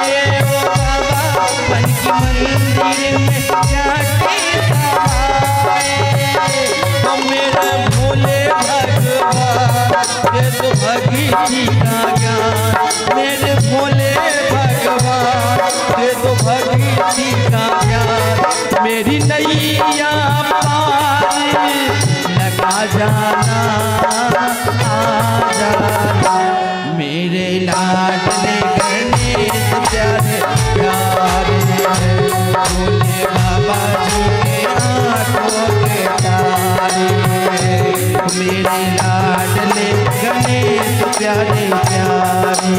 आए ओ बाबा, मन की मंदिर में जाके समाए। ओ मेरे भोले भगवान दे दो भक्ति का ज्ञान, मेरे भोले भगवान दे दो भक्ति का ज्ञान। मेरी नैया पार लगा जाना, आ जाना मेरे लाडले गणेश प्यारे प्यारे। भोले बाबा जी के आंखों के तारे, मेरे लाडले गणेश प्यारे प्यारे।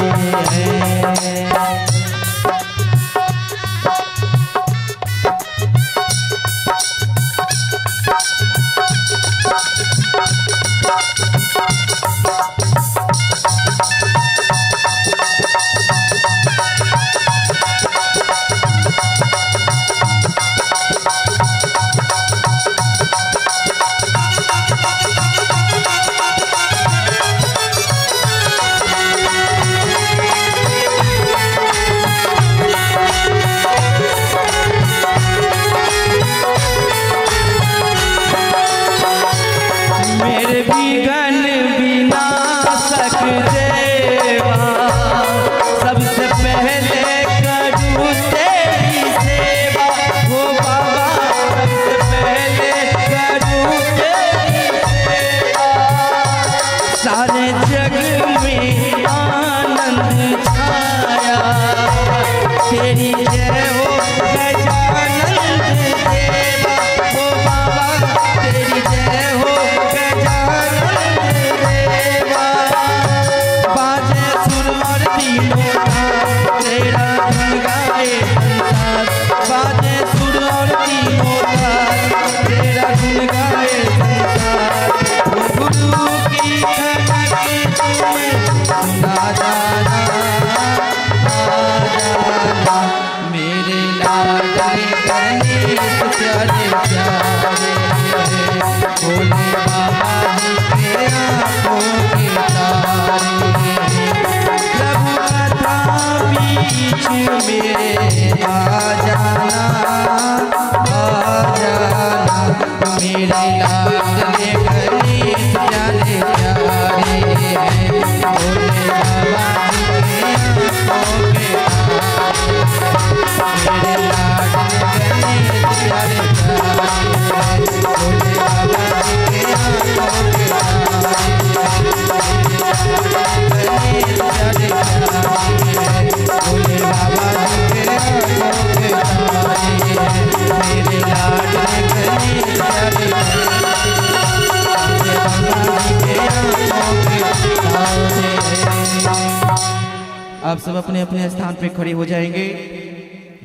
आप सब अपने अपने स्थान पे खड़े हो जाएंगे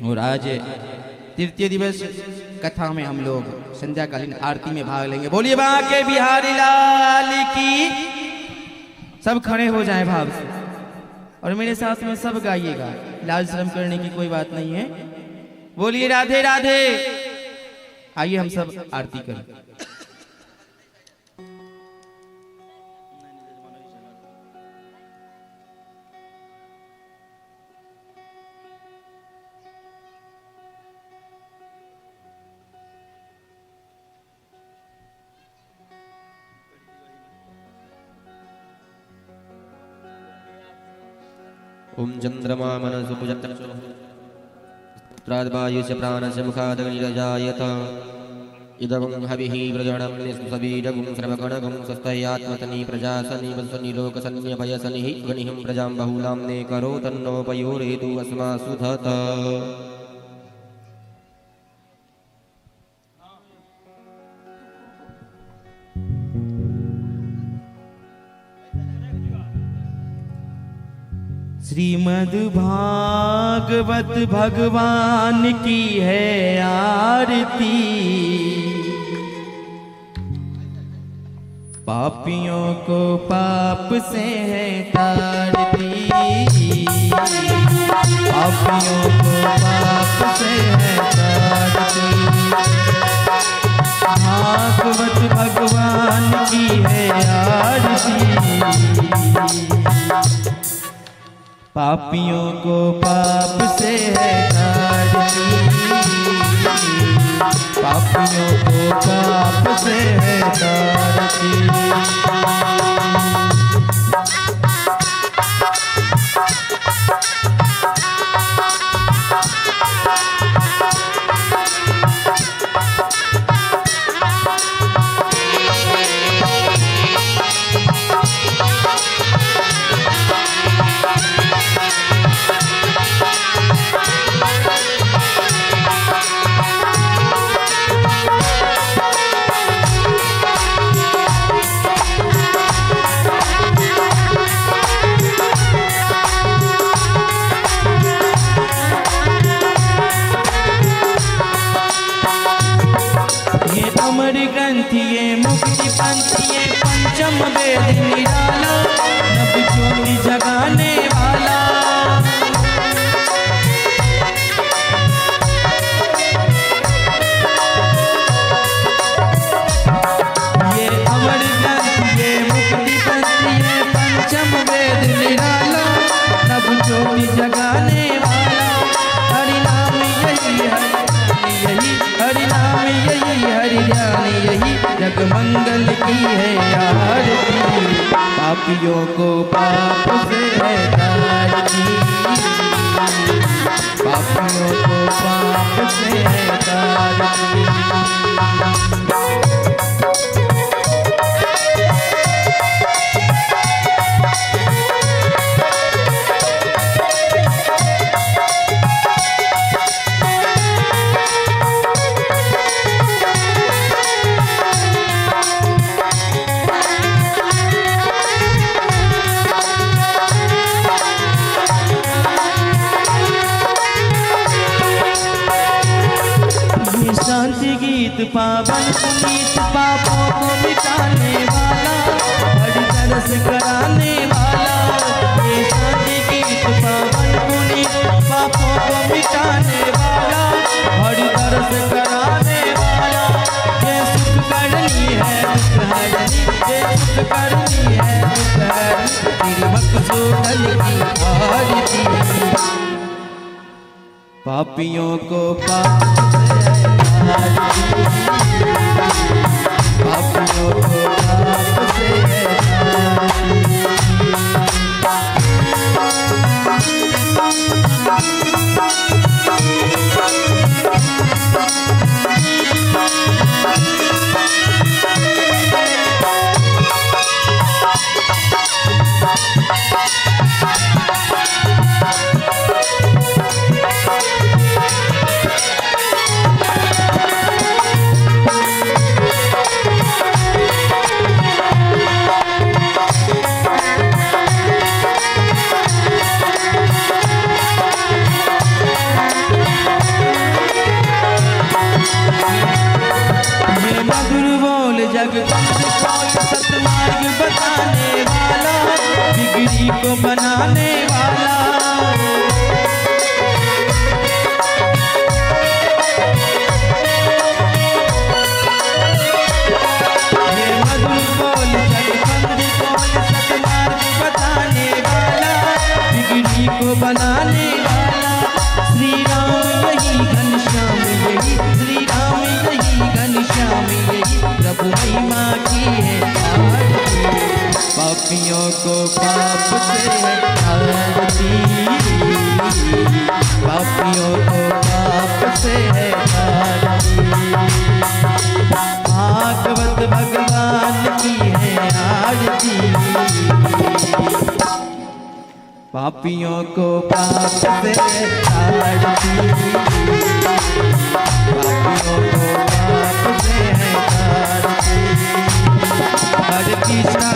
और आज तृतीय दिवस कथा में हम लोग संध्याकालीन आरती में भाग लेंगे। बोलिए बांके बिहारी लाल की। सब खड़े हो जाएं भाव से और मेरे साथ में सब गाइएगा, लाज शर्म करने की कोई बात नहीं है। बोलिए राधे राधे। आइए हम सब आरती करें। ओम चंद्रमा मनसुपुजत्राद्वायुस्य प्राणस्य मुखादग्निरजायत इदं हविः व्रजणं निःसबीजगुं स्रवगणगुं स्वस्तयात्मतनि प्रजासनि वसनि लोकसन्यभयसनिः अग्निं प्रजां बहुलां ने करो तन्नोपयोरेतु अस्मासु धत। श्रीमद् भागवत भगवान की है आरती, पापियों को पाप से है तारती, पापियों को पाप से है तारती। भागवत भगवान की है आरती, पापियों को पाप से है तारती, पापियों को पाप से है तारती। ग्रंथ ये मुक्ति पंथ ये पंचम वेद निराला, नव ज्योति जगाने वाला। ये अमर ग्रंथ ये मुक्ति पंथ ये पंचम वेद निराला, नव ज्योति जगाने वाला। हरि नाम यही हरि यही, हरि नाम यही हरि ध्यान यही, जग मंगल की है आरती। पापियों को पाप से है तारती, पापियों को पाप से है तारती। शांति गीत पावन पुनीत पापों को मिटाने वाला, हरि दर्श कराने वाला। ये शांति गीत पावन पुनीत पापों को मिटाने वाला, हरि दर्श कराने वाला। ये सुख करनी है दुख हरनी, ये सुख करनी है दुख हरनी, तेरी मकसूदन की आरती। पापियों को पाप पापियों को पाप से है तारती। जग सतमार्ग बताने वाला, बिगड़ी को बनाने वाला। ये मधुर बोल जग बोल सतमार्ग बताने वाला, बिगड़ी को बनाने वाला। श्री राम यही घनश्याम यही, श्री राम यही घनश्याम यही, प्रभु महिमा की है आरती। पापियों को पाप से है तारती, पापियों को पाप से है तारती। भागवत भगवान की है आरती, पापियों को पाप से तारती, पापियों को पाप से है तारती। हरे कृष्णा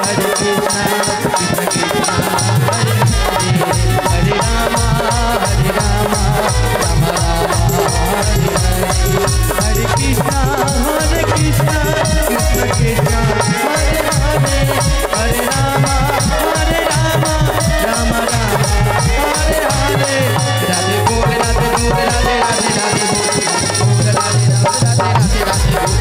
हरे कृष्णा कृष्ण कृष्णा हरे हरे, हरे रामा हरे रामा राम राम हरे हरे। हरे कृष्णा कृष्ण कृष्ण हरे हरे, हरे रामा हरे रामा राम राम हरे हरे। राधे बोल राधे राधे राधे राधे बोल राधे राधे राधे राधे राधे।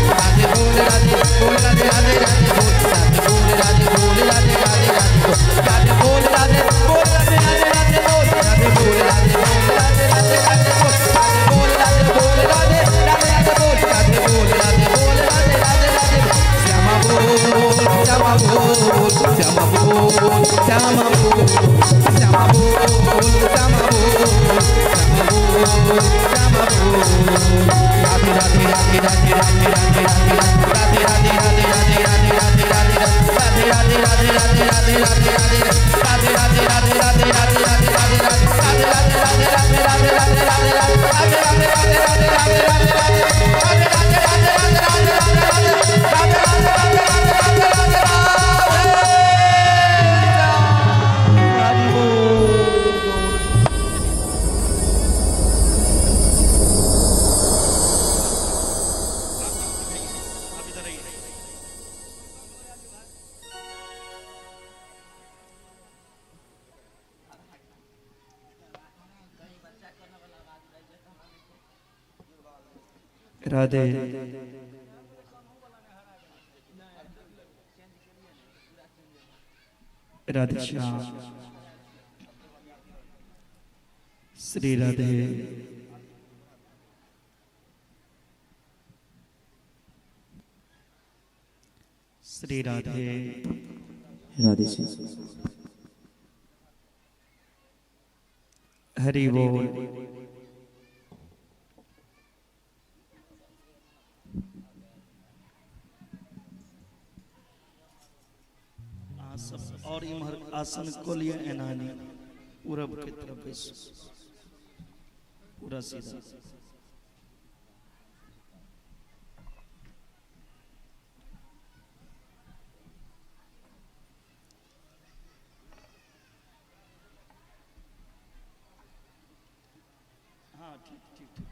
राधे। राधे श्याम। श्री राधे। श्री राधे। राधे श्याम। हरि बोल। सब और इम्हर आसन को लिए एनानी पूरब के तरफ पूरा सीधा। हाँ ठीक ठीक ठीक।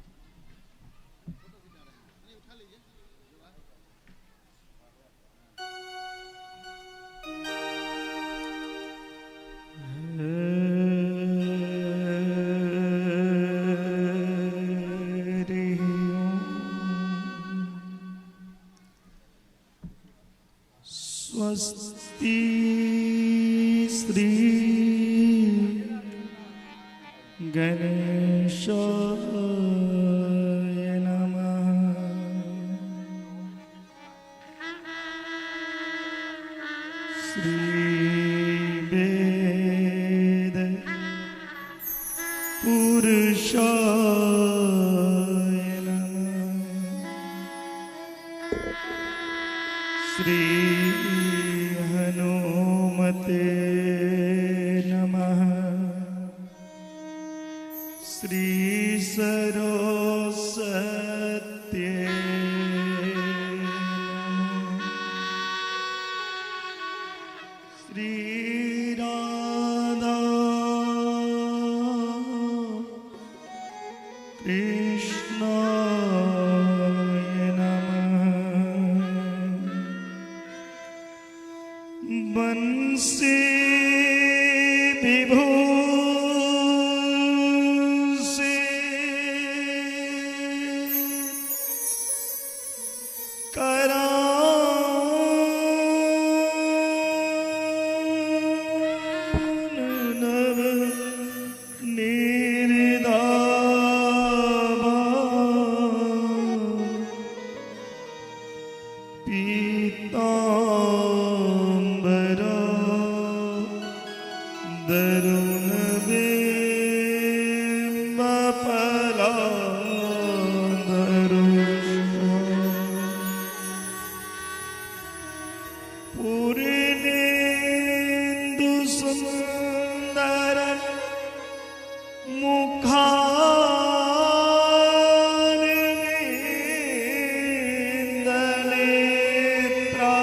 स्वस्ति श्री गणेशाय नमः। श्री वेद पुरुषाय नमः। श्री हनुमते नमः। श्री सरस्वती नमः। श्री राधा कृष्णाय नमः। बंसी विभूषि करानव निर्दावा पीताम्बरा दरुण बिम्बफलाधरु पूर्णेन्दु सुन्दर मुखारविन्दनेत्रा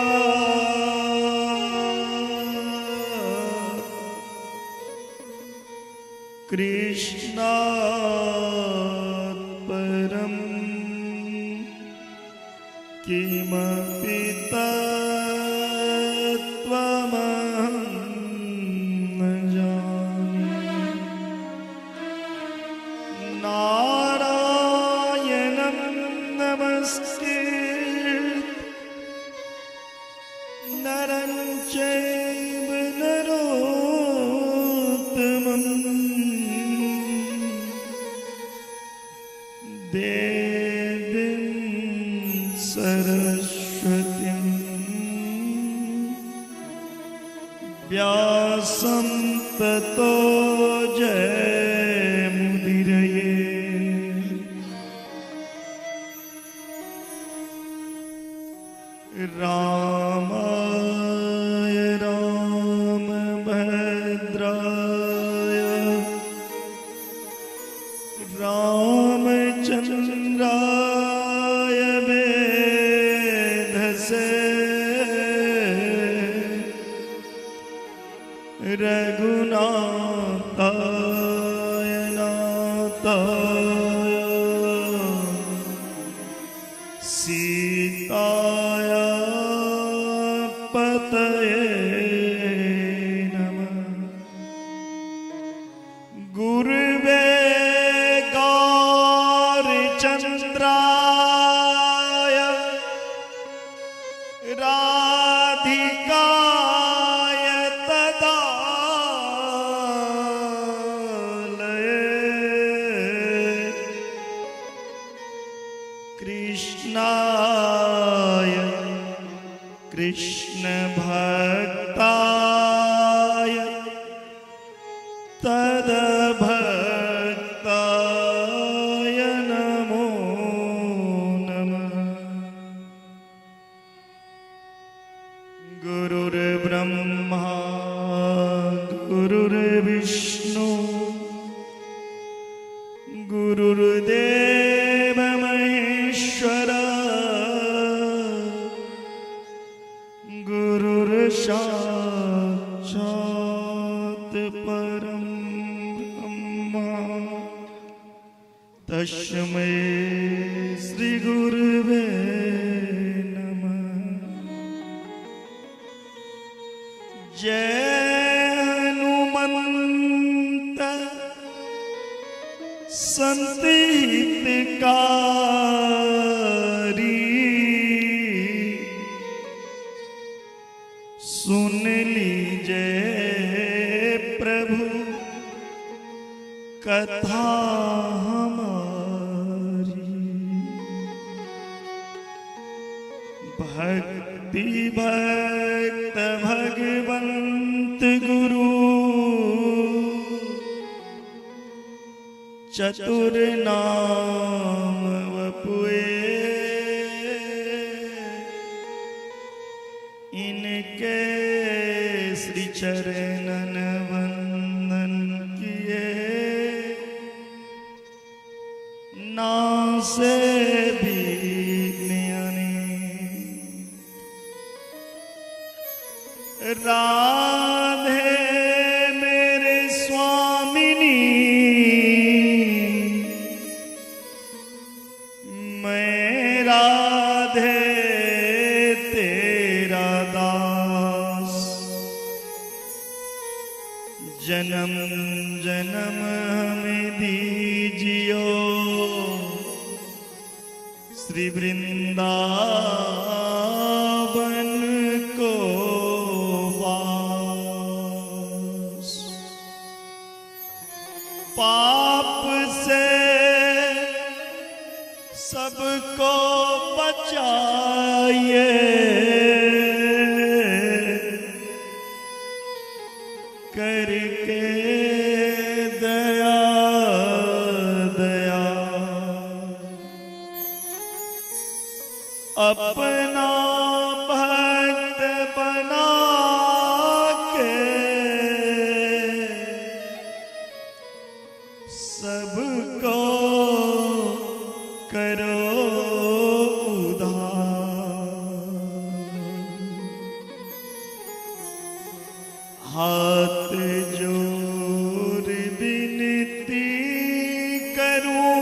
कृष्णात् परं किमपि तत्त्वमहं न जाने। नारायणं नमस्कृत्य नरं चैव नरोत्तमं देवीं सरस्वतीं व्यासं ततो जयमुदीरये। रामाय रामभद्राय रामचंद्राय वेधसे रघुनाथाय नाथाय सीताय पतये नमः। गुरुवे गौरचंद्राय कृष्णाय कृष्ण भक्ताय तद्भक्ताय नमो नमः। गुरुर्ब्रह्मा गुरुर्विष्णु गुरुर्देव महेश्वर गुरुर्साक्षात् परं ब्रह्म तस्मै श्री गुरुवे नमः। जय हनुमंत संत हितकारी सुन लीजिए प्रभु कथा हमारी। भक्ति भक्त भगवंत गुरु चतुर नाम वपुए इनके श्री चरणन वंदन किए नासे विघ्न अनेक। राधे मेरे स्वामिनी मैं राधे तेरा दास जन्म जन्म हमें दीजियो श्री वृंदावन को वास। पाप से सबको बचाइए करके दया दया अपना भक्त बना के सबको करो उधार। हाथ जोड़ विनती करूं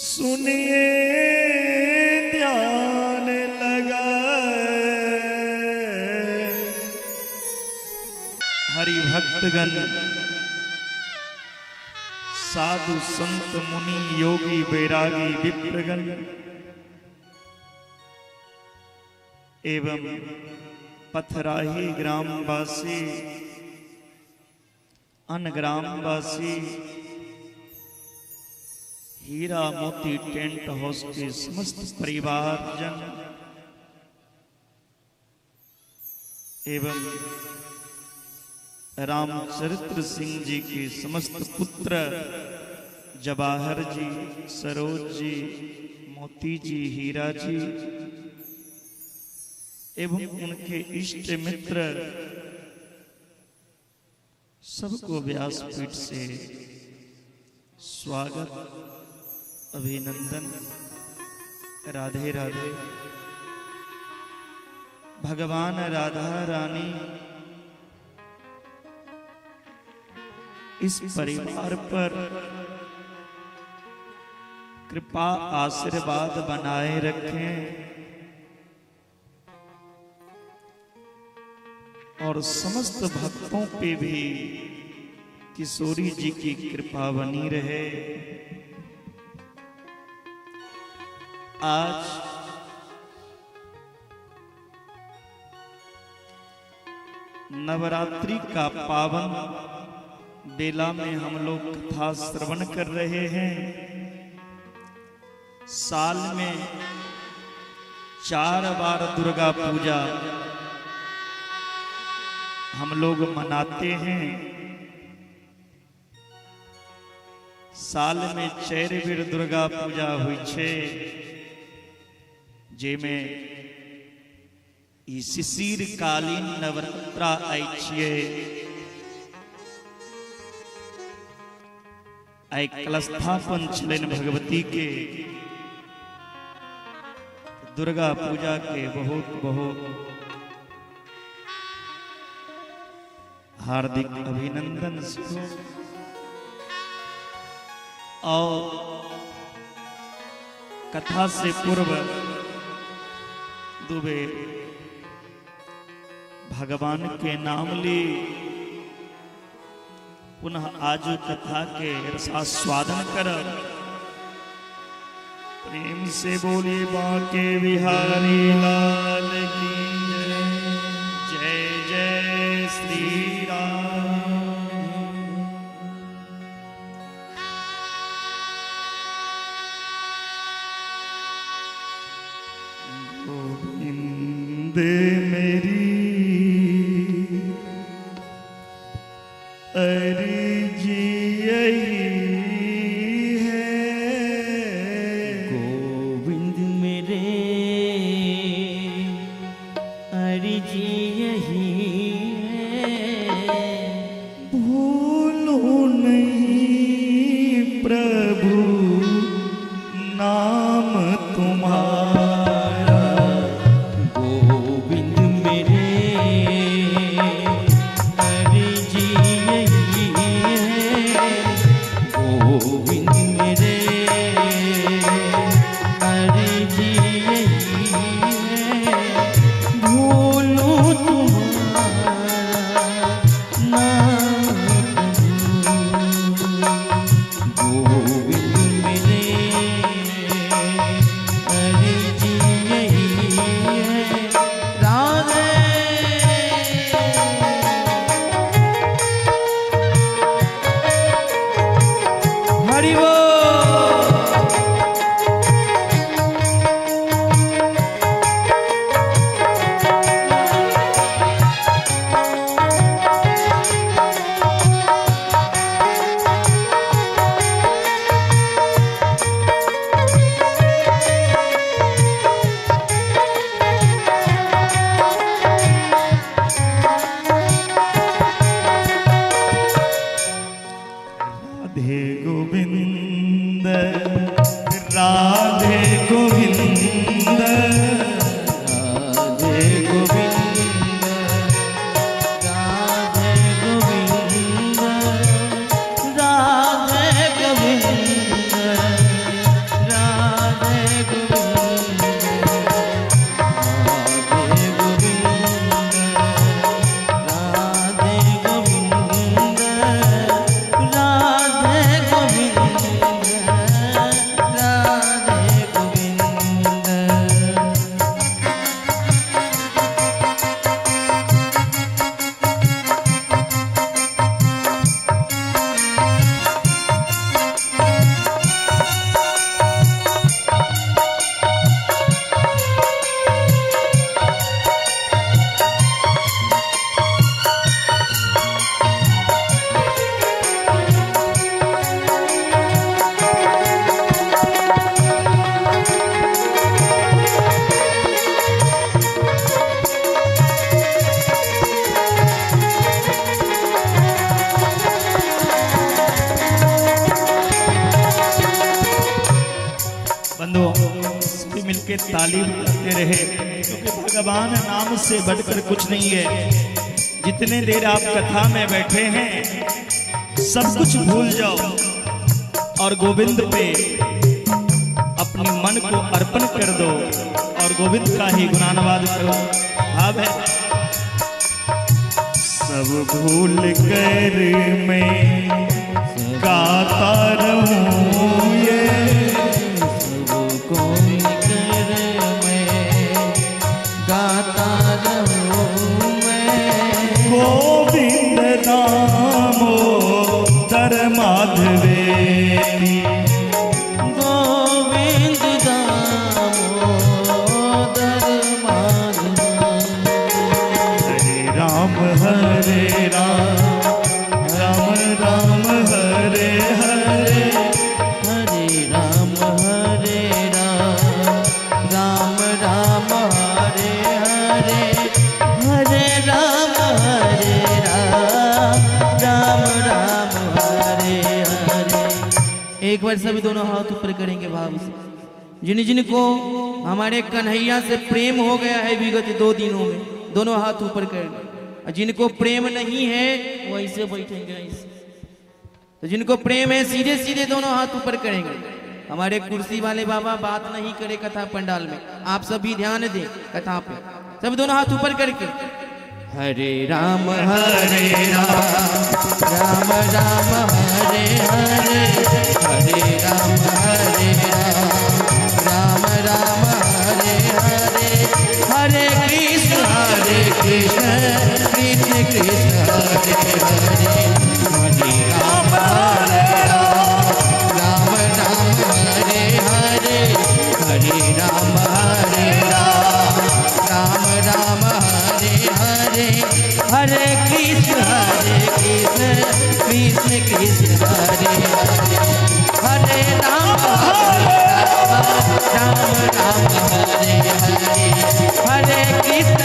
सुनिए ध्यान लगा। हरि भक्तगण साधु संत मुनि योगी वैरागी विप्रगण एवं पथराही ग्रामवासी अनग्रामवासी हीरा मोती टेंट हाउस के समस्त परिवारजन एवं रामचरित्र सिंह जी के समस्त पुत्र जवाहर जी, सरोज जी, मोती जी, हीरा जी एवं उनके इष्ट मित्र सबको व्यासपीठ से स्वागत अभिनंदन। राधे राधे। भगवान राधा रानी इस परिवार पर कृपा आशीर्वाद बनाए रखें और समस्त भक्तों पे भी किशोरी जी की कृपा बनी रहे। आज नवरात्रि का पावन बेला में हम लोग कथा श्रवण कर रहे हैं। साल में 4 बार दुर्गा पूजा हम लोग मनाते हैं। साल में 4 बेर दुर्गा पूजा हुई छे, जेमे ई शिशिर कालीन नवरात्रा आई छिए। आई कलस्थापन छलनि भगवती के। दुर्गा पूजा के बहुत बहुत हार्दिक अभिनंदन। और कथा से पूर्व दुबे भगवान के नाम ली, पुनः आज कथा के रसास्वादन कर। प्रेम से बोले बांके बिहारी लाल की जय, जय जय श्री राम। गोविंद मेरी अर्जी यही है, गोविंद मेरे अर्जी यही है, भूलो नहीं प्रभु नाम तुम्हारा। गोविंद मेरे अर्जी यही है, गोविंद मेरे अर्जी यही है, भूलो तुम्हारा नाम प्रभु। गोविंद मेरे अर्जी यही है। राधे हरि बोल। राधे गोविंद राधे गोविंद राधे गोविंद राधे गोविंद राधे गोविंद राधे गोविंद राधे गोविंद राधे गोविंद राधे गोविंद राधे गोविंद। बंधुओं, सभी मिलके ताली बजाते रहे, क्योंकि भगवान नाम से बढ़कर कुछ नहीं है। जितने देर आप कथा में बैठे हैं सब कुछ भूल जाओ और गोविंद पे अपने मन को अर्पण कर दो और गोविंद का ही गुणानुवाद करो। भाव है सब भूल कर मैं गाता रहूं ये, सबको कर मैं गाता रहूं मैं, गोविंद नाम। राम राम राम हरे हरे। हरे राम हरे राम राम राम हरे हरे। हरे राम हरे राम राम राम हरे हरे। एक बार सभी दोनों हाथ ऊपर करेंगे भाव से। जिन जिनको हमारे कन्हैया से प्रेम हो गया है विगत 2 दिनों में, दोनों हाथ ऊपर करेंगे। और जिनको प्रेम नहीं है वो ऐसे बैठेंगे ऐसे। तो जिनको प्रेम है सीधे सीधे दोनों हाथ ऊपर करेंगे। हमारे कुर्सी वाले बाबा बात नहीं करे कथा पंडाल में, आप सब भी ध्यान दें कथा पे। सब दोनों हाथ ऊपर करके हरे राम हरे राम राम राम हरे हरे। हरे राम हरे राम राम राम हरे हरे। हरे कृष्ण कृष्ण कृष्ण हरे हरे। हरे राम हरे राम राम राम हरे हरे। हरे राम हरे राम राम राम हरे हरे। हरे कृष्ण कृष्ण कृष्ण हरे हरे। हरे राम हरे राम राम राम हरे हरे। हरे कृष्ण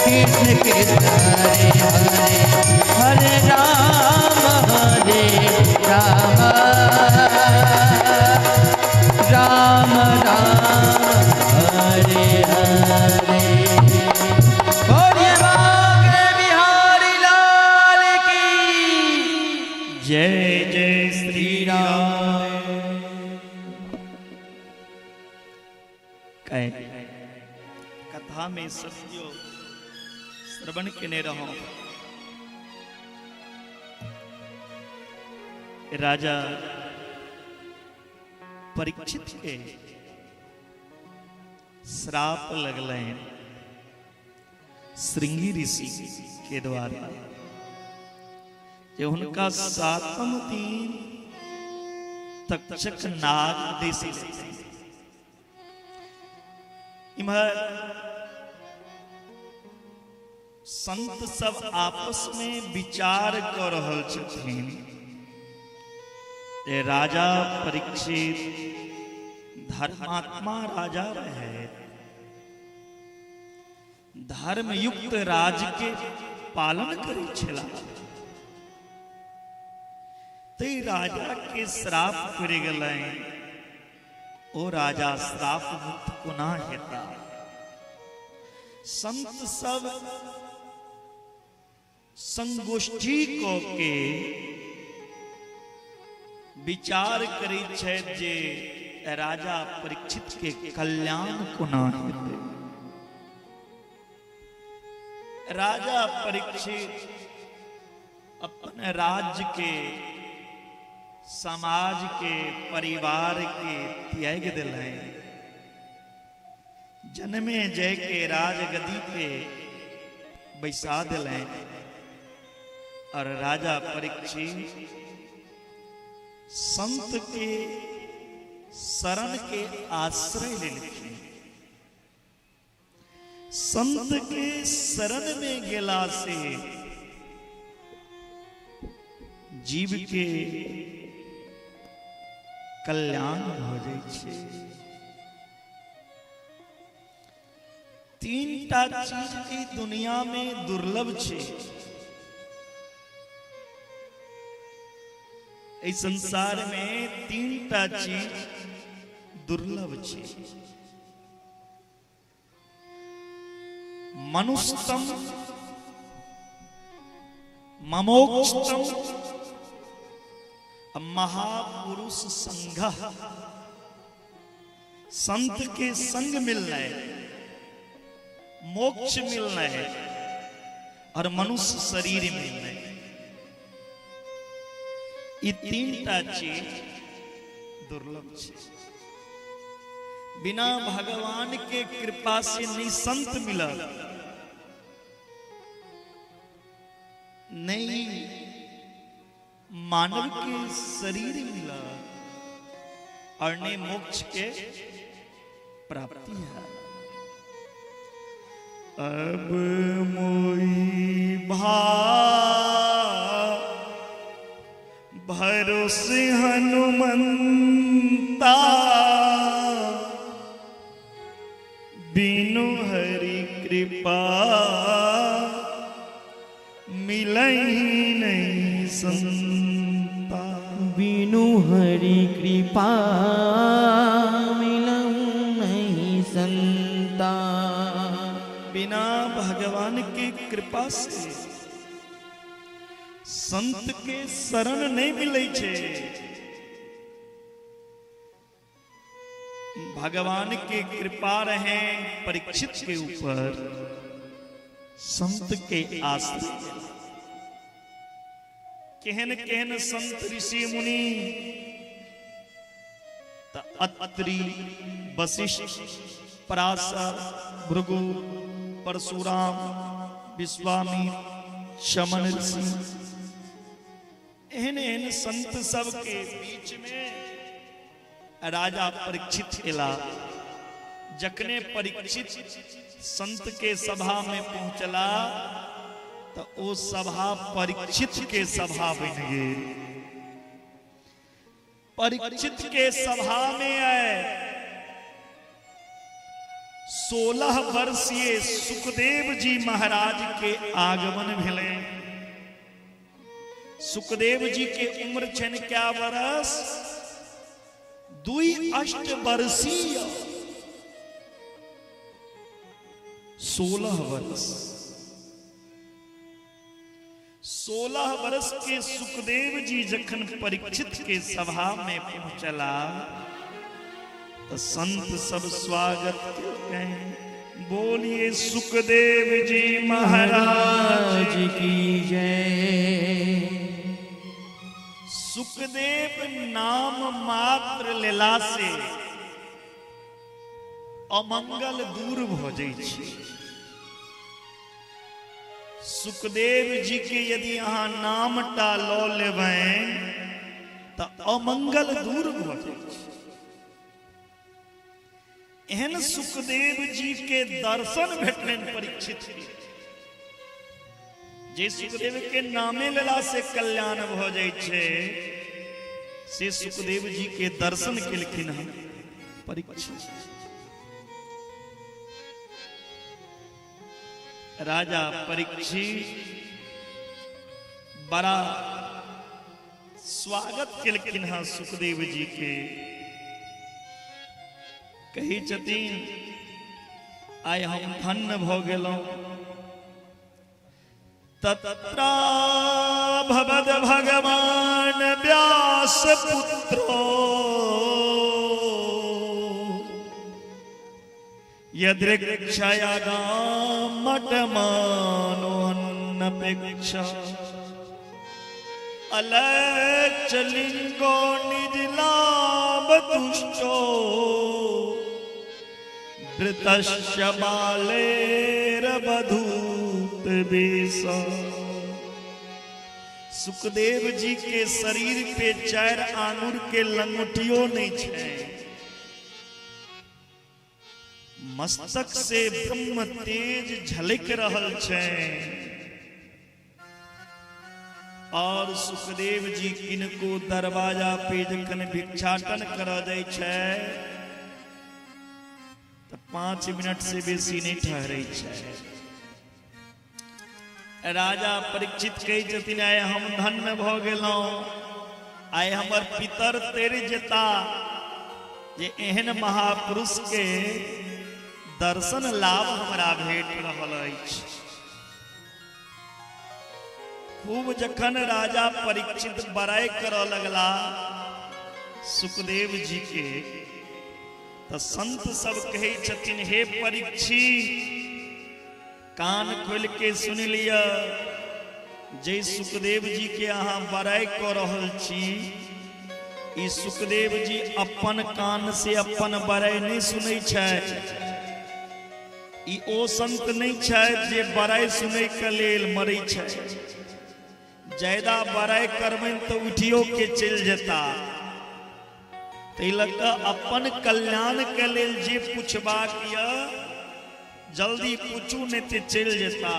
कृष्ण कृष्ण हरे हरे। हरे राम राम राम हरे हरे। बोलिए बांके बिहारी लाल की जय। जय श्री राम। कथा में सत्यो श्रवण केने रहो। राजा परीक्षित के श्राप लगल श्रृंगी ऋषि के द्वारा जे उनका 7म दिन तक्षक नाग देश। इम्हर संत सब आपस में विचार कर रहल छथिन राजा परीक्षित धर्मात्मा राजा रहे, धर्मयुक्त राज के पालन करै छला। ते राजा के श्राप पड़ि गेलनि, ओ राजा श्राप मुक्त कोना हेता। संत सब संगोष्ठी क के विचार करै छथि जे राजा परीक्षित के कल्याण कोना हेतै। राजा परीक्षित अपन राज्य के, समाज के, परिवार के त्याग दिलनि। जन्मे जय के राजगद्दी पे बैसा दिलनि और राजा परीक्षित संत के शरण के आश्रय लेलखिन। संत के शरण में गेला से जीव के कल्याण हो जाइ छै। 3टा चीज ई दुनिया में दुर्लभ छै। इस संसार में 3टा चीज दुर्लभ छै। मनुष्यतम, ममोक्षतम, महापुरुष संघ। संत के संग मिलना है, मोक्ष मिलना है और मनुष्य शरीर मिलना है। ये 3टा चीज दुर्लभ है। बिना भगवान के कृपा से नहीं संत मिला, नहीं मानव के शरीर मिला और नहीं मोक्ष के प्राप्ति है। अब मोई भा भरोसे हनुमंता बिनु हरि कृपा मिलहि नहीं संता। बिनु हरि कृपा मिलहु नहीं संता। बिना भगवान की कृपा से संत के शरण नहीं मिले छे। भगवान के कृपा रहे परीक्षित के ऊपर, संत के आश्रय। केहन केहन संत ऋषि मुनि अत्रि, वशिष्ठ, पराशर, भृगु, परशुराम, विश्वामित्र, शमन ऋषि, एहन एहन संत सब के बीच में राजा परीक्षित एला। जखने परीक्षित संत के सभा में पहुंचला तो ओ सभा परीक्षित के सभा बन गई। परीक्षित के सभा में आए 16 वर्षीय सुखदेव जी महाराज के आगमन भेले। सुखदेव जी के उम्र छन क्या बरस? 2 अष्ट वर्षीय, 16 वर्ष। 16 वर्ष के सुखदेव जी जखन परीक्षित के सभा में पहुंचला तो संत सब स्वागत करते। बोलिए सुखदेव जी महाराज की जय। सुखदेव नाम मात्र लेला से अमंगल दूर भ जाइ छै। सुखदेव जी के यदि अहाँ नाम टा ल लेबै तो अमंगल दूर भ जाइ छै। एहन सुखदेव जी के दर्शन भेटलनि परीक्षित के। जे सुखदेव के नामे लेला से कल्याण भ जाइ छै, से सुखदेव जी के दर्शन केलखिन हन परीक्षित। राजा परीक्षित बड़ा स्वागत केलखिन हन सुखदेव जी के। कही छथिन आइ हम धन्य भ गेलहुं। तत्रा भवद भगवान व्यास पुत्रो यदृक्षया मटमानोऽन्नपेक्षा अलक्षलिंगो निजलाभ तुष्टो वृतस्य बालेरवधूत वेश। सुखदेव जी के शरीर पे 4 आंगुर के लंगोटियो नहीं छे। मस्तक से ब्रह्म तेज झलक रहल छे। और सुखदेव जी किनको दरवाजा पे जखन भिक्षाटन कर जाय छे तो 5 मिनट से बेसी नहीं ठहरे छे। राजा परीक्षित कहै छथिन आइ हम धन्य भ गेलहुं, आइ हमर पितर तर जेता जे एहन महापुरुष के दर्शन लाभ हमरा भेट रहल अछि। खूब जखन राजा परीक्षित बड़ाई करऽ लगला सुखदेव जी के तो संत सब कहै छथिन हे परीक्षित, कान खोल के सुन लिअ, जे सुखदेव जी के अहाँ बड़ाई कऽ रहल छी, ई सुखदेव जी अपन कान से अपन बड़ाई नहीं सुनै छथि। ई ओ संत नहीं छथि जे बड़ाई सुनै के लेल मरै छथि। ज्यादा बड़ाई करबनि तो उठियो के चलि जेता। ताहि लऽ कऽ अपन कल्याण के लेल जे पुछबाक यऽ जल्दी पूछू, नहीं तो चलि जेता।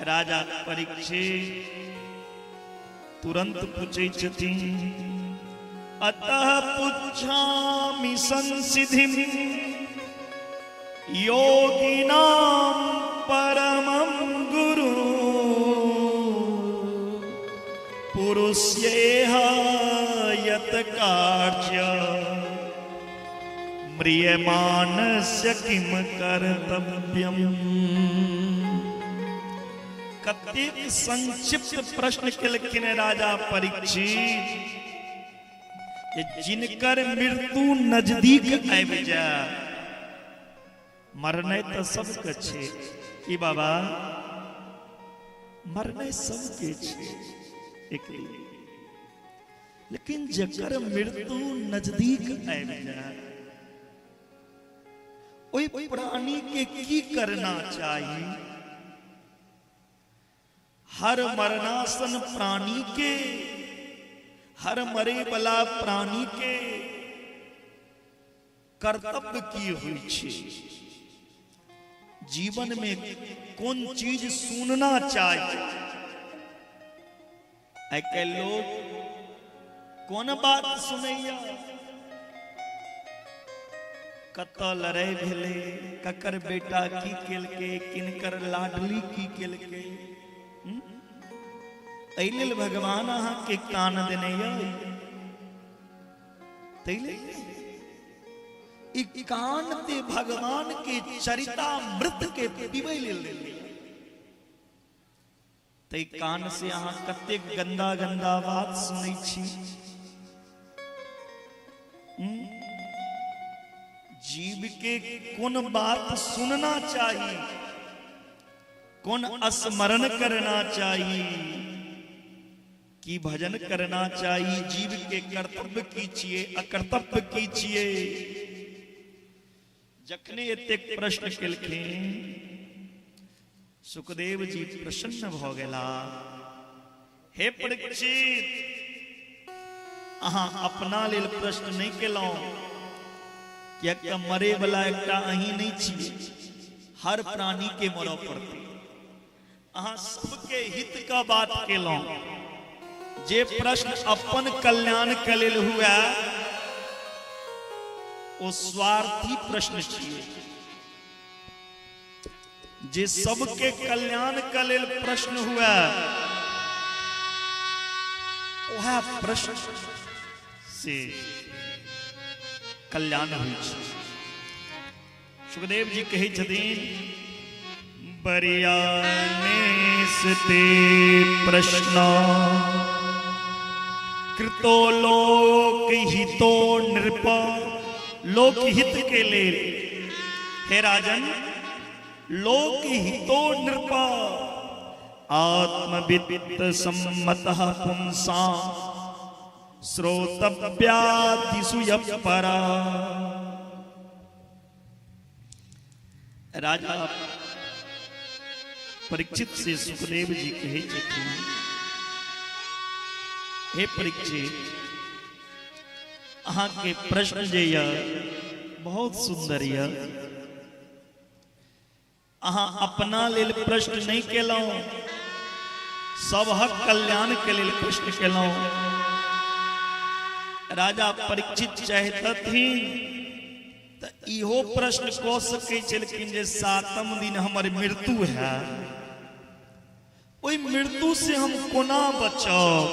राजा परीक्षित तुरंत पूछै छथिन, अतः पुच्छामि संसिधिं योगिनां परमं गुरु पुरुष्येह यत कार्य म्रियमाणस्य किम कर्तव्यम्। कतेक संक्षिप्त प्रश्न केलखिन राजा परीक्षित, जिनकर मृत्यु नजदीक आबि जाय, मरनाइ तऽ सबके छै की बाबा, मरनाइ सबके छै एक दिन, लेकिन जकर मृत्यु नजदीक आबि जाय ओहि प्राणी के की करना चाही। हर मरणासन प्राणी के, हर मरे वाला प्राणी के कर्तव्य की हुई छे, जीवन में कौन चीज सुनना चाहिए। आइ काल्हि लोग कौन बात सुनैया, कतऽ लड़ाई भेलै, ककर बेटा की केलकै, किनकर लाडली की केलकै। एहि लेल भगवान अहाँके कान देने यऽ, ताहि लेल ई कान ते भगवान के चरितामृत के पीबै लेल देने। तै कान से अहाँ कतेक गंदा गंदा बात सुनै छी। जीव के कौन बात सुनना चाहिए, कौन स्मरण करना चाहिए, की भजन करना चाहिए, जीव के कर्तव्य की छिए, अकर्तव्य की छिए। जखने एतेक प्रश्न केलखिन सुखदेव जी प्रसन्न भ गेला। हे परीक्षित, अहाँ अपना लेल प्रश्न नहीं केलहुं, किएक तऽ मरे वाला एकटा अहीं नहीं छियै, हर प्राणी के मरऽ पड़तै। अहाँ सबके हित का बात केलहुं। जे प्रश्न अपन कल्याण के लेल हुआ ओ स्वार्थी प्रश्न छियै, जे सबके कल्याण के लेल प्रश्न हुआ वह प्रश्न से कल्याण होइ छै। सुखदेव जी कहै छथिन, बरियाने ते प्रश्न कृतो लोक हितो नृप, लोक हित के लेल हे राजन, लोक हितो नृप आत्मवित्त सम्मतः पुंसा श्रोतव्यादिषु यः परा। राजा परीक्षित से सुखदेव जी कहै छथिन, हे परीक्षित, अहाँ के प्रश्न जे यऽ बहुत सुंदर यऽ। अहाँ अपना लेल प्रश्न नहीं केलहुं, सबहक कल्याण के लेल प्रश्न केलहुं। राजा परीक्षित चाहतथिन तऽ इहो प्रश्न कऽ सकै छलखिन जे सातम दिन हमर मृत्यु है, ओहि मृत्यु से हम कोना बचब,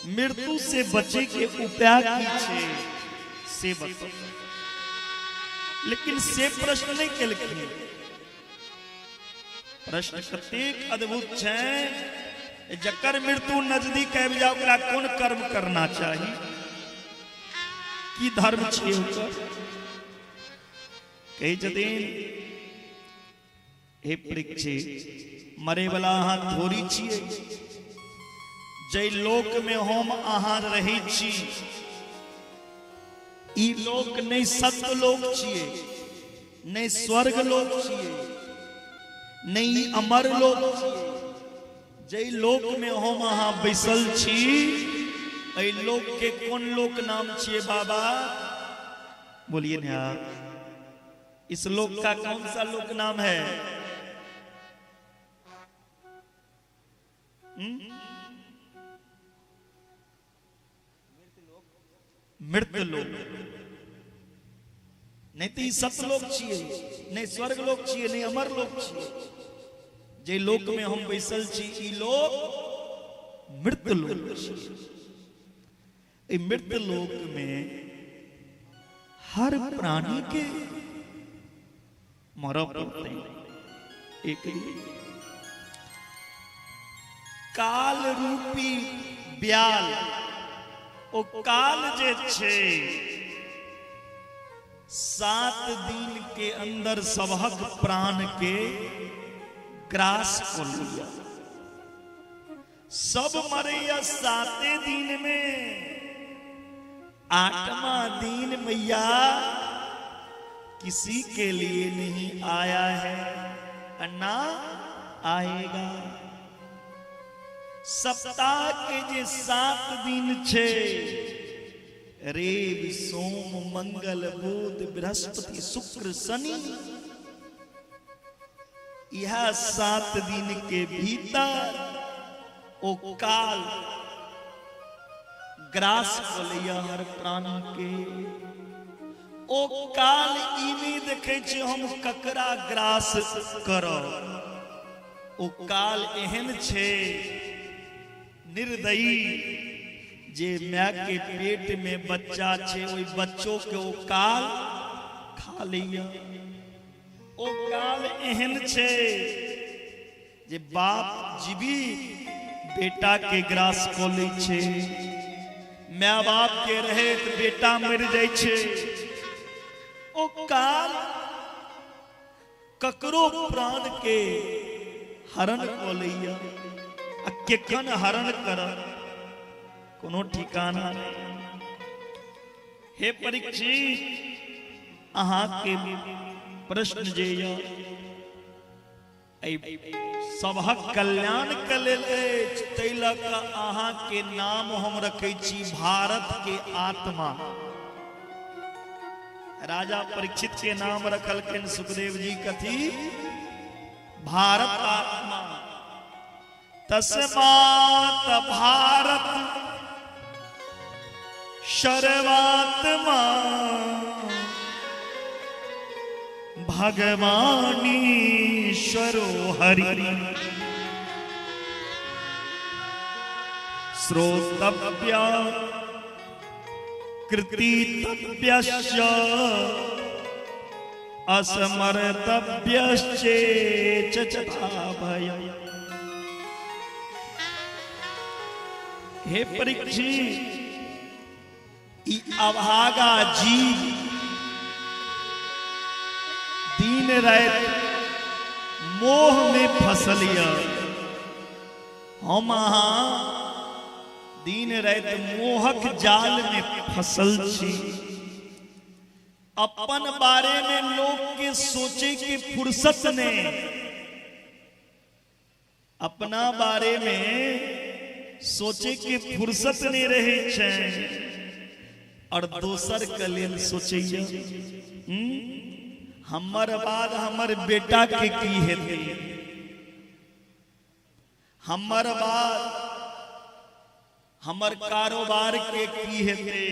मृत्यु से बचे के उपाय की छै से बताउ। लेकिन से प्रश्न नहीं केलखिन। प्रश्न कतेक अद्भुत छै, जकर मृत्यु नजदीक आबि जाय ओकरा कोन कर्म करना चाही, की धर्म छै ओकर। कहै छथिन, हे परीक्षित, मरे वाला अहाँ थोड़ी छियै, जै लोक में हम अहाँ रहै छी ई लोक नहीं सत्य लोक छियै, नहीं स्वर्ग लोक छियै, नहीं अमर लोक छियै। जै लोक में हम अहाँ बैसल छी एहि लोक के कोन लोक नाम छियै बाबा, बोलिए ना आप, इस लोक का कौन सा लोक नाम है? मृत लोक। नहीं तो ई सतलोक छियै, नहीं स्वर्ग लोक छियै, नहीं अमर लोक छियै। जे लोक में हम बैसल छी ई लोक मृत लोक छियै। ई मृत लोक में हर प्राणी के मरऽ पड़तै एक दिन। काल रूपी ब्याल, ओ काल जे छै 7 दिन के अंदर सबहक प्राण के ग्रास को लिया। सब मरैया 7 दिन में, 8वां दिन मैया किसी के लिए नहीं आया है ना आएगा। सप्ताह के जे 7 दिन छे, रेव सोम मंगल बुध बृहस्पति शुक्र शनि, यह 7 दिन के भीतर ओ काल ग्रास को लिया हर प्राणी के। ओ काल ई नहीं देखे छे हम ककरा ग्रास करब। ओ काल एहन छे निर्दयी, जे my के पेट में बच्चा छे ओहि बच्चों के ओ काल खा लिया। ओ काल एहन छे जे बाप जीवी बेटा के ग्रास को लै छे, my बाप के रहे तो बेटा मर जाय छे। ओ काल ककरो प्राण के हरण को लैया, आ केखन हरण कर कोनो ठिकाना नहीं। हे परीक्षित, अहाँ के प्रश्न जे सबहक कल्याण के लेल अछि, ताहि लऽ कऽ अहाँ के नाम हम रखै छी भारत के आत्मा। राजा परीक्षित के नाम रखलखिन सुखदेव जी कथी? भारत आत्मा। तस्मात् भारत सर्वात्मा भगवानीश्वरो हरि। श्रोतव्य कृतितव्यश्च असमर्तव्यश्चेच तथा भय। हे परीक्षित, ई अभागा जीव दिन रात मोह में फसल। हम अहाँ दिन रात मोहक जाल में फसल छी। अपन बारे में लोग के सोचे के फुर्सत नहीं, अपना बारे में सोचे के फुर्सत नहीं रहे छे और दोसर के लेल सोचैया। हमर बाद हमर बेटा के की हेतै, हमर बाद हमर कारोबार के की हेतै,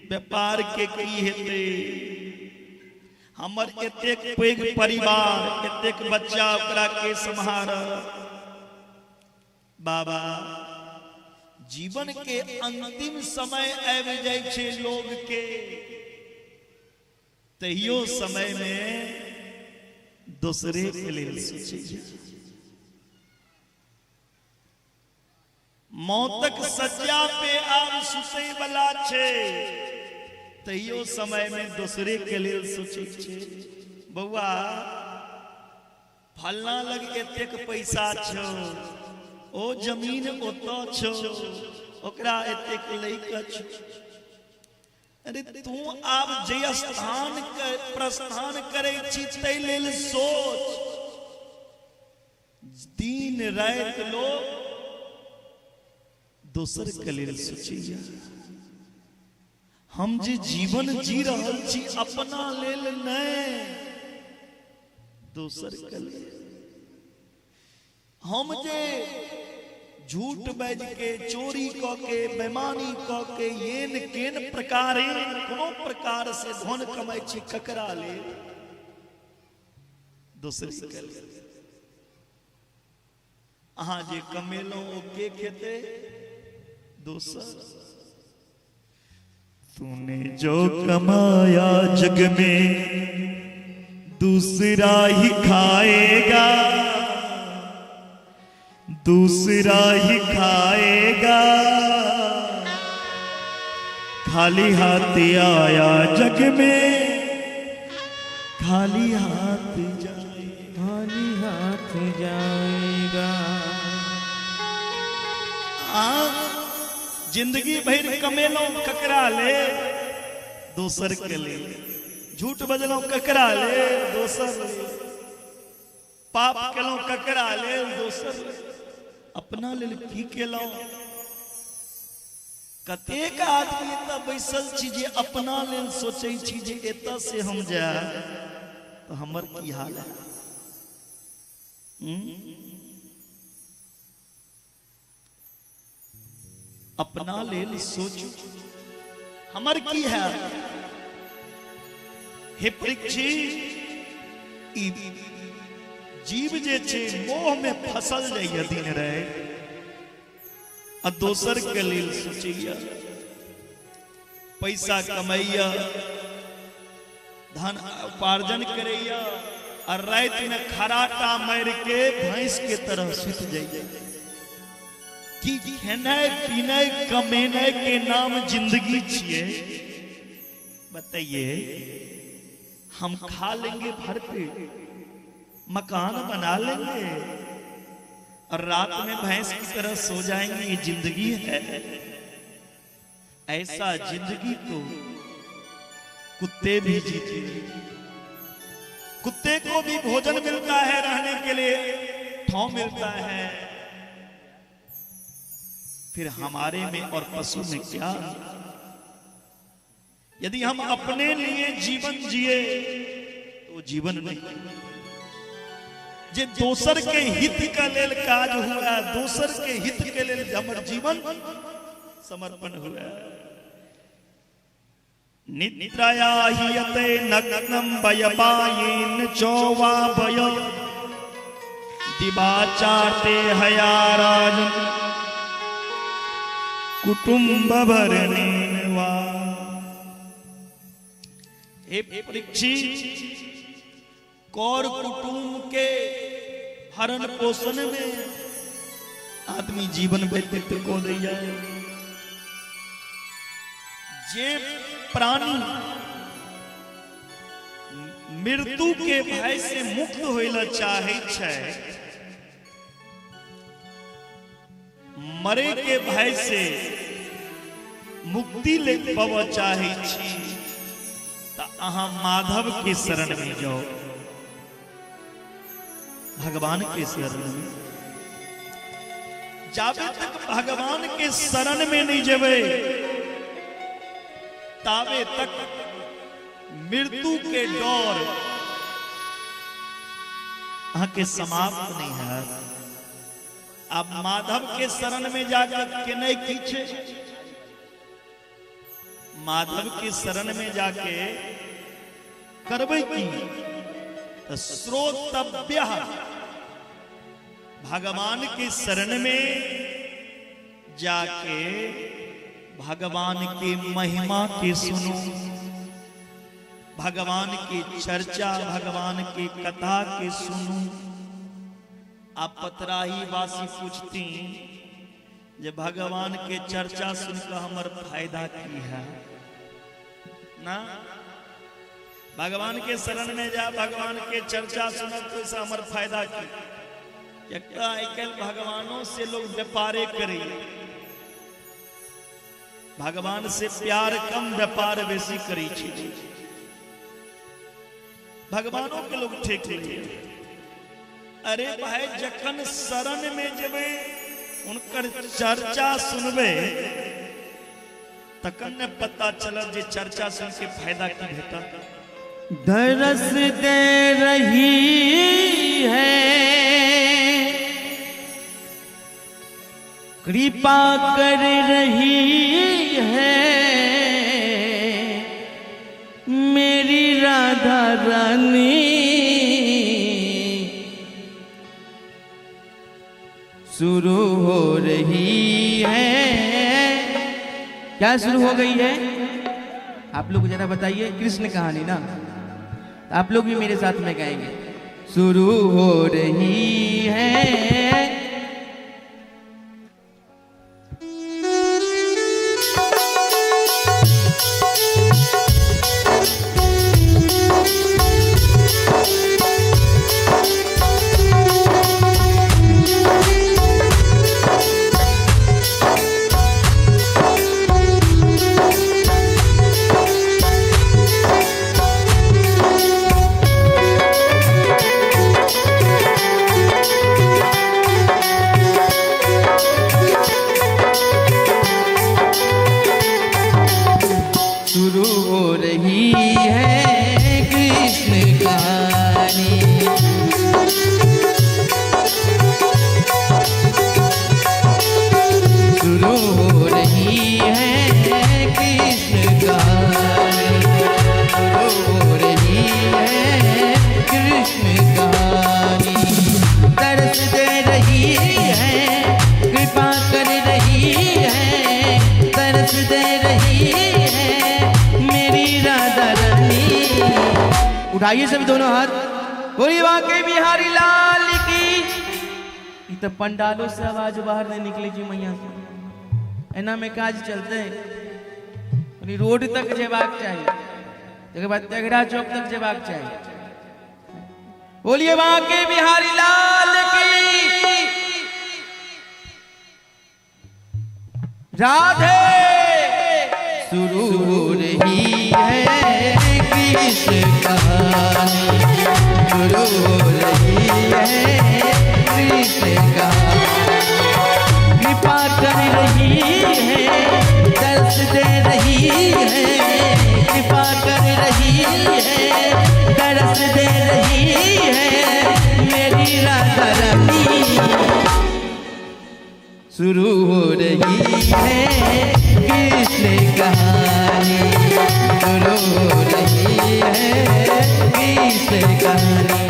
व्यापार के की हेतै, हमर एतेक पैघ परिवार, एतेक बच्चा, ओकरा के सम्हार। बाबा, जीवन के अंतिम समय आबि जाइ छै लोग के, तहियो समय में दोसरे के लेल सोचै। मौतक सज्जा पे आब सुतै वाला छै, तहियो समय में दोसरे के लेल सोचै छै। बौआ, फलना लग एतेक पैसा छौ, ओ जमीन ओतऽ छौ, ओकरा एतेक लै के छौ। अरे तू आब जे स्थान प्रस्थान करै छी ताहि लेल सोच। दिन राति लोग दोसर के लेल सोचैया। हम जे जीवन जी रहल छी अपना लेल नहीं, दोसर के लेल। हम जे झूठ बाजि के, चोरी क के, बेमानी क के, येन केन प्रकारे कोनो प्रकार से धन कमाई छी, ककरा लेल? दोसर के लेल। अहाँ जे कमेलहुं ओ के खेते? दोसर। तूने जो कमाया जग में दूसरा ही खाएगा, दूसरा ही खाएगा, खाली हाथ आया जग में खाली हाथ जाए, खाली हाथ जाएगा। आ जिंदगी भर कमेलौं ककरा ले? दोसर के ले। झूठ बजलौं ककरा ले? दोसर ले। पाप केलौं ककरा ले? दोसर ले। अपना लेल की केलौं? कतेक आदमी एतऽ बैसल छी जे अपना लेल सोचै छी जे एतऽ से हम जायब तऽ हमर की हाल है। अपना लेल सोचू हमर की है। हे परीक्षित, ई जीव जे छै मोह में फसल जाइए दिन रहे आ दोसर के लेल सोचैया, पैसा कमैया, धन उपार्जन करैया और रात में खराटा मार के भैंस के तरह सुत जाइए। कि खेनाइ पीनाइ कमेनाइ के नाम जिंदगी छिए? बताइए, हम खा लेंगे भर पेट, मकान बना लेंगे और रात में भैंस की तरह सो जाएंगे, ये जिंदगी है? ऐसा जिंदगी तो कुत्ते भी जीते। कुत्ते को भी भोजन मिलता है, रहने के लिए ठाव मिलता है, फिर हमारे में और पशु में क्या? यदि हम अपने लिए जीवन जिए तो जीवन नहीं। जे दोसर के हित के लेल काज हुआ, दोसर के हित के लेल हमर जीवन समर्पण हुआ। निद्राया हियते नग्नं वयपायेन चौवा वय दिवाचार्ते हया राजन कुटुंब भरणेन वा। हे परीक्षित, कौर कुटुंब के भरण पोषण में आदमी जीवन व्यतीत को दैया। जे प्राणी मृत्यु के भय से मुक्त होइला चाहे छै, मरे के भय से मुक्ति ले पाबऽ चाहे छी, त अहाँ माधव के शरण में जाओ, भगवान के शरण में। जाबे तक भगवान के शरण में नहीं जेबै ताबे तक मृत्यु के डर अहाँ के समाप्त नहीं है। अब माधव के शरण में जाकर के नहीं किछ, माधव के शरण में जाके करबै की? तो श्रोतव्य, भगवान के शरण में जाके भगवान के महिमा के सुनो, भगवान की चर्चा, भगवान की कथा के सुनो। आप पतराही वासी पूछती जे भगवान के चर्चा सुनकर हमर फायदा की है ना? भगवान के शरण में जा, भगवान के चर्चा सुनब तो इससे हमर फायदा की? एक आइ काल्हि भगवानों से लोग व्यापारे करे, भगवान से प्यार कम व्यापार बेसी करै छै। भगवानों के लोग ठेक लिए। अरे भाई, जखन शरण में जेबै उनकर चर्चा सुनबै तखन ने पता चलत जे चर्चा सुन के फायदा की भेटत। दरस दे रही है कृपा कर रही है मेरी राधा रानी, शुरू हो रही है। क्या शुरू हो गई है? आप लोग जरा बताइए, कृष्ण कहानी ना, आप लोग भी मेरे साथ में गाएंगे। शुरू हो रही है। शुरू हो रही है कृष्ण कहानी, शुरू हो रही है कृष्ण कहानी, शुरू हो रही है कृष्ण कहानी। तरस दे रही है, कृपा कर रही है, तरस दे रही है मेरी राधा रानी। उठाइए सभी दोनों हाथ, बोलिए बांके बिहारी लाल की। ई तो पंडालों से आवाज बाहर नहीं निकलेगी मैया, एना में काज चलते हैं। रोड तक जेबाक चाहिए, तकर बाद तेघड़ा चौक तक जेबाक चाहिए। बोलिए बांके बिहारी लाल की। राधे। शुरू हो रही है कृष्ण कहानी, शुरू हो रही है कृष्ण कहानी। कृपा कर रही है, दर्श दे रही है, कृपा कर रही है, दर्श दे रही है मेरी राधा रानी। शुरू हो रही है कृष्ण कहानी, शुरू हो रही है कृष्ण कहानी।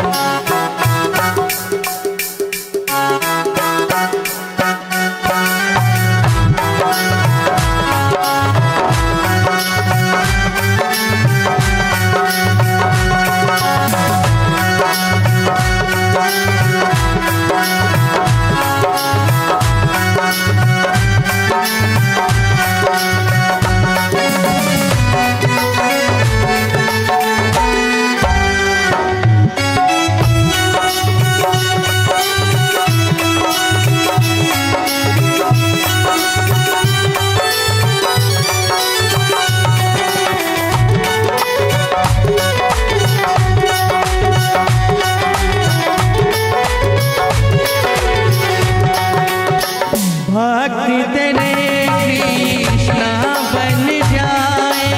भक्ति तेरे कृष्णा बन जाए,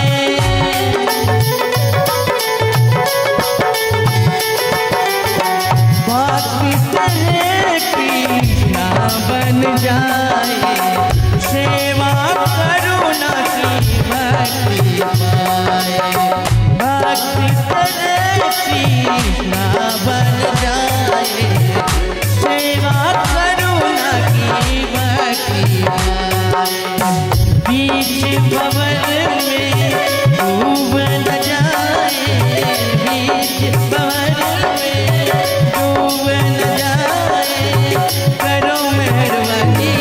भक्ति तेरे कृष्णा बन जाए, सेवा करुणा की भक्ति पाए। भक्ति तेरे कृष्णा बन जाए, सेवा करुणा की भक्ति पाए। बीच भंवर में डूब न जाए, बीच भंवर में डूब न जाए, करो मेहरबानी।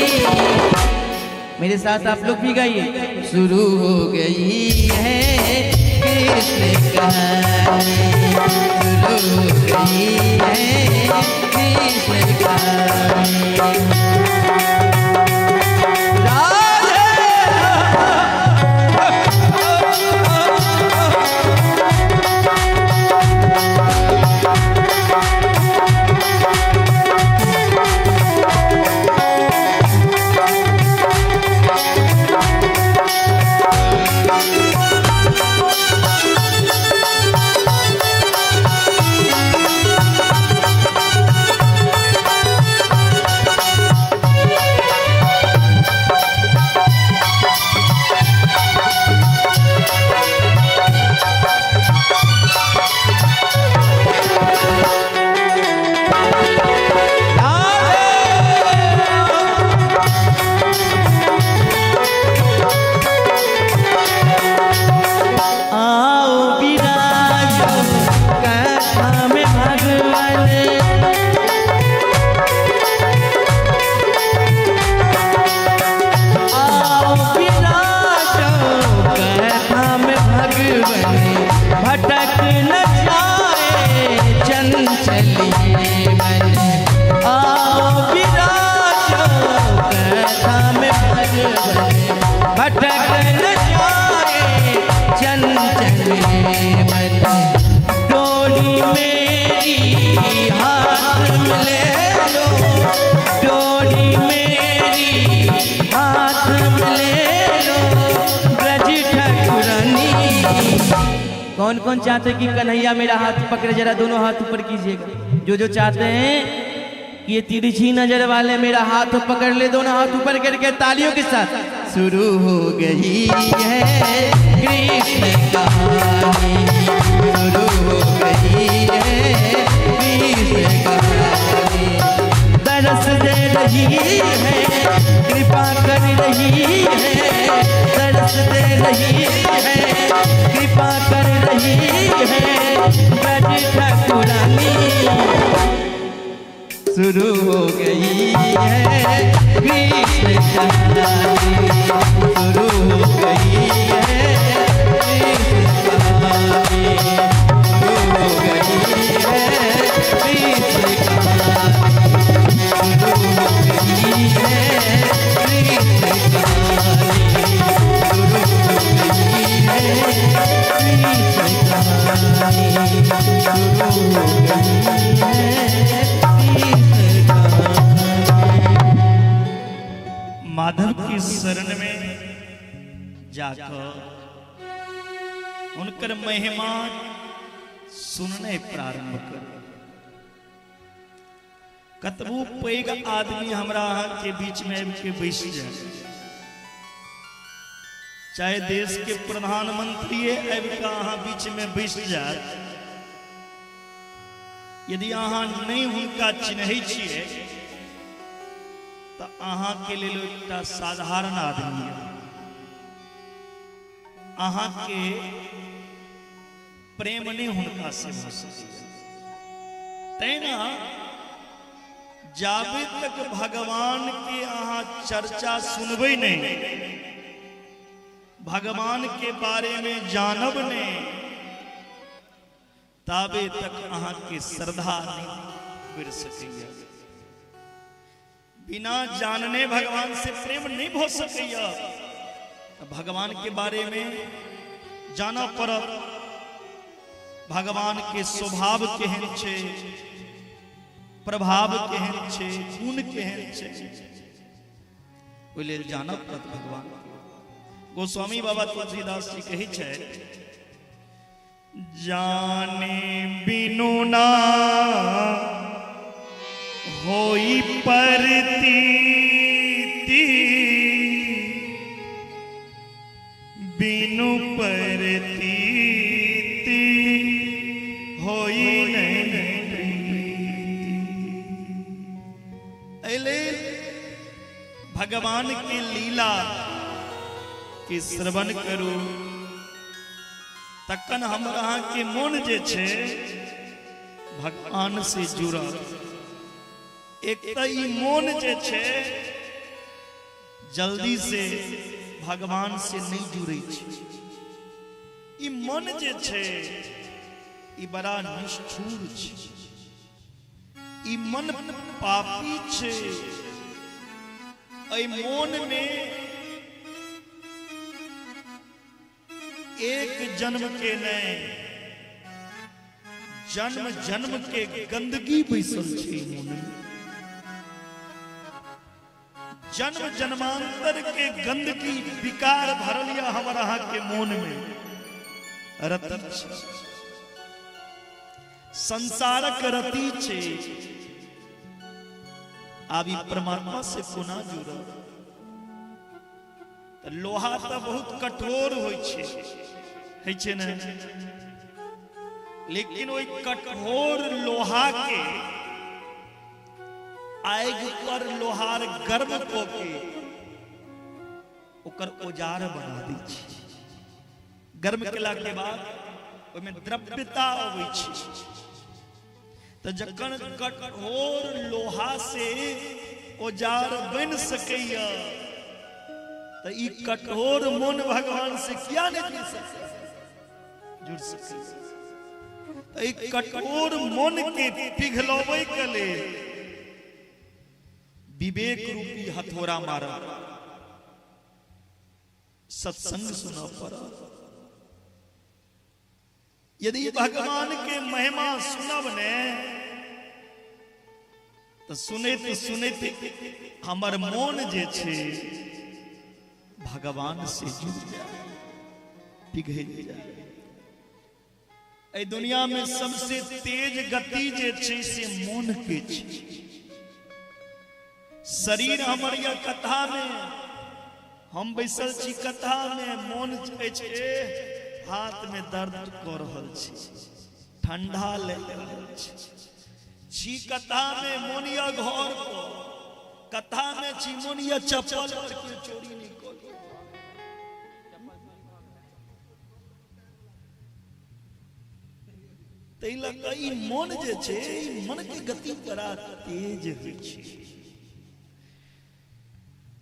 मेरे साथ आप लोग भी गाइए। शुरू हो गई है कृष्ण कहानी, शुरू हो गई है कृष्ण कहानी। राधे। कौन कौन चाहते हैं कि कन्हैया मेरा हाथ पकड़े? जरा दोनों हाथ ऊपर कीजिएगा। जो जो चाहते हैं कि ये तिरछी नजर वाले मेरा हाथ पकड़ ले, दोनों हाथ ऊपर करके तालियों के साथ। शुरू हो गई है कृष्ण कहानी, शुरू हो गई है कृष्ण कहानी। दरस दे रही है, कृपा कर रही है, दरस दे रही है, कृपा कर रही है ब्रज ठाकुरानी। शुरू हो गई है कृष्ण कहानी, शुरू हो गई है कृष्ण कहानी, शुरू हो गई है कृष्ण कहानी, शुरू हो गई है कृष्ण कहानी, शुरू हो गई है कृष्ण कहानी, शुरू हो गई है। माधव की शरण में जाकर उनकर महिमा सुनने प्रारंभ कर। कतबू पैघ आदमी हमरा अहाँ के बीच में आबि के बैस जाए, चाहे देश के प्रधानमंत्री आबि के अहाँ बीच में बैस जाए, यदि अहाँ नहीं हुनका चिन्है छियै तो अहाँ के लेल एकटा साधारण आदमी है। अहाँ के प्रेम नहीं हुनका से भऽ सकैए। तैना जाबे तक भगवान के अहाँ चर्चा सुनबै नहीं, भगवान के बारे में जानब नहीं, ताबे तक अहाँ के श्रद्धा नहीं बढ़ सकैए। बिना जानने भगवान से प्रेम नहीं हो सकैया। भगवान के बारे में जाना पड़त, भगवान के स्वभाव केहन छै, प्रभाव केहन छै, गुण केहन छै, ओहि लेल जानऽ पड़त भगवान। गोस्वामी बाबा तुलसीदास जी कहै छै, जाने बिनु ना होई परतीति, बिनु परतीति होई नहीं प्रीति। एहि लेल भगवान के लीला के श्रवण करू, तखन हमर अहाँ के मोन जे छै भगवान से जुड़ल। एक तऽ ई मोन जे छै जल्दी से भगवान से नहीं जुड़ै छै। ई मन जे छै ई बड़ा निष्ठुर छै, ई मन पापी छै। एहि मोन में एक जन्म के नहीं, जन्म जन्म के गंदगी बैसल छै मोन में। जन्म जन्मांतर के गंदगी विकार भरल या हमर अहाँ के मोन में रति छै, संसारक रति छै। आब ई परमात्मा से कोना जुड़ल? लोहा तऽ बहुत कठोर होइ छै, होइ छै ने? लेकिन ओहि कठोर लोहा के आगि पर लोहार गर्म कऽ के ओकर औजार बना दै छै। गर्म केला के बाद ओहिमे द्रव्यता अबै छै। तऽ जखन कठोर लोहा से औजार बनि सकैया तऽ ई कठोर मन भगवान से किया नहीं जुड़ सकैया? जुड़ सकैया। तऽ ई कठोर मन के पिघलबै के लेल विवेक रूपी हथौड़ा मारब, सत्संग सुनऽ पड़त। यदि भगवान के महिमा सुनब ने तऽ सुनैत सुनैत हमर मोन जे छै भगवान से जुड़ जाए, पिघल जाए। एहि दुनिया में सबसे तेज गति जे छै से मोन के छै। शरीर हमर यह कथा में, हम बैसल छी कथा में, मोन अछि हाथ में दर्द कऽ रहल छी, ठंडा लागि रहल छी कथा में, मोन यह घर पर, कथा में छी मोन यह चप्पल पर केओ चोरी नहि कऽ लिअ। ताहि लऽ कऽ ई मोन जे छै, ई मन के गति बड़ा तेज होइ छै।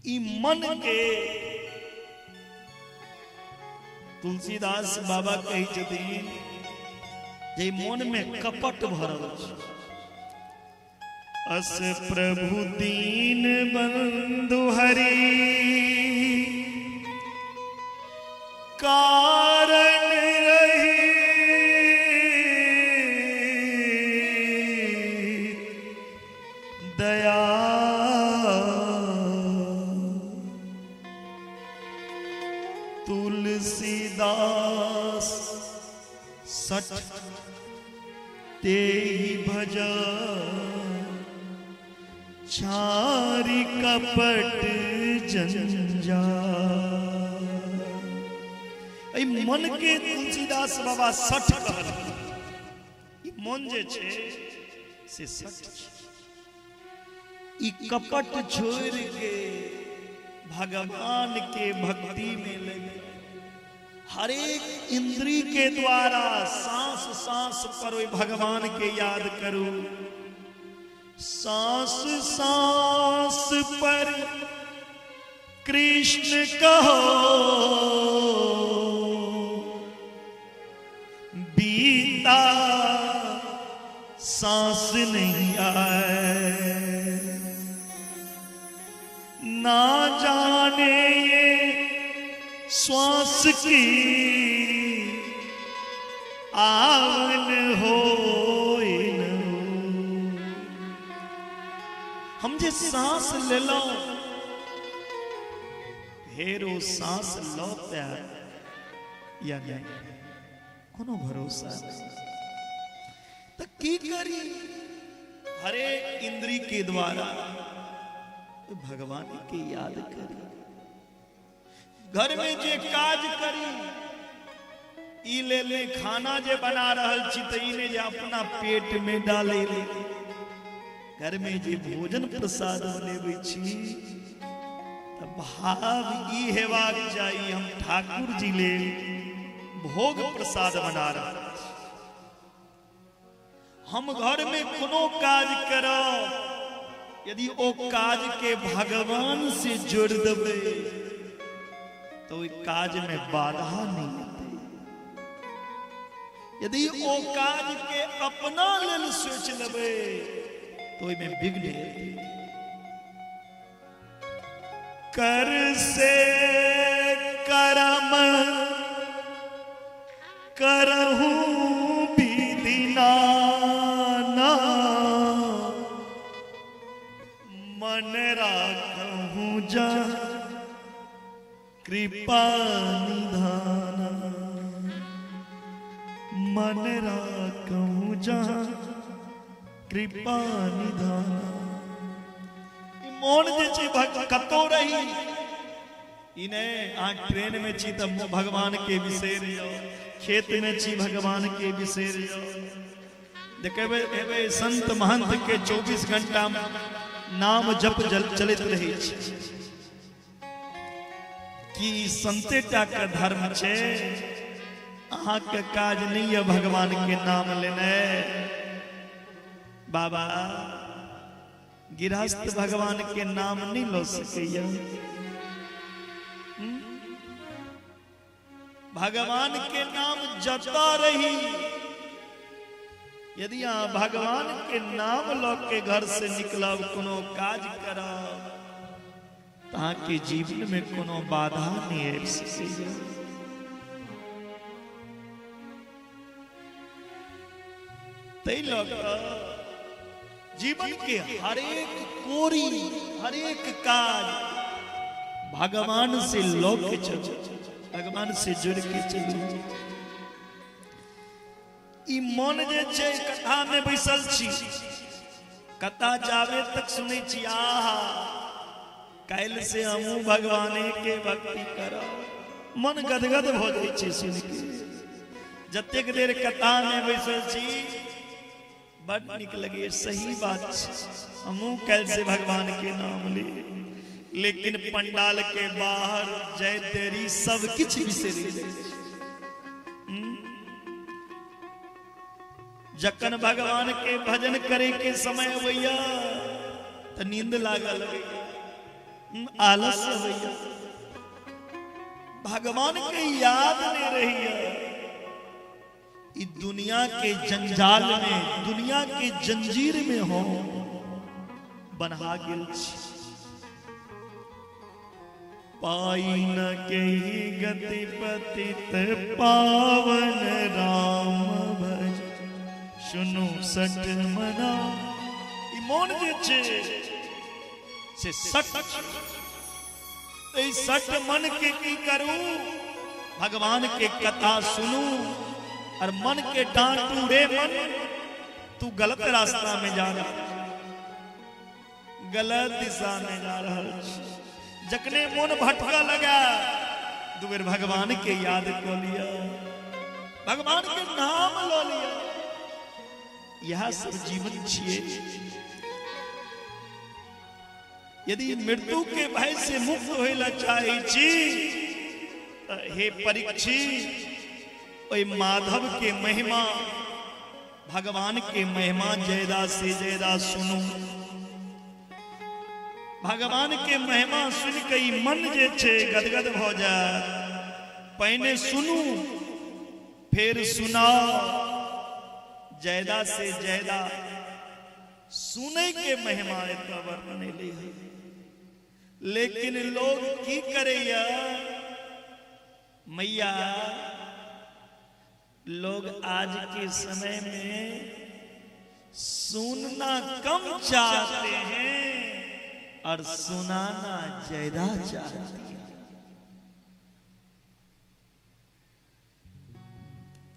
ई मन के तुलसीदास बाबा कहै छथिन जे मन में कपट भरल छै। अस प्रभु दीन बंधु हरि कारण रही दया, तुलसीदास सठ तेहि भजा चारि कपट जंजाल। एहि मन के तुलसीदास बाबा सठ कहलखिन। ई मन जे छै से सठ छै। ई कपट छोड़ि के भगवान के भक्ति में लगे, हरेक इंद्री के द्वारा सांस सांस पर ओहि भगवान के याद करू। सांस सांस पर कृष्ण कहो बीता सांस नहीं आए, ना जाने ये श्वास की आवन हो न। हम जे सांस लेलहुं फेर ओ सांस लऽ पायब या नहीं, कोनो भरोसा नहीं। तो की करी, हरेक इंद्री के द्वारा भगवान के याद करी। घर में जे काज करी, ई ले ले खाना जे बना रहल छी त ई ने जे अपना पेट में डाले ले। घर में जे भोजन प्रसाद बनेबै छी त भाव ई हेबाक चाही हम ठाकुर जी लेल भोग प्रसाद बना रहल छी। हम घर में कोनो काज करब, यदि ओ काज के भगवान से जोड़ देबै तो ओहि काज में बाधा नहीं एतै। यदि ओ काज के अपना लेल सोच लेबै तो ओहिमे विघ्न एतै। कर से करम करहूं विधि नाना, मन राखहूं जा कृपा निधाना, मन राखहूं जा कृपा निधाना। मोन जे छै कतौ रही, ई नहि अहाँ ट्रेन में छी तऽ भगवान के बिसरि जाउ, खेत में छी भगवान के बिसरि जाउ। देखबै हेबै संत महंत के 24 घंटा नाम जप चलैत रहै छै। कि संते टा के धर्म छै? अहाँके काज नहीं है भगवान के नाम लेने। बाबा गृहस्थ भगवान के नाम नहीं लो सकैया। भगवान के नाम जता रही, यदि अहाँ भगवान के नाम ल के घर से निकलब, कोनो काज करब, त अहाँके जीवन में कोनो बाधा नहीं आबि सकैया। ताहि लऽ कऽ जीवन के हरेक कोरी, हरेक काज भगवान से लऽ के चलू, भगवान से जुड़ के चलू। ई मन जे छै कथा में बैसल छी, कथा जावे तक सुनै छी, आहा काल्हि से हमहूँ भगवाने के भक्ति करब, मन गदगद भऽ जाइ छै सुनि के। जतेक देर कथा में बैसल छी बड नीक लगैए, सही बात छै, हमहूँ काल्हि से भगवान के नाम ली। लेकिन पंडाल के बाहर जाय देरी सब किछु बिसरि जाइ छै। जखन भगवान के भजन करे के समय अबैया त नींद लागल अबैया, आलस अबैया, भगवान के याद नहीं रहिया। ई दुनिया के जंजाल में, दुनिया के जंजीर में हो बन्हा गेल छी। पाई न के गति पतित पावन राम भज सुनु सठ मना। ई मोन जे छै से सठ, एहि सठ मन के की करू? भगवान के कथा सुनू और मन के डांटू, रे मन तू गलत रास्ता में जा रहा, गलत दिशा में जा रहा। जखने मन भटका लगा दू बेर भगवान के याद कऽ लिया, भगवान के नाम लऽ लिया। यह सब जीवन छिए। यदि मृत्यु के भय से मुक्त होय ला चाहे छी हे परीक्षित, ओहि माधव के महिमा, भगवान के महिमा जयदा से जयदा सुनू। भगवान के महिमा सुन के मन जे छे गदगद भ जाए। पहिने सुनू फिर सुनाओ, जयदा से जयदा सुने के महिमा एतऽ वर्णन एलै है। लेकिन लोग की करैया मैया, लोग आज के समय में सुनना कम चाहते हैं और सुनाना ज्यादा चाहते हैं।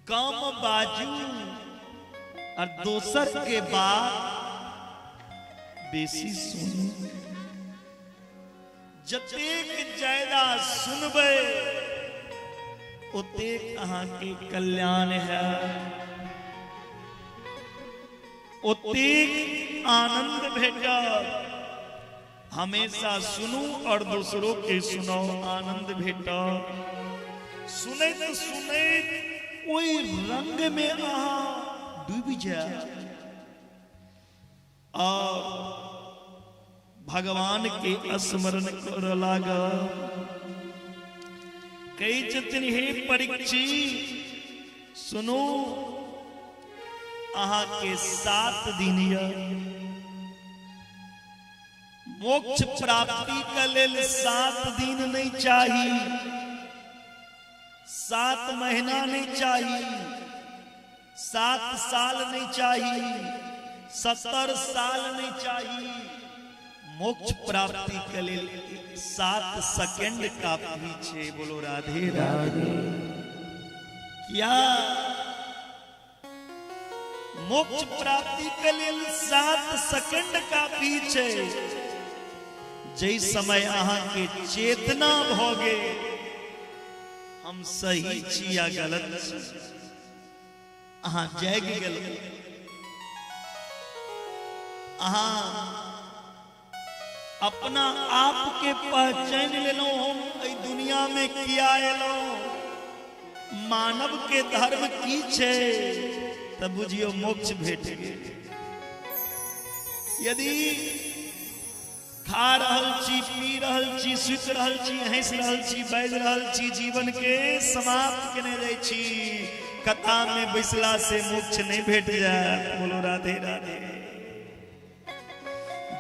कम बाजू और दोसर के बात बेसी सुनू। जतेक ज्यादा सुनबै ओतेक अहाँके कल्याण है, ओतेक आनंद भेटत। हमेशा सुनू और दूसरों के सुनाओ, आनंद भेटत। सुनैत सुनैत ओहि रंग में अहाँ डूबि जायब और भगवान के स्मरण करऽ लागब। कहै छथिन हे परीक्षित सुनू, अहाँ के 7 दिन यऽ मोक्ष प्राप्ति के लेल। 7 दिन नहीं चाही, 7 महीना नहीं चाही, 7 साल नहीं चाही, 70 साल नहीं चाही। मोक्ष प्राप्ति के लेल 7 सेकंड काफी छे। बोलो राधे राधे। क्या मोक्ष प्राप्ति के लेल 7 सेकंड काफी छे? जै समय अहाँ के चेतना भ गेल हम सही छी या गलत छी, अहाँ जागि गेल, अहाँ अपना आप के पहचान लेलहुं, हम एहि दुनिया में किया एलहुं, मानव के धर्म की छे, तब बुझियो मोक्ष भेट गेल। यदि खा रहल छी, पी रहल छी, सुति रहल छी, हँसि रहल छी, बाजि रहल छी, जीवन के समाप्त केने जाइ छी, कथा में बैसला से मोक्ष नहीं भेट जायत। बोलो राधे राधे।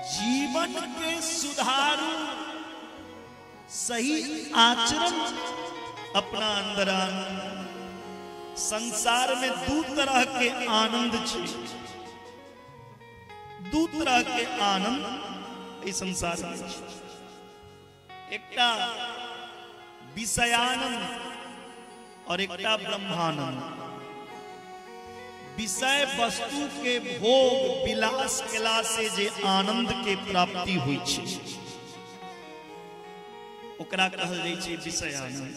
जीवन के सुधारू, सही आचरण अपना अंदर आनू। संसार में 2 तरह के आनंद छे, 2 तरह के आनंद इस संसार में। एकटा विषयानंद और एकटा ब्रह्मानंद। विषय वस्तु के भोग विलास केला से जे आनंद के प्राप्ति होइ छै ओकरा कहल जाइ छै विषय आनंद।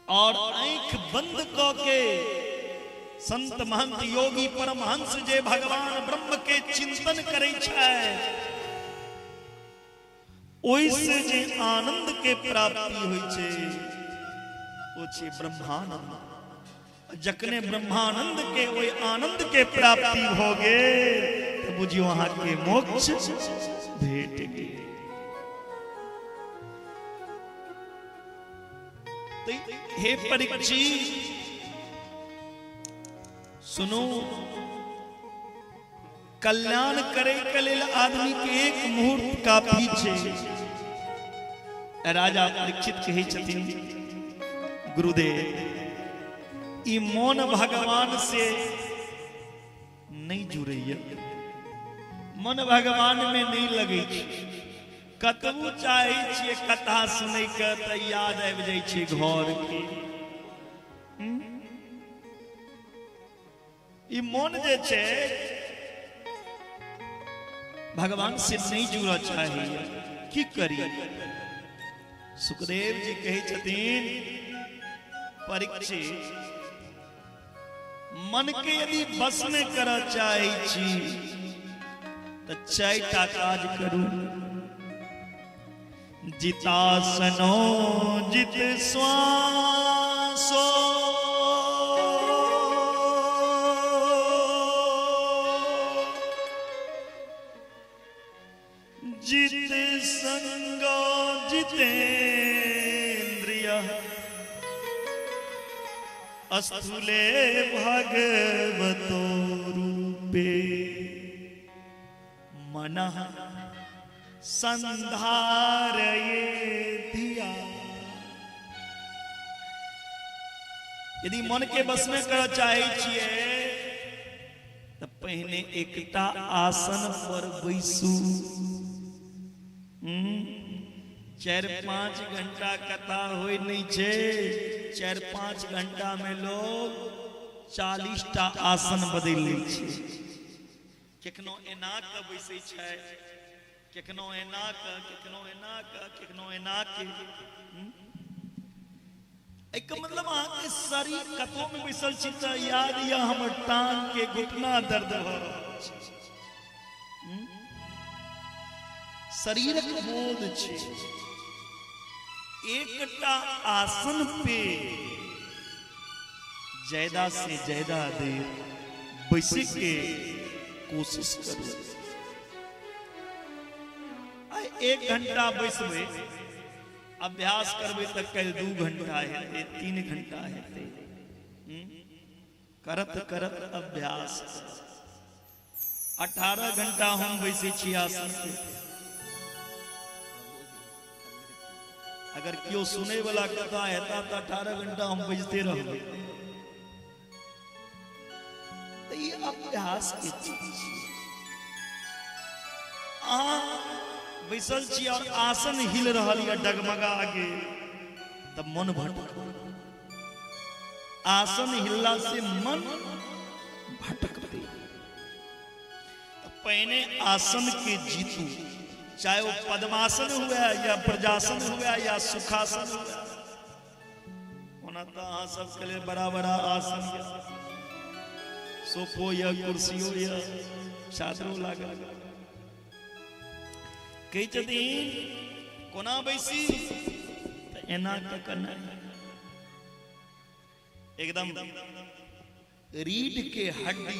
और आंख बंद क के संत महंत योगी परमहंस जे भगवान ब्रह्म के चिंतन करै छै ओहि से जे आनंद के प्राप्ति होइ छै ओ छै ब्रह्मानंद। जखने ब्रह्मानंद के ओहि आनंद के प्राप्ति भ गेल त बुझियो अहाँ के मोक्ष भेट गेल। हे परीक्षित सुनो, कल्याण करे के लेल आदमी के एक मुहूर्त काफी छै। राजा परीक्षित कहै छथिन गुरुदेव ई मन भगवान से नहीं जुड़ैया, मन भगवान में नहीं लगै छै। कतबो चाहे छियै कथा सुनै के त याद आबि जाइ छै घर के। ई मन जे छै भगवान से नहीं जुड़ऽ चाहैया, की करी? सुखदेव जी कहै छथिन परीक्षित मन के यदि बस में करऽ चाहै छी त चारिटा काज करू। जितासनो जित श्वासो जित संगो जितेन्द्रिय अस्थूले भगवतो रूपे मनः संधारये धिया। यदि मन के बस में करऽ चाहै छियै त पहिने एकटा आसन पर बैसू। 4-5 घंटा कथा होय नहीं छै, 4-5 घंटा में लोग 40टा आसन बदलि लै छै। केखनो एना के बैसै छै, केखनो एना के, केखनो एना के, केखनो एना के। एहिके मतलब अहाँके शरीर कतौ में बैसल छी त याद यऽ हमर टांग के घुटना दर्द भऽ रहल छै। शरीरक बोध छै। एकटा आसन पे ज्यादा से ज्यादा देर बैसे के कोशिश करू। आइ 1 घंटा बैसबै, अभ्यास करबै त काल्हि 2 घंटा हेतै, 3 घंटा हेतै। करत करत अभ्यास 18 घंटा हम बैसै छी आसन पे। अगर केओ सुनै वाला कथा हेता त 18 घंटा हम बैसते रहबै। त ई अभ्यास के चीज छियै। अहाँ बैसल छी और आसन हिल रहल या डगमगा गेल त मन भटक। आसन हिलला से मन भटकतै। त पहिने आसन के जीतू, चाहे वो पद्मासन हुए या प्रजासन हुए या सुखासन हुए। ओना त अहाँ सबके लिए बड़ा बड़ा आसन या सोफो या कुर्सियो या चादरो लागल। कहै छथिन कोना बैसी त एना के कना एकदम रीढ़ के हड्डी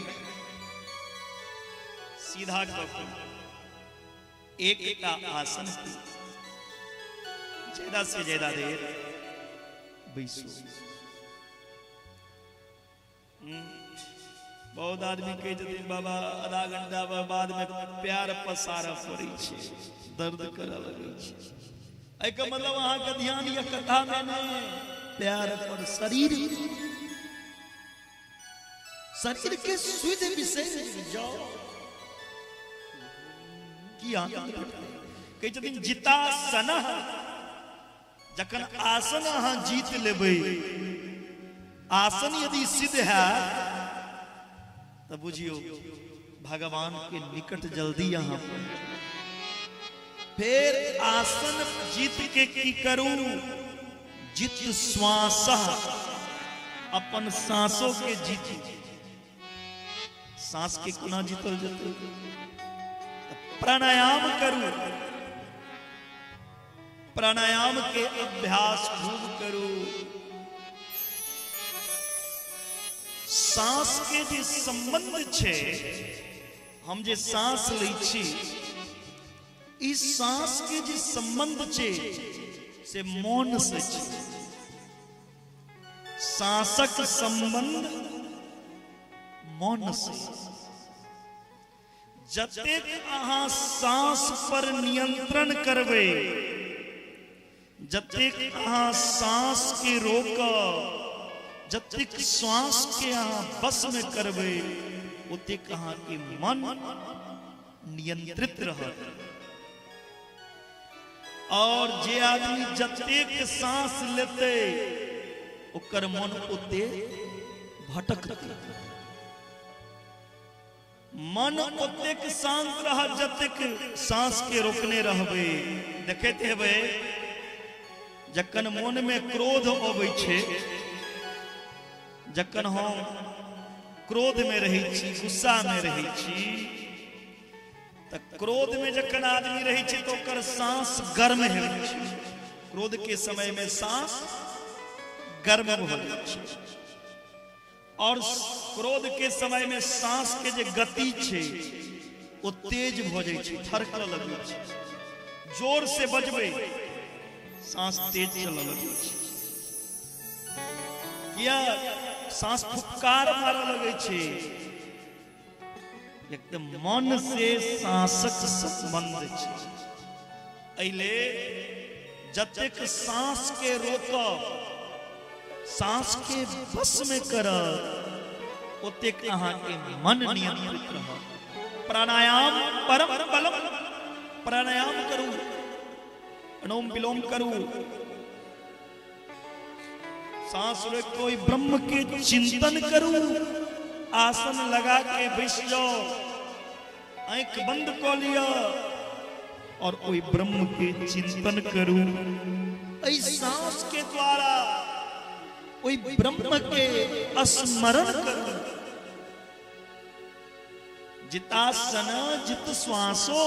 सीधा कऽ के एकटा आसन पे ज्यादा से ज्यादा देर बैसू। बहुत आदमी कहै छथिन बाबा आधा घंटा बाद में प्यार पसारऽ पड़ै छै, दर्द करऽ लगै छै। एहिके मतलब अहाँके ध्यान यऽ कथा में नहि, प्यार पर शरीर, शरीर के शुद्ध विषय जाओ की आनंद भेटतै। कहै छथिन जितासन, जखन आसन अहाँ जीत लेबै आसन यदि सिद्ध है तो बुझियो भगवान के निकट जल्दी यहां पहुंच। फिर आसन जीत के की करू? जित श्वास, अपन सांसों के जीत। सांस के कोना जीतल जतै? प्राणायाम करू, प्राणायाम के अभ्यास खूब करू। सांस के जे संबंध छे, हम जे सांस लै छी, इस सांस के जे संबंध छे से मौन से छे। सांसक संबंध मौन से। जतेक अहाँ सांस पर नियंत्रण करबै, जतेक अहाँ सांस के रोकब, जतेक श्वास के अहाँ बस में करबै, ओतेक अहाँ के मन नियंत्रित रहत। और जे आदमी जतेक सांस लेते ओकर मन ओते भटकते। मन ओतेक शांत रहत जतेक सांस के रोकने रहबै। देखैत हेबै जखन मन में क्रोध अबै छै, जखन हम क्रोध में रहै छी, गुस्सा में रहै छी, त क्रोध में जखन आदमी रहै छै तो ओकर सांस गर्म होइ छै। क्रोध के समय में सांस गर्म भऽ जाइ छै। और क्रोध के समय में सांस के जे गति छै ओ तेज भऽ जाइ छै, थरकऽ लगै छै। जोर से बजबै सांस तेज चलऽ लगै छै। किया? सांस फुफकार मारऽ लगै छै। एकदम मन से सांसक संबंध छै। एहिले जतेक सांस के रोकब, सांस के बस में करब, ओतेक अहाँ के मन नियंत्रित रहत। प्राणायाम परम बलम। प्राणायाम करू, अनुलोम विलोम करू, सांस रोक कोई ब्रह्म के चिंतन करू। आसन लगा के बैस जाओ, आंख बंद क लिया और ओई ब्रह्म के चिंतन करू। एहि सांस के द्वारा ओई ब्रह्म के स्मरण करू। जितासन जित श्वासो,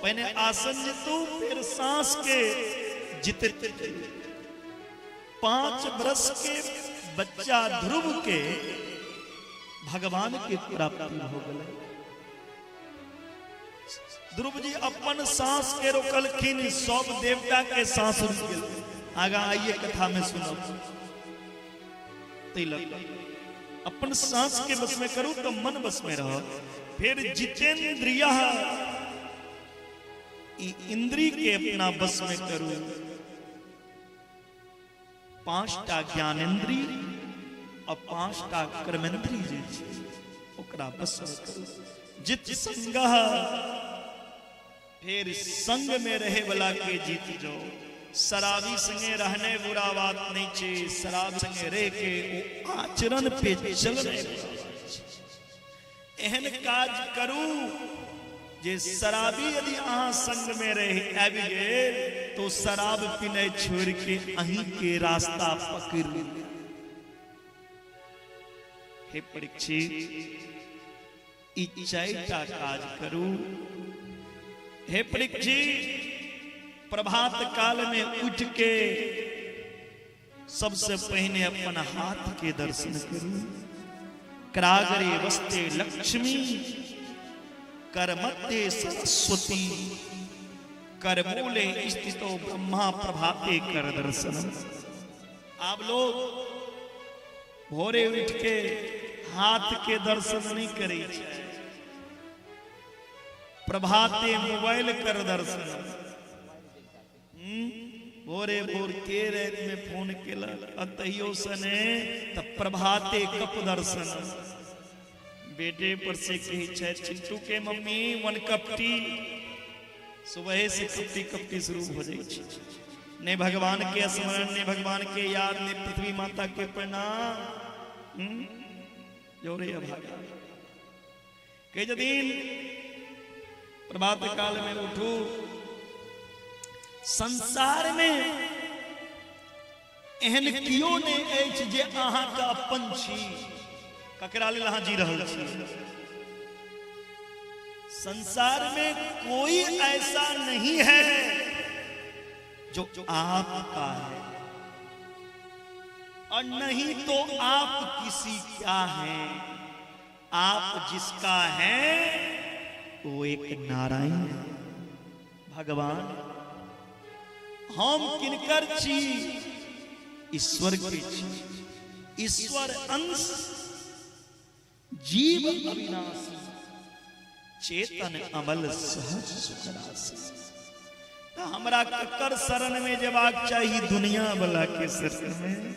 पहले आसन जीतू फिर सांस के जित। 5 वर्ष के बच्चा ध्रुव के भगवान के प्राप्ति हो गए। ध्रुव जी अपन सांस के रोकलखिन, सब देवता के सांस रुक गेल। आगा आइए कथा में सुनब। अपन सांस के बस में करू तो मन बस में रह। फिर जितेंद्रिय, इंद्री के अपना बस में करू। 5टा ज्ञानेन्द्री और 5टा कर्मेंद्री जे छै ओकरा बस में करू। जित संग, फिर संग में रहे वाला के जीत जाओ। शराबी संगे रहने बुरा बात नहीं छे, शराब संगे रह के ओ आचरण पे चलने एहन काज करू जे शराबी यदि अहाँ संग में रहे आबि गेल तो शराब पीने छोड़ के अहीं के रास्ता पकड़ ले। हे परीक्षित, ई 4टा काज करू। हे परीक्षित, प्रभात काल में उठ के सबसे पहले अपन हाथ के दर्शन करू। करागरे वस्ते लक्ष्मी, करमते सरस्वती, करमूले स्थितो ब्रह्मा प्रभाते कर दर्शन। आप लोग भोरे उठ के हाथ के दर्शन नहीं करे, प्रभाते मोबाइल कर दर्शन। भोरे भोर के रात में फोन केलक तहियो सने त प्रभाते कप दर्शन। बेटे पर से कही छै चिंटू के मम्मी 1 कप टी, सुबह से कपटी कपटी शुरू हो जाइ छै। ने भगवान के स्मरण, ने भगवान के याद, ने पृथ्वी माता के प्रणाम। जोरे अभागा के दिन प्रभात काल में उठू, संसार में एहन कियो ने अछि जे अहाँ के अपन छी, ककरा लेल अहाँ जी रहल छी। संसार में कोई ऐसा नहीं है जो आपका है, और नहीं तो आप किसी का हैं। आप जिसका है वो एक नारायण है, भगवान। हम किनकर छी? ईश्वर के छी। ईश्वर अंश, जीव अविनाशी, चेतन अमल सहज सुखरासी। तो हमरा ककर शरण में जेबाक चाही? दुनिया वाला के शरण में।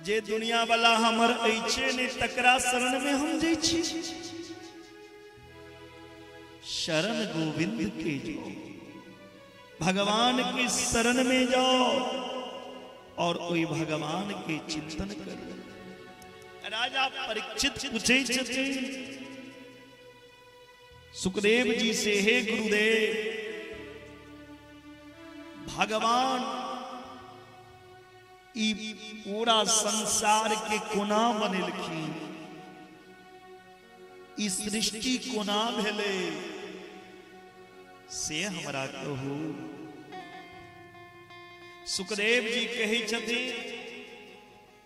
जे दुनिया वाला हमर अछि ने तकरा शरण में हम जाइ छी। शरण गोविंद के जाओ, भगवान के शरण में जाओ और ओहि भगवान के चिंतन करो। राजा परीक्षित पूछे छथिन सुखदेव जी से, हे गुरुदेव, भगवान ई पूरा संसार के कोना बनेलखिन, ई सृष्टि कोना भेलै से हमरा कहू। सुखदेव जी कहै छथिन,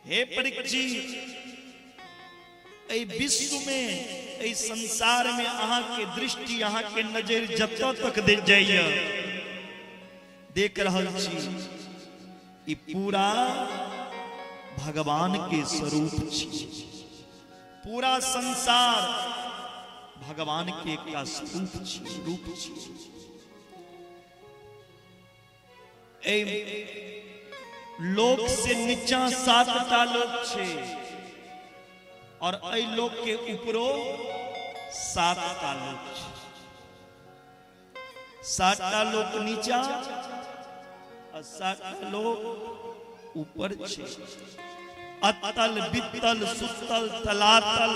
हे परीक्षित, एहि विश्व में, एहि संसार में अहाँ के दृष्टि, अहाँ के नजर जतऽ तक जाइए देख रहल छी, ई पूरा भगवान के स्वरूप छी। पूरा संसार भगवान के एकटा स्वरूप छी, रूप छी। एहि लोक से नीचा 7टा लोक छै और एहि लोक के ऊपरो 7टा लोक छै। 7टा लोक नीचा और 7टा लोक ऊपर छै। अतल, वितल, सुतल, तलातल,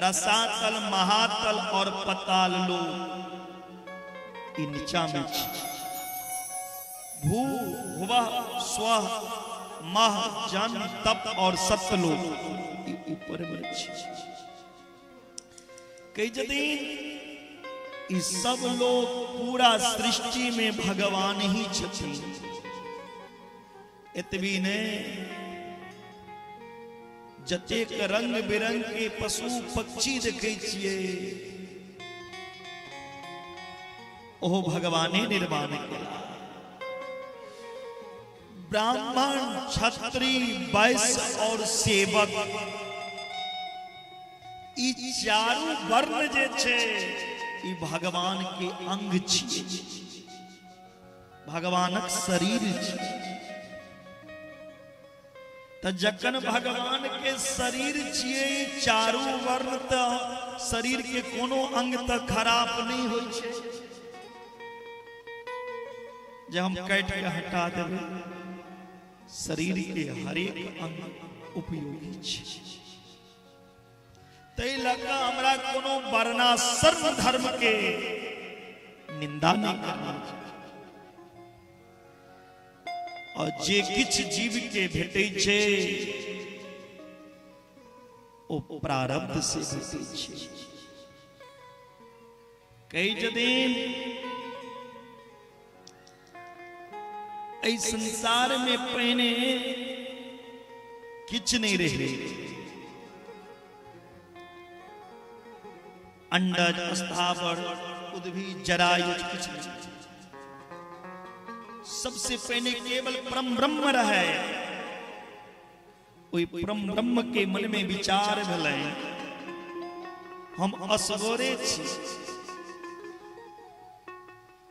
रसातल, महातल और पताल लोक ई नीचा में छै। भू, भुवः, स्वः, मह, जन, तप और सत्यलोक ई ऊपर में छै। कई जदीन ई सब लोग पूरा सृष्टि में भगवान ही छथिन। एतबी ने जतेक रंग बिरंग के पशु पक्षी देखै छियै ओहो भगवाने निर्माण केला। ब्राह्मण, क्षत्रिय, वैश्य और सेवक ई चारू वर्ण जे छै ई भगवान के अंग छियै, भगवानक शरीर छियै। त जखन भगवान के शरीर छियै चारू वर्ण, त शरीर के कोनो अंग त खराब नहीं होइ छै जे हम काटि के हटा देबै। शरीर के हरेक अंग उपयोगी छै। तै लऽ कऽ हमरा कोनो वर्णाश्रम धर्म के निंदा नहीं करना चाही। और जे किछु जीव के भेटै छै ओ प्रारब्ध से भेटै छै। कई जदीन एहि संसार में पहिने किछु नहीं रहे, अंडज, स्थावर, उद्भिद, जरायुज किछु नहीं। सबसे पहले केवल परम ब्रह्म रहे। ओहि परम ब्रह्म के मन में विचार भेलै हम असगरे छी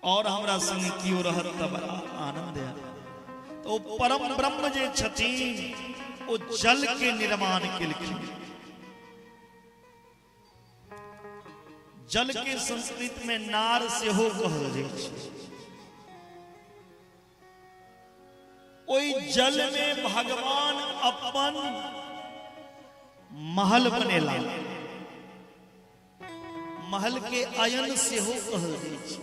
और हमरा संग कियो रहत त बड़ा आनंद आयत। तो परम ब्रह्म जे छथिन ओ जल के निर्माण केलखिन। जल के संस्कृत में नार सेहो कहल जाइ छै। ओहि जल में भगवान अपन महल बनेला। महल के अयन सेहो कहल जाइ छै।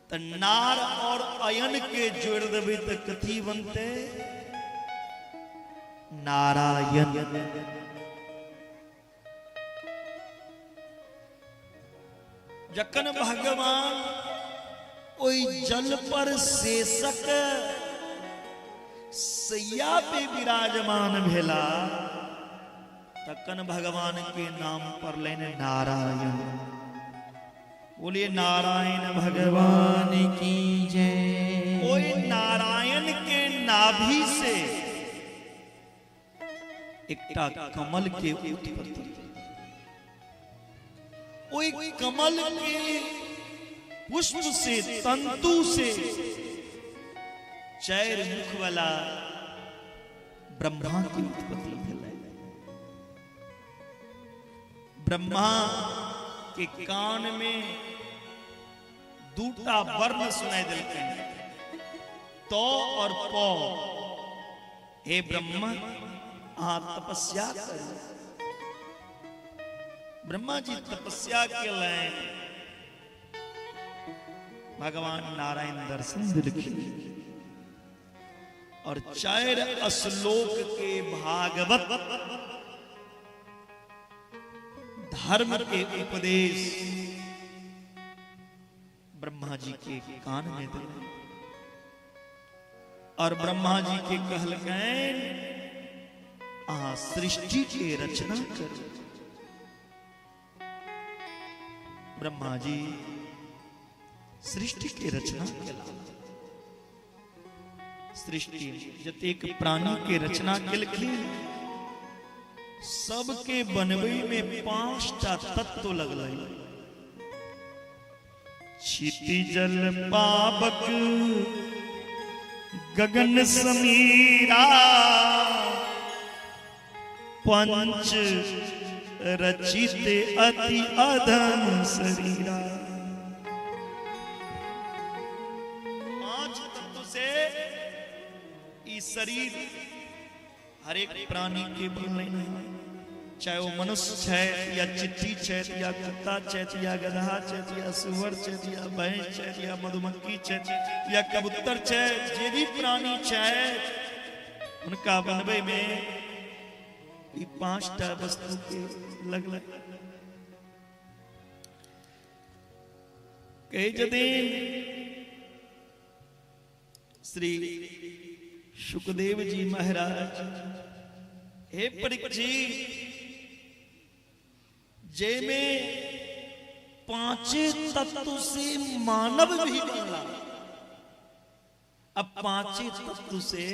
त नार और अयन के जोड़ देबै त कथी बनतै? नारायण। जखन भगवान ओहि जल पर शेषक सैया पे विराजमान भेला तखन भगवान के नाम पड़लनि नारायण। बोलिए नारायण भगवान की जय। ओहि नारायण के नाभि से एकटा कमल के उत्पत्ति, ओहि कमल के पुष्प से, तंतु से चारि मुख वाला ब्रह्मा के उत्पत्ति भेलै। ब्रह्मा के कान में दूटा वर्ण सुनाई देलकनि, त और प। हे ब्रह्मा, अहाँ तपस्या करू। ब्रह्मा जी तपस्या केलनि, भगवान नारायण दर्शन देलखिन और चारि श्लोक के भागवत धर्म के उपदेश ब्रह्मा जी के कान में दिले और ब्रह्मा जी के कहलकनि अहाँ सृष्टि के रचना करू। ब्रह्मा जी सृष्टि के रचना केला। सृष्टि जतेक प्राणी के रचना केलखिन सबके बनबै में 5टा तत्व लगलै। क्षिति जल पावक गगन समीरा, पंच रचित अति अधम शरीरा। 5 तत्व से ई शरीर हर एक प्राणी के बनलै, चाहे वो मनुष्य छै या चिट्ठी छै या कुत्ता छै या गधा छै या सुअर छै या भैंस छै या मधुमक्खी छै या कबूतर छै, जे भी प्राणी छै उनका बनबै में ई 5टा वस्तु के लगलै। कहै छथिन श्री सुखदेव जी महाराज, हे परीक्षित, जे में 5 तत्व से मानव भी बनला, अब 5 तत्व से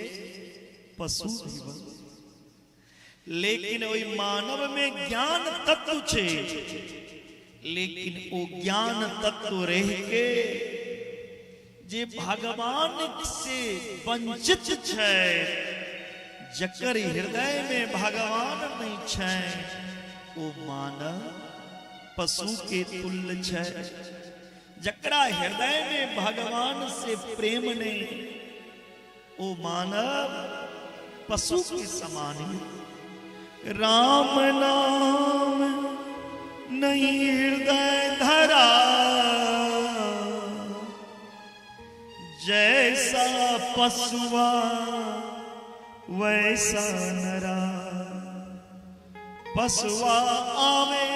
पशु भी बनला, लेकिन ओहि मानव में ज्ञान तत्व छे, लेकिन ओ ज्ञान तत्व रह के जे भगवान से वंचित छै, जकर हृदय में भगवान नहीं छै, ओ मानव पशु के तुल्य छै। जकरा हृदय में भगवान से प्रेम नहीं, ओ मानव पशु के समान है। राम नाम नहीं हृदय धरा, जैसा पशुआ वैसा नरा। पशुआ आवे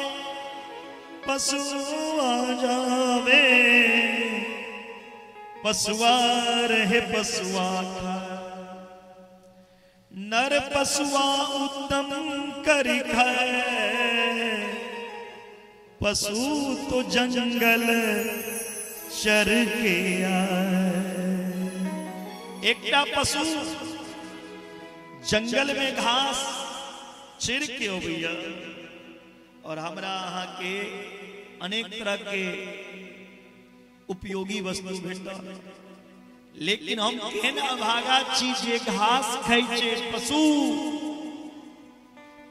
पशुआ जावे, पशुआ रहे पशुआ खा। नर पशुआ उत्तम कर खाए, पशु तो जंगल चर के आए। एकटा पशु जंगल में घास चिर के अबैया और हमरा अहाँ के अनेक तरह के उपयोगी वस्तु भेटल, लेकिन हम केहन अभागा छी जे घास खाइ छै पशु,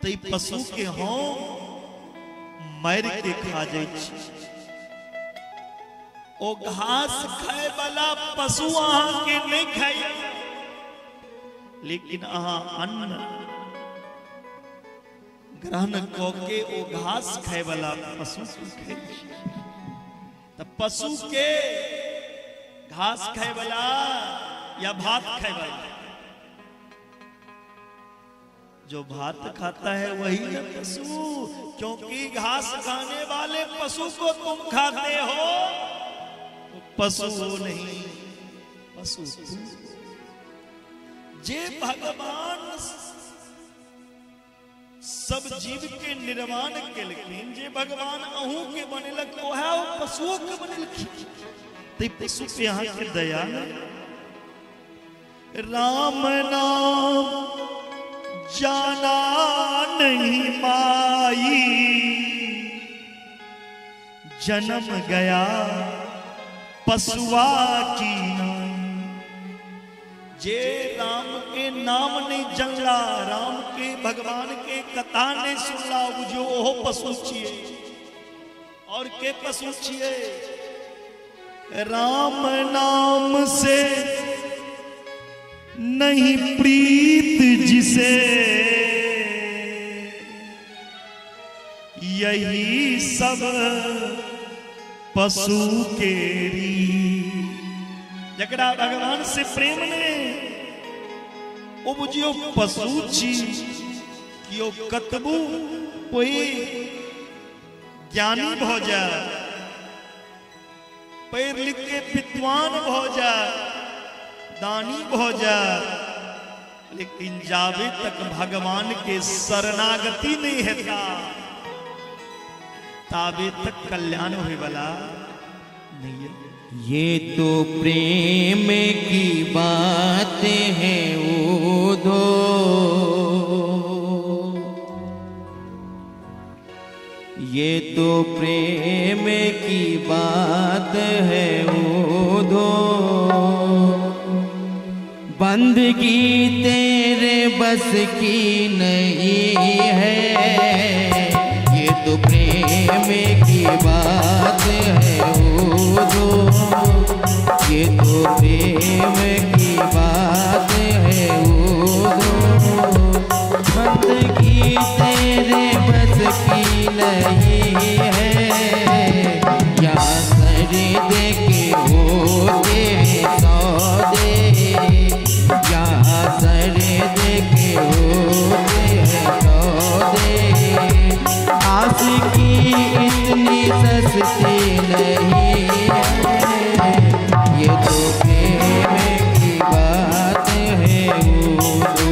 तै पशु के हम मारि के खा जाइ छी। ओ घास खाए वाला पशु अहाँ के नहीं खाई, लेकिन अहाँ अन्न ग्रहण क के ओ घास खाए वाला पशु के खाइ। त पशु के घास खाए वाला या भात खाए वाला? जो भात खाता है वही है पशु, क्योंकि घास खाने वाले पशु को तुम खाते हो तो पशु नहीं, पशु तुम। जे भगवान सब जीव के निर्माण केलखिन, जे भगवान अहू के बनेलक ओहे ओ पशुओं के बनेलखिन, ते पशु पे अहाँ के दया। राम नाम जाना नहीं माई, जन्म गया पशुआ की नाई। जे राम के नाम नहीं जनला, राम के भगवान के कथा नहीं सुनला, बुझियो ओहो पशु छिए। और के पशु छिए? राम नाम से नहीं प्रीत जिसे, यही सब पशु केरी। जकरा भगवान से प्रेम ने ओ बुझियो पशु छी कि ओ कतबू कोई ज्ञानी भ जाए, पढ़ लिख के विद्वान भ जाए, दानी भ जाए, लेकिन जावे तक भगवान के शरणागति नहीं हेता ताबे तक कल्याण होए वाला नहीं है। ये तो प्रेम की बात है उधो, ये तो प्रेम की बात है उधो, बंदगी तेरे बस की नहीं है। ये तो प्रेम की बात है उधो, ये तो प्रेम की बात है उधो, बंदगी तेरे बस की नहीं है। या सर दे के होते सौदे, या सर दे के होते सौदे, आस की इतनी सस्ती नहीं है। ये तो प्रेम की बात है उधो।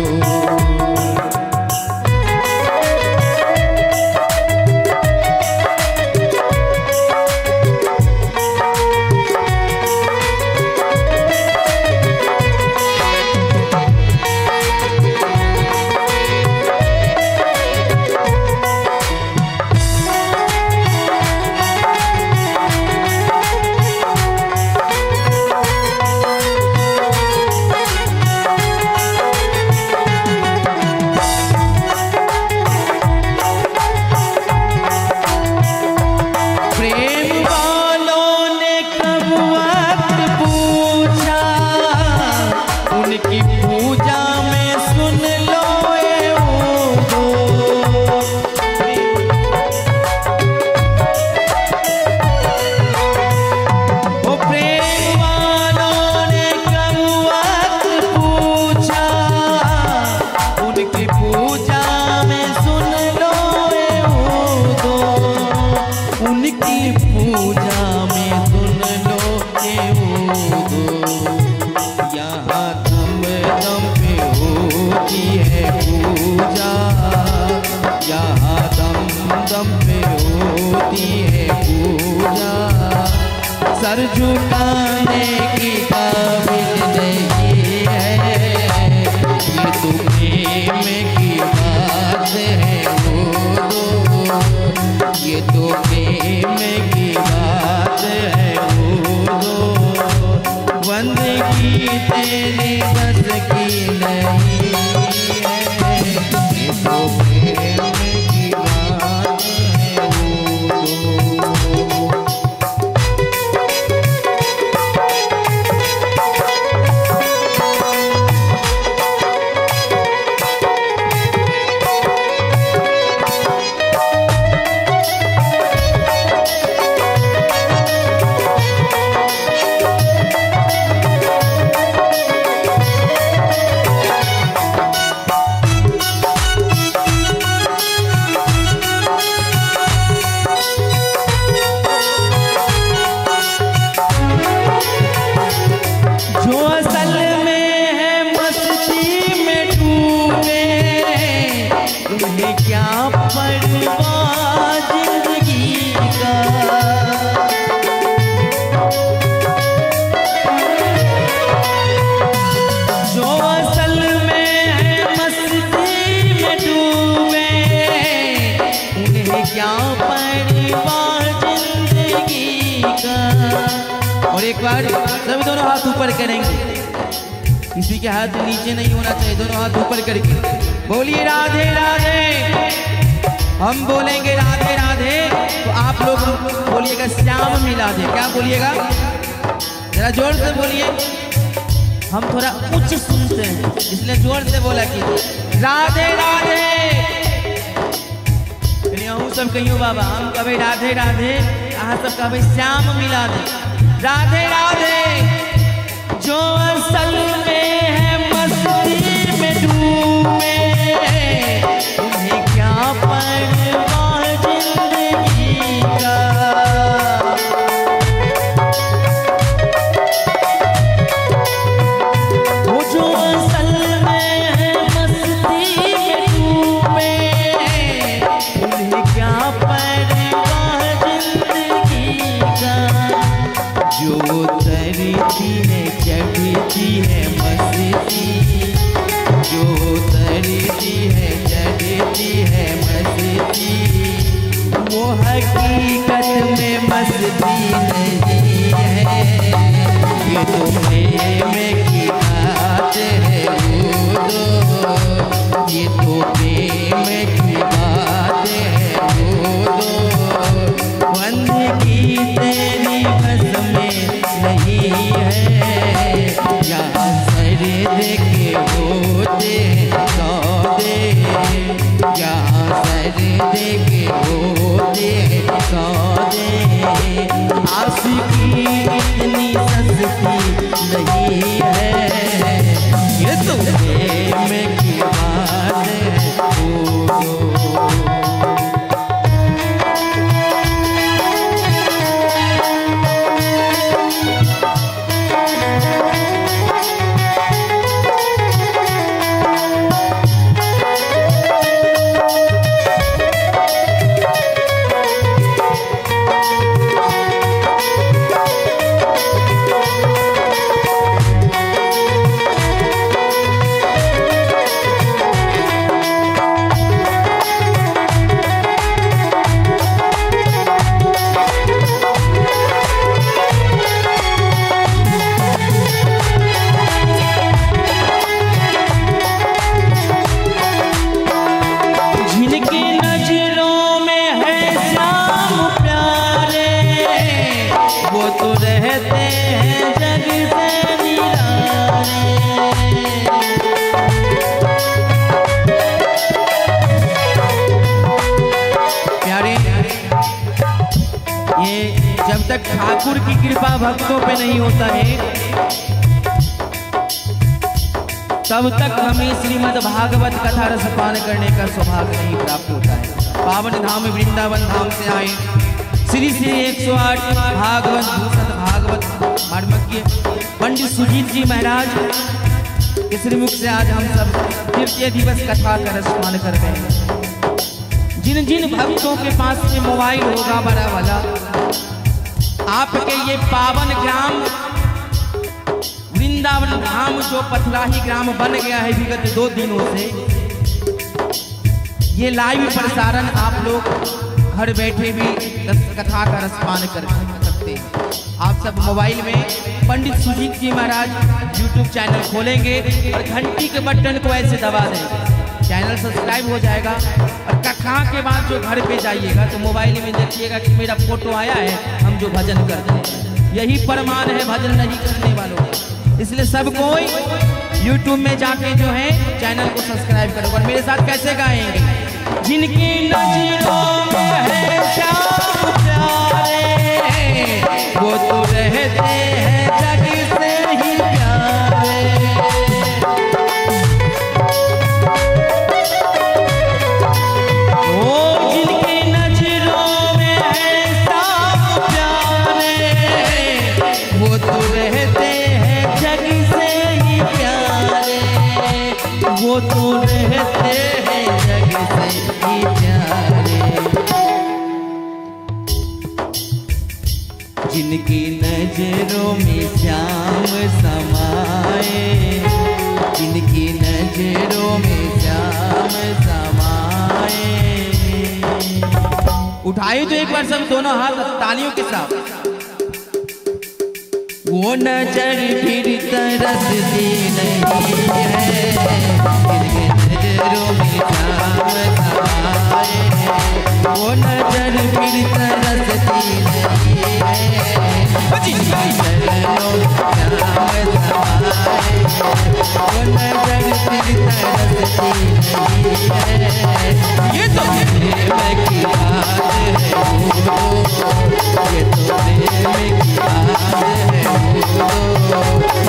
सर झुकाने की काबिल नहीं है। ये तो प्रेम की बात है उधो, ये तो प्रेम की बात है उधो, बंदगी तेरी बस की नहीं है। ये तो प्रेम की बात है उधो। एक बार सब दोनों हाथ ऊपर करेंगे, किसी के हाथ नीचे नहीं होना चाहिए, दोनों हाथ ऊपर करके बोलिए राधे राधे। हम बोलेंगे राधे राधे तो आप लोग बोलिएगा श्याम मिला दे। क्या बोलिएगा? जरा जोर से बोलिए, हम थोड़ा उच्च सुनते हैं इसलिए जोर से बोला कीजिए राधे राधे। सब कहियो बाबा, हम कभी राधे राधे, अहाँ सब कभी श्याम मिला दे। राधे राधे। जो असल में है मस्ती में डूबे, उन्हें क्या परवाह जिंदगी का। वो जो असल में है मस्ती में डूबे, उन्हें क्या परवाह जिंदगी का। जो तरती है चढ़ती है मस्ती, जो तरती है चढ़ती है मस्ती, वो हकीकत में मस्ती नहीं है। ये तो प्रेम की बात है वो तो, ये तो प्रेम की बात है वो तो, बंदगी तेरी बस में नहीं है। यहाँ सर्द के होते सौदे, यहाँ सर्द के होते सौदे, आशिकी इतनी सस्ती नहीं है। ये तो प्रेम की बात है वो। जब तक ठाकुर की कृपा भक्तों पे नहीं होता है तब तक हमें श्रीमद् भागवत कथा रसपान करने का सौभाग्य नहीं प्राप्त होता है। पावन धाम वृंदावन धाम से आए श्री श्री 108 भागवत भूषण भागवत मर्मज्ञ पंडित सुजीत जी महाराज के श्रीमुख से आज हम सब तृतीय दिवस कथा का रसपान कर रहे हैं। जिन जिन भक्तों के पास में मोबाइल होगा बड़ा वाला, आपके ये पावन ग्राम वृंदावन धाम जो पथराही ग्राम बन गया है विगत 2 दिनों से, ये लाइव प्रसारण आप लोग घर बैठे भी कथा का रसपान कर सकते हैं। आप सब मोबाइल में पंडित सुजीत जी महाराज यूट्यूब चैनल खोलेंगे और घंटी के बटन को ऐसे दबा देंगे, चैनल सब्सक्राइब हो जाएगा। और कथा के बाद जो घर पे जाइएगा तो मोबाइल में देखिएगा कि मेरा फोटो आया है, हम जो भजन करते हैं यही प्रमाण है भजन नहीं करने वालों का। इसलिए सब कोई यूट्यूब में जाके जो है चैनल को सब्सक्राइब करो। और मेरे साथ कैसे गाएंगे? जिनकी नजरों में है श्याम प्यारे, वो तो रहते हैं जग से ही प्यारे। ओ जिनकी नजरों में है श्याम प्यारे, वो तो रहते हैं जग से ही प्यारे, वो तो रहते हैं जग से ही प्यारे। जिनकी नजरों में श्याम समाए, जिनकी नजरों में श्याम समाए। उठाए तो एक बार सब दोनों हाथ तालियों के साथ। वो नजर फिर तरसती नहीं है, जिनके नजरों में श्याम समाए हैं। वो नजर फिर तरसती नहीं है, जिनके चरणों में श्याम समाए हैं। वो नजर फिर तरसती नहीं है, ये तो प्रेम की बात है वो, ये तो प्रेम की बात है वो,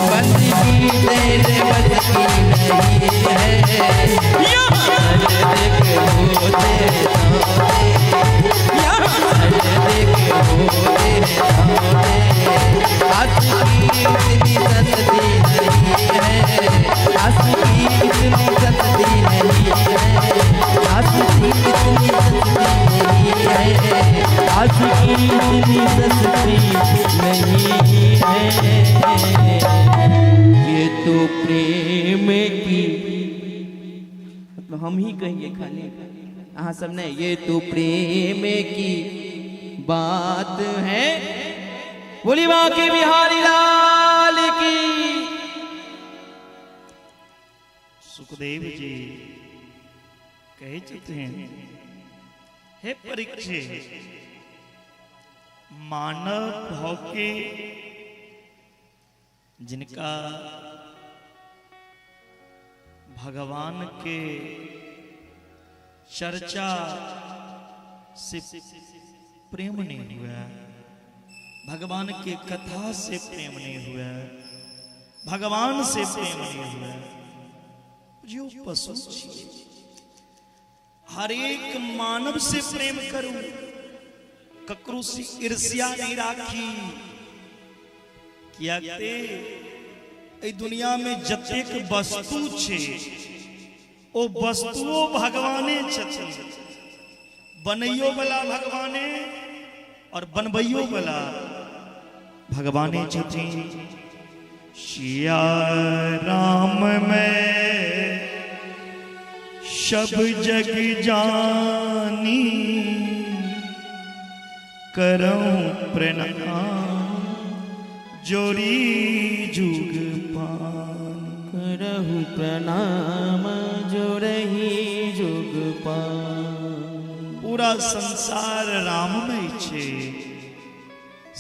बंदगी तेरे बस की नहीं है। सजदे के होते हैं सौदे, सजदे के होते हैं सौदे, आशिकी इतनी सस्ती नहीं है, आशिकी इतनी सस्ती नहीं है, आशिकी इतनी सस्ती नहीं है, आशिकी इतनी सस्ती नहीं है। ये तो प्रेम की, हम ही कहेंगे खाली, हाँ सब ने, ये तो प्रेम की बात है। बोली बाकी बिहारी लाल की। सुखदेव जी कहे छथिन, हे परीक्षित, मानव भाव के जिनका भगवान के चर्चा से प्रेम नहीं हुआ, भगवान के कथा से प्रेम नहीं हुआ, भगवान से प्रेम नहीं हुआ, जो पशु छी। हर एक मानव से प्रेम करूं, ककरो से ईर्ष्या नहीं राखी, किया ते एहि दुनिया में जतेक वस्तु छे ओ वस्तुओ भगवाने छथिन, बनैयो वाला भगवाने और बनबैयो वाला भगवाने छथिन। सिया राम में सब जग जानी, करऊं प्रणाम जोरी जुग पानी, करहु प्रणाम जोरही जुग पानी। पूरा संसार राममय छे,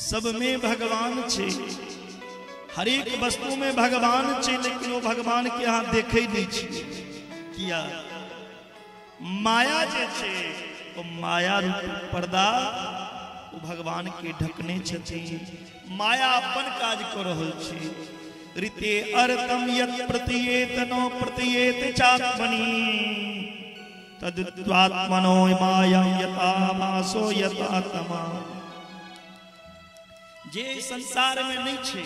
सब में भगवान छे, हर एक वस्तु में भगवान छे, लेकिन वो भगवान के यहाँ देखे नहीं छे। किया माया जे छे वो माया रूप पर्दा वो भगवान के ढकने छथिन। माया अपन काज कर रहल छे। ऋते अर्थम यत् प्रतीयेत नो प्रतीयेत चात्मनि, तद्वात्मनो माया यथा भासो यथा तमा। जे संसार में नहीं छे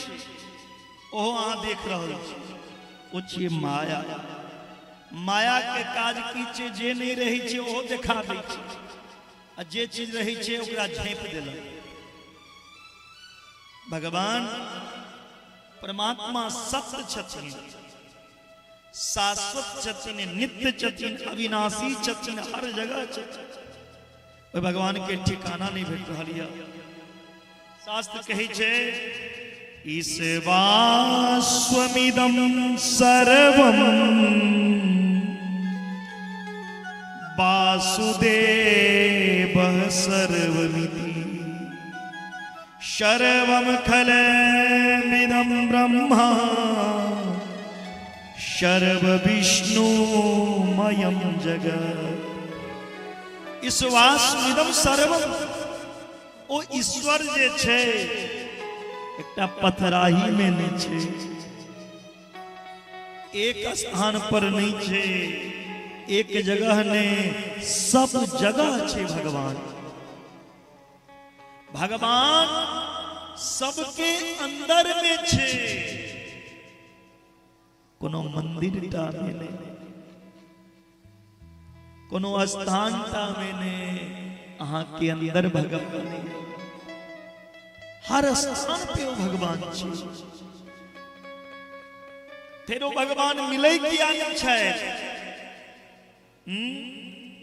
ओहो अहाँ देख रहल छी, ओ छियै माया। माया के काज की छे, जे नहीं रही छे ओहो देखा दै छे, आ जे चीज रही छे ओकरा झाँपि देलक। भगवान परमात्मा सत्य छथिन, शाश्वत छथिन, नित्य छथिन, अविनाशी छथिन, हर जगह छथिन। ओहि भगवान के ठिकाना नहीं भेट रहल यऽ। शास्त्र कहै छै ईशवास्वमिदं सर्वं वासुदेवः सर्वमिति, सर्वं खलमिदं ब्रह्म सर्वविष्णुमयं जगत्। ईशवास्वमिदं सर्वं, ओ ईश्वर जे छै एकटा पथराही में नहीं छै, एक स्थान पर नहीं छै, एक जगह ने, सब जगह छै भगवान। भगवान सबके अंदर में छै, कोनो मंदिर टा में नहीं, कोनो स्थान टा में नहीं, अहाँ के अंदर भगवान, हर स्थान पे वो भगवान छै। फेरो भगवान मिलै किया नहि छै?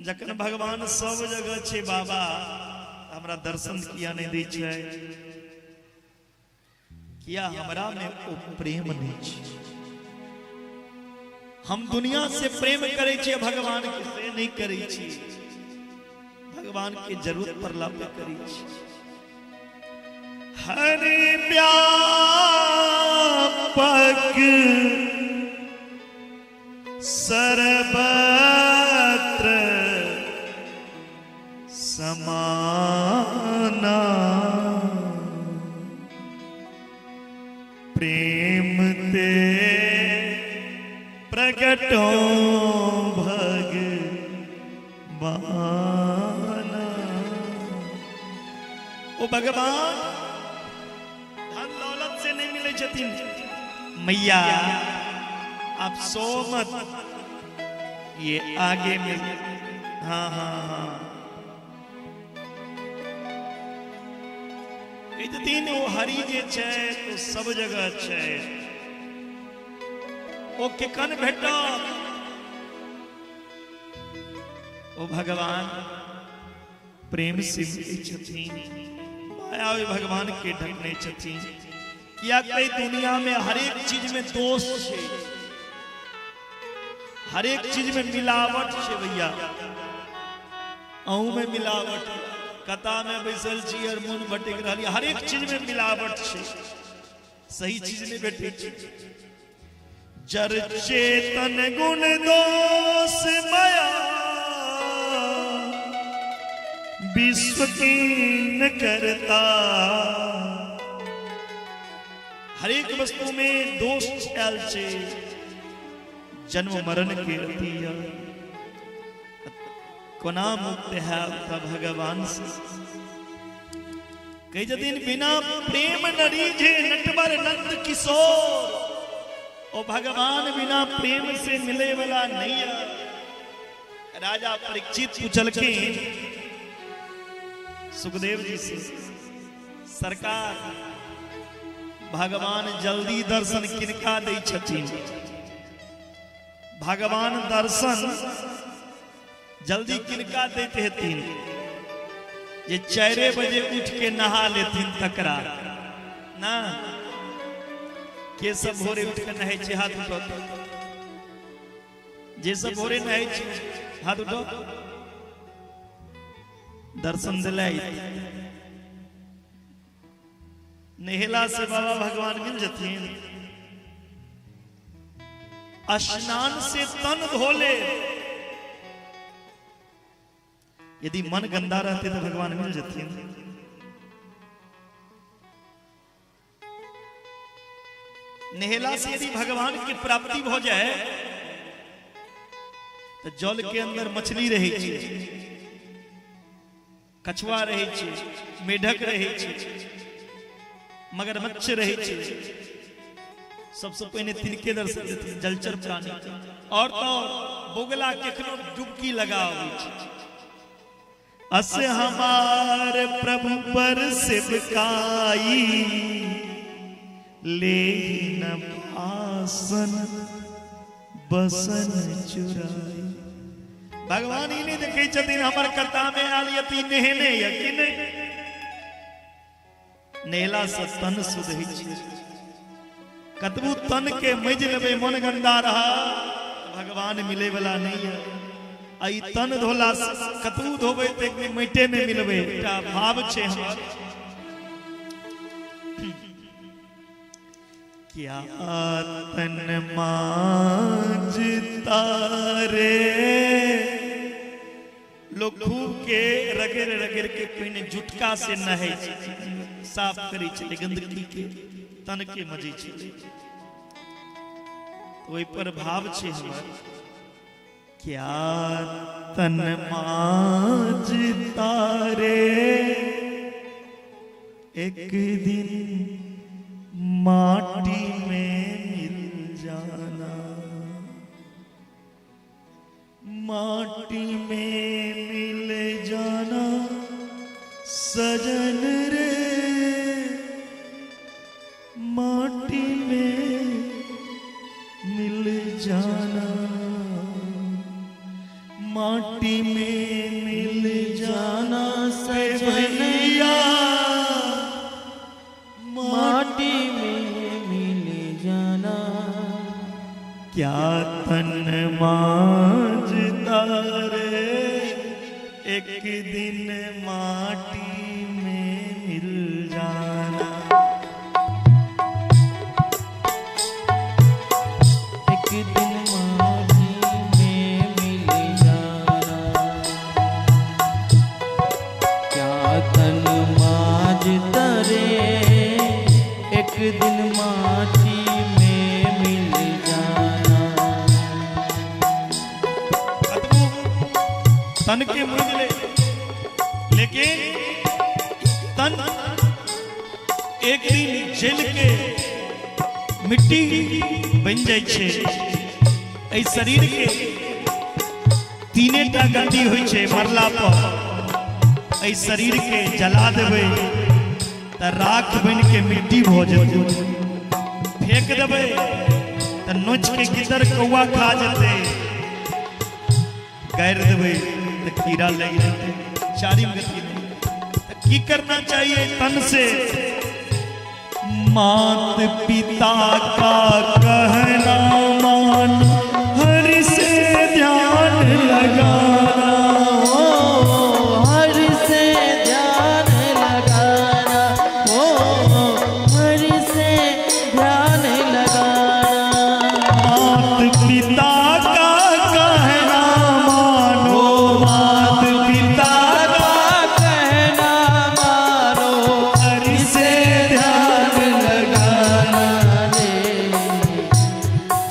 जखन भगवान सब जगह छै बाबा, हमरा दर्शन किया नहीं दै छै? किया हमरा में ओ प्रेम नहीं छै। हम दुनिया से प्रेम करै छियै, भगवान के से नहीं करै छी। भगवान के जरूरत पड़ला पे करै छी। हरि व्यापक सर्वत्र समाना, प्रेम ते प्रगटो भगवाना। ओ भगवान धन दौलत से नहीं मिले छथिन। मैया आप सो मत, ये आगे में हाँ हाँ हाँ दिन ओ हरि जे छै तो सब जगह छै। ओ केकन भेटत? ओ भगवान प्रेम से मिलै छथिन, माया ओहि भगवान के ढकने छथिन। किया कई दुनिया में हरेक चीज में दोष छै, हरेक चीज में मिलावट छै भैया। अहू में मिलावट, कथा में बैसल छी और मन भटक रहल, हरेक चीज में मिलावट छै, सही चीज नहीं भेटै छै। जर चेतन गुण दोष माया विश्व कीन करता। हरेक वस्तु में दोष आयल छै, जन्म मरण के रतिया कोना मुक्त है भगवान से। कही जदिन बिना प्रेम न रीझे नटवर नंद किशोर। ओ भगवान बिना प्रेम से मिले वाला नहीं है। राजा परीक्षित पूछलखिन सुखदेव जी से, सरकार भगवान जल्दी दर्शन किनका दै छथिन? भगवान दर्शन जल्दी किनका दैत हेथिन? जे 4 बजे उठ के नहा लेथिन तकरा ना। के सब भोरे उठ के नहाय छै? हाथ उठो। जे सब भोरे नहाय छै हाथ उठो। दर्शन दिलाई नहेला से बाबा भगवान मिल जथिन। स्नान से तन धो ले, यदि मन गंदा रहते तो भगवान मिल जथिन। नहेला से यदि भगवान की प्राप्ति हो जाए तो जल के अंदर मछली रहे छै, कछुआ रहे छै, मेढक रहे छै, मगरमच्छ रहे छै। सबसे पहिने तिनके दर्शन देथिन, जलचर प्राणी। और तो और बोगला केखनो डुबकी लगाबै छै। अस हमार प्रभु पर सेवकाई, ले न आसन बसन चुराई। भगवान ही नहीं देखे छथिन हमर कथा में आयल यति नहेने या कि नहीं। नहेला से तन शुद्ध होइ छै। कतबू तन के मजि लेबै मन गंदा रहा भगवान मिले वाला नहीं है। आई तन धोला कतबू धोबै त एक दिन माटे में मिलबै। एकटा भाव छै हमर, क्या तन माजता रे। लोग खूब के रगड़ रगड़ के पहिने जुटका से नहै छै, साफ करै छलै गंदगी के, तन के मजै छलै। ओहि पर भाव छै हमर, क्या तन माजता रे एक दिन माटी में मिल जाना, माटी में मिल जाना सजन रे, माटी में मिल जाना, माटी में मिल जाना सजनिया, माटी में क्या तन मांझता रे, एक दिन माटी में मिल जाना। एक दिन माटी में मिल जाना। क्या तन मांझता रे, एक दिन माटी में मिल जाना। तन के मुंजले, लेकिन तन एक दिन जल के मिट्टी बन जाए छे। एहि शरीर के तीने टा गति होइ छे मरला पर। एहि शरीर के जला देबै त राख बन के मिट्टी भ जेतै, फेंक देबै त नोच के गिदर कौआ खा जेतै, गारि देबै त कीड़ा लागि जेतै। चारिम गति नहीं। त की करना चाहिए तन से? मात पिता का कहना मान, हरि से ध्यान लगाना। ओ हरि से ध्यान लगाना, ओ हरि से ध्यान लगाना। मात पिता का कहना मानो, मात पिता का कहना मानो, हरि से ध्यान लगाना रे।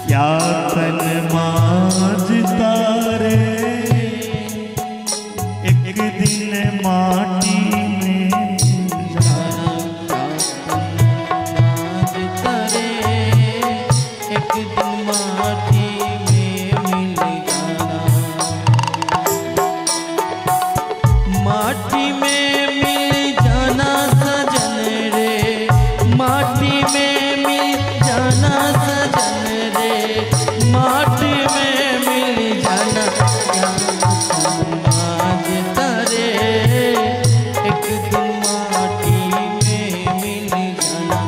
क्या तन मांझता रे, एक दिन माटी में मिल जाना। मांझता रे, एक दिन माटी में मिल जाना। माटी में मिल जाना सजन रे, माटी में मिल जाना सजन रे, माटी में मिल जाना। मांझता रे, एक दिन माटी में मिल जाना।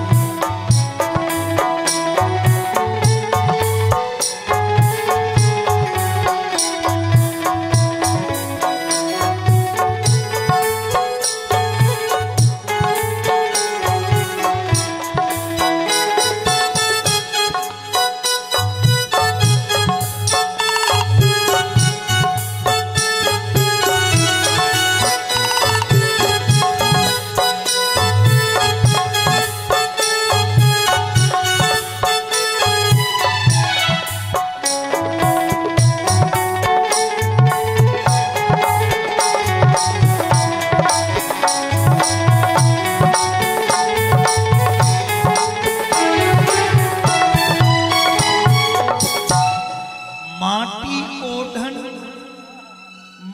माटी ओढ़न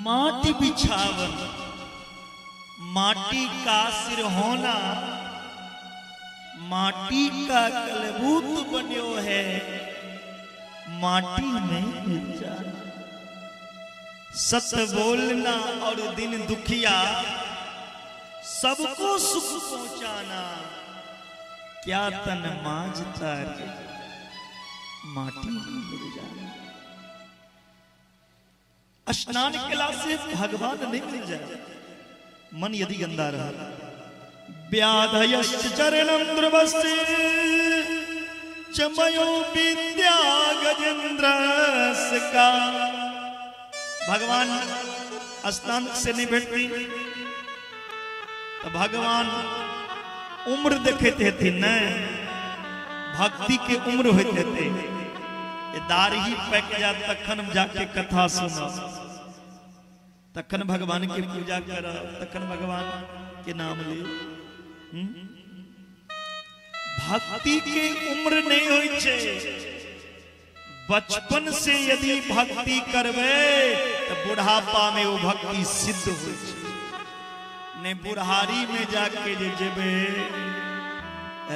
माटी बिछावन, माटी का सिर होना, माटी का कलबूत बन्यो है, माटी में मिल जाना। सत बोलना और दिन दुखिया, सबको सुख पहुंचाना। क्या तन मांझता रे, माटी में मिल जाना। स्नान केला से भगवान नहीं मिल जाए, मन यदि गंदा रहा। व्याधयश्च चरणं ध्रुवस्य चमयो विद्या गजेंद्रस्य का। भगवान स्नान से नहीं भेटती तो भगवान उम्र देखते हेथिन ने, भक्ति के उम्र होते हेतै। दाढ़ी पैक जात तखन जाके कथा सुनब, तखन भगवान के पूजा करब, तखन भगवान के नाम ले। भक्ति के उम्र नहीं होई छे। बचपन से यदि भक्ति करबे तो बुढ़ापा में वो भक्ति सिद्ध होई छे। ने बुढ़ारी में जाके जे जेबे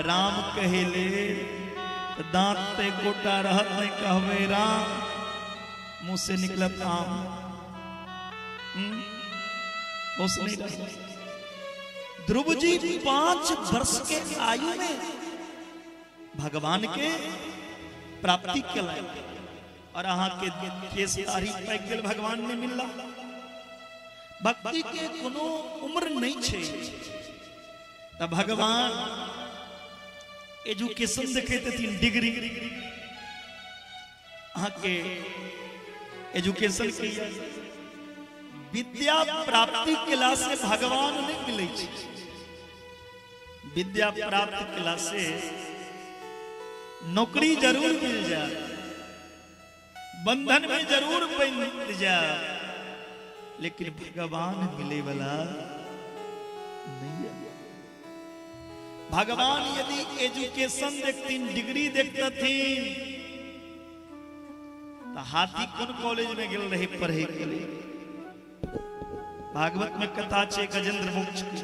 राम कहेले तो दांत ते गोटा रहत नहीं, कहबे राम, मुंह से निकलत आम। होश नहीं रहत। ध्रुव जी 5 वर्ष के आयु में भगवान के प्राप्ति के लायक। और अहाँ के केस दाढ़ी पाकि गेल भगवान नहीं मिलला। भक्ति के कोनो उम्र नहीं छे। त भगवान एजुकेशन देखैत हथिन, डिग्री, अहाँ के एजुकेशन के विद्या प्राप्ति केला से भगवान नहीं मिलै छै। विद्या प्राप्त केला से नौकरी जरूर मिल जाए, बंधन में जरूर बंध जाए, लेकिन भगवान मिले वाला नहीं है। भगवान यदि एजुकेशन देखथिन, डिग्री देखथिन, तो हाथी कोन कॉलेज में गेल रहे पढ़े के लिए? भागवत में कथा छे गजेंद्र मोक्ष के।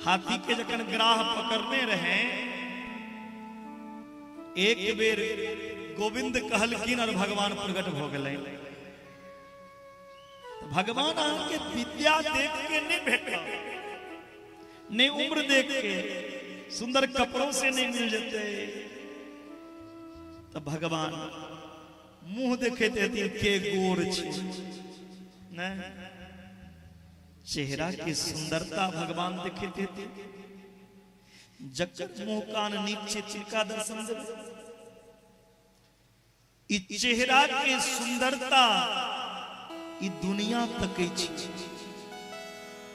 हाथी के जखन ग्राह पकड़ने रहे, एक बेर गोविंद कहलखिन और भगवान प्रकट भ गेलै। भगवान अहाँ के विद्या देख के नहीं भेटल, नहीं उम्र देख के, सुंदर कपड़ों से नहीं मिल जते। तो भगवान मुंह देखते हथिन के गोर छे, नहीं चेहरा के सुंदरता भगवान देखते हथिन। जकर मुंह कान नीक छे तिनका दर्शन देबै। ई चेहरा के सुंदरता ई दुनिया तकै छै।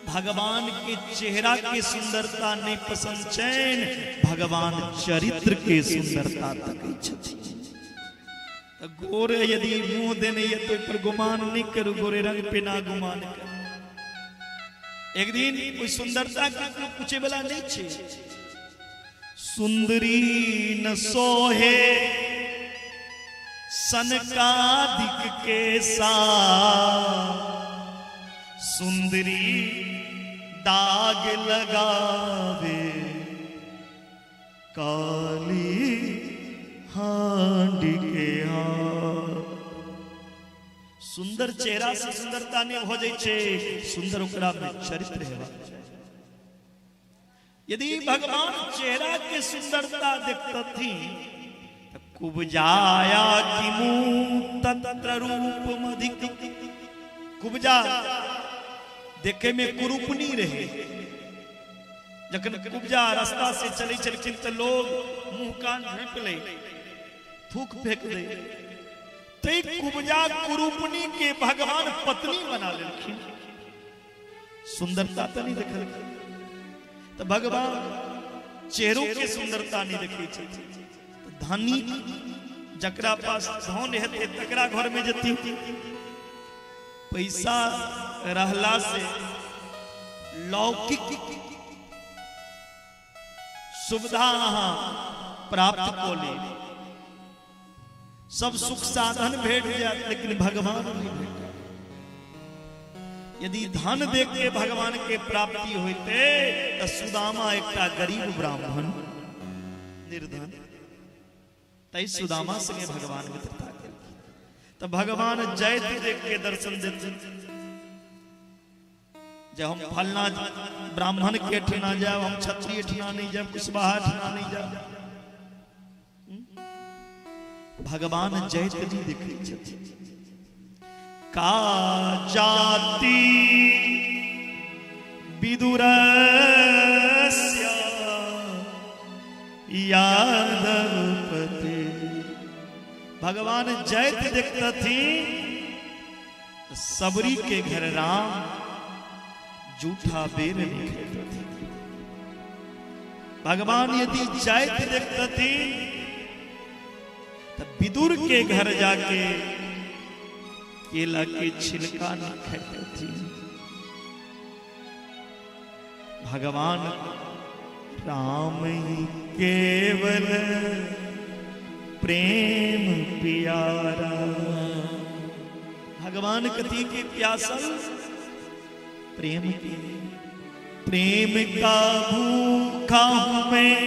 भगवान के चेहरा के सुंदरता नहीं पसंद छैन, भगवान चरित्र के सुंदरता तकै छथिन। तो गोरे यदि मुंह देने ये तो पर गुमान नहीं करू, गोरे रंग पे ना गुमान करू। एक दिन कोई सुंदरता के पूछे वाला नहीं छे। सुंदरी न सोहे सनकादिक के साथ, सुंदरी दाग लगावे काली हांडी के हाथ। सुंदर चेहरा से सुंदरता नहीं हो जाए छे, सुंदर ओकरा में चरित्र हेबाक चाही। यदि भगवान चेहरा के सुंदरता देखतथिन त कुबजाया किमु तत्र रूपम अधिक। कुबजा देखे में कुरूपनी रहे। जखन कुबजा रास्ता से चले छलखिन त लोग मुंह कान झाँपि लै, थूक फेंक दे। तै कुबजा कुरूपनी के भगवान पत्नी बना लेलखिन। सुंदरता त नहीं देखलखिन, तो भगवान चेहरों के सुंदरता नहीं देखै छथिन। धनी जकरा पास धन हेतै तकरा घर में जेथिन। पैसा रहला से लौकिक सुविधा अहाँ प्राप्त कऽ लेब, सब सुख साधन भेट जायत, लेकिन भगवान नहीं भेटत। यदि धन देख के भगवान के प्राप्ति होते तो सुदामा एकटा गरीब ब्राह्मण निर्धन, तै सुदामा संगे भगवान मित्रता केलखिन। तो भगवान जैत देख के दर्शन देथिन। जब हम फलना ब्राह्मण के ठिना जाए, हम क्षत्रिय ठिना नहीं जाए, कुशवाहा ठिना नहीं जाए, भगवान जैत नहीं देखै छथिन। का जाति विदुरस्य यादवपते। भगवान जैत देखतथिन सबरी के घर राम जूठा बेर नहीं खेतथिन। भगवान यदि जैत देखतथिन तो विदुर के घर जाके केला के छिलका न खाती। भगवान राम ही केवल प्रेम प्यारा। भगवान कथी के प्यासल? प्रेम के। प्रेम का भूखा हूं मैं,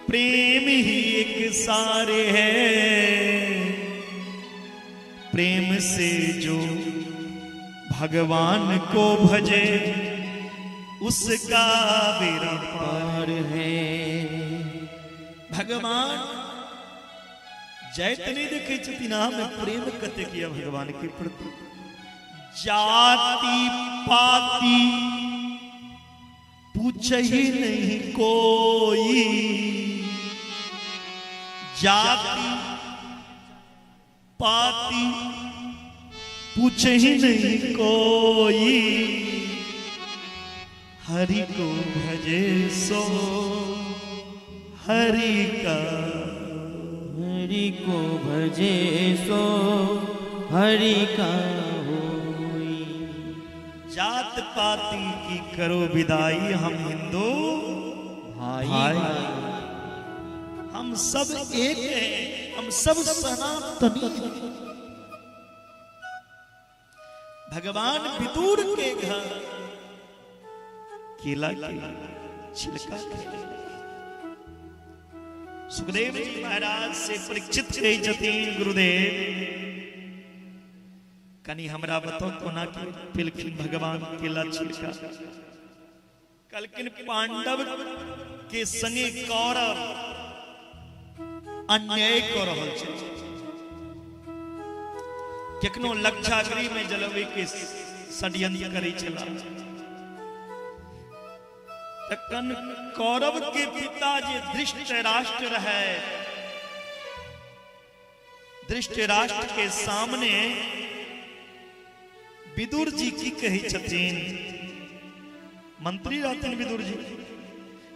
प्रेम ही एक सारे है। प्रेम से जो भगवान को भजे उसका बेड़ा पार है। भगवान जाइत नहीं देखे छथिन, अहाँ में प्रेम कतेक यऽ भगवान के प्रति। जाति पाति पूछही नहीं कोई, जाति पाति पूछही नहीं कोई, हरि को भजे सो हरि का, हरि को भजे सो हरि का होई। जात पाति की करो विदाई, हम हिंदू भाई भाई, हम सब एक हैं, हम सब सनातनी हैं। भगवान विदुर के घर केला के छिलका खेले। सुखदेव जी महाराज से परीक्षित कहै छथिन, गुरुदेव कनी हमरा बताओ कोना के पिलखिन भगवान केला छिलका। कलकिन पांडव के संगे कौरव अन्याय क रहल छै, केखनो लक्षागृह में जलवे के षड्यंत्र करै छला। तखन कौरव के पिता जे धृतराष्ट्र रहे, धृतराष्ट्र के सामने विदुर जी की कहै छथिन, मंत्री रहथिन विदुर जी,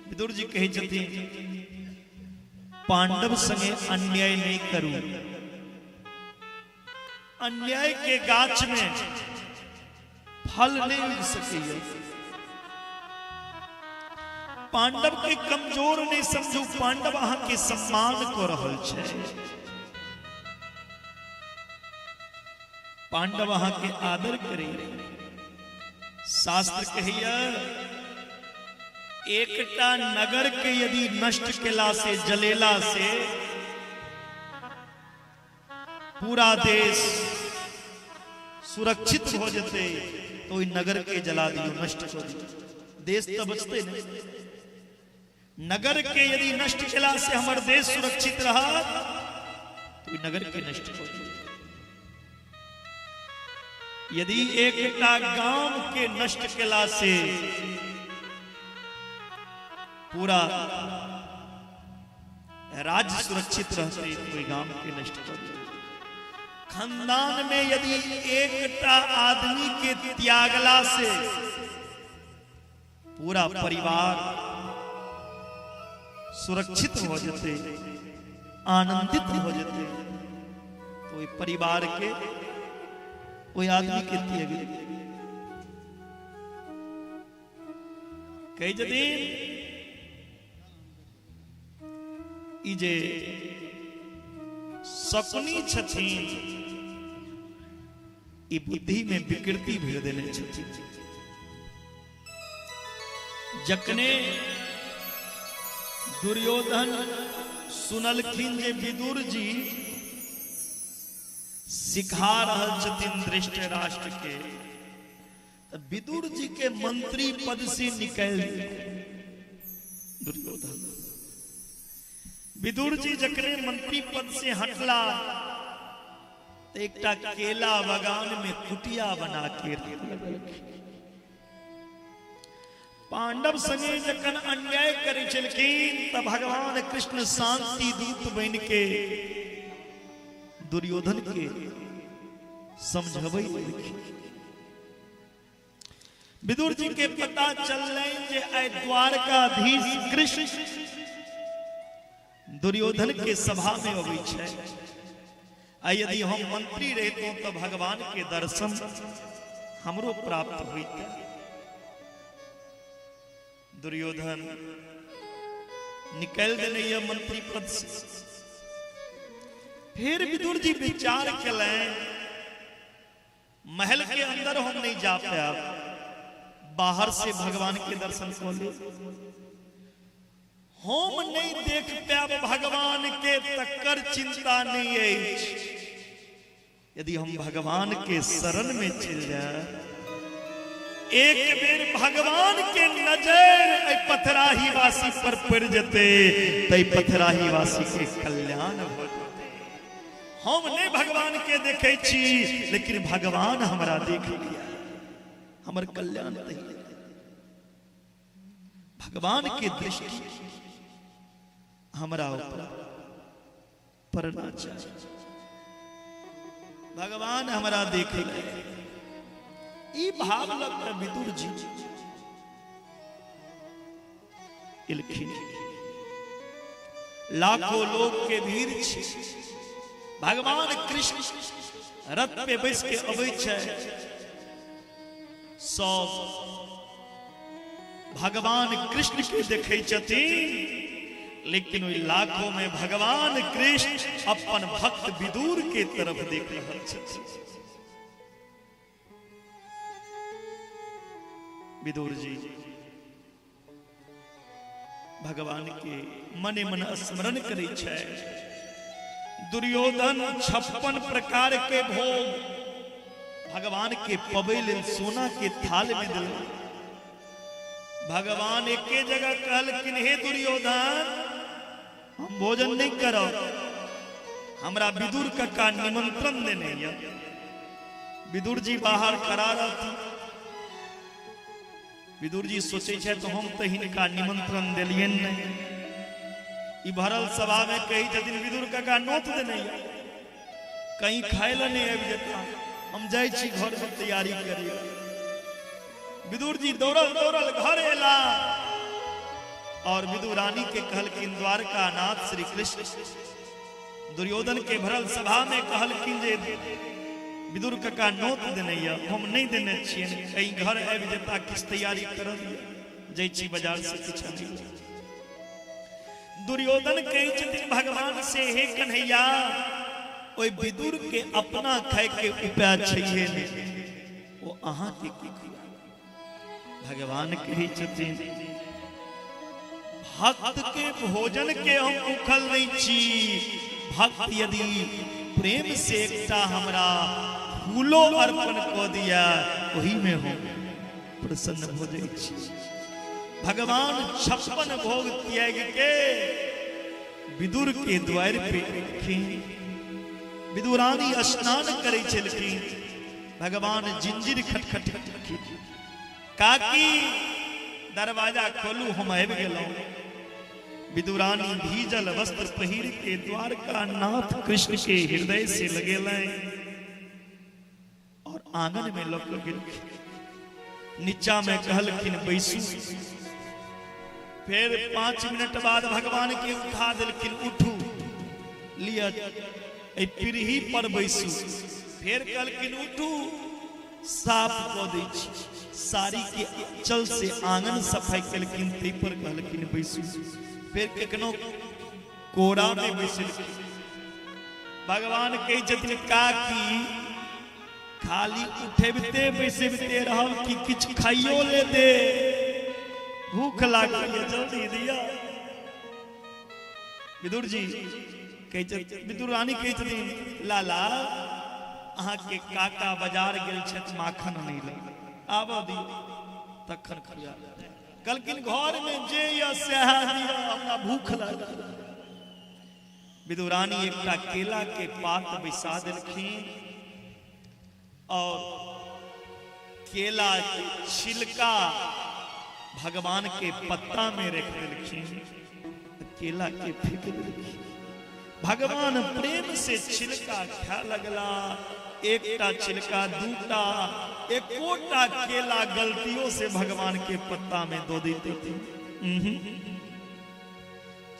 विदुर जी कहै छथिन पांडव संगे अन्याय नहीं करू, अन्याय के गाछ में फल नहीं उग सकैया, पांडव के कमजोर नहीं समझू, पांडव अहां के सम्मान क रहल छै, पांडव अहां के आदर करे। शास्त्र कहैया एकटा नगर के यदि नष्ट केला से जलेला से पूरा देश सुरक्षित हो जते, तो ओहि नगर के जला दियो, नष्ट कर दियो, देश तो बचते नहीं। नगर के यदि नष्ट केला से हमर देश सुरक्षित रहा तो नगर के नष्ट हो दियो। यदि एकटा गांव के नष्ट केला से पूरा राज्य सुरक्षित रहते तो गांव के नष्ट कर दियो। खानदान में यदि एकटा आदमी के त्यागला से पूरा परिवार सुरक्षित हो जाते, आनंदित हो जाते, तो वही परिवार के वही आदमी के त्याग कही जतीन ई जे सपनी छथिन ई बुद्धि में विकृति भर देने छथिन। जखने दुर्योधन सुनलखिन जे विदुर जी सिखा रहल छथिन धृतराष्ट्र के, त विदुर जी के मंत्री पद से निकल दुर्योधन। विदुर जी जखने मंत्री पद से हटला तो एकटा केला बगान में कुटिया बना के पांडव संगे जखन अन्याय करै छलखिन त भगवान कृष्ण शांति दूत बन के दुर्योधन के समझबै एलखिन। विदुर जी के पता चललनि जे आइ द्वारकाधीश कृष्ण दुर्योधन के सभा में अबै छै, आ यदि हम मंत्री रहितौं तो भगवान के दर्शन हमरो प्राप्त होइते। दुर्योधन निकल देने यह मंत्री पद से। फिर विदुर जी विचार केलनि महल के अंदर हम नहीं जा पायब, बाहर से भगवान के दर्शन कऽ लेब, हम नहीं देख पायब भगवान के तकर चिंता नहीं अछि, यदि हम भगवान के शरण में चल जाए एक बेर भगवान के नजर एहि पथराही वासी पर पड़ जते तै पथराही वासी के कल्याण भ जेतै। हम नहीं भगवान के देखे छी, लेकिन भगवान हमरा देख लिया, हमर कल्याण तही। भगवान के दृष्टि हमरा ऊपर पड़ना चाहिए, भगवान हमरा देख लिया। ई भाव लग विदुर जी एलखिन। लाखों लोग के भीड़ छै, भगवान कृष्ण रथ पे बैस के अबै छै, सब भगवान कृष्ण के देखै छथिन, लेकिन ओहि लाखों में भगवान कृष्ण अपन भक्त विदुर के तरफ देख रहल छथिन। विदुर जी भगवान के मने मन स्मरण करै छै। दुर्योधन 56 प्रकार के भोग भगवान के पबै लेल सोना के थाल में दिल। भगवान एके जगह कहलखिन, हे दुर्योधन, हम भोजन नहीं करब, हमरा विदुर कक्का निमंत्रण देने ये। विदुर जी बाहर खड़ा रहथिन। विदुर जी सोचे छै तो हम तो हिनका निमंत्रण दिलियन नहीं, ई भरल सभा में कही छथिन विदुर कक्का नोत देने ये, कहीं खाय ला नहीं आबि जेता, हम जाइ छी घर में तैयारी करी। विदुर जी दौड़ल दौड़ल घर एला और विदुर रानी के कहलखिन, द्वारका नाथ श्री कृष्ण दुर्योधन के भरल सभा में कहलखिन जे विदुर कक्का नोत देने ये, हम नहीं देने छियनि, कहीं घर आबि जेता, किछु तैयारी करल जाइ छी बाजार से किछु आनि। दुर्योधन कहै छथिन भगवान से, हे कन्हैया, ओहि विदुर के अपना खाय के उपाय छैहे नहि, ओ अहाँ के की खुआबी। भगवान कहै छथिन, भक्त के भोजन के हम भूखल नहीं छी, भक्त यदि प्रेम से एकटा हमरा फूलो अर्पण कऽ दिया, ओही में हम प्रसन्न हो जाइ छी। भगवान 56 भोग त्याग के विदुर के द्वार पे एलखिन। विदुरानी स्नान करै छलखिन, भगवान जिंजिर खटखट काकी दरवाजा खोलू, हम आबि गेलहुँ। विदुरानी भीजल वस्त्र पहिर के द्वारका नाथ कृष्ण के हृदय से लगेलनि और आंगन में लऽ के गेलखिन। नीचा में कहलखिन बैसू। फिर 5 मिनट बाद भगवान के उठा देलखिन, उठू लिअ एहि पीढ़ी पर बैसू। फिर कहलखिन उठू, साफ कऽ दै छी। साड़ी के चल से आंगन सफाई केलखिन, तै पर कहलखिन बैसू। फिर कखनो कोरा में बैसलखिन। भगवान कहै छथिन, काकी खाली उठेबते बैसेबते रहब कि किछु खाइयो ले दे, भूख लागल ये, जल्दी दिया। विदुर जी कहै छथिन, विदुर रानी कहै छथिन, लाला अहाँ के काका बाजार गेल छथि माखन अनै लए, आबऽ दियौ तखन खुआ। कहलखिन घर में जे यऽ सएह दिअ, हमरा भूख लागल। विदुरानी एकटा केला के पात बैसा देलखिन और केला के छिलका भगवान के पत्ता में रख देलखिन, केला के फेंक देलखिन। भगवान प्रेम से छिलका खा लगला, एकटा छिलका, दूटा, एकोटा केला गलतियों से भगवान के पत्ता में दो देते थे।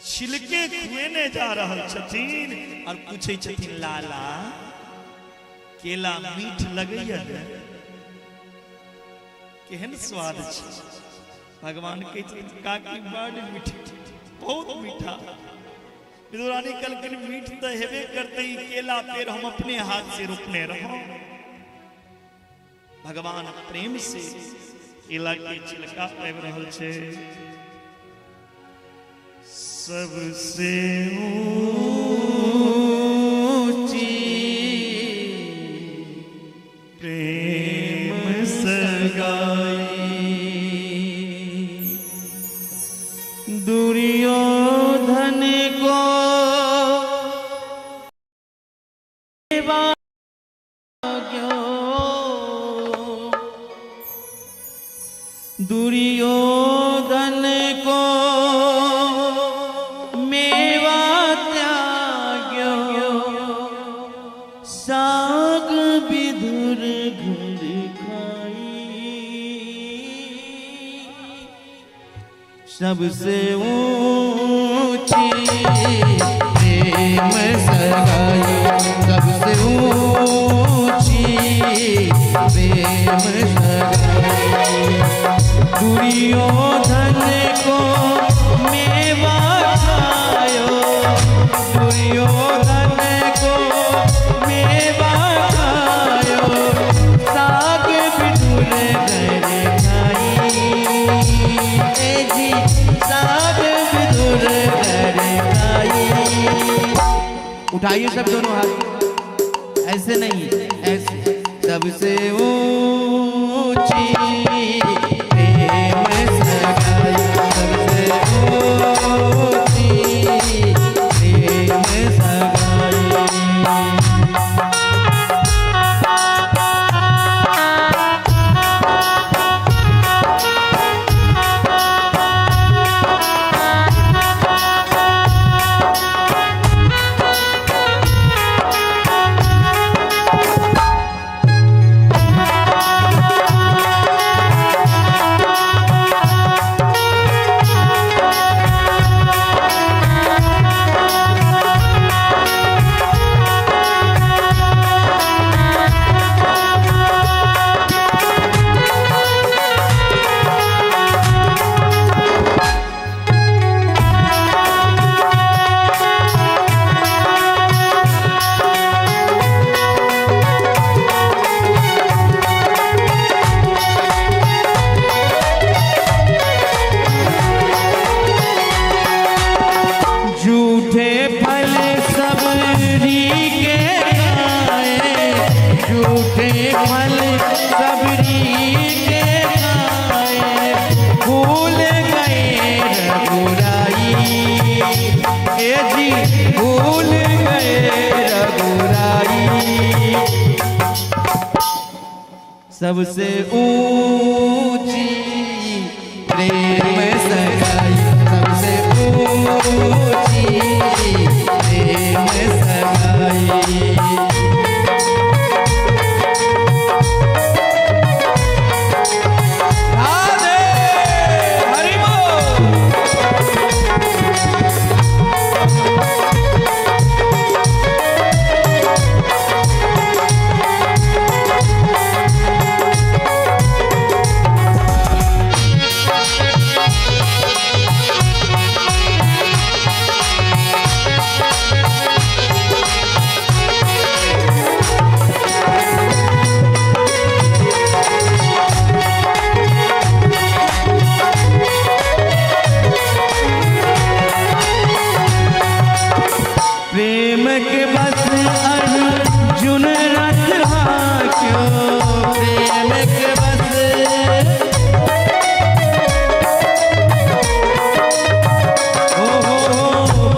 छिलके खुएने जा रहल छथिन और पूछे छथिन, लाला केला मीठ लगैया ने, केहन स्वाद छै? भगवान कहै छथिन, काकी बड़ मीठ, बहुत मीठा। विदुरानी कहलखिन, मीठ तो हेबे करते, केला पेड़ हम अपने हाथ से रोपने रहो। भगवान प्रेम से केला के छिलका पाबि रहल छै। सबसे ऊंची प्रेम सगाई। दुर्योधन को दुर्योधन को मेवा त्याग्यो, साग विधुर घर खाई। सबसे ऊंची प्रेम सगाई, सबसे ऊंची प्रेम सगाई। दुर्योधन को मेवा खायो, दुर्योधन को मेवा खायो, साग विदुर घर खाई। ए जी साग विदुर घर खाई। उठाइए सब दोनों हाथ, ऐसे नहीं ऐसे। सबसे ऊंची प्रेम सगाई, सबसे ऊंची प्रेम सगाई। झूठे फल सबरी के खाए, झूठे फल सबरी के खाए, भूल गए रघुराई। ए जी भूल गए रघुराई। सबसे ऊंची प्रेम सगाई, सबसे ऊंची प्रेम सगाई। राधे हरि बोल। प्रेम के बस अर्जुन रथ हाक्यो, प्रेम के बस, ओ हो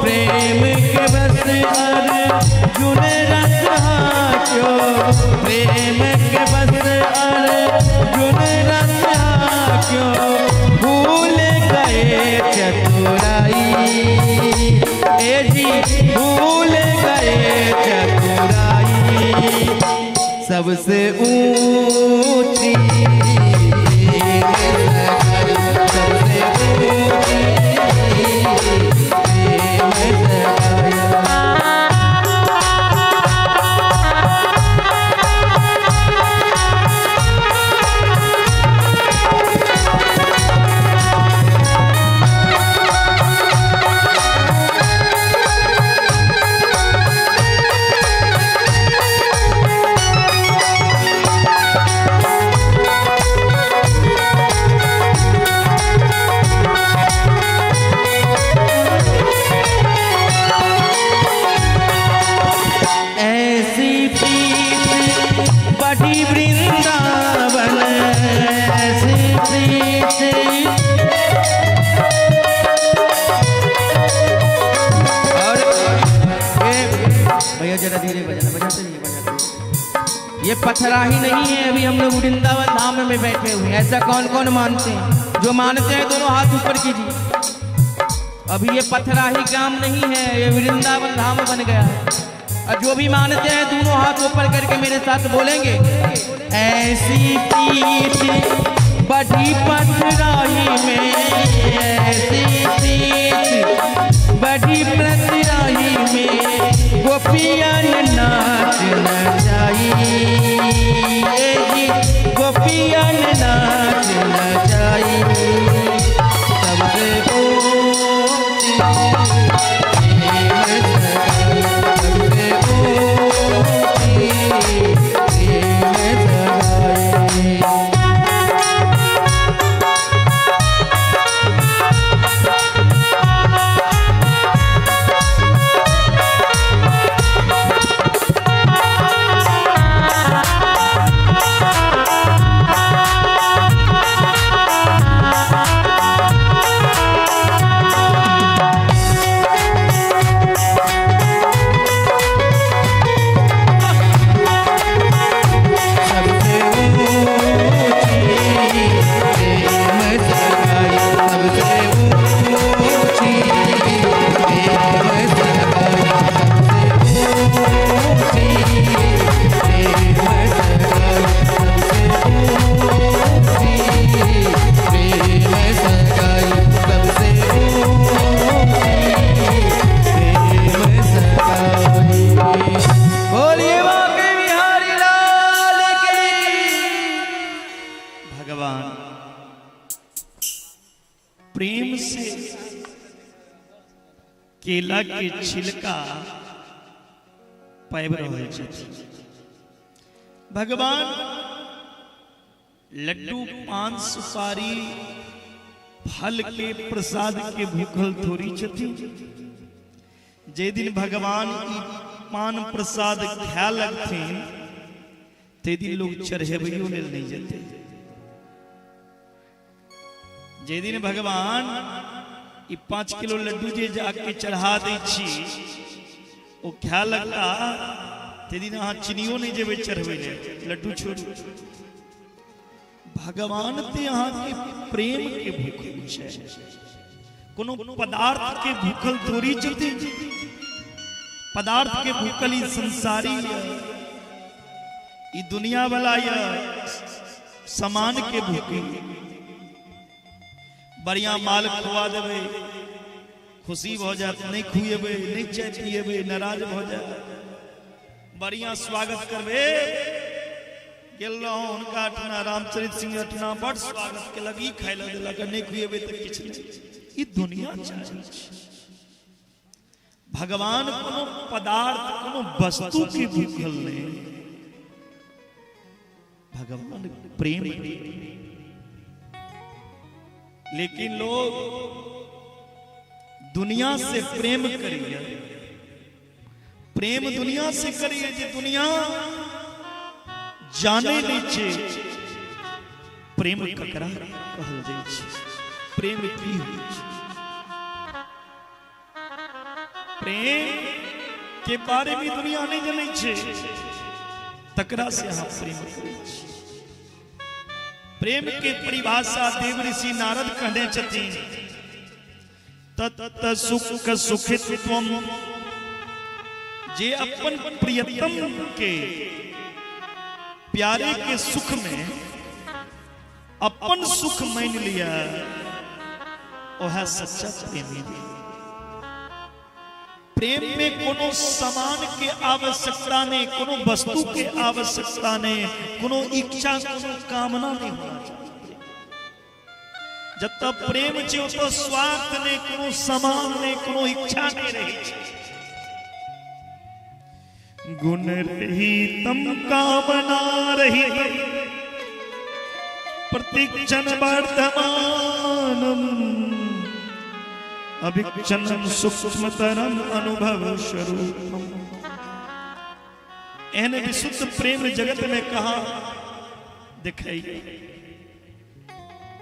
प्रेम के बस अर्जुन रथ हाक्यो, प्रेम के बस अर्जुन रथ हाक्यो, भूल गए चतुराई। ए जी भूल गए चतुराई। सबसे ऊंची सबसे ऊंची प्रेम सगाई। जरा धीरे बजाना, बजाते नहीं बजाते। ये पथराही नहीं है, अभी हम लोग वृंदावन धाम में बैठे हुए हैं। ऐसा कौन कौन मानते हैं? जो मानते हैं दोनों हाथ ऊपर कीजिए। अभी ये पथराही ग्राम नहीं है, ये वृंदावन धाम बन गया है। और जो भी मानते हैं दोनों हाथ ऊपर करके मेरे साथ बोलेंगे, ऐसी प्रीति बढ़ी पथराही में, ऐसी प्रीति बढ़ी पथराही में, गोपियन नाच नचाई, गोपियन नाच नचाई। सबसे ऊंची सबसे ऊंची प्रेम सगाई। सबसे ऊंची प्रेम सगाई, सबसे ऊंची प्रेम सगाई, सबसे ऊंची प्रेम सगाई, सबसे ऊंची प्रेम सगाई, सबसे ऊंची प्रेम सगाई। बोलिए बांके बिहारी लाल की। भगवान प्रेम से केला के छिलका पाबि रहल छथिन। भगवान लड्डू पान सुपारी फल के प्रसाद के भूखल थोड़ी छथिन। जे दिन भगवान ई पान प्रसाद खाए लगथिन ते दिन लोग चढ़ेबैयो लेल नहीं जेतै। जे दिन भगवान ई 5 किलो लड्डू जे जाके चढ़ा दै छी ओ खाए लगता ते दिन अहाँ चिनियो नहीं जेबै चढ़बै लेल, लड्डू छोड़ू। भगवान ते अहाँ के प्रेम के भूखल छै, कोनो पदार्थ के भूखल थोड़ी छथिन। पदार्थ के भूखल ई संसारी है, ई दुनिया वाला या सामान के भूखी। बढ़िया माल खुआ देबै खुशी भऽ जायत, नहीं खुएबै नहीं चाय पिएबै नाराज भऽ जायत। बढ़िया स्वागत करबै, गेल रहौं हुनका अठना रामचरित सिंह अठना बड़ स्वागत केलक, ई खाय लए देलक, नहीं खुएबै तऽ किछु नहि। ई दुनिया चाहै छै। भगवान कोनो पदार्थ कोनो वस्तु के भूखल नहीं, भगवान प्रेम। लेकिन लोग दुनिया से प्रेम करिए, प्रेम दुनिया से करिए जे दुनिया जाने नहीं छे प्रेम ककरा कहल जाइ छै, प्रेम की होइ छै। प्रेम के बारे में दुनिया नहीं जानै छै, तकरा से अहाँ प्रेम करै छी। प्रेम के परिभाषा देव ऋषि नारद कहने छथिन, तत् सुख सुखित्वम, जे अपन प्रियतम के प्यारे के सुख में अपन सुख मान लिया वह सच्चा प्रेमी। प्रेम में कोनो सामान के आवश्यकता नहीं, कोनो वस्तु के आवश्यकता नहीं, कोनो इच्छा कोनो कामना नहीं होना चाहिए। जब तक प्रेम छे तो स्वार्थ नहीं, कोनो सामान नहीं, कोनो इच्छा नहीं रही। गुण रहितम कामना रहितम प्रतिक्षण वर्धमानम अभिक्षणम सूक्ष्मतरम अनुभव स्वरूपम। एहन विशुद्ध प्रेम जगत में कहा दिखाई।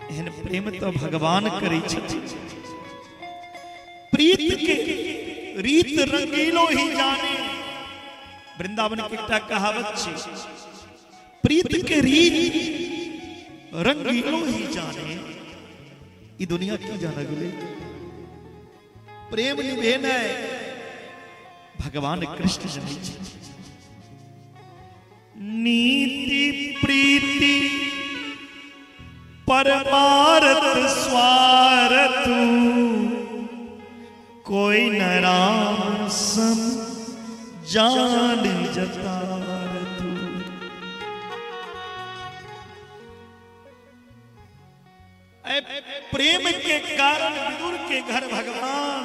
एहन प्रेम तो भगवान करै छथिन। प्रीत के रीत रंगीलो ही जाने, वृंदावन के एकटा कहावत छै, प्रीत के रीत रंगीलो ही जाने, ई दुनिया की जाने गेलै। प्रेम निभेनाइ भगवान कृष्ण जानै छै। नीति प्रीति परमारथ स्वार्थ, कोई न राम सम जान जतारथ। प्रेम के कारण विदुर के घर भगवान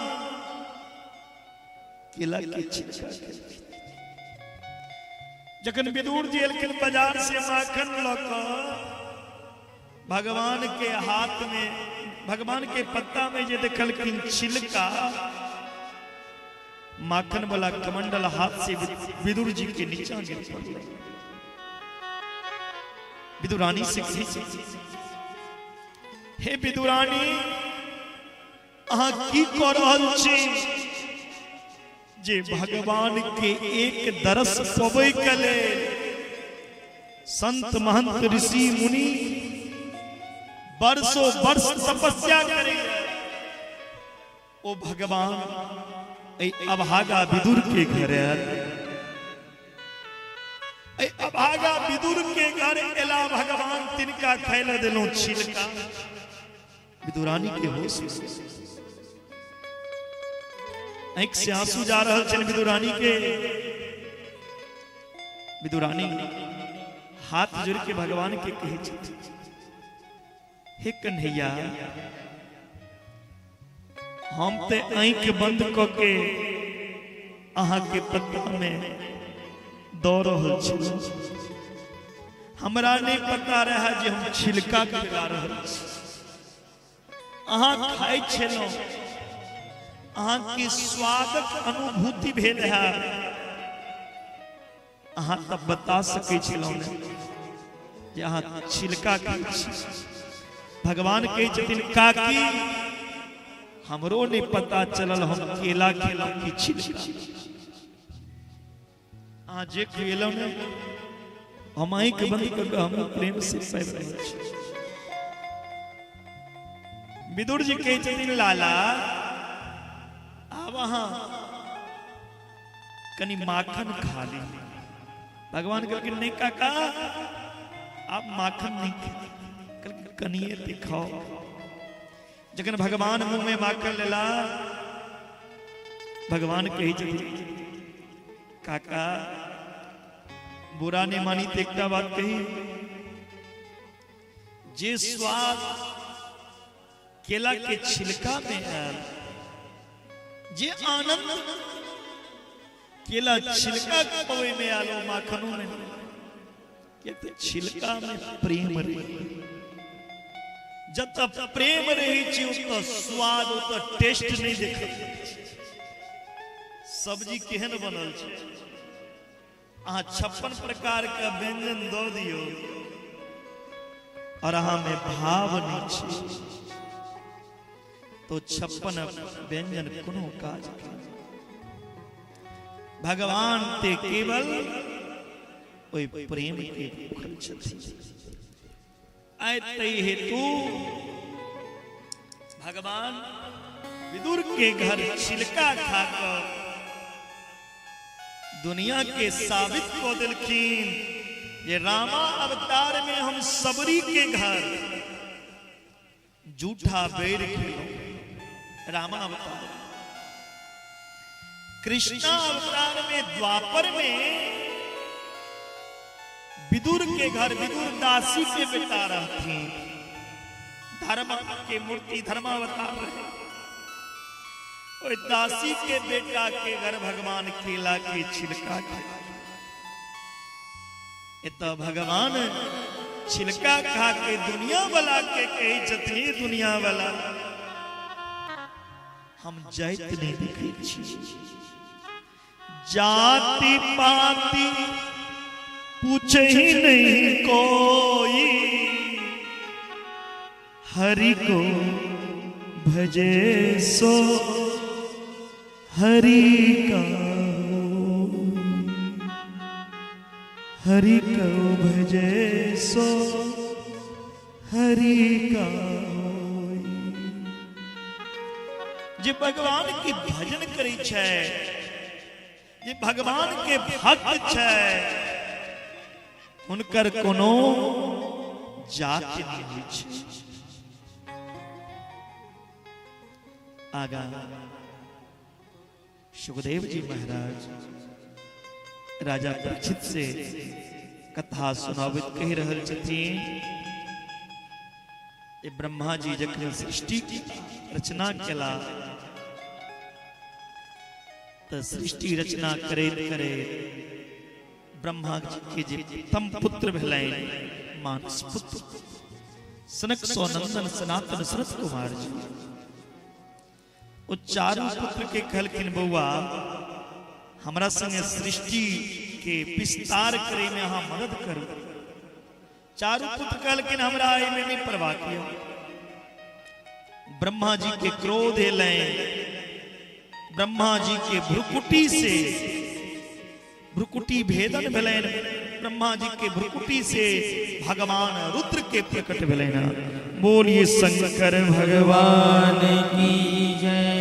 केला के छिलका। जखन विदुर जी एलखिन बाजार से माखन लऽ कऽ भगवान के हाथ में, भगवान के पत्ता में जे देखलखिन छिलका, माखन वाला कमंडल हाथ से विदुर जी के नीचा गिर पड़लै। विदुरानी से कहै, हे विदुरानी, अहाँ की कऽ रहल छी जे भगवान के एक दरस पबै के लेल संत महंत ऋषि मुनि वर्षों वर्ष तपस्या करे, ओ भगवान अभागा विदुर के घर आयल। अभागा विदुर के घर एला भगवान, तिनका खाय देलहुं छिलका। विदुरानी के होश आंखि से आंसू जा रहल छनि विदुरानी के। विदुरानी हाथ जोड़ के भगवान के कहै छथिन, हे कन्हैया, हम ते आंखि बंद क के अहाँ के पत्ता में दऽ रहल छी, हमरा नहीं पता रहा जे हम छिलका खिला रहल छी। अहाँ खाइ छलहुँ, अहाँ के स्वादक अनुभूति भेल है, अहाँ तब बता सकै छलहुँ ने जे अहाँ छिलका खाइ छी। भगवान कहै छथिन, काकी हमरो नहीं पता चलल हम केला खेलहुँ कि छिलका। अहाँ जे खुएलहुँ ने, हम आँखि बंद कऽ के हम प्रेम से पाबि रहल छी। विदुर जी कहै छथिन, लाला आब अहाँ कनि माखन खा ली। भगवान कहलखिन, नहीं काका, आप माखन नहीं खाओ, कनिए ते खाओ। जखन भगवान मुंह में माखन लेला, भगवान कहै छथिन, काका बुरा नहीं मानी तो एकटा बात कही, जे स्वाद केला के छिलका में आयल, जे आनंद केला छिलका पवे में आयल, ओ माखनों में, तो छिलका में प्रेम रहे। जब तक प्रेम रहे छी ओतऽ स्वाद, ओतऽ टेस्ट नहीं देख। सब्जी केहन बनल छै, अहाँ 56 प्रकार के व्यंजन दऽ दियौ और अहाँ में भाव नहीं छै तो 56 व्यंजन कोनो काज के। भगवान ते केवल ओहि प्रेम के भूखल छथिन। आय तै हेतु भगवान विदुर के घर छिलका खाकर दुनिया के साबित कऽ देलखिन जे रामा अवतार में हम सबरी के घर जूठा बेर खेलहुं। रामा अवतार, कृष्णा अवतार में द्वापर में विदुर के घर विदुर दासी के बेटा रहथिन, धर्म के मूर्ति धर्मावतार रहे। ओहि दासी के बेटा के घर भगवान केला के छिलका के, एतऽ भगवान छिलका खा के दुनिया वाला के कहै छथिन, दुनिया वाला हम जाइत नहीं देखै छी, जाति पाति पूछे ही नहीं कोई, हरि को भजे सो हरि का। हरि को भजे सो हरि का होई। जे भगवान के भजन करै छै, जे भगवान के भक्त छै, हुनकर कोनो जाति नहीं होइ छै। आगा सुखदेव जी महाराज राजा परीक्षित से कथा सुनाबैत कहि रहल छथिन, ब्रह्मा जी जखन सृष्टि की रचना केला त सृष्टि रचना करैत करैत ब्रह्मा जी के जे प्रथम पुत्र भेलनि मानस पुत्र सनक सनंदन सनातन सनत कुमार जी, ओ चारू पुत्र के कहलखिन बौआ हमरा संगे सृष्टि के विस्तार करे में अहाँ मदद करू। चारू पुत्र कहलखिन हमरा एहिमे नहीं परवाह किया। ब्रह्मा जी के क्रोध एलनि, ब्रह्मा जी के भ्रुकुटी से भ्रुकुटी भेदन भेलनि, ब्रह्मा जी के भ्रुकुटी से भगवान रुद्र के प्रकट भेलनि। बोलिए शंकर भगवान की जय।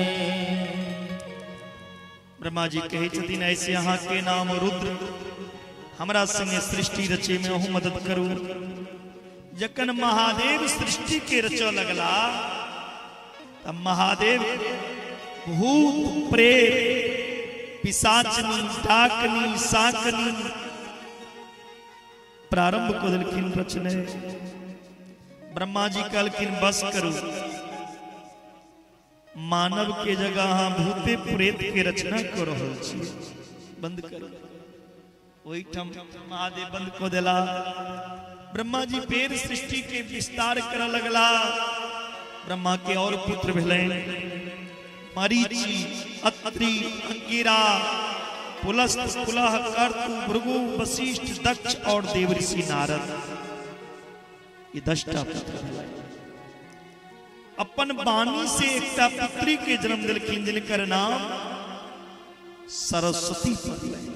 ब्रह्मा जी कहै छथिन ऐसे अहाँ के नाम रुद्र, हमरा संगे सृष्टि रचे में अहूँ मदद करू। जखन महादेव सृष्टि के रचऽ लगला तब महादेव भूत प्रेत पिशाचनी डाकनी साकनी प्रारंभ कऽ देलखिन रचने। ब्रह्मा जी कहलखिन बस करू, मानव के जगह अहाँ भूते प्रेत के रचना कऽ रहल छी, बंद करू। ओहिठाम महादेव बंद कऽ देला। ब्रह्मा जी फेर सृष्टि के विस्तार करऽ लगला। ब्रह्मा के और पुत्र भेलनि मरीचि, अत्रि, अंगिरा, पुलस्त, पुलह, कर्तु, भृगु, वशिष्ठ, दक्ष और देवऋषि नारद। ये 10टा पुत्र भेलनि। अपन वाणी से एकटा पुत्री के जन्म देलखिन जिनकर नाम सरस्वती पड़लनि।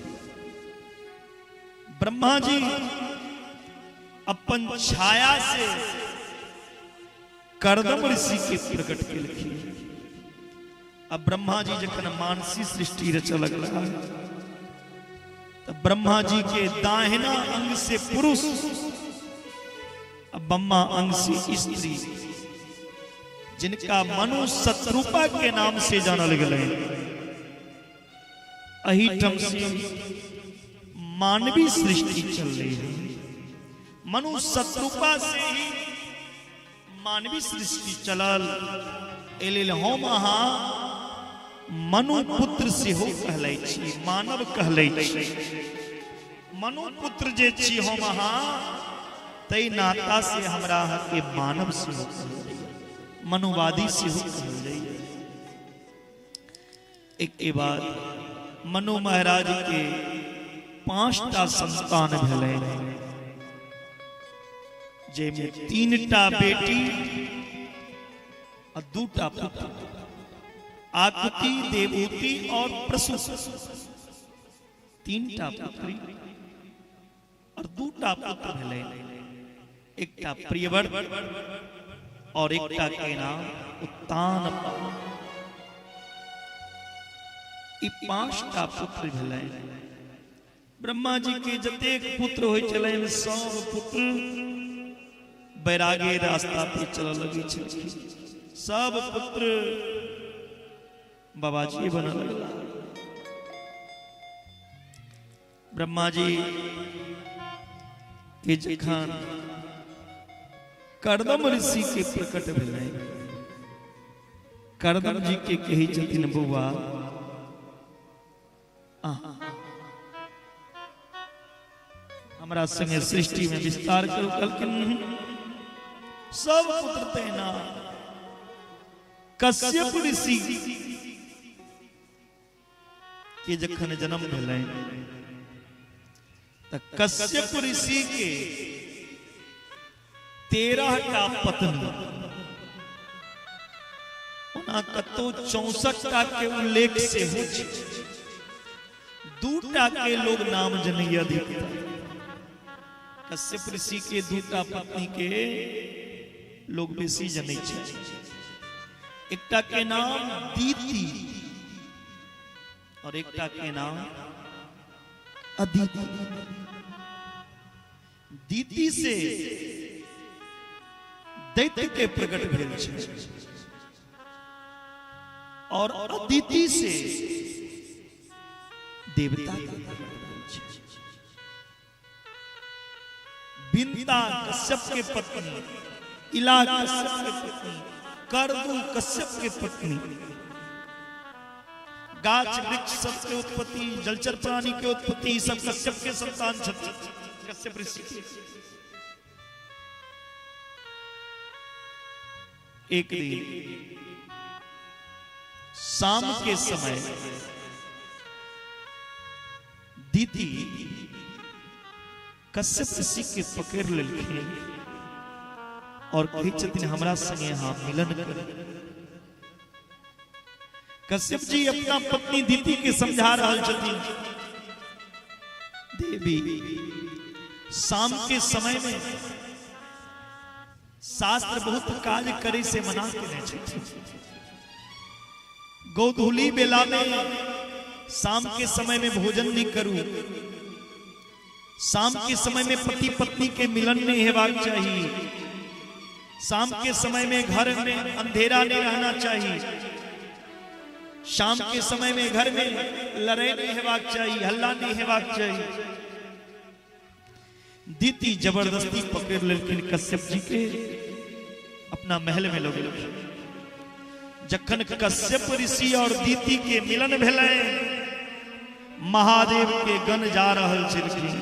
ब्रह्मा जी अपन छाया से कर्दम ऋषि के प्रकट केलखिन। अब ब्रह्मा जी जखन मानसी सृष्टि रचऽ लगला तब ब्रह्मा जी के दाहिना अंग से पुरुष अब बम्मा अंग से स्त्री, जिनका मनु शत्रुपा के नाम से जानल गेलै, एहिठाम से मानवीय सृष्टि चल रही है। मनु शत्रुपा से ही मानवीय सृष्टि चलल। एहि लेल हम अहाँ मनु पुत्र सेहो कहलै छी, मानव कहलै छी। मनु पुत्र जे छी हम अहाँ, तै नाता से हमरा अहाँके मानव सेहो कहल जाइए, मनुवादी सेहो कहल जाइए। एक के बाद मनु महाराज के 5टा संतान भेलै, जाहिमे 3टा बेटी आ 2टा पुत्र, आकुति, देवहूति और प्रसु। 3टा पुत्री और 2टा पुत्र भेलै, एकटा प्रियव्रत और एकटा के नाम उत्तानपाद। ई 5टा पुत्र भेलै। ब्रह्मा जी के जतेक पुत्र होइ छलनि सब पुत्र बैरागे रास्ता पे चलऽ लगै छलखिन, सब पुत्र बाबाजी बनऽ लगला। ब्रह्मा जी के जखन कर्दम ऋषि के प्रकट भेलै, कर्दम जी के कहै छथिन बौआ हमरा संगे सृष्टि में विस्तार करू। कहलखिन सब पुत्र तैना। कश्यप ऋषि के जखन जन्म भेलै त कश्यप ऋषि के 13टा पत्नी, ओना कतौ 64टा के उल्लेख सेहो छै, 2टा के लोग नाम जनैया अधिकतर। कश्यप ऋषि के दूटा पत्नी के लोग बेसी जनै छै। एकटा के नाम दीति और एकटा के नाम अदिति। दीति से दैत्य के प्रकट भेल छै और अदिति से देवता के प्रकट भेल छै। बिंदा कश्यप के पत्नी, इला कश्यप के पत्नी, करदू कश्यप के पत्नी। गाछ वृक्ष सबके उत्पत्ति, जलचर प्राणी के उत्पत्ति सब कश्यप के संतान छथि, कश्यप ऋषि। एक दिन शाम के समय दीदी कश्यप ऋषि के पकड़ लेलखिन और कहै छथिन हमरा संगे अहाँ मिलन करू। कश्यप जी अपना पत्नी दीदी के समझा रहल छथिन, देवी शाम के समय में शास्त्र बहुत कार्य करे से मना केने छथिन। गोधूली बेला में शाम के समय में भोजन नहीं करू, शाम के समय में पति पत्नी के मिलन नहीं हेबाक चाहिए, शाम के समय में घर में अंधेरा नहीं रहना चाहिए, शाम के समय में घर में लड़ाई नहीं हेबाक चाहिए, हल्ला नहीं हेबाक चाहिए। दीति जबरदस्ती पकड़ लेलखिन कश्यप जी के, अपना महल में लऽ गेलखिन। जखन कश्यप ऋषि और दीति के मिलन भेलै, महादेव के गण जा रहल छलखिन।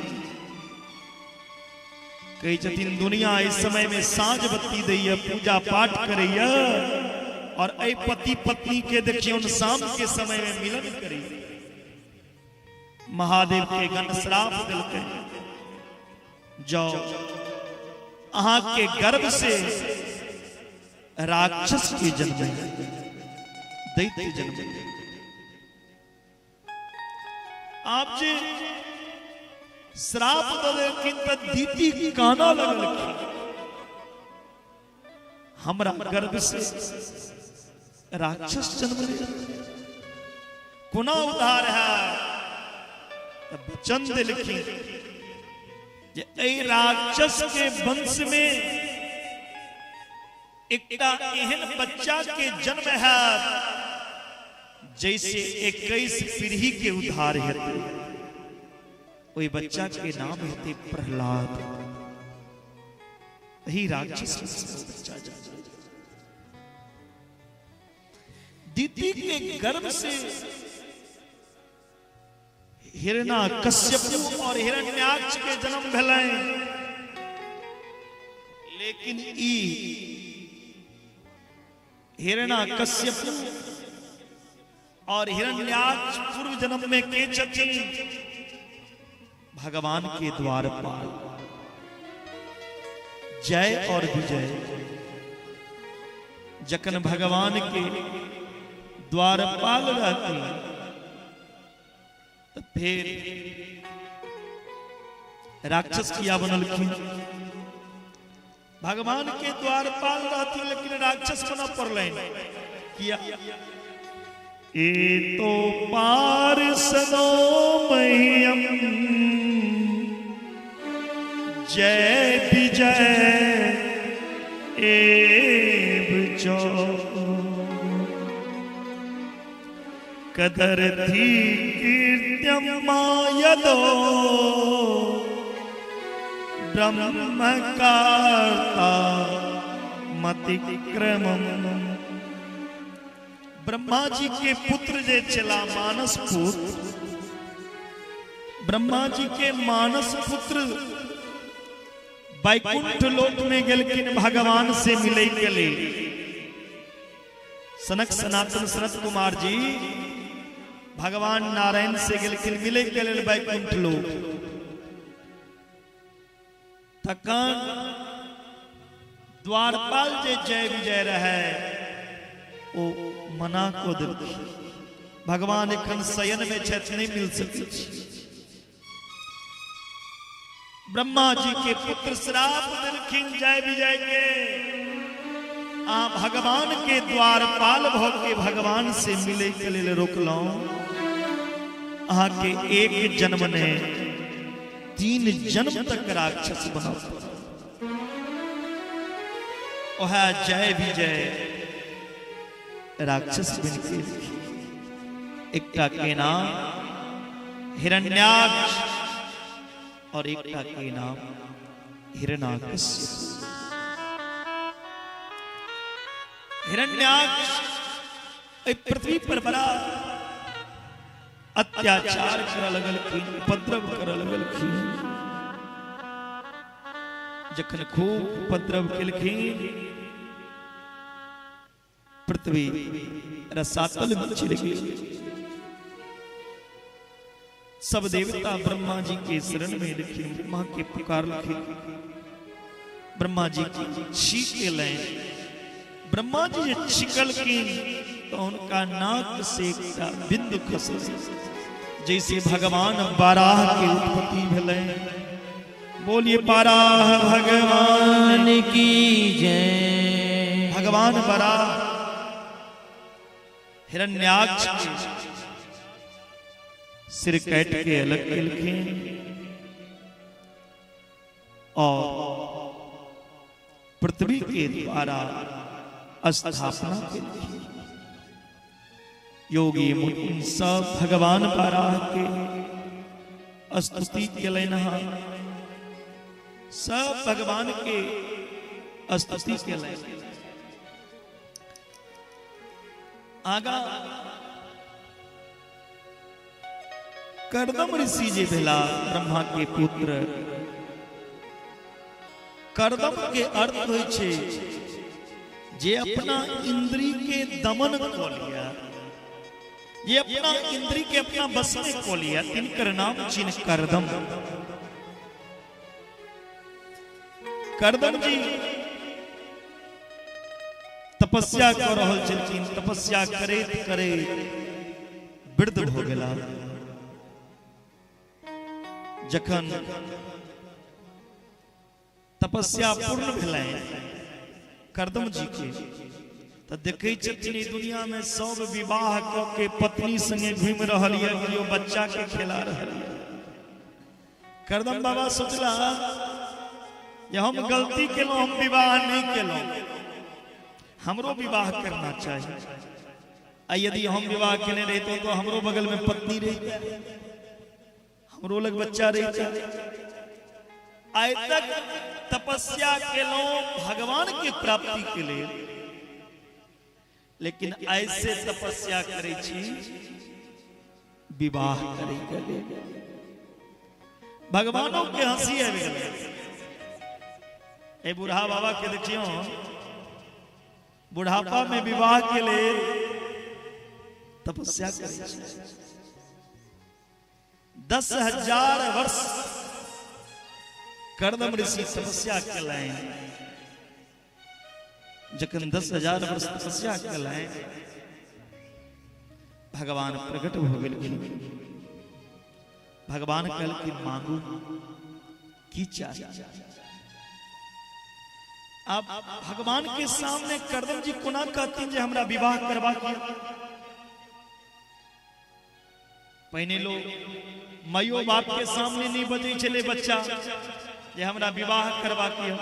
कहै छथिन दुनिया इस समय में साँझ बत्ती दैया, पूजा पाठ करैया और एहि पति पत्नी के देखियौन शाम के समय में मिलन करैया। महादेव के गण श्राप देलकै, जाओ अहां के गर्भ से राक्षस के जन्म है, दैत्य जन्म है। आप जे श्राप देलखिन त दीति काना लगलखिन, हमरा गर्भ से राक्षस जन्म ले, कोना उद्धार है? वचन देलखिन जे एहि राक्षस के वंश में एकटा एहन बच्चा के जन्म है जैसे 21 पीढ़ी के उद्धार हेतै। ओहि बच्चा के नाम हेतै प्रहलाद। एही राक्षस बच्चा दीति के गर्भ से हिरणा कश्यप और हिरण्याक्ष के जन्म भेलै, लेकिन ई हिरणा कश्यप और हिरण्याक्ष पूर्व जन्म में के छथिन? भगवान के द्वारपाल जय और विजय। जखन भगवान के द्वारपाल रहती तो फिर राक्षस किया बनलखिन? भगवान के द्वारपाल रहती लेकिन राक्षस बना पड़लनि किया? ए तो पार सनो मह्यम जय विजय एव चो कदर थी कीर्त्यम मायदो ब्रह्म कार्ता मतिक्रमम। ब्रह्मा जी के पुत्र जे चला मानस पुत्र, ब्रह्मा जी के मानस पुत्र वैकुंठ लोक में गेलखिन भगवान से मिले के लिए। सनक सनातन सनत कुमार जी भगवान नारायण से गेलखिन मिले के लिए वैकुंठ लोक। तखन द्वारपाल जे जय विजय रहे ओ मना को देलखिन, भगवान एखन शयन में छथि, नहीं मिल सकै छी। ब्रह्मा जी के पुत्र श्राप देलखिन जय विजय के, आ भगवान के द्वारपाल भ के भगवान से मिले के लिए रोकलहुं। अहाँ के एक जन्म ने 3 जन्म तक राक्षस बनाओ। ओहा जय विजय राक्षस बन के एकटा के नाम हिरण्याक्ष और एकटा के नाम हिरण्याकश्यप। हिरण्याक्ष पृथ्वी पर बड़ा अत्याचार कर लगलखिन, उपद्रव कर लगलखिन। जखन खूब उपद्रव केलखिन पृथ्वी रसातल में चलि गेल। सब देवता ब्रह्मा जी के शरण में एलखिन, ब्रह्मा के पुकारलखिन, ब्रह्मा जी की छींक एलनि। ब्रह्मा जी जे छिकलखिन तो उनका नाक से एकटा बिंदु खसल, जैसे भगवान बाराह के उत्पत्ति भेलै। बोलिए बाराह भगवान की जय। भगवान बाराह हिरण्याक्ष के सिर काट के अलग केलखिन और पृथ्वी के द्वारा स्थापना केलखिन। योगी मुनि सब भगवान बाराह के स्तुति केलनि, सब भगवान के स्तुति केलनि। आगा करदम ऋषि जे भेला ब्रह्मा के पुत्र। करदम के अर्थ होइ छै जे अपना इंद्री के दमन क लिया, जे अपना इंद्री के अपना बस में क लिया, तिनकर नाम चिन्ह करदम। करदम जी तपस्या कर रहल छलखिन, तपस्या करैत करैत वृद्ध भ गेला। जखन तपस्या पूर्ण भेलै करदम जी के, तो देखै छथिन ई दुनिया में सब विवाह क के पत्नी संगे घूमि रहल यऽ, केओ बच्चा के खेला रहल यऽ। करदम बाबा सोचला जे हम गलती केलहुँ, हम विवाह नहीं केलहुँ, हमरो विवाह करना चाही। आ यदि हम विवाह केने रहितहुँ तो हमरो बगल में पत्नी रहितै, हमरो लग बच्चा रहितै। आइ तक तपस्या केलहुँ भगवान के प्राप्ति के लिए, लेकिन ऐसे तपस्या करै छी विवाह करै के लेल। भगवानों के हंसी आबि गेलै। ए बूढ़ा बाबा के देखियो, बुढ़ापा में विवाह के लिए तपस्या करै छै। 10,000 वर्ष करदम ऋषि तपस्या केलनि। जखन 10,000 वर्ष तपस्या केलनि, भगवान प्रकट भ गेलखिन। भगवान कहलखिन मांगू की चाही। अब भगवान के सामने करदम जी कोना कहथिन जे हमरा विवाह करबाक यऽ। पहिने लोग माइयो बाप के सामने नहीं बजै छलै बच्चा जे हमरा विवाह करबाक यऽ,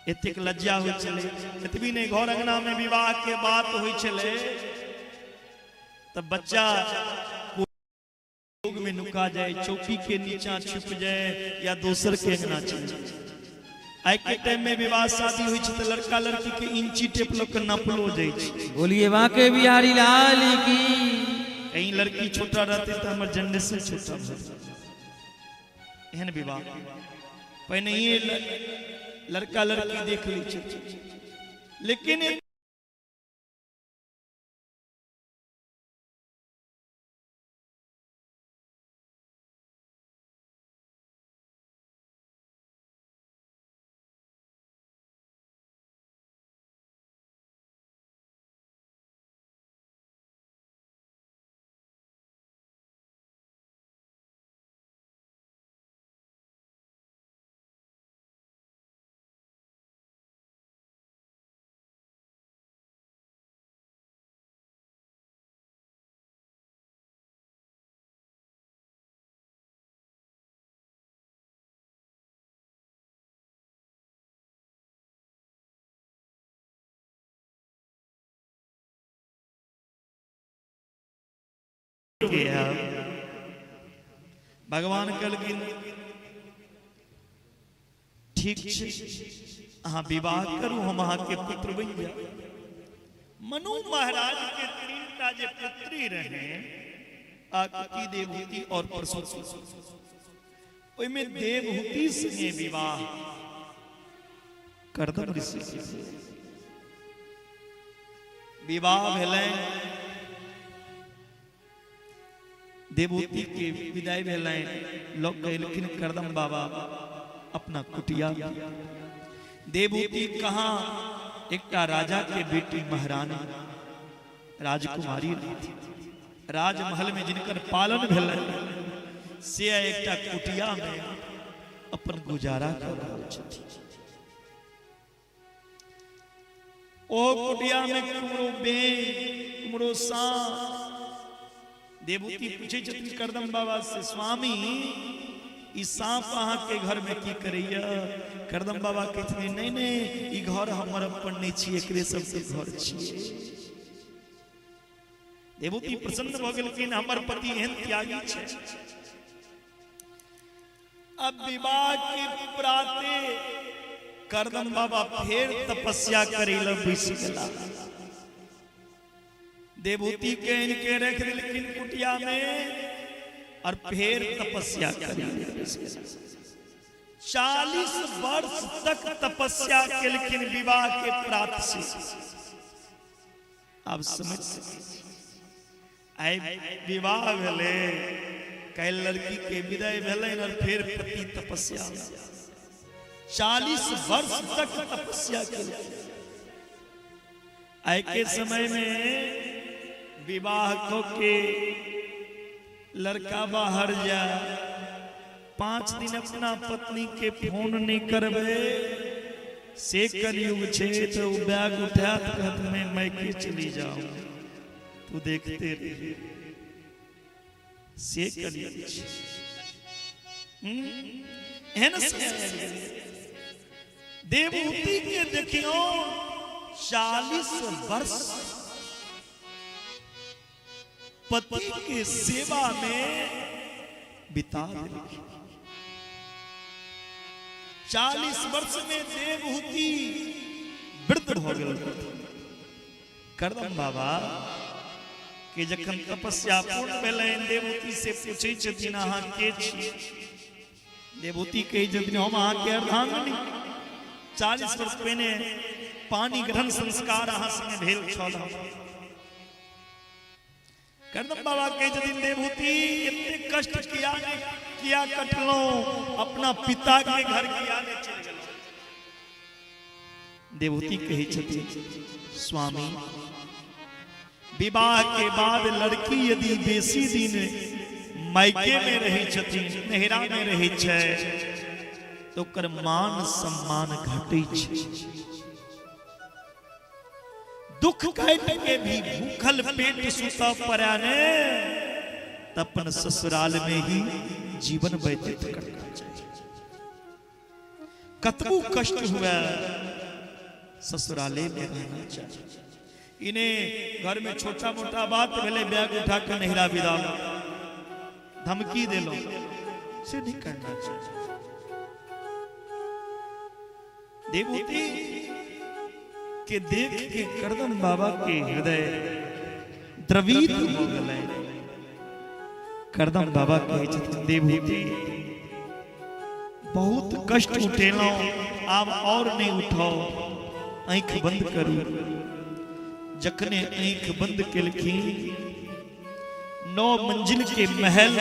एतेक लज्जा होइ छलै। एतबी नहि, घर अंगना में विवाह के बात होइ छलै तब बच्चा लोग में नुका जाए, चौकी के नीचा छुप जाए या दोसर के अंगना चलि जाए। आइ के टाइम में विवाह शादी होइ छै त लड़का लड़की के इंची टेप लऽ के नापलो जाइ छै। बोलिए बांके बिहारी लाल की। कहीं लड़की छोटा रहते तो हमर जनरेशन छोटा भऽ जेतै। एहन विवाह पहिने लड़का लड़की देख लै छै, लेकिन के आयब। भगवान कहलखिन ठीक छै, अहाँ विवाह करू, हम अहाँके पुत्र बनि जायब। मनु महाराज के 3टा जे पुत्री रहे, आकुति, देवहूति और प्रसूति, ओहिमे देवहूति संगे विवाह करदम ऋषि के विवाह भेलै। देवहूति के विदाई भेलै, लोग कहलखिन करदम बाबा अपना कुटिया। देवहूति कहाँ एकटा राजा के बेटी महारानी राजकुमारी रहथिन, राजमहल में जिनकर पालन भेलै से एकटा कुटिया में अपन गुजारा कर रहल छथिन। ओ कुटिया में कुमरो बेंग, कुमरो सांप। देवहूति पूछे छथिन करदम बाबा से, स्वामी ई सांप अहाँ के घर में की करैया? करदम बाबा कहथिन नहीं नहीं, ई घर हमर अपन नहीं छी, एकरे सबके घर छी। देवहूति प्रसन्न भऽ गेलखिन, हमर पति एहन त्यागी छै। अब विवाह के प्राते करदम बाबा फेर तपस्या करे ल बैस गेला। देवहूति के इनके रख देलखिन कुटिया में और फेर तपस्या करे बैस गेला। 40 वर्ष तक तपस्या केलखिन विवाह के प्रात से। अब समझ सकै छी, आइ विवाह भेलै, काल्हि लड़की के विदाई भेलै और फिर पति तपस्या 40 वर्ष तक तपस्या केलखिन। आइ के समय में विवाह क के लड़का बाहर जाए, 5 दिन अपना पत्नी के फोन नहीं करबे से कलयुग छे, तो उ बैग उठात कहत मैं मैके चली जाऊं, तू देखते रही, से कलयुग छे। एहन समय आबि गेलै। देवहूति के देखियो 40 वर्ष पति के सेवा में बिता देलखिन। 40 वर्ष में देवहूति वृद्ध भऽ गेल। करदम बाबा के जखन तपस्या पूर्ण भेलनि, देवहूति से पूछै छथिन अहाँ के छी? देवहूति कहै छथिन हम अहाँके अर्धांगिनी, 40 वर्ष पहिने पानी ग्रहण संस्कार अहाँ संगे भेल छल। करदम बाबा कहै छथिन देवहूति एते कष्ट किया ने किया कटलहुँ, अपना पिता के घर किया ने चलि गेलहुँ? देवहूति कहै छथिन स्वामी, विवाह के बाद लड़की यदि बेसी दिन मायके में रहै छथिन, नैहरा में रहै छै, तो ओकर मान सम्मान घटै छै। दुख काटि के भी भूखल पेट सुतऽ पड़ै ने, त अपन ससुराल में ही जीवन व्यतीत करना चाही। कतबो कष्ट हुए ससुराले में रहना चाही। इने घर में छोटा मोटा बात भेलै, बैग उठा के नैहरा विदा, धमकी देलो, से नहीं करना चाहिए। देवहूति के देख के करदम बाबा के हृदय द्रवित हो गेलै। करदम बाबा कहै छथिन देवहूति बहुत कष्ट उठेलहुँ, आब और नहीं उठाओ, आँखि बंद करू। जखने आँखि बंद केलखिन, 9 मंजिल के महल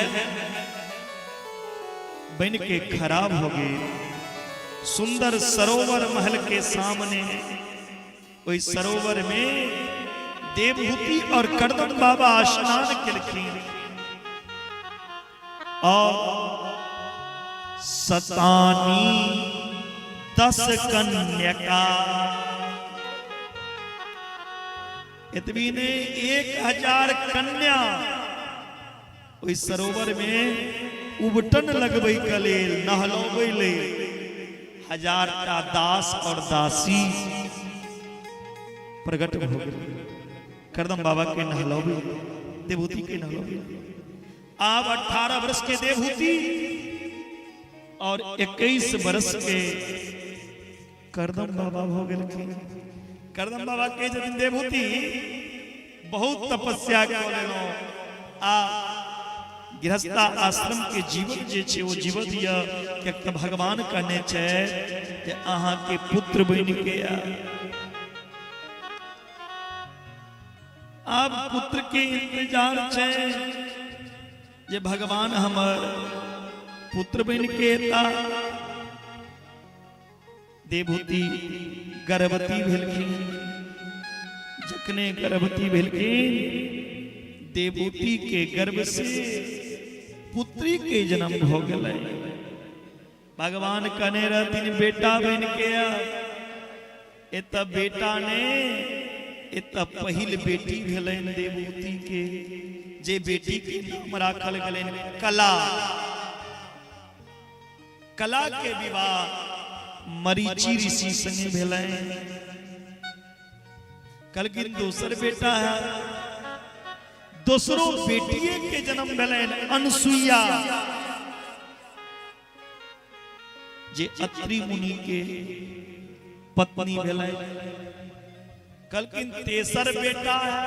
बन के खराब हो गए। सुंदर सरोवर महल के सामने, ओहि सरोवर में देवहूति और करदम बाबा स्नान केलखिन और सतानी 10 कन्यका, एतबी ने 1000 कन्या ओहि सरोवर में उबटन लगबै के लेल, नहलबै लेल 1000 टा दास और दासी प्रकट हो गेल। करदम बाबा के नहलबै, देवहूति के नहलबै। आब 18 वर्ष के देवहूति और 21 वर्ष के करदम बाबा भ गेलखिन। करदम बाबा के जदिन देवहूति बहुत तपस्या कऽ लेलहुँ आ गृहस्था आश्रम के जीवन जे छै ओ जीवन दिअ, किएक तऽ भगवान कहने छै जे अहाँके पुत्र बनि के आब पुत्र के इंतजार छै जे भगवान हमर पुत्र बनि के एता। देवहूति गर्भवती भेलखिन। जखने गर्भवती भेलखिन देवहूति के गर्भ से पुत्री के जन्म भ गेलै। भगवान कहने रहथिन बेटा बन के एत बेटा ने एत पहिल बेटी भेलनि देवहूति के, जे बेटी के नाम राखल गेलनि कला। कला के विवाह मरीचि ऋषि संगे भेलनि। कहलखिन दोसर बेटा है, दोसरो बेटिए के जन्म भेलनि अनसुईया, जे अत्रि मुनि के पत्नी भेलनि। कहलखिन तेसर बेटा है,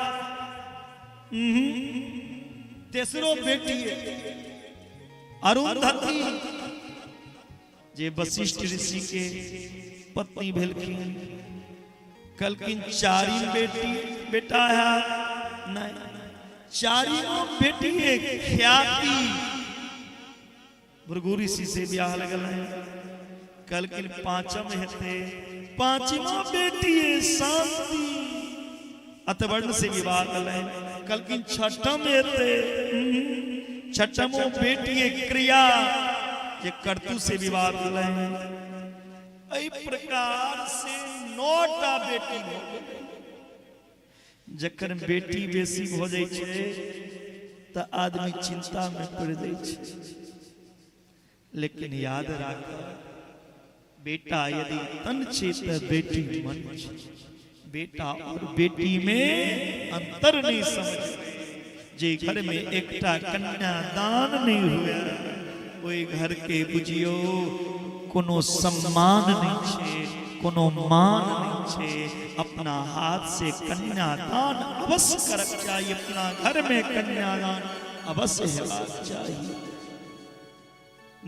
तेसरो बेटी अरुंधति, जे वशिष्ठ ऋषि के पत्नी भेलखिन। कहलखिन चारिम बेटी बेटा है, नहीं चारिमो बेटी है ख्याति, भृगु ऋषि से ब्याह लगल है। कहलखिन पांचम हेते, पांचमा बेटी है शांति, अतवर्ण से विवाह कल। कहलखिन छठम हेते, छठमो बेटी है क्रिया, जे कर्तु से विवाह कल। एहि प्रकार से 9टा बेटी भऽ गेलै। जखन बेटी बेसी भऽ जाइ छै तऽ आदमी चिंता में पड़ जाइ छै। लेकिन याद राख, बेटा यदि तन छै तऽ बेटी मन छै। बेटा और बेटी में अंतर नहीं समझ। जे घर में एकटा कन्या दान नहीं हुए ओहि घर के बुझियो कोनो सम्मान नहीं छै, कोनो मान नहीं छै। अपना हाथ से कन्यादान अवश्य करक चाहिए, अपना घर में कन्यादान अवश्य हेबाक चाहिए।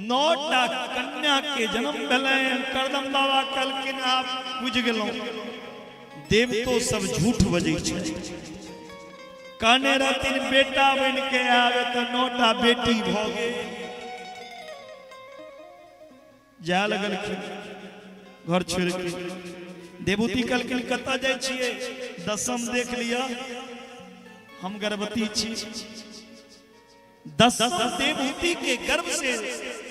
9टा कन्या के जन्म भेलनि। करदम बाबा कहलखिन आप बुझि गेलहुँ, देवतो सब झूठ बजै छै। कहने रहथिन बेटा बनि के आबे तऽ 9टा बेटी भऽ गेल। जाय लगलखिन घर छोड़ि के। देवहूति कहलखिन कतऽ जाइ छियै, दसम देख लिअ, हम गर्भवती छी। दसम देवहूति के गर्भ से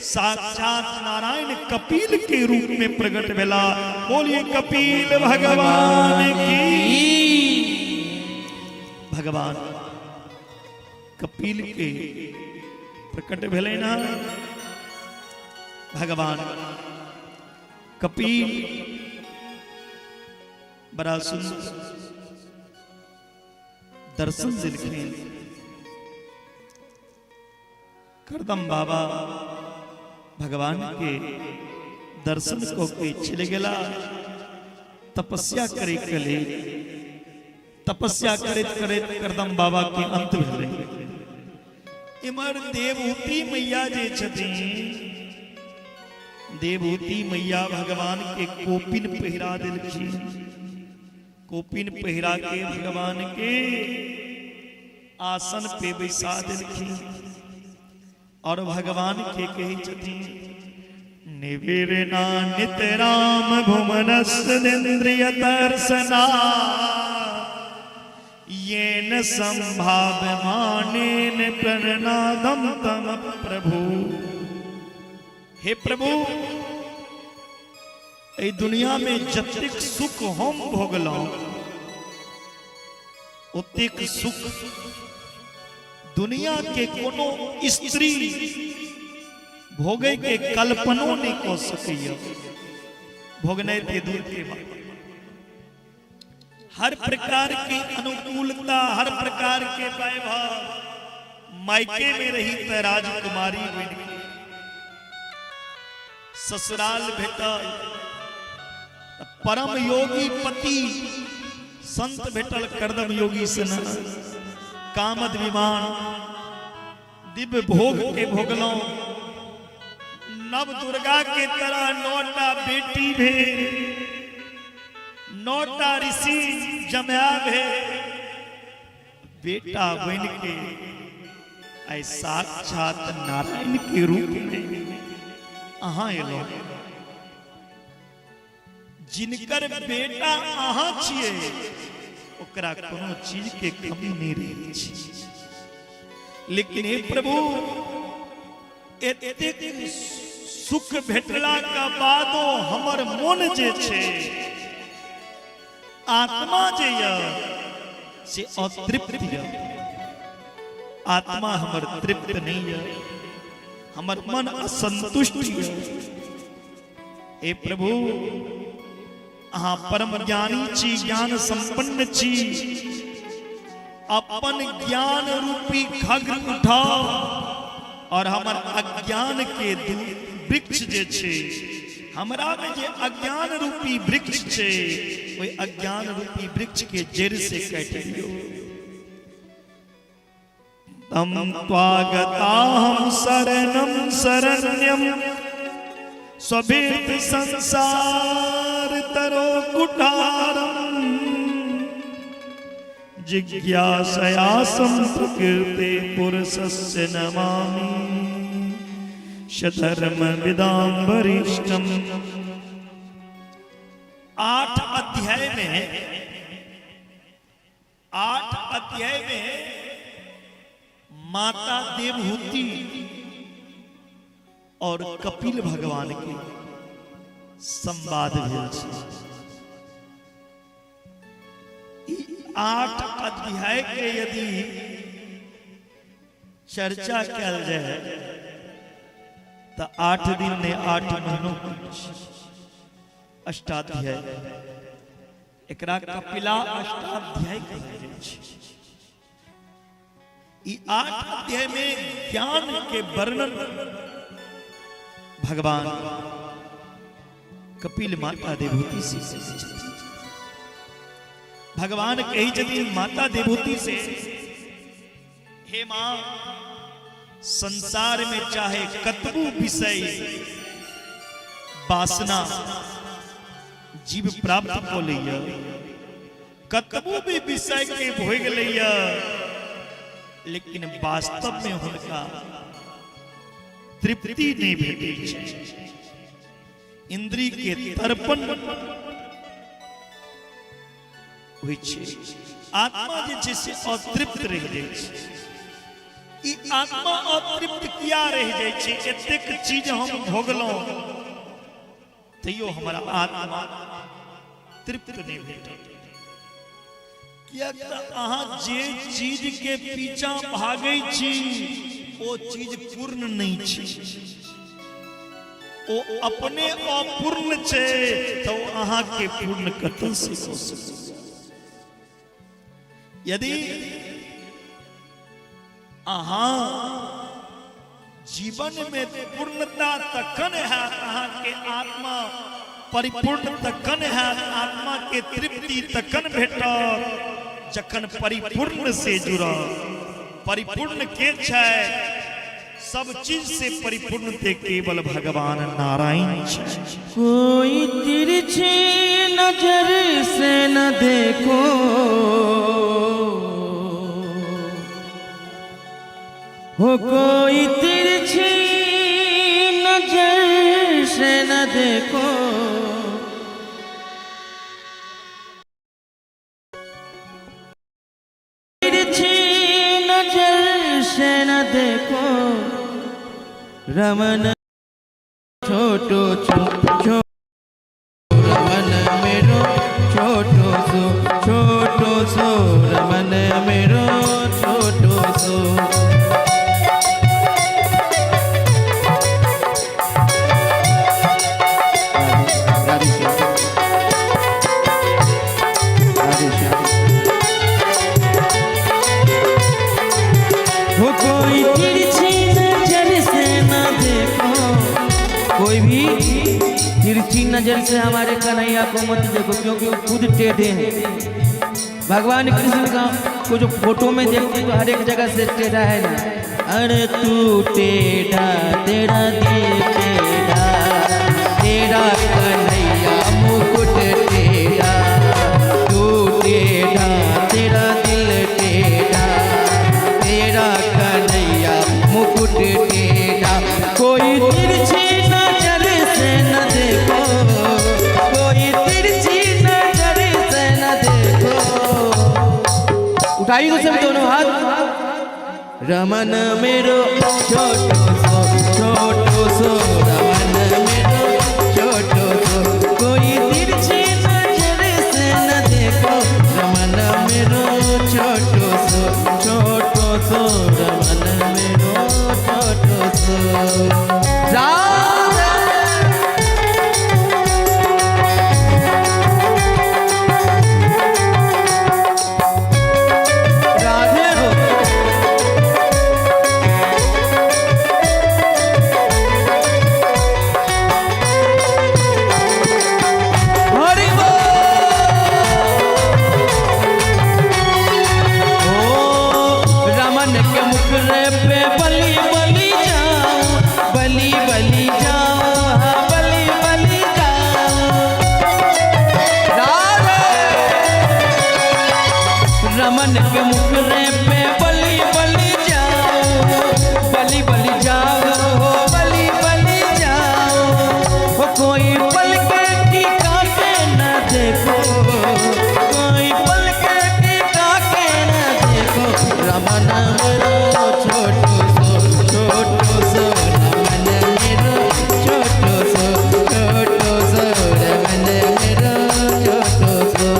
साक्षात नारायण कपिल के रूप में प्रकट भेला। बोलिए कपिल भगवान की। भगवान कपिल के प्रकट भेलै ना। भगवान कपिल बड़ा सुंदर दर्शन देलखिन। करदम बाबा भगवान के दर्शन को के चले गेला तपस्या करे के लेल। तपस्या करैत करैत करदम बाबा के अंत भेलै। इमर देवहूति मैया जे छथिन, देवहूति मैया भगवान के कोपिन पहिरा देलखिन। कोपिन पहिरा के भगवान के आसन पे बैसा देलखिन और भगवान के कहै छथिन निविरना नित राम भुवनस्येन्द्रिय दर्शना येन संभाव्यमानेन प्रणनादम तम प्रभु। हे प्रभु, एहि दुनिया में जतेक सुख हम भोगलहुँ ओतेक सुख दुनिया के कोनो स्त्री भोगे के कल्पनो नहीं कऽ सकैया। भोगनाइ ते दूर के बात। हर प्रकार की अनुकूलता, हर प्रकार के वैभव मायके में रही त राजकुमारी बनि के, ससुराल भेटल त परम योगी पति संत भेटल, करदम योगी सन कामद विमान दिव्य भोग के भोगलौं। नव दुर्गा के तरह 9टा बेटी भेल, 9टा ऋषि जमाया भेल, बेटा बन के आइ साक्षात नारायण के रूप में अहाँ एलौं। जिनकर बेटा अहाँ छियै ओकरा कोनो चीज के कमी नहीं रहै छै। लेकिन हे प्रभु, एतेक सुख भेटला के बादो हमर मन जे छै, आत्मा जे य से अतृप्त य। आत्मा हमर तृप्त नहीं य, हमर मन असंतुष्ट य। हे प्रभु, अहाँ परम ज्ञानी छी, ज्ञान संपन्न छी, अपन ज्ञान रूपी खग्र उठाओ और हमर अज्ञान के वृक्ष जे छै, हमरा में जे अज्ञान रूपी वृक्ष छै, ओहि अज्ञान रूपी वृक्ष के जड़ से काटि दियौ। तम त्वागताहं शरणं शरण्यम स्वभीत संसार तरो कुठारम जिज्ञासयासं प्रकृते पुरुषस्य नमामि शधर्म विदाम वरिष्ठम। 8 अध्याय में, 8 अध्याय में माता देवहूति और कपिल भगवान के संवाद भेल छै। ई 8 अध्याय के यदि चर्चा कयल जाय तऽ 8 दिन ने 8 महीनों कम छै। अष्टाध्याय, एकरा कपिला अष्टाध्याय कहल जाइ छै। ई 8 अध्याय में ज्ञान के वर्णन भगवान कपिल माता देवहूति से करै छथिन। भगवान कहै छथिन माता देवहूति से, हे मां, संसार में चाहे कतबू विषय वासना जीव प्राप्त कऽ लैया, कतबू भी विषय के भोग लैया, लेकिन वास्तव में हुनका तृप्ति नहीं भेटै छै। इंद्री के तर्पण होइ छै, आत्मा जे छै से अतृप्त रहि जाइ छै। ई आत्मा अतृप्त किया रहि जाइ छै? एतेक चीज हम भोगलहुँ तैयो हमरा आत्मा तृप्त नहि भेटल। किएक तऽ अहाँ जे चीज के पीछा भागै छी ओ चीज पूर्ण नहि छै, ओ अपने अपूर्ण छै, तऽ ओ अहाँके पूर्ण कतऽ से कऽ सकैए? यदि अहाँ जीवन में पूर्णता तखन हैत, अहाँके आत्मा परिपूर्ण तखन हैत, आत्मा के तृप्ति तखन भेटत जखन परिपूर्ण से जुड़त। परिपूर्ण के छै? सब चीज से परिपूर्ण ते केवल भगवान नारायण छै। कोई तिरछी नजर से न देखो, हो कोई तिरछी नजर से न देखो, तिरछी नजर से न देखो, रमन छोटो छो रमन मेरो छोटो सो, छोटो सो रमन मेरो छोटो सो। राधे श्याम, राधे श्याम। हो कोई नजर से हमारे कन्हैया को मत देखो, क्योंकि वो खुद टेढ़े हैं। भगवान कृष्ण का को जो फोटो में देखते तो हर एक जगह से टेढ़ा है ना। अरे तू टेढ़ा तेरा दिल टेढ़ा, तेरा कन्हैया मुकुट टेढ़ा, तू टेढ़ा तेरा दिल टेढ़ा, तेरा कन्हैया मुकुट टेढ़ा। कोई तिरछी नजर से न देखो, कोई तिरछी नजर से न देखो। उठाइए तो सब दोनों हाथ। रमन मेरो छोटो सो, छोटो सो, रमन मेरो छोटो सो, कोई तिरछी नजर से न देखो, रमन मेरो छोटो सो, छोटो सो, रमन मेरो छोटो सो। राधे हो। हरि बोल। ओ रमन के मुखरे पे बलि बलि जाऊं, बलि बलि जाऊं, हाँ बलि बलि जाऊं। राधे रमन के मुखरे पे बलि बलि जाऊं, बलि बलि जाऊं, बलि बलि जाऊं। ओ कोई पल के टीका के न देखो, कोई पल के टीका के न देखो, रमन मेरो छोटो सो, छोटो सो, रमन मेरो छोटो सो, छोटो सो, रमन मेरो छोटो सो।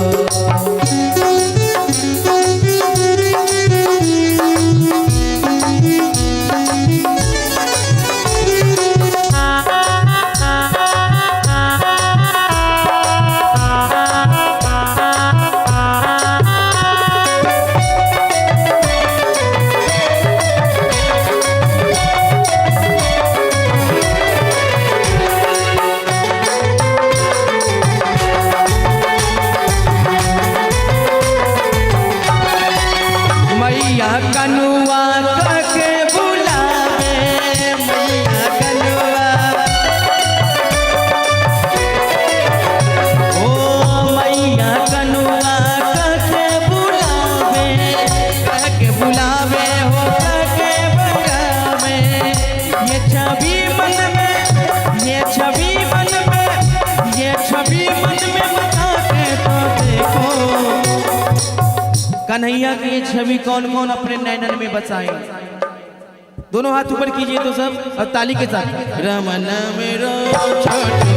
मैया कनुआ के बुलावे, मैया कनुआ, ओ मैया कनुआ के बुलावे, के बुलावे हो के बुलावे। ये छवि मन में, ये छवि मन में, ये छवि मन में बता के तो देखो। कन्हैया की ये छवि कौन कौन अपने नैनन में बसाए? दोनों हाथ ऊपर कीजिए तो सब, और ताली के साथ। रमन मेरो छोटो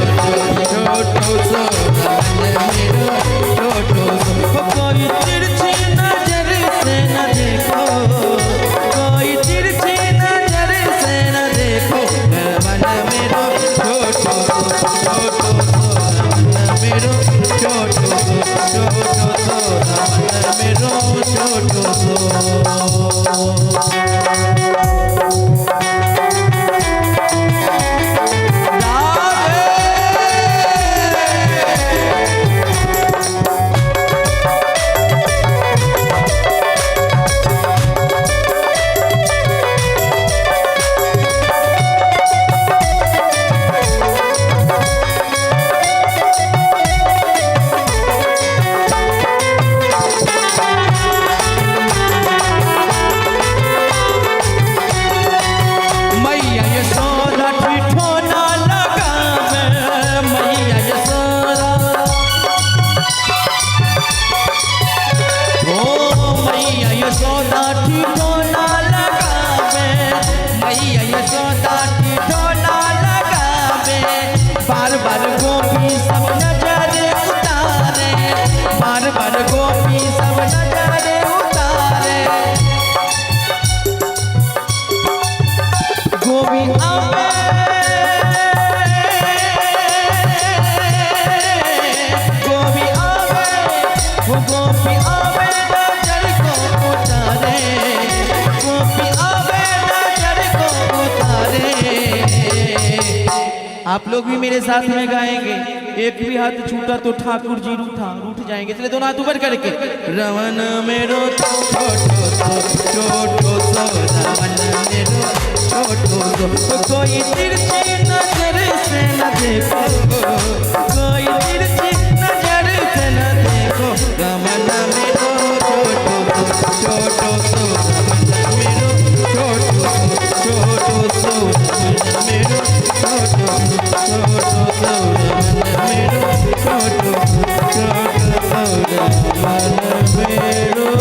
छोटो सो, रमन मेरो छोटो सो, कोई तिरछी नजर से न देखो, कोई तिरछी नजर से न देखो, रमन मेरो छोटो सो, छोटो सो, रमन मेरो छोटो सो, छोटो सो, रमन मेरो छोटो सो। मैया यशोदा ठिठोना लगावे, मैया यशोदा, ओ मैया यशोदा ठिठोना लगावे, मैया यशोदा ठिठोना लगावे। बार बार गोपी सब नजर उतारे, बार बार गोपी सब नजर उतारे। गोपी आवे, गोपी आवे, वो गोपी आवे नजर को उतारे, गोपी आवे नजर को उतारे। आप लोग भी मेरे साथ में गाएंगे। एक भी हाथ छूटा तो ठाकुर जी रूठा रूठ जाएंगे, इसलिए दोनों हाथ ऊपर करके। रमन मेरो छोटो सो, छोटो सो, रमन मेरो छोटो सो, कोई तिरछी नजर से न देखो, कोई तिरछी नजर से न देखो, रमन मेरो छोटो सो, छोटो सो, रमन मेरो छोटो सो, छोटो सो, रमन मेरो छोटो छोटो सो, रमन मेरो छोटो छोटो सो, रमन मेरो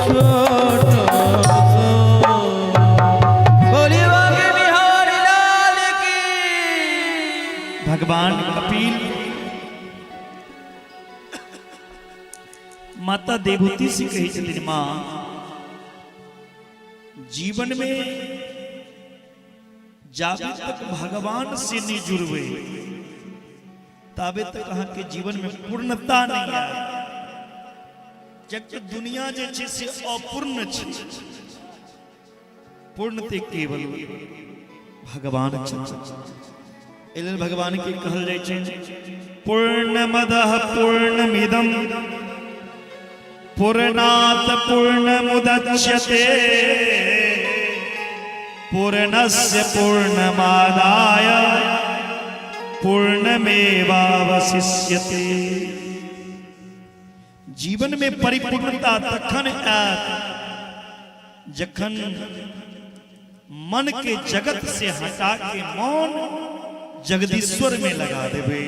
छोटो सो। बोलिए बांके बिहारी लाल की। भगवान कपिल माता देवहूति से कहै छथिन, माँ जीवन में जाबे तक भगवान से नहीं जुड़बे ताबे तक अहाँ के जीवन में पूर्णता नहीं आयत। जबकि दुनिया जे छै से अपूर्ण छै, पूर्ण ते केवल भगवान छथिन। एहि लेल भगवान के कहल जाइ छै पूर्णमदः पूर्णमिदं पूर्णात् पूर्णमुदच्यते पूर्णस्य पूर्णमादाय पूर्णमेवावशिष्यते। जीवन में परिपूर्णता तखन आयत जखन मन के जगत से हटा के मन जगदीश्वर में लगा देवे।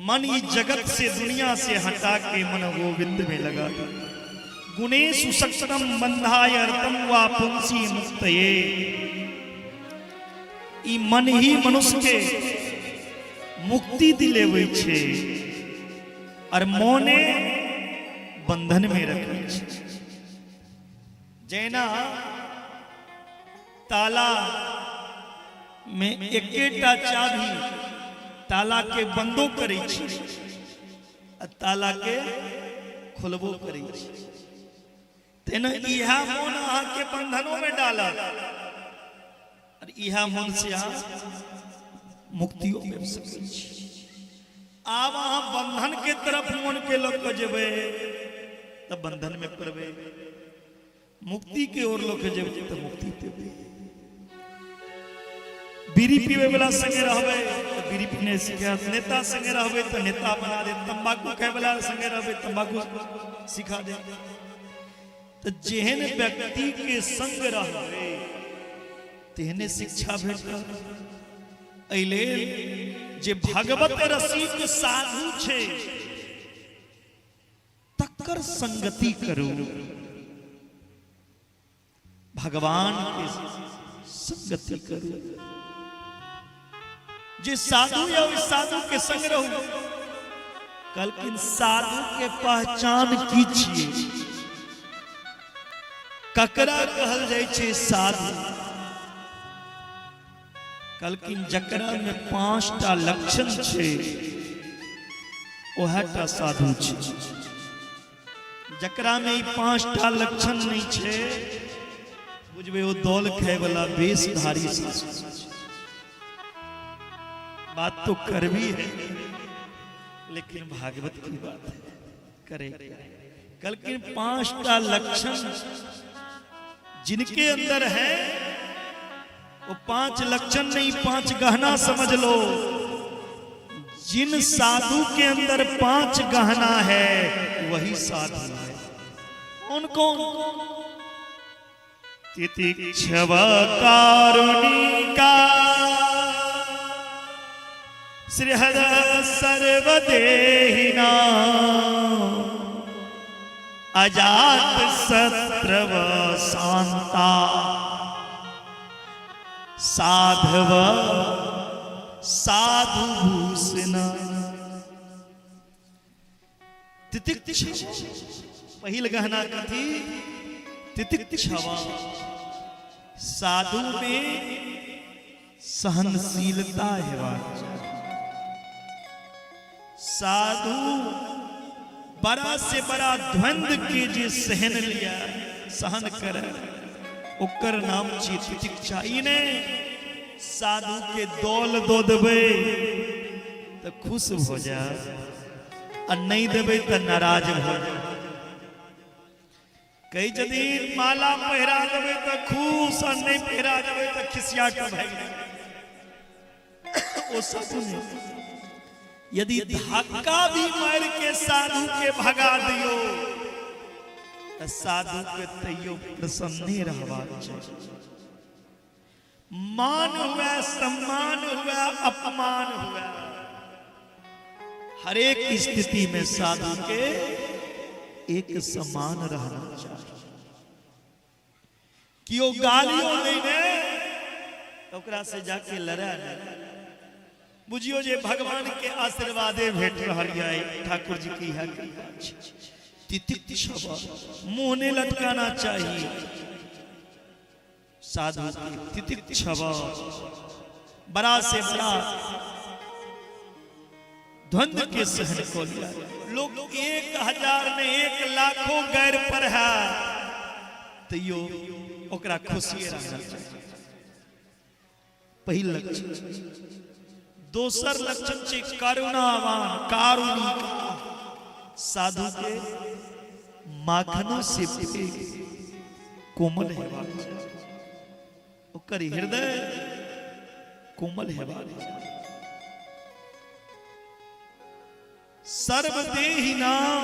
मन ई जगत से दुनिया से हटा के मन गोविंद में लगा दे। गुणेषु सक्तम बंधाय अर्थम वा पुंसी मुक्तये। ई मन ही मनुष्य के मुक्ति दिलेबै छै और मोने बंधन में रखै छै। जेना ताला में एकेटा चाबी ताला के बंदो करै छै आ ताला के खोलबो करै छै, तेना इएह मोन अहाँके बंधनों में डालत और इएह मोन से अहाँ मुक्तियो पाबि सकै छी। आब अहाँ बंधन के तरफ मोन के लऽ कऽ जेबै तऽ बंधन में पड़बै, मुक्ति के ओर लऽ के जेबै तऽ मुक्ति पेबै। बीड़ी पीबै वाला संगे रहबै तऽ बीड़ी पीने सिखायत, नेता संगे रहबै तऽ नेता बना देत, तंबाकू खाय वाला संगे रहबै तंबाकू सिखा देत। तऽ जेहन व्यक्ति के संग रहबै तेहने शिक्षा भेटत। एहि लेल जे भगवत रसिक साधु छै तकर संगति करू, भगवान के संगति करू। जे साधु या ओहि साधु के संग रहू। कहलखिन साधु के पहचान की छियै, ककरा कहल जाइ छै साधु? कहलखिन जकरा में 5टा लक्षण छै ओहटा साधु छै। जकरा में ई 5टा लक्षण नहीं छै बुझबै ओ दौल खाय वाला वेशधारी साधु। बात तो करवी है लेकिन भागवत की बात है, करे क्या? कहलखिन 5टा लक्षण जिनके अंदर है वो 5 लक्षण नहीं 5 गहना समझ लो। जिन साधु के अंदर 5 गहना है वही साधु है। कौन कौन? तितिक्षव कारुणिका श्रीहद सर्वदेहिना अजात शत्रव शांता साधव साधु भूषण। तितिक्षा पहिल गहना कथी? तितिक्षवा। साधु में सहनशीलता हेबाक चाही। साधु बड़ा से बड़ा द्वंद के जे सहन लिया, सहन करे, ओकर नाम छी तितिक्षा। ई नहि साधु के दौल दऽ देबै तऽ खुश भऽ जायत आ नहि देबै तऽ नाराज भऽ जायत। कहै छथिन माला पहिरा देबै तऽ खुश आ नहि पहिरा देबै तऽ खिसिया कऽ भागि जायत। ओ साधु नहि। यदि धक्का भी मारि के साधु के भगा दियो तऽ साधु के तैयो प्रसन्ने रहबाक चाही। मान हुए, सम्मान हुए, अपमान हुए, हरेक स्थिति में साधु के एक समान रहना चाहिए। कियो गालियो नहीं ने तो ओकरा से जाके लड़े नहीं। बुझियो जे भगवान के आशीर्वादे भेट रहल है, ठाकुर जी की है कृपा छै। तितिक्षा मुंह नहीं लटकाना चाहिए साधु की। तितिक्षा बड़ा से बड़ा द्वंद के सहन को लिया। लोग 1000 में 1 लाखों गैर पर है तैयो ओकरा खुशी रहना चाहिए। पहिल लक्षण। दोसर लक्षण छै करुणावान, कारुणिक। साधु के माखनों से पैघ कोमल हेबाक चाही, ओकर हृदय कोमल हेबाक चाही। सर्वदेही नाम,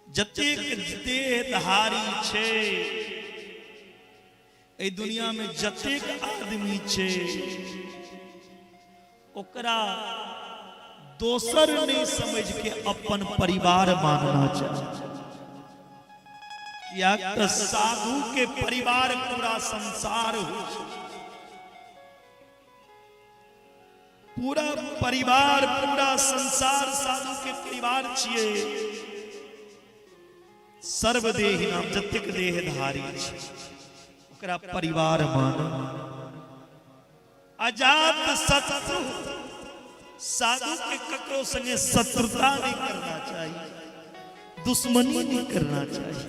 जतेक देहधारी छै एहि दुनिया में, जतेक आदमी छै, ओकरा दोसर नहीं समझ के अपन परिवार मानना चाहिए। कियाक तऽ साधु के परिवार पूरा संसार हो छै। पूरा परिवार, पूरा संसार साधु के परिवार छियै। सर्वदेही नाम, जतेक देहधारी छै ओकरा परिवार मानो। अजात शत्रु, साधु के ककरो संगे शत्रुता नहीं करना चाहिए, दुश्मनी नहीं करना चाहिए,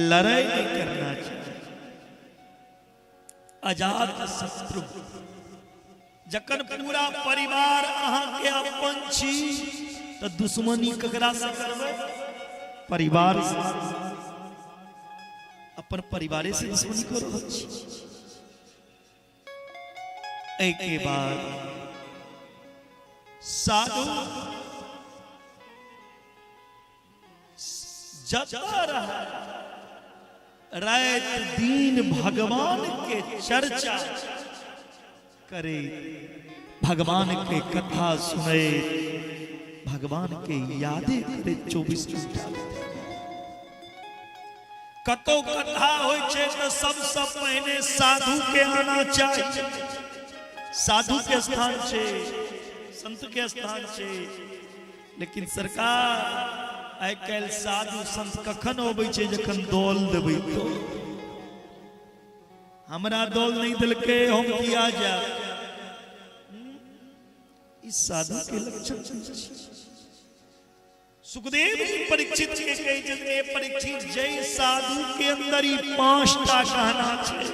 लड़ाई नहीं करना चाहिए। अजात शत्रु, जखन पूरा परिवार अहाँ के अपन छी तऽ दुश्मनी ककरा से करबै? परिवार से। अपन परिवारे से दुश्मनी कऽ रहल छी। एहि के बाद साधु जतऽ रहे राति दिन भगवान के चर्चा करे, भगवान के कथा सुने, भगवान के यादे करे 24 घंटा। कतौ कथा होइ छै तऽ सबसँ पहिने साधु के आना चाही। साधु के स्थान छै, संत के स्थान छै। लेकिन सरकार, आइ काल्हि साधु संत कखन अबै छै? जखन दौल देबै। तो हमरा दौल नहि देलकै, हम किया जायब? ई साधु के लक्षण नहि छै। सुखदेव जी परीक्षित के कहै छथिन, हे परीक्षित, जय साधु के अंदर ई 5टा कहना छै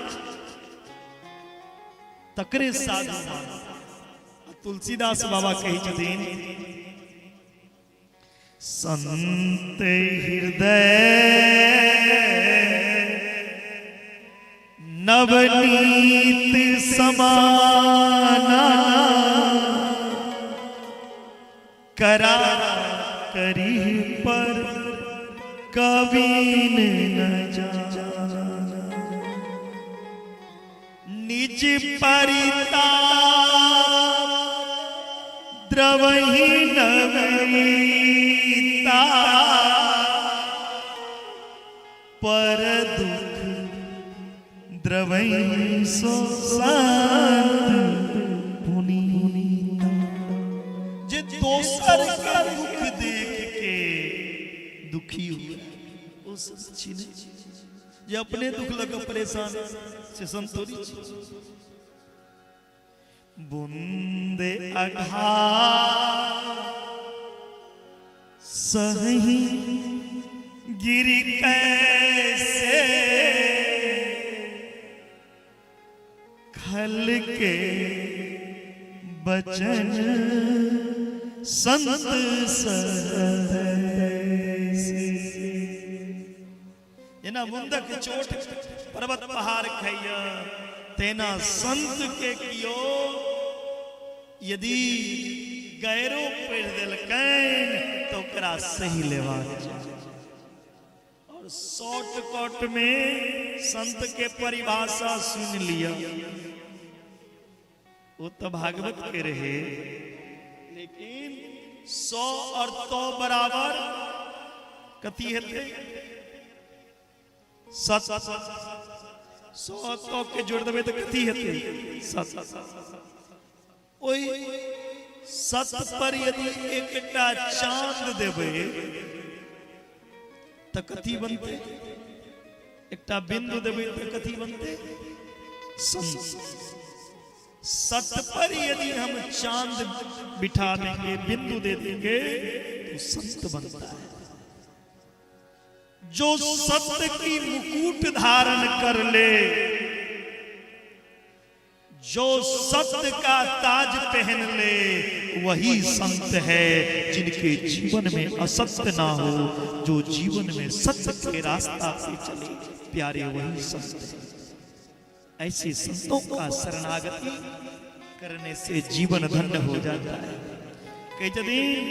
तकरे साधु मानो। आ तुलसीदास बाबा कहै छथिन, संत हृदय नवनीत समाना, करा करी पर कवीन न जाना, निज परिताप द्रवहि नवनीता, पर दुख द्रवहि सो संत पुनीता। जे दोसर के दुख देख के दुखी हुए ओ संत छी नहि। जे अपने दुख लऽ कऽ परेशान से संत थोड़ी छी। बूंदे अघार सही गिरी कैसे, खल के बल बचन संत जेना मुंदक चोट पर्वत पहाड़ खैया तेना संत के कियो यदि गैरो पढ़ि देलकनि तऽ ओकरा सही लेबाक चाही। और शॉर्टकट में संत के परिभाषा सुन लिया। वो तो भागवत के रहे, लेकिन 100 और तो बराबर कथी हेतै? 7। 100 तो के जोड़ देबै तऽ कथी हेतै? 7। ओहि 7 पर यदि एकटा चांद देबै तऽ कथी बनतै? एकटा बिंदु देबै तऽ कथी बनतै? संत। 7 पर यदि हम चांद बिठा देंगे, बिंदु दे देंगे, तो संत बनता है। जो सत्य की मुकुट धारण कर ले, जो सत्य का ताज पहन ले, वही संत है। जिनके जीवन में असत्य ना हो, जो जीवन में सत्य के रास्ता पे चले, प्यारे वही संत है। ऐसे संतों का शरणागति करने से जीवन धन्य हो जाता है। कहै छथिन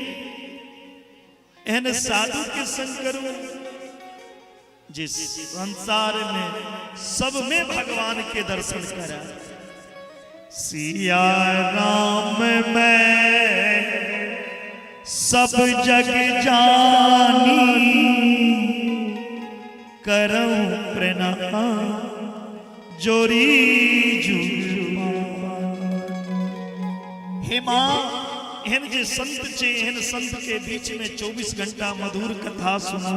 एहन साधु के संग करू जे संसार में सब में भगवान के दर्शन करा। सिया राम में सब जग जानी करऊं प्रणाम जोरी जुग। हे माँ, एहन जे संत छे, एहन संत के बीच में 24 घंटा मधुर कथा सुनू,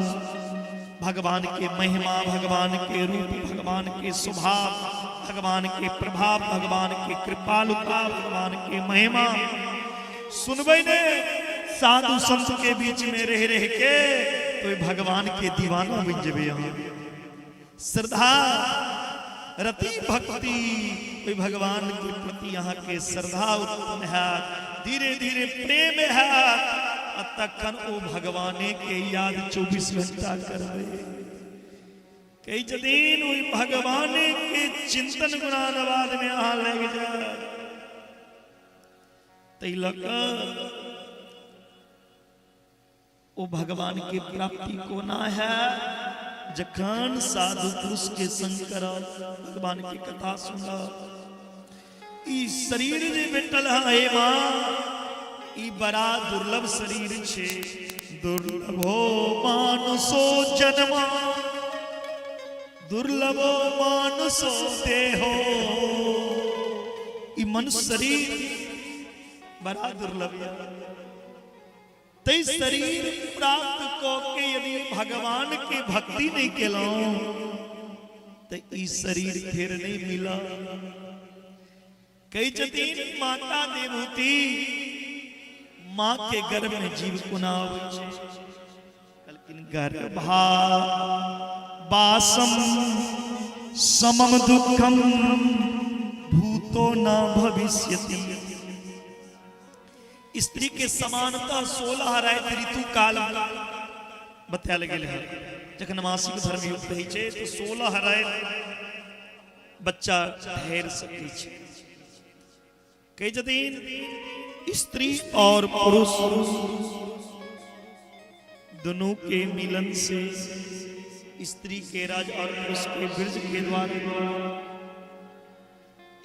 भगवान के महिमा, भगवान के रूप, भगवान के स्वभाव, भगवान के प्रभाव, भगवान के कृपालुता, भगवान के महिमा सुनबै ने साधु संत के बीच में रह रह के, तो भगवान के दीवाना बन जेबै अहाँ। श्रद्धा रति भक्ति, ओहि भगवान के प्रति अहाँ के श्रद्धा उत्पन्न हैत, धीरे धीरे प्रेम हैत, आ तखन ओ भगवाने के याद 24 घंटा करबै। कहै छथिन ओहि भगवाने के चिंतन गुणानुवाद में अहाँ लागि जायब। ताहि लऽ कऽ ओ भगवान के प्राप्ति कोना है? जखन साधु पुरुष के संग करब, भगवान के कथा सुनब। ई शरीर जे भेटल है हे माँ, ई बड़ा दुर्लभ शरीर छे। दुर्लभो मानुषो जन्म, दुर्लभो मानुषो देहो। ई मनुष्य शरीर बड़ा दुर्लभ है। तै शरीर प्राप्त कऽ के यदि भगवान के भक्ति नहीं केलहुँ तऽ ई शरीर फेर नहीं मिलल। कहै छथिन माता देवहूति, माँ के गर्भ में जीव कोना अबै छै? कहलखिन गर्भा बासम समम दुखम भूतो न भविष्यति। स्त्री के समानता 16 राति ऋतु काल बतायल गेल है। जखन मासिक धर्म युक्त होइ छै तऽ 16 राति बच्चा ठहर सकै छै। कहै छथिन स्त्री और पुरुष दोनों के मिलन से स्त्री के राज और पुरुष के ब्रज के द्वारा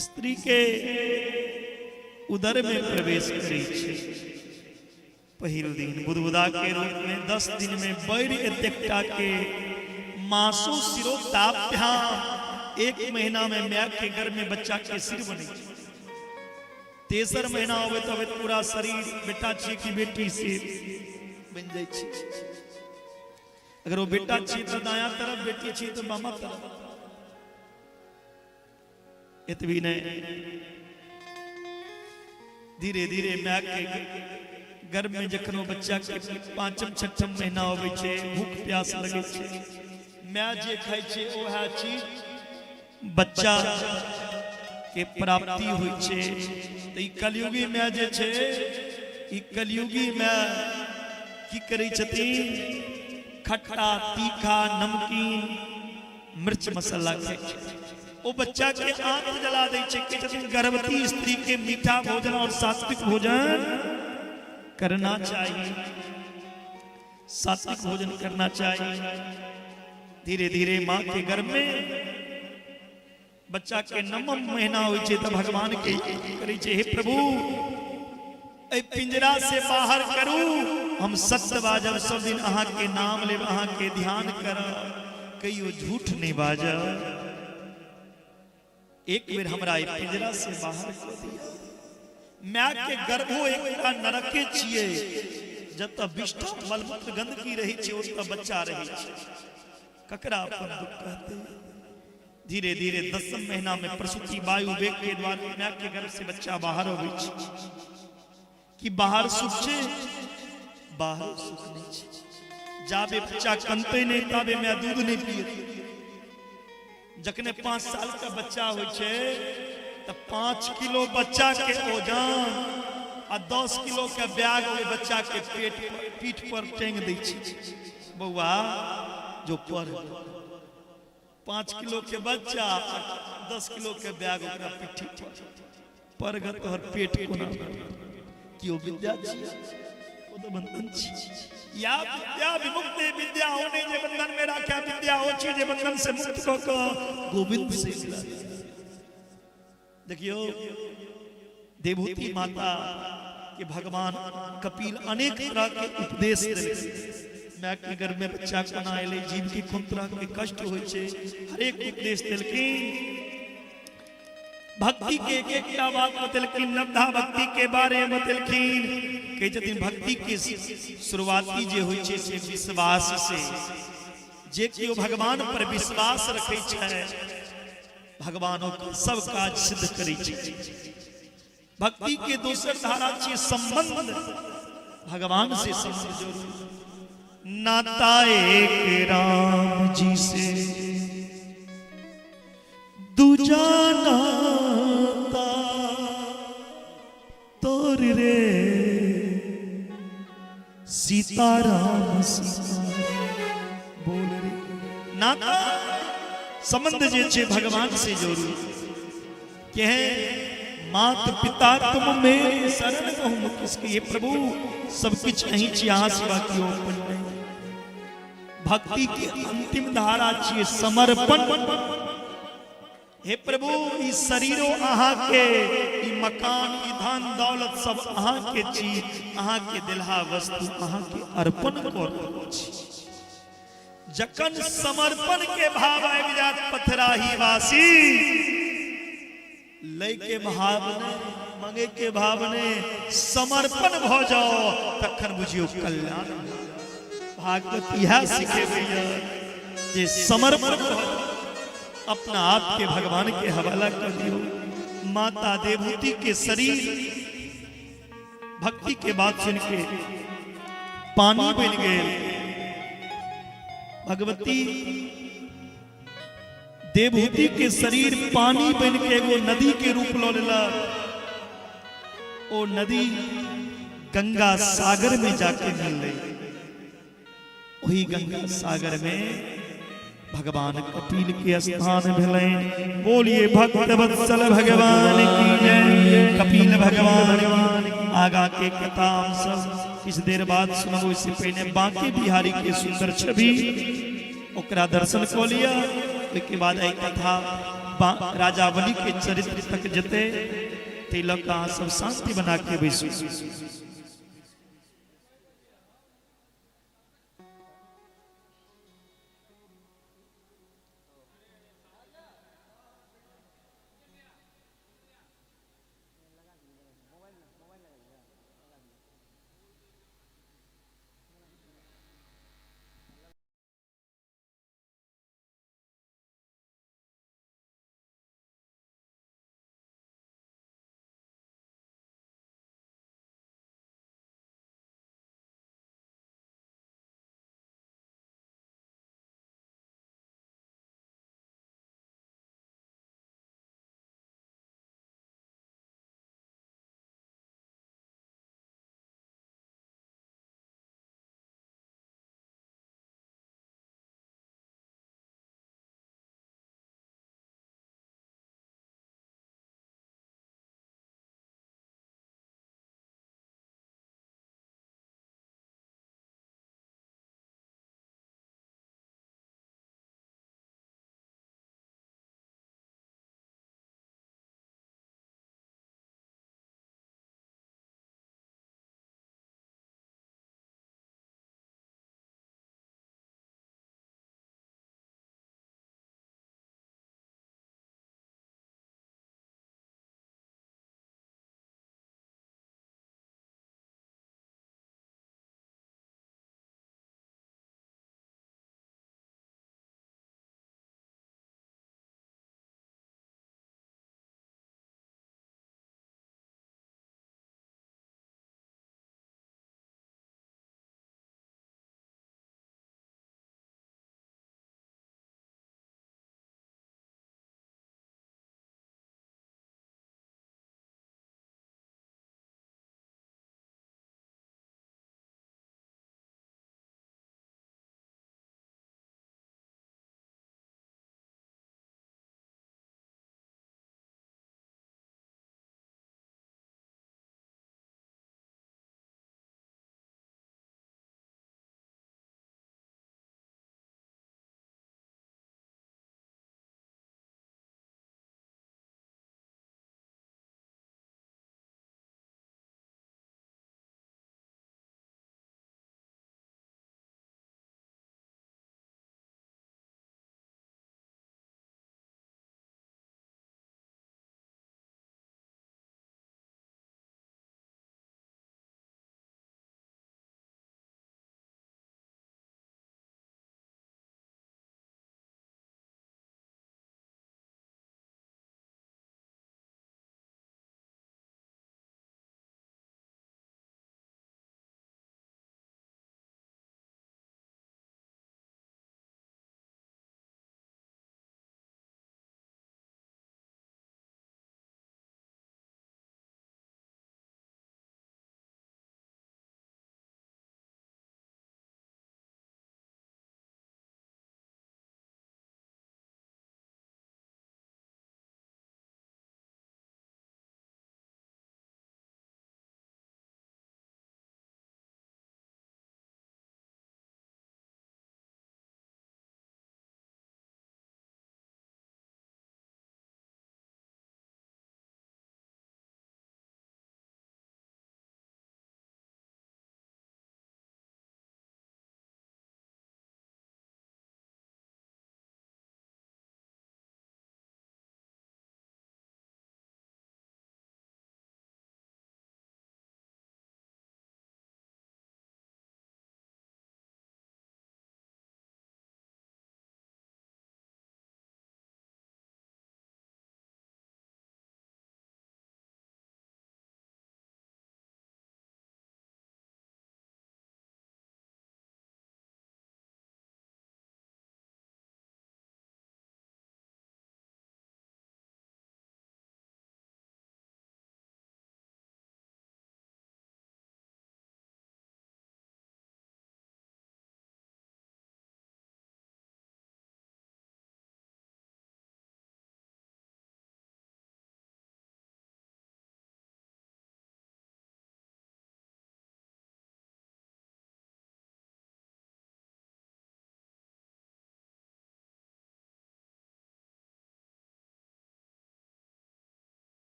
स्त्री के उदर में प्रवेश करै छै। पहिल दिन बुदबुदा के रूप में 10 दिन में बढ़ि एतेकटा के मासो सिरो ताभ्याम, 1 महीना में my के गर्भ में बच्चा के सिर बनै छै। तेसर महीना अबैत अबैत पूरा शरीर बेटा छियै कि बेटी से बनि जाइ छै। अगर ओ बेटा छियै तऽ दायां तरफ, बेटी छियै तऽ बामा तरफ। एतबी नहि, धीरे धीरे my के गर्भ में जखन ओ बच्चा के 5म 6म महीना अबै छै, भूख प्यास लगै छै, my जे खाइ छै ओएह चीज बच्चा के प्राप्ति होइ छै। तऽ ई कलयुगी माय जे छै, ई कलयुगी माय की करै छथिन, खट्टा तीखा नमकीन मिर्च मसाला खाइ छै। ओ बच्चा के आंत जला दै छै। कहै छथिन गर्भवती स्त्री के मीठा भोजन और सात्विक भोजन करना चाहिए, सात्विक भोजन करना चाहिए। धीरे धीरे माँ के गर्भ में बच्चा के नवम महीना होइ छै तऽ भगवान के करै छै, हे प्रभु एहि पिंजरा से बाहर करू, हम सत्य बाजब, सब दिन अहाँ के नाम लेब, अहाँ के ध्यान करब, कहियो झूठ नहीं बाजब। एक बेर हमरा एहि पिंजरा से बाहर कऽ दिअ। माय के गर्भो एकटा नरके छियै, जतऽ विष्ठा मलमूत्र गंदगी रहै छै ओतऽ बच्चा रहै छै। ककरा अपन दुख कहते। धीरे धीरे 10 महीना में प्रसूति वायु वेग के द्वारा माय के गर्भ से बच्चा बाहर अबै छै। कि बाहर सुख छै? बाहर सुख नहीं छै। जाबे बच्चा कनते नहीं ताबे माय दूध नहीं पिए। जखने 5 साल का बच्चा होइ छै तऽ 5 किलो बच्चा के ओजन आ 10 किलो के बैग ओहि बच्चा के पेट पर, पीठ पर टांग दै छै। बौआ जो पढ़, 5 किलो के बच्चा 10 किलो के बैग ओकरा पीठी पर पढ़, तोहर पेट कोना कि ओ विद्या छी, ओ तऽ बंधन छी। या विद्या विमुक्त विद्या ओ नहि जे बंधन में राख्या, विद्या ओ छी जे बंधन से मुक्त कऽ कऽ गोविंद से मिला। देखियौ देवहूति माता के भगवान कपिल अनेक तरह के उपदेश देलखिन। माय के गर्भ में बच्चा कोना एलै, जीव के कोन तरह के कष्ट होइ छै, हरेक उपदेश देलखिन। भक्ति के एक एकटा बात बतेलखिन, नवधा भक्ति के बारे में बतेलखिन। कहै छथिन भक्ति के शुरुआती जे होइ छै से विश्वास से। जे केओ भगवान पर विश्वास रखै छै भगवान ओकर सब काज सिद्ध करै छै। भक्ति के दोसर धारा छियै संबंध, भगवान से संबंध जोड़ू। नाता एक राम जी से, दूजा नाता तोर रे, सीताराम सीता बोल रे। नाता संबंध जे छै भगवान से जोड़ू। के मात पिता तुम मेरे शरण कहूं किसके, ये प्रभु सब किछु अहीं छी, अहाँ सिवा केओ अपन नहीं। भक्ति के अंतिम धारा छियै समर्पण। हे प्रभु ई शरीरो अहाँ के, ई मकान, ई धन दौलत सब अहाँ के छी, अहाँ के दिलहा वस्तु अहाँ के अर्पण कऽ रहल छी। जखन समर्पण के भाव आबि जात पथराही वासी, लै के भाव ने, मंगे के भाव ने, समर्पण भऽ जाओ तखन बुझियौ कल्याण। भागवत इएह सिखेबैया जे समर्पण भऽ जाओ, अपना आप के भगवान के हवाला कर दियो। माता देवहूति के शरीर भक्ति के बात सुन के पानी बन गए। भगवती देवहूति के शरीर पानी बन के एगो नदी के रूप ल लेलक। ओ नदी गंगा सागर में जाके मिललै। वही गंगा सागर में भगवान कपिल के स्थान भेलनि। बोलिए भक्त वत्सल भगवान की जय। कपिल भगवान आगा के कथा हम सब किछु देर बाद सुनब। ओहिसँ पहिने बांके बिहारी के सुंदर छवि ओकरा दर्शन कऽ लिअ। ओहिके बाद एहि कथा राजा बलि के चरित्र तक जेतै, ताहि लऽ कऽ अहाँ सब शांति बना के बैसू।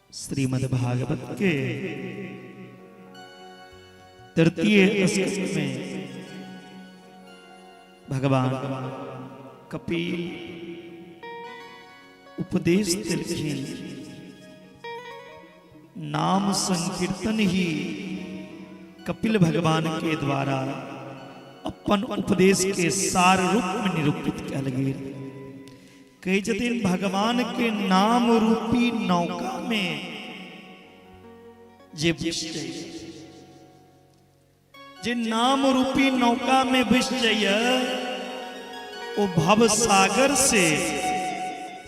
श्रीमद् भागवत के तृतीय स्कंद में भगवान कपिल उपदेश देलखिन। नाम संकीर्तन ही कपिल भगवान के द्वारा अपन उपदेश के सार रूप में निरूपित कयल गेल। कहै छथिन भगवान के नाम रूपी नौका में जे बैस जाइए, जे नाम रूपी नौका में बैस जाइए, ओ भव सागर से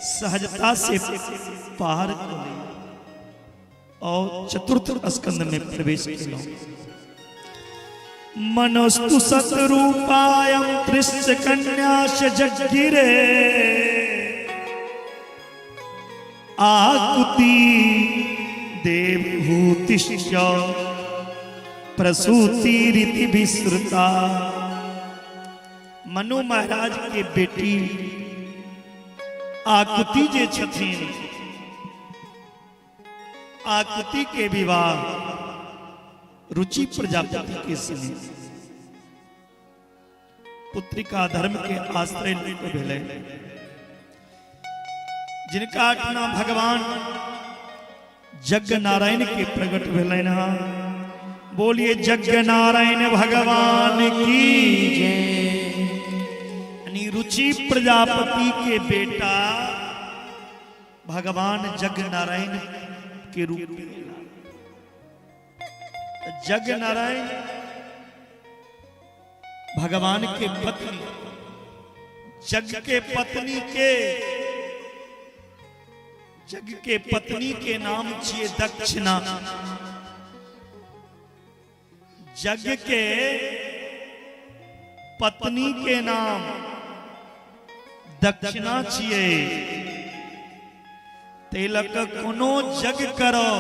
सहजता से पार कर ले और चतुर्थ स्कंद में प्रवेश केलहुँ। मनस्तु सतरूपायम त्रिश्च कन्याश जगिरे आकुति देवहूतिश्च प्रसूतिरिति विश्रुता। मनु महाराज के बेटी आकुति जे छथिन, आकुति के विवाह रुचि प्रजापति के संगे पुत्रिका धर्म के आश्रय लेके भेलै, जिनका अपना भगवान यज्ञ नारायण के प्रकट भेलनि हँ। बोलिए यज्ञ नारायण भगवान की जय। यानी रुचि प्रजापति के बेटा भगवान यज्ञ नारायण के रूप में एला। यज्ञ नारायण भगवान के पत्नी, यज्ञ के पत्नी के, यज्ञ के पत्नी के नाम छिए दक्षिणा। यज्ञ के पत्नी के नाम दक्षिणा छिए। ताहि लऽ कऽ कोनो यज्ञ करो,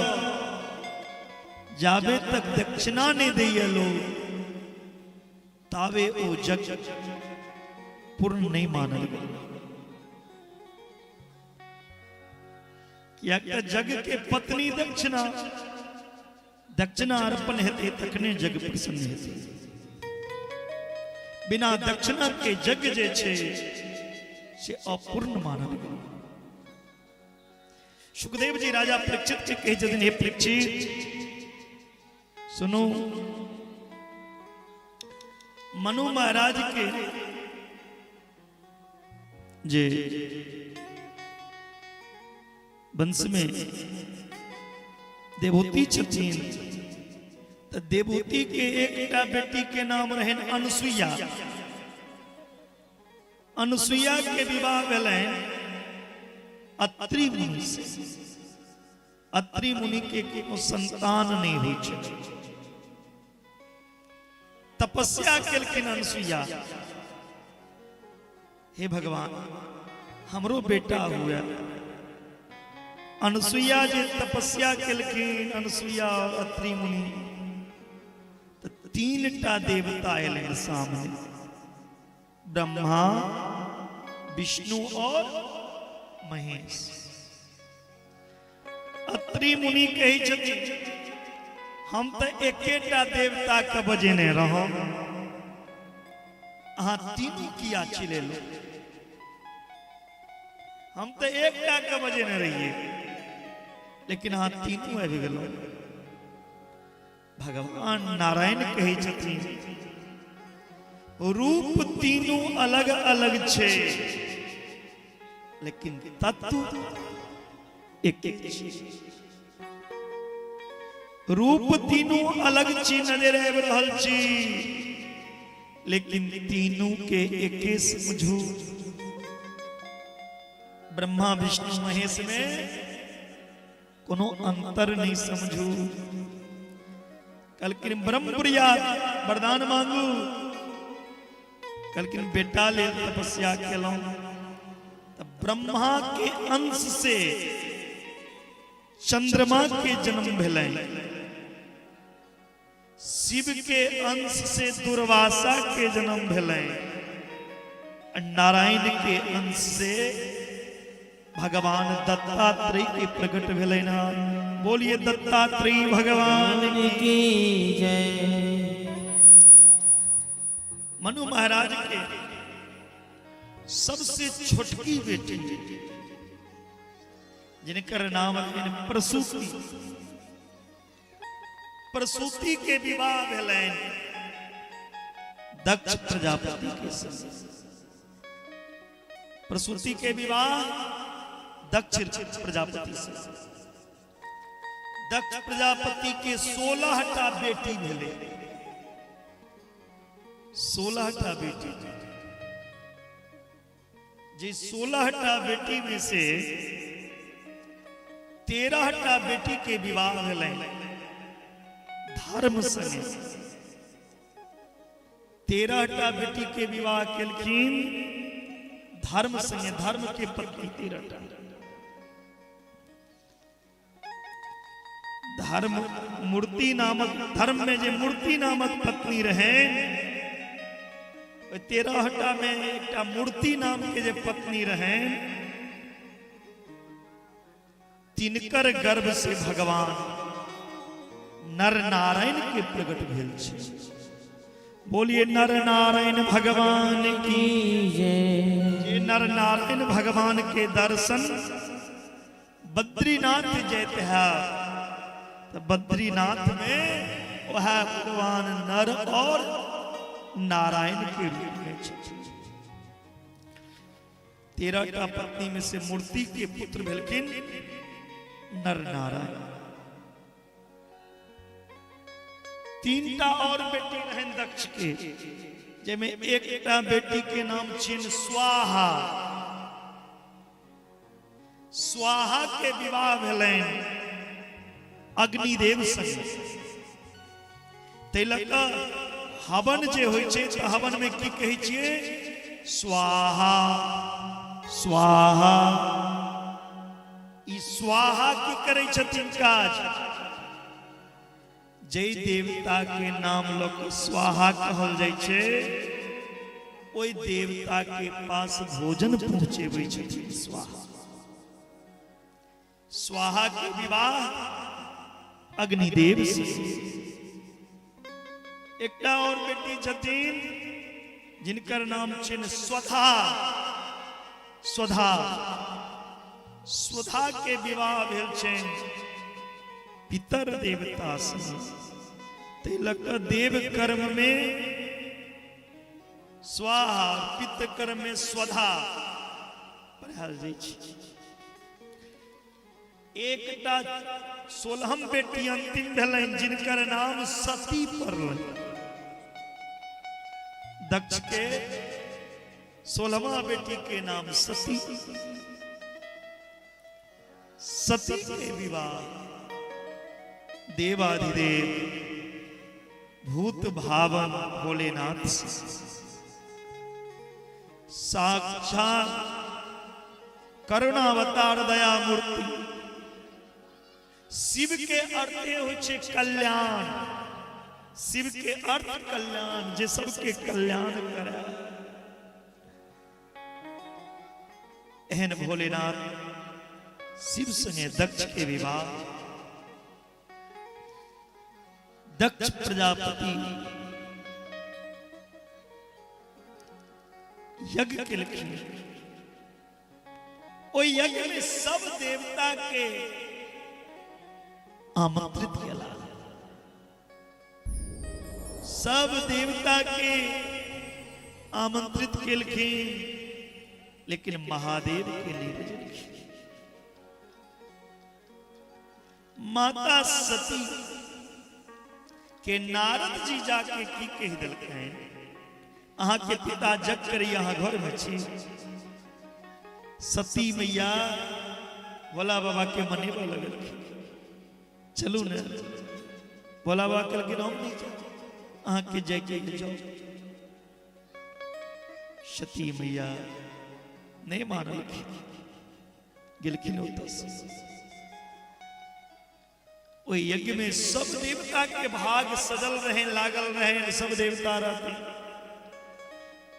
जाबे तक दक्षिणा नहि दैया लोग, ताबे ओ यज्ञ पूर्ण नहीं मानल गेल। किएक तऽ यज्ञ के पत्नी दक्षिणा, दक्षिणा अर्पण हेतै तखने यज्ञ प्रसन्न हेतै। बिना दक्षिणा के यज्ञ जे छै से अपूर्ण मानल गेल। सुखदेव जी राजा परीक्षित के कहै छथिन, हे परीक्षित सुनू, मनु महाराज के जे वंश में देवहूति छथिन, तऽ देवहूति के एकटा बेटी के नाम रहनि अनुसुईया। अनुसुईया के विवाह भेलनि अत्रि मुनि से। अत्रि मुनि के कोनो संतान नहीं होइ छै। तपस्या केलखिन अनुसुईया, हे भगवान हमरो बेटा हुए। अनुसुईया जे तपस्या केलखिन, अनुसुईया और अत्रि मुनि, तऽ तीन टा देवता एलनि सामने, ब्रह्मा विष्णु और महेश। अत्रि मुनि कहै छथिन हम तऽ एकेटा देवता के बजेने रहौ, अहाँ तीनू किया चिलेलो? हम तऽ एकटा के बजेने रहिए, लेकिन अहाँ तीनू आबि गेलहुँ। भगवान नारायण कहै छथिन रूप तीनू अलग अलग छै, लेकिन तत्व एक छै। रूप तीनू अलग छी, नजर आबि रहल छी, लेकिन तीनू के एके समझू। ब्रह्मा विष्णु महेश में कोनो अंतर नहीं समझू। कहलखिन ब्रह्मपुरिया वरदान मांगू। कहलखिन बेटा लेल तपस्या केलहुं, तऽ ब्रह्मा के अंश से चंद्रमा के जन्म भेलनि, शिव के अंश से दुर्वासा के जन्म भेलनि, नारायण के अंश से भगवान दत्तात्रेय के प्रकट भेलनि। बोलिए दत्तात्रेय भगवान की जय। मनु महाराज के सबसे छोटकी बेटी जिनकर नाम रहनि प्रसूति, प्रसूति के विवाह भेलनि दक्ष प्रजापति के संग। प्रसूति के विवाह दक्ष प्रजापति से। दक्ष प्रजापति के 16 टा बेटी भेलै, 16 टा बेटी। जे 16 टा बेटी में से 13 टा बेटी के विवाह भेलै धर्म संगे। 13 टा बेटी के विवाह केलखिन धर्म संगे, धर्म के पत्नी 13 टा। धर्म मूर्ति नामक, धर्म में जे मूर्ति नामक पत्नी रहे, 13 टा में एकटा मूर्ति नाम के जे पत्नी रहे, तिनकर गर्भ से भगवान नर नारायण के प्रकट भेल छै। बोलिए नर नारायण भगवान की जय। जे नर नारायण भगवान के दर्शन बद्रीनाथ जाते है तो बद्रीनाथ में वह भगवान नर और नारायण के रूप में छथिन। 13 टा पत्नी में से मूर्ति के पुत्र भेलखिन नर नारायण। 3 टा और बेटी रहन दक्ष के, जैमे एकटा बेटी के नाम छिन स्वाहा। स्वाहा के विवाह भेलनि अग्निदेव संगे। तै लऽ कऽ हवन जे होइ छै तऽ हवन में की कहै छियै? स्वाहा स्वाहा। ई स्वाहा की करै छथिन काज? जै देवता के नाम लऽ कऽ स्वाहा कहल जाइ छै ओहि देवता के पास भोजन पहुँचेबै छथिन स्वाहा। स्वाहा के विवाह अग्निदेव से। एकटा और बेटी छथिन जिनकर नाम छिन स्वधा। स्वधा, स्वधा के विवाह भेल छनि पितर देवता से। तै लऽ कऽ देव कर्म में स्वाहा, पितृ कर्म में स्वधा पढ़ायल जाइ छै। एकटा 16म बेटी अंतिम भेलनि जिनकर नाम सती पड़लनि। दक्ष के 16वां बेटी के नाम सती। सती के विवाह देवाधिदेव भूत भावन भोलेनाथ से। साक्षात करुणावतार दया मूर्ति शिव के अर्थे होइ छै कल्याण। शिव के अर्थ कल्याण, जे सबके कल्याण करे। एहन भोलेनाथ शिव संगे दक्ष के विवाह। दक्ष प्रजापति यज्ञ केलखिन। ओहि यज्ञ में सब देवता के आमंत्रित केला, सब देवता के आमंत्रित केलखिन, लेकिन महादेव के लिए बजेलखिन। माता सती के नारद जी जाके की कहि देलखिन, अहाँ के पिता जग करी अहाँ घर में छी। सती मैया भोला बाबा के मनेबऽ लगलखिन, चलू ने। भोला बाबा कहलखिन हम नहीं जाब, अहाँ के जाय के जाओ। सती मैया नहीं मानलखिन, गेलखिन ओतऽ से। ओहि यज्ञ में सब देवता के भाग सजल रहे, लागल रहे, सब देवता रहते,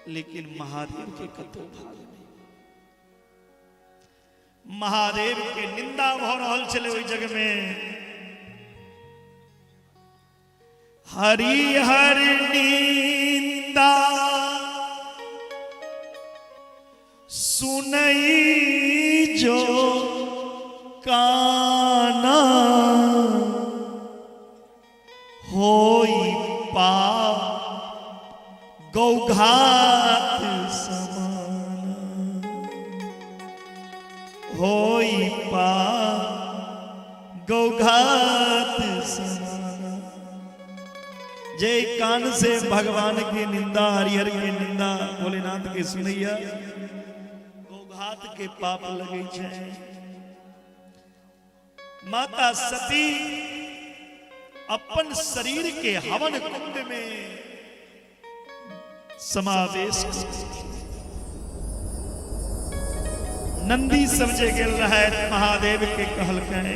लेकिन महादेव के कतौ भाग नहीं। महादेव के निंदा भऽ रहल छलै ओहि जग में। हरिहर निंदा सुनई जो काना होई पाप गौघात समान, होई पाप गौघात समान। जे कान से भगवान की निंदा, हरिहर की निंदा, भोलेनाथ के सुनैया, गौघात के पाप लगे छे। माता सती अपन शरीर के हवन कुंड में समावेश। नंदी सब जे गेल रहे महादेव के कहलकै,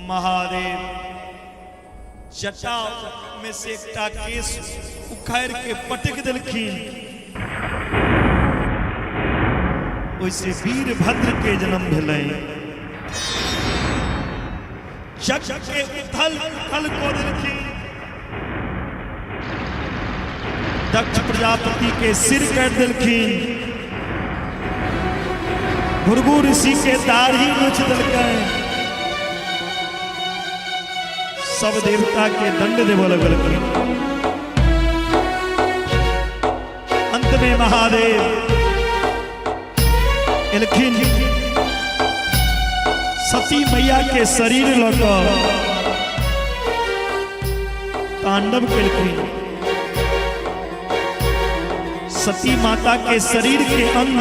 महादेव जटा में से एकटा केस उखाड़ के पटक देलखिन, ओइसे वीरभद्र के जन्म भेलै। यज्ञ के उथल पुथल कऽ देलखिन, दक्ष प्रजापति के सिर काटि देलखिन, भृगु ऋषि के दाढ़ी नोच देलकै, सब देवता के दंड देवऽ लगलखिन। अंत में महादेव एलखिन, सती मैया के शरीर लऽ कऽ तांडव केलखिन। सती माता के शरीर के अंग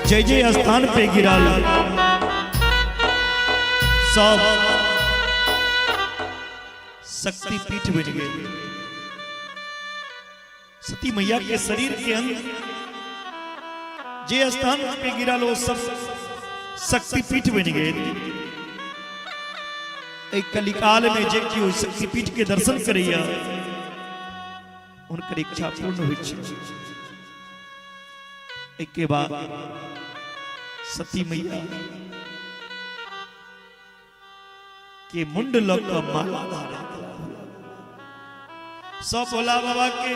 जय जय स्थान पे गिरल, सब शक्ति पीठ बन गए। सती मैया के शरीर के अंग जे स्थान पे गिरल वो सब शक्ति पीठ बन गए। कलिकाल में जे केओ शक्तिपीठ के दर्शन करैया, हुनकर इच्छा पूर्ण होइ छै। एहिके बाद सती मैया के मुंड लऽ कऽ माला धारण। सब भोला बाबा के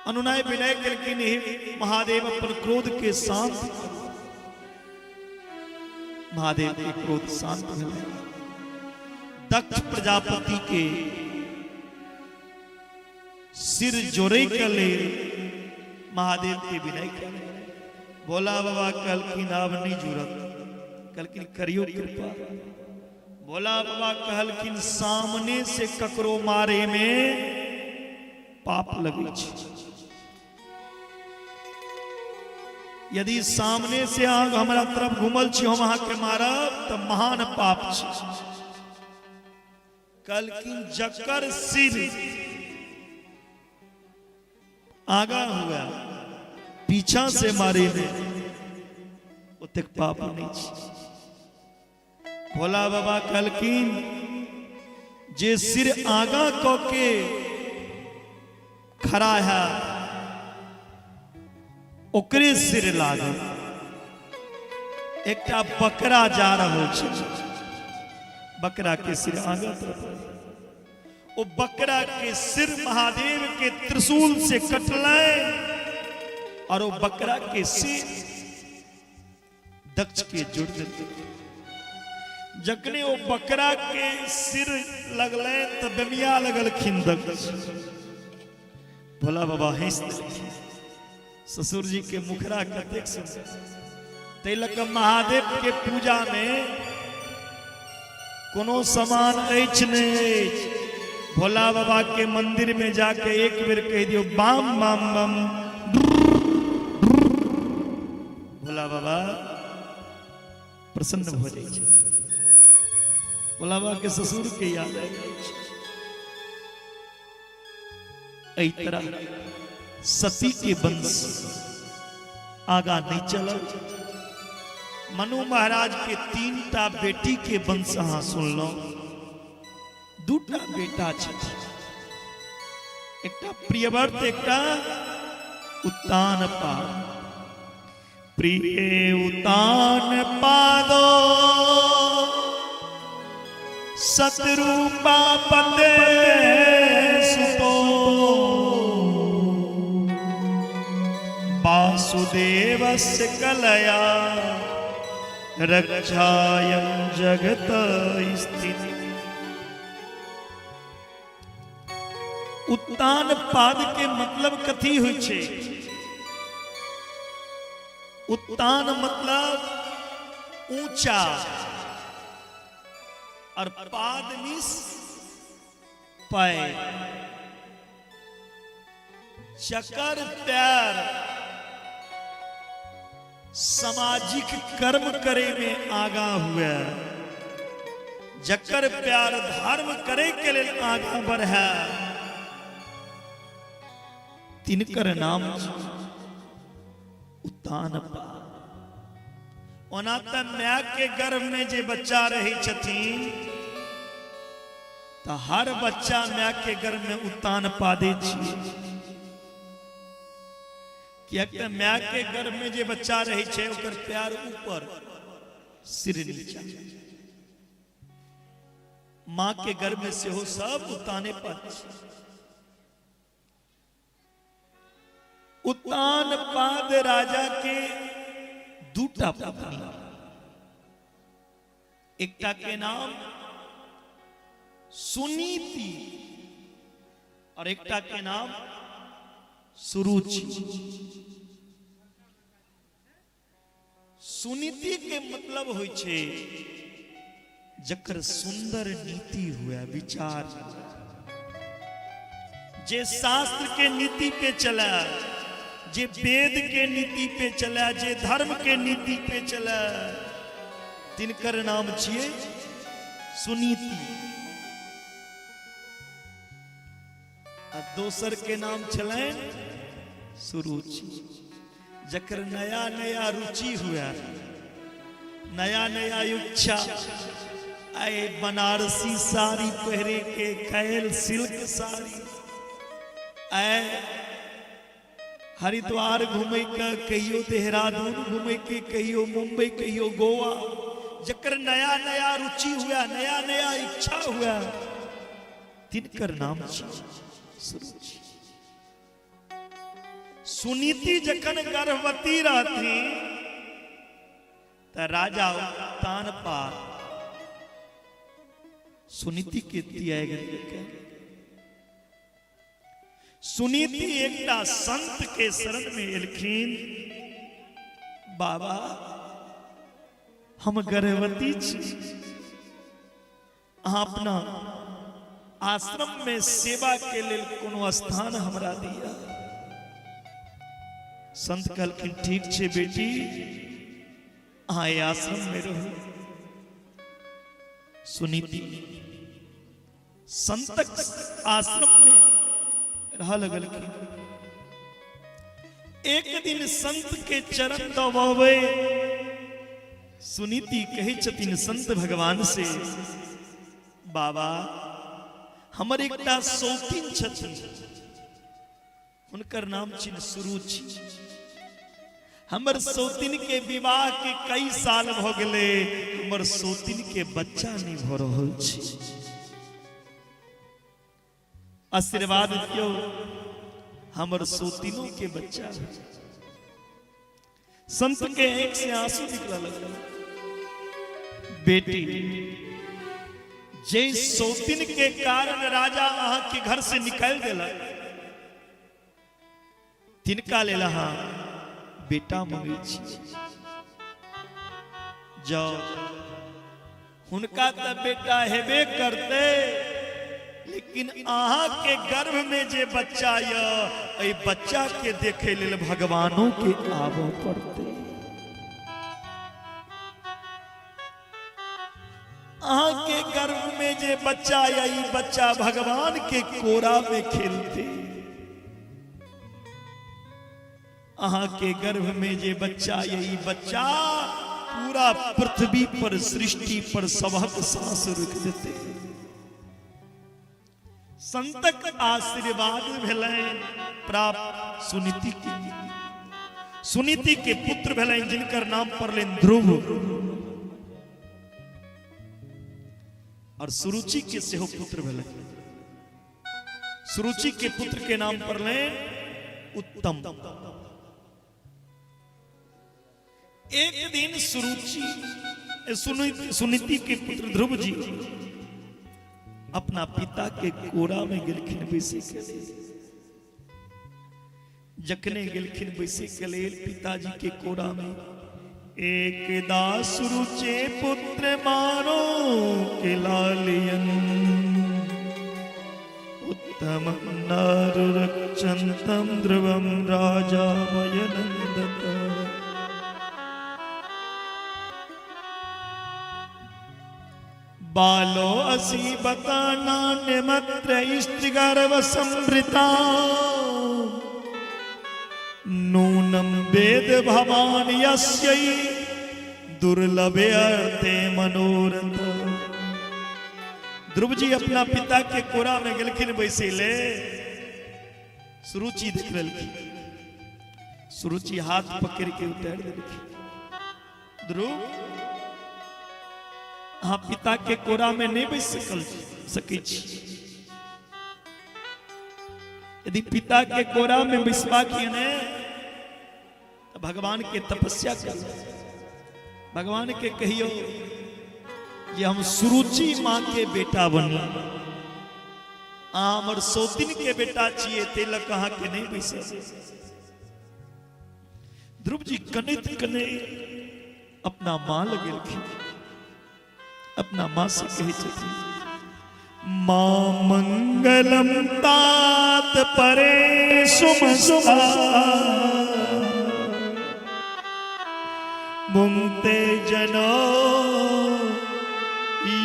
अनुनय विनय केलखिन, हे महादेव, अपन क्रोध के शांत करू। महादेव के क्रोध शांत भेलै। दक्ष प्रजापति के सिर जोड़े के लेल महादेव के विनय केलखिन। भोला बाबा कहलखिन, आब नहीं जुड़त। कहलखिन, करियो कृपा। भोला बाबा कहलखिन, सामने से ककरो मारे में पाप लगै छै। यदि सामने से अहाँ हमरा तरफ घुमल छी, हम अहाँके मारब तऽ महान पाप छै। कहलखिन, जकर सिर आगा हुआ, पीछा से मारे में ओतेक पाप नहीं छै। भोला बाबा कहलखिन, जे सिर आगा क के खड़ा है, ओकरे सिर लागल। एकटा बकरा जा रहल छै, बकरा के सिर आगा तरफ, ओ बकरा के सिर महादेव के त्रिशूल से कटलै और ओ बकरा के सिर दक्ष के जुड़ देलकै। जखने ओ बकरा के सिर लगलै तऽ बेमिया लगलखिन दक्ष। भोला बाबा हंसि देलखिन। ससुर जी के मुखरा कतेक सुंदर। ताहि लऽ कऽ महादेव के पूजा मे कोनो सामान अछि नहि अछि, भोला बाबा के मंदिर में जाके एक बेर कहि दियौ बाम बाम बम, भोला बाबा प्रसन्न भऽ जाइ छै। भोला बाबा के ससुर के याद आबि जाइ छै। एहि तरह सती के वंश आगा नहीं चलल। मनु महाराज के तीन टा बेटी के वंश अहाँ सुनलहुँ। दूटा बेटा छथि, एकटा प्रियव्रत, एकटा उत्तान पाद। प्रिय उत्तान पादो सतरूपा पते सुतो वासुदेवस्य कलया रक्षायं जगत स्थिति। उत्तान पाद के मतलब कथी होइ छै? उत्तान मतलब ऊंचा और पाद मिस पैर, चकर पैर सामाजिक कर्म करे में आगा हुए, जकर प्यार धर्म करे के लेल आगा बढ़े, तिनकर नाम उत्तान पाद। ओना तऽ माय के गर्भ में जे बच्चा रहै छथिन तऽ हर बच्चा माय के गर्भ में उत्तान पादे छियै, किएक तऽ माय के गर्भ में जे बच्चा रहै छै ओकर प्यार ऊपर सिर नीचा। माँ के गर्भ में सेहो सब उत्ताने पाद छै। उत्तान पाद राजा के दूटा पत्नी, एकटा के नाम सुनीति और एकटा के नाम सुरुचि। सुनीति के मतलब होइ छै जकर सुंदर नीति हुए, विचार जे शास्त्र के नीति पे चले, जे वेद के नीति पे चले, जे धर्म के नीति पे चले, तिनकर नाम छियै सुनीति। आ दोसर के नाम छलनि सुरुचि, जकर नया नया रुचि हुए, नया नया इच्छा, आए बनारसी साड़ी पहिरे के, कैल सिल्क साड़ी, आए हरिद्वार घूमे के, कहियो देहरादून घूमे के, कहियो मुंबई, कहियो गोवा, जकर नया नया रुचि हुआ, नया नया इच्छा हुआ, तिनकर नाम छी सुरुचि। सुनीति जखन गर्भवती रहती त राजा उत्तान पाद सुनीति के त्याग देलकै। सुनीति एकटा संत के शरण में एलखिन, बाबा हम गर्भवती छी, अहाँ अपना आश्रम में सेवा के लेल कोनो स्थान हमरा दिया। संत कहलखिन ठीक छै बेटी, अहाँ एहि आश्रम में रहू। सुनीति संतक आश्रम में रह लगलखिन। एक दिन संत के चरण दबावे सुनीति कहै छथिन संत भगवान से, बाबा हमर एकटा शौकीन छथिन, हुनकर नाम छिन सुरुचि। हमर सौतिन के विवाह के कई साल भ गेलै, हमर सौतिन के बच्चा नहीं भ रहल छै, आशीर्वाद दियौ हमर सौतिनो के बच्चा। संत के आंख से आंसू निकल लगल। बेटी जे सौतिन के कारण राजा अहां के घर से निकाल देलक, तिनका लेल अहाँ बेटा मंगै छी। जाओ हुनका तऽ बेटा हेबे करतै, लेकिन अहाँ के गर्भ में जे बच्चा यऽ, एहि बच्चा के देखे लेल भगवानों के आबऽ पड़तै। अहाँ के गर्भ में जे बच्चा यऽ, ई बच्चा भगवान के कोरा में खेलते। अहाँ के गर्भ में जे बच्चा यऽ, ई बच्चा पूरा पृथ्वी पर सृष्टि पर सबहक सांस रुक देते। संतक आशीर्वाद भेलनि प्राप्त सुनीति के। सुनीति के पुत्र भेलनि जिनकर नाम पड़लनि ध्रुव। और सुरुचि के सेहो पुत्र भेलै। सुरुचि के पुत्र के नाम पड़लनि उत्तम। एक दिन सुरुचि सुनीति के पुत्र ध्रुव जी अपना पिता के कोरा में गेलखिन बैसे के लेल। जखने गेलखिन बैसे के लेल पिताजी के कोरा में, एक दास रुचे पुत्र मानो के लालियन, उत्तम नर रक्षंतम ध्रुवम राजा भयनंदत। बालो असी बताना निमत्र स्त्रीगर्भ संवृता, नूनम वेद भवान यस्यै दुर्लभे अर्थे मनोरथ। ध्रुव जी अपना पिता के कोरा में गेलखिन बैसे ले, सुरुचि देख लेलखिन, सुरुचि हाथ पकड़ के उतार देलखिन। ध्रुव अहाँ पिता के कोरा में नहीं बैस सकै छी। यदि पिता के कोरा में बैसबाक यऽ ने तो भगवान के तपस्या करू, भगवान के कहियो जे हम सुरुचि माँ के बेटा बनी, अहाँ हमर सौतिन के बेटा छियै, ताहि लऽ कऽ अहाँके नहि बैसब। ध्रुव जी कनैत कनैत अपना माँ लग गेलखिन, अपना माँ से कहै छथिन, माँ मंगलम तात परे सुमस्ता, मुंगते जनो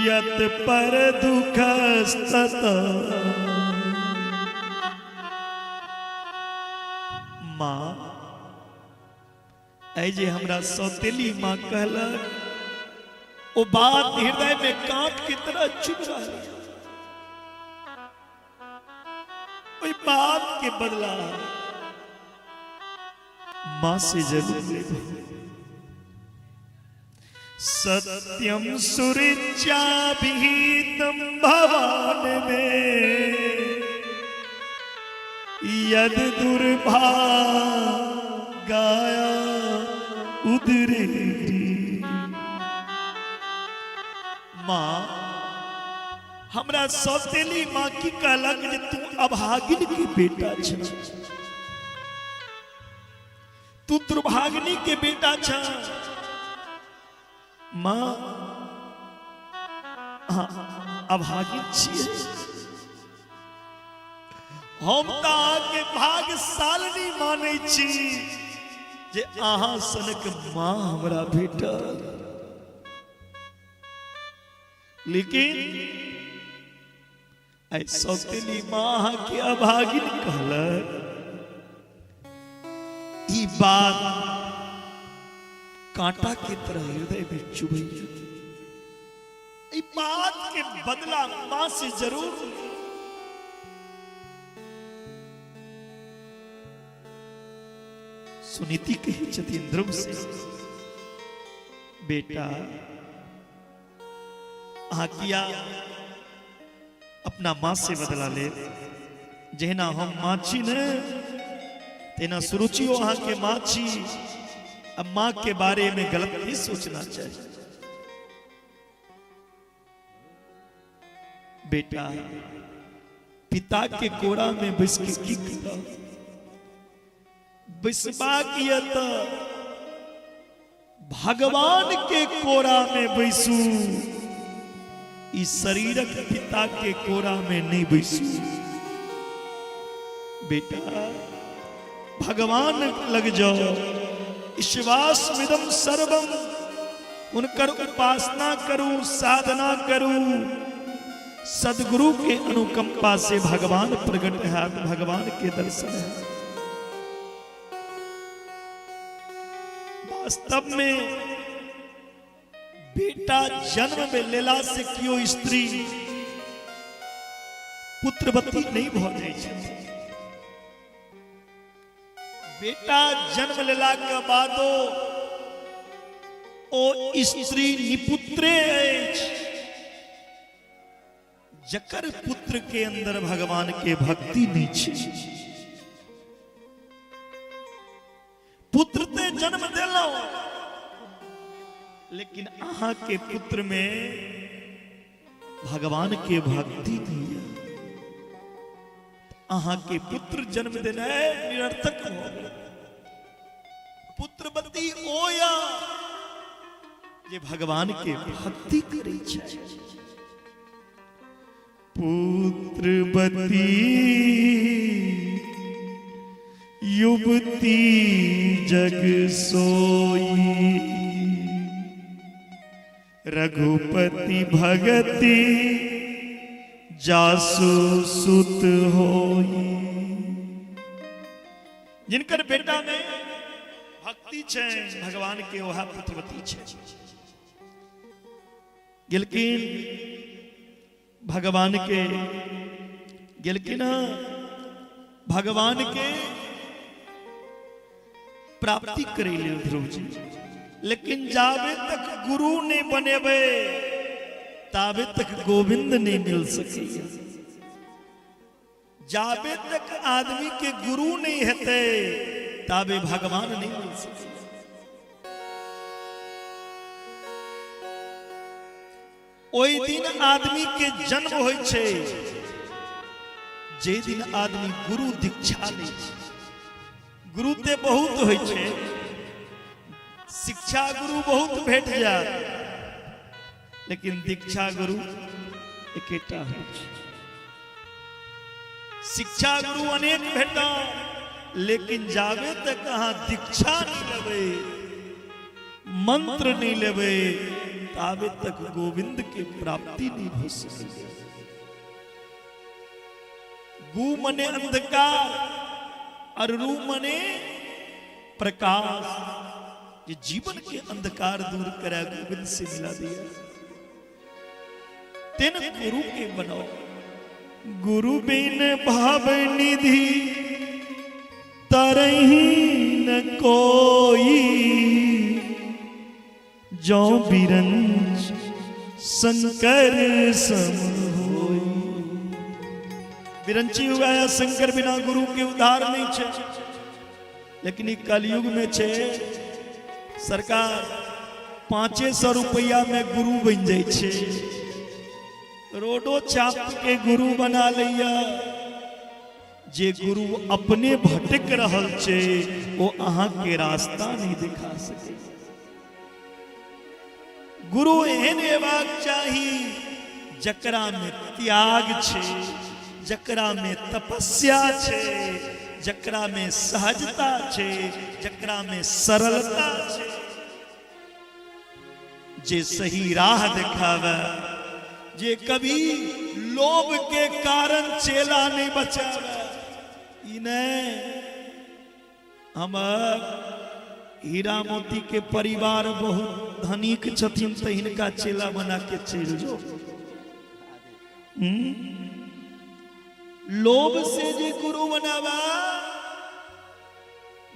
यत पर दुखस्तत। माँ ऐ जे हमरा सौतेली माँ कहलक ओ बात हृदय में कांट की तरह चुभ रहल, ओहि बात के बदला माँ से जरूर लेब। सत्यम सुरिच्याभिहितम भवान में, यद दुर्भागाया उदरे। माँ हमरा सौतेली माँ की कहलक जे तू अभागिन के बेटा छ, तू दुर्भागिनी के बेटा छ। माँ अभागिन छियै हम, तऽ अहाँके भाग्यशालिनी मानै छी जे अहाँ सनक माँ हमरा भेटल, लेकिन आइ सौतेली माँ अहाँके अभागिन कहलक, ई बात कांटा के तरह हृदय में चुभई। ई बात के बदला मां से जरूर। सुनीति कहै छथिन ध्रुव से, बेटा अहाँ किया अपना माँ से बदला ले, जहिना हम माँ छी ने तेना सुरुचियो अहाँ के माँ छी। अब माँ के बारे में गलत नहीं सोचना चाहिए। बेटा पिता के कोरा में बैस के की करब, बैसबाक यऽ तऽ भगवान के कोरा में बैसू, ई शरीरक पिता के कोरा में नहीं बैसू। बेटा भगवान लग जाओ, विश्वासमिदम सर्वम, उनकर उपासना करू, साधना करू, सदगुरु के अनुकंपा से भगवान प्रकट है, भगवान के दर्शन है। वास्तव में बेटा जन्म में लेला से क्यों स्त्री पुत्रवती नहीं भ जाइ छै। बेटा जन्म लेला के बादो ओ स्त्री निपुत्रे अछि। जकर पुत्र के अंदर भगवान के भक्ति नहीं छै। पुत्र ते जन्म देलहुं, लेकिन अहाँ के पुत्र में भगवान के भक्ति नहीं है, अहाँ के पुत्र जन्म देनाइ निरर्थक हो गेल। पुत्रवती ओया जे भगवान के भक्ति करै छै। पुत्रवती युवती जग सोई, रघुपति भगति जासु सुत होई। जिनकर बेटा में भक्ति छै भगवान के, वह पुत्रवती छै। गेलखिन भगवान के, गेलखिन भगवान के प्राप्ति करे लेल ध्रुव जी, लेकिन जाबे तक गुरु नहीं बनेबे ताबे तक गोविंद नहीं मिल सके। जाबे तक आदमी के गुरु नहीं हेते ताबे भगवान नहीं मिल सके। ओहि दिन आदमी के जन्म होइ छै जे दिन आदमी गुरु दीक्षा लै छै। गुरु ते बहुत होइ छै, शिक्षा गुरु बहुत भेट जायत, लेकिन दीक्षा गुरु एकेटा होइ छै। शिक्षा गुरु अनेक भेटा, लेकिन जाबे तक अहाँ दीक्षा नहीं लेबै, मंत्र नहीं लेबै, ताबे तक गोविंद के प्राप्ति नहीं हो सके। गु मने अंधकार और रू मने प्रकाश, ये जीवन के अंधकार दूर करा गोविंद से मिला दिया। तिन गुरु के बनाओ, गुरु बिन भाव निधि तरही न कोई, जो बिरंज शंकर सम होई। बिरंची उगाया शंकर बिना गुरु के उद्धार नहीं छे, लेकिन ई कलयुग में छे सरकार 500 रुपया में गुरु बन जाए छे, रोडो चाप के गुरु बना लिया। जे गुरु अपने भटक रहल छे वो अहाँ के रास्ता नहीं दिखा सके। गुरु एहन हेबाक चाही जकरा में त्याग छे, जकरा में तपस्या छे, जकरा में सहजता छे, जकरा में सरलता छे, जे सही राह दिखावे, जे कभी लोभ के कारण चेला नहीं बचावे। ई नहीं हमर हीरा मोती के परिवार बहुत धनिक छथिन तो हिनका चेला बना के चलि जाओ। लोभ से जे गुरु बनावा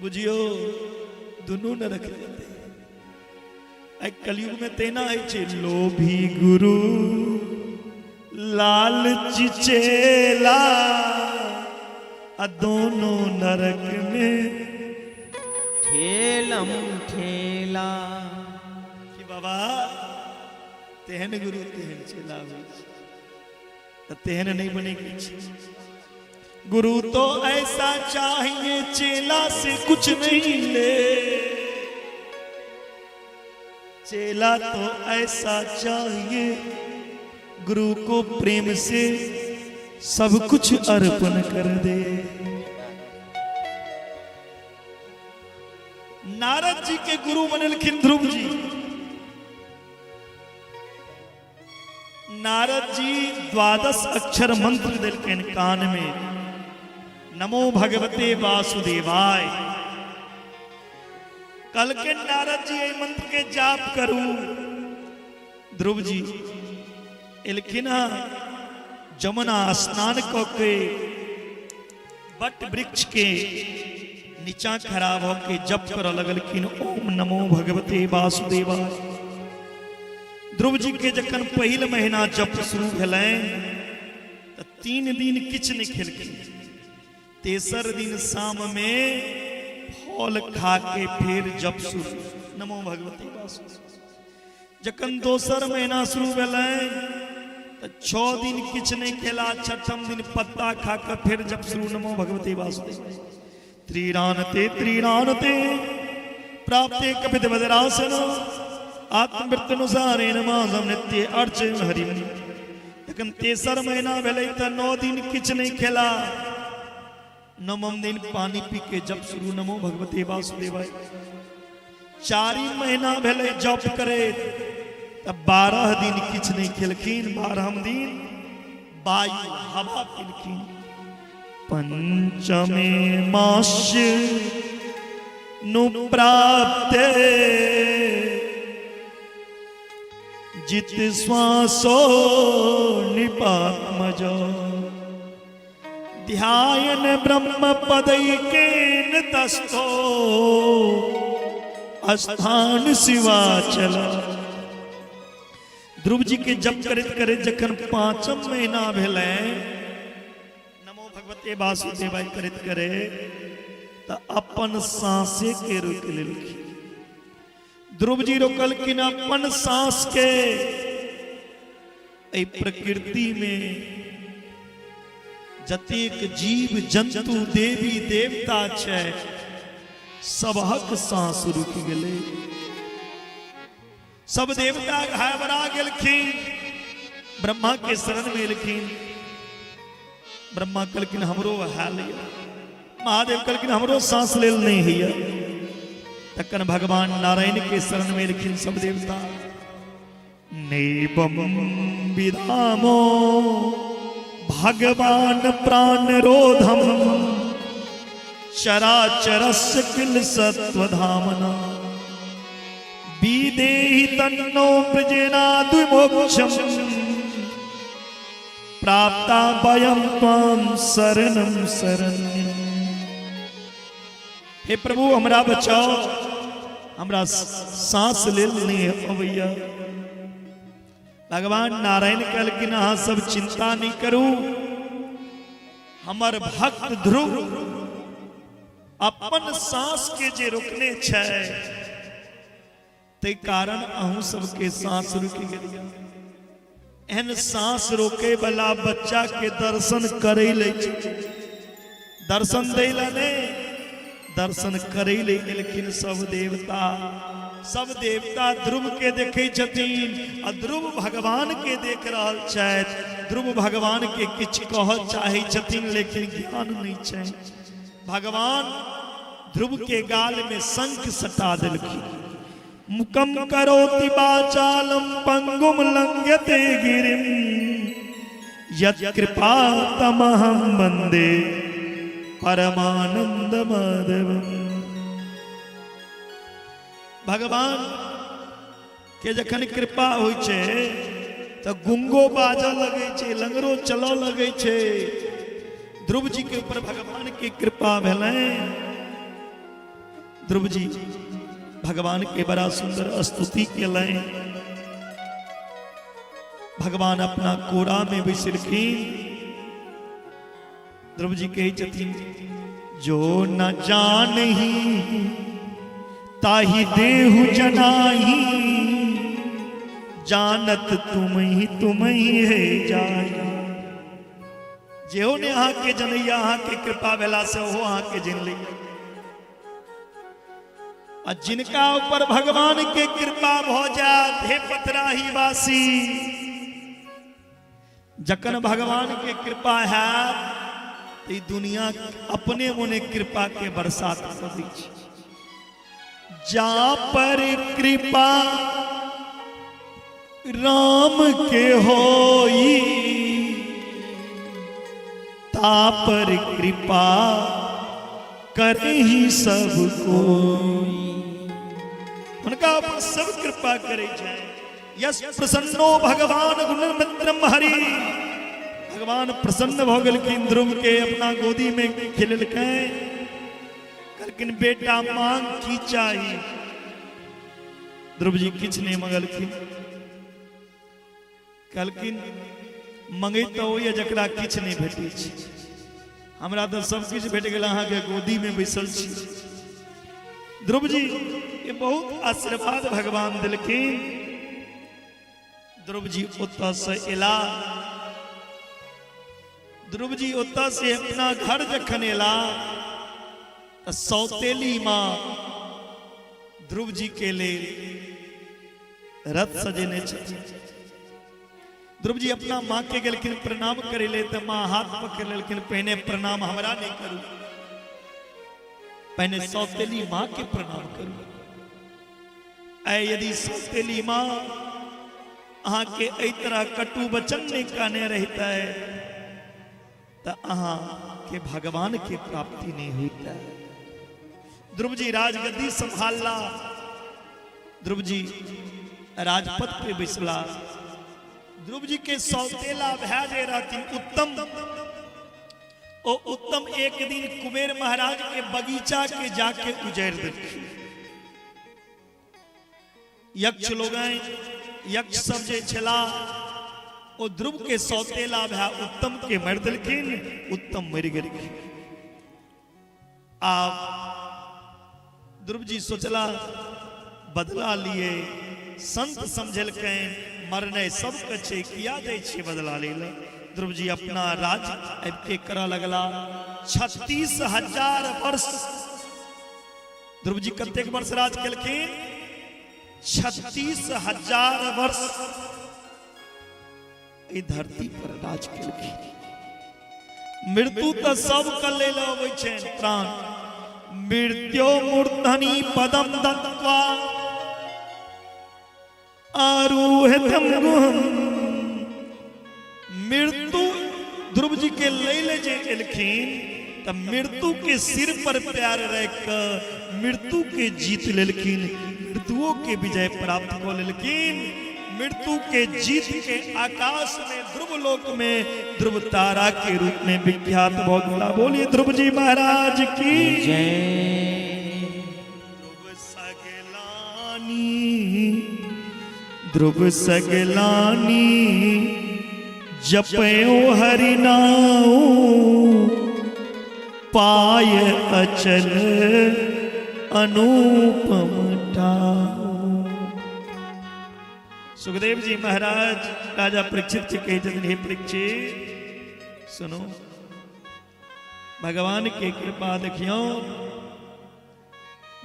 बुझियो दुनू न रख देते। आइ कलयुग में तेना होइ छै, लोभी गुरु लालची चेला आ दोनों नरक में ठेलम ठेला। कि बाबा तेहन गुरु तेहन चेला होइ छै, त तेहन नहीं बने के छै। गुरु तो ऐसा चाहिए चेला से कुछ नहीं ले, चेला तो ऐसा चाहिए गुरु को प्रेम से सब कुछ अर्पण कर दे। नारद जी के गुरु बनलखिन ध्रुव जी। नारद जी द्वादश अक्षर मंत्र देलखिन कान में, नमो भगवते वासुदेवाय। कल के नारद जी एहि मंत्र के जाप करू। ध्रुव जी एलखिन जमुना स्नान क के बट वृक्ष के नीचा खड़ा भ के जप कर लगलखिन ओम नमो भगवते वासुदेवाय। ध्रुव जी के जखन पहिल महीना जप शुरू भेलनि 3 दिन किछु नहि खेलखिन। तेसर दिन शाम में फल खा के फिर जप शुरू, नमो भगवती वासुदेव। जखन दोसर महीना शुरू भेलै तऽ 6 दिन किछु नहि खेला, छठम दिन पत्ता खा कऽ फेर जप शुरू, नमो भगवती वासुदेव। त्रीरानते त्रीरानते प्राप्ते कपित बदरासन आत्मवृत्तनुसारेण मासम नित्य अर्चय हरिम। जखन तेसर महीना भेलै तऽ 9 दिन किछु नहि खेला, नवम दिन पानी पी के जप शुरू, नमो भगवते वासुदेवाय। चारिम महीना भेलै जप करे तऽ 12 दिन किछु नहि खेलखिन, 12म दिन वायु हवा पीलखिन। पंचमे मास्य नु प्राप्ते जित श्वासो नृपात्मज ध्यान ब्रह्म पदैकेन तस्थो स्थान शिवाचल। ध्रुव जी के जप करैत करैत जखन पांचम महीना भेलै, नमो भगवते वासुदेवाय करैत करे, तऽ अपन सांसे के रोकि लेलखिन। ध्रुव जी रोकलखिन अपन सांस के। एहि प्रकृति में जतेक जीव जंतु देवी देवता छै, सबहक सांस रुकि गेलै। सब देवता घबरा गेलखिन, ब्रह्मा के शरण में एलखिन। ब्रह्मा कहलखिन, हमरो हाल यऽ। महादेव कहलखिन, हमरो सांस लेल नहि होइए। तखन भगवान नारायण के शरण में एलखिन सब देवता। नैवं विदामो भगवान प्राणरोधम चराचरस्य किल सत्वधामना विदेहि तन्नो व्रजेनाद्विमोक्षम प्राप्ता वयं त्वां शरणं शरण्यम्। हे प्रभु, हमरा बचाओ, हमरा सांस लेल नहि अबैया। भगवान नारायण कहलखिन, अहाँ सब चिंता नहि करू, हमर भक्त ध्रुव अपन सांस के जे रोकने छै, ताहि कारण अहूँ सबके सांस रुकि गेल। एहन सांस रोके वाला बच्चा के दर्शन करे ले, दर्शन दै ला नहि, दर्शन करे ले एलखिन सब देवता। सब देवता ध्रुव के देखै छथिन आ ध्रुव भगवान के देख रहल छथि। ध्रुव भगवान के किछु कहऽ चाहै छथिन, लेकिन ज्ञान नहि छै। भगवान ध्रुव के गाल में शंख सटा देलखिन। मुकम करोति वाचालम पंगुम लंघयते गिरिम यत् कृपा तमहं वंदे परमानंद माधवम। भगवान के जखन कृपा होइ छै तऽ गुंगो बाजऽ लगै छै, लंगरो चलऽ लगै छै। ध्रुव जी के ऊपर भगवान के कृपा भेलै। ध्रुव जी भगवान के बड़ा सुंदर स्तुति केलनि। भगवान अपना कोरा में बैसलखिन। ध्रुव जी कहै छथिन, जो न जानही ताहि देहु जनाही, जानत तुम ही तुम ही है जाय। जेहो ने अहाँके जनैया, अहाँके कृपा भेला से ओहो अहाँके जानि लैया। आ जिनका ऊपर भगवान के कृपा भऽ जायत, हे पतराही वासी, जखन भगवान के कृपा हैत तऽ ई दुनिया अपने मोने कृपा के बरसात कऽ दै छै। जा पर कृपा राम के होई ता पर कृपा करही सब कोई। हुनका ऊपर सब कृपा करै छै। यस प्रसन्नो भगवान गुणमित्रम हरि। भगवान प्रसन्न भऽ गेलखिन, ध्रुव के अपना गोदी में खेलेलकै। कहलखिन, बेटा मांग, की चाही? ध्रुव जी किछु नहि मंगलखिन। कहलखिन, मंगैत तऽ ओ यऽ जकरा किछु नहि भेटै छै। हमरा तऽ सब किछु भेट गेल, अहाँके गोदीमे बैसल छी। ध्रुव जी के बहुत आशीर्वाद भगवान देलखिन। ध्रुव जी ओतऽ से एला। ध्रुव जी ओतऽ से अपना घर जखन एला तऽ सौतेली माँ ध्रुव जी के लेल रथ सजेने छथिन। ध्रुव जी अपना माँ के गेलखिन प्रणाम करे ले, तऽ माँ हाथ पकड़ लेलखिन, पहिने प्रणाम हमरा नहीं करू, पहिने सौतेली माँ के प्रणाम करू। आइ यदि सौतेली माँ अहाँ के एहि तरह कटु वचन नहीं कहने रहता है तऽ अहाँ के भगवान के प्राप्ति नहीं होता है। ध्रुव जी राजगद्दी संभालला, ध्रुव जी राजपथ पे बैसला। ध्रुव जी के सौतेला भाय जे रहथिन उत्तम, ओ उत्तम एक दिन कुबेर महाराज के बगीचा के जाके उजैड़ देलखिन। यक्ष लोग यक्ष सब जे छला ओ ध्रुव के सौतेला भाय उत्तम के मारि देलखिन, उत्तम मरि गेलखिन। आब ध्रुव जी सोचला बदला लिए, संत समझलकनि मरने सबके छै, किया जाइ छियै बदला लै लए। ध्रुव जी अपना राज आबि के करऽ लगला। 36,000 वर्ष ध्रुव जी कतेक वर्ष राज केलखिन? 36,000 वर्ष एहि धरती पर राज केलखिन। मृत्यु तऽ सबके लेल अबै छै प्राण। मृत्यो मूर्धनि पदम दत्वा आरूहितम गुहम। मृत्यु ध्रुव जी के लै ले जे एलखिन तऽ मृत्यु के सिर पर प्यार रख कऽ मृत्यु के जीत लेलखिन, मृत्युओ के विजय प्राप्त कऽ लेलखिन। मृत्यु के जीत के आकाश में ध्रुव लोक में ध्रुव तारा के रूप में विख्यात भऽ गेला। बोलिए ध्रुव जी महाराज की जय। ध्रुव सगलानी, ध्रुव सगलानी जपयो हरि नाऊ, पाय अचल अनुपम ठाऊ। सुखदेव जी महाराज राजा परीक्षित के कहै छथिन, हे परीक्षित सुनो, भगवान के कृपा देखियो,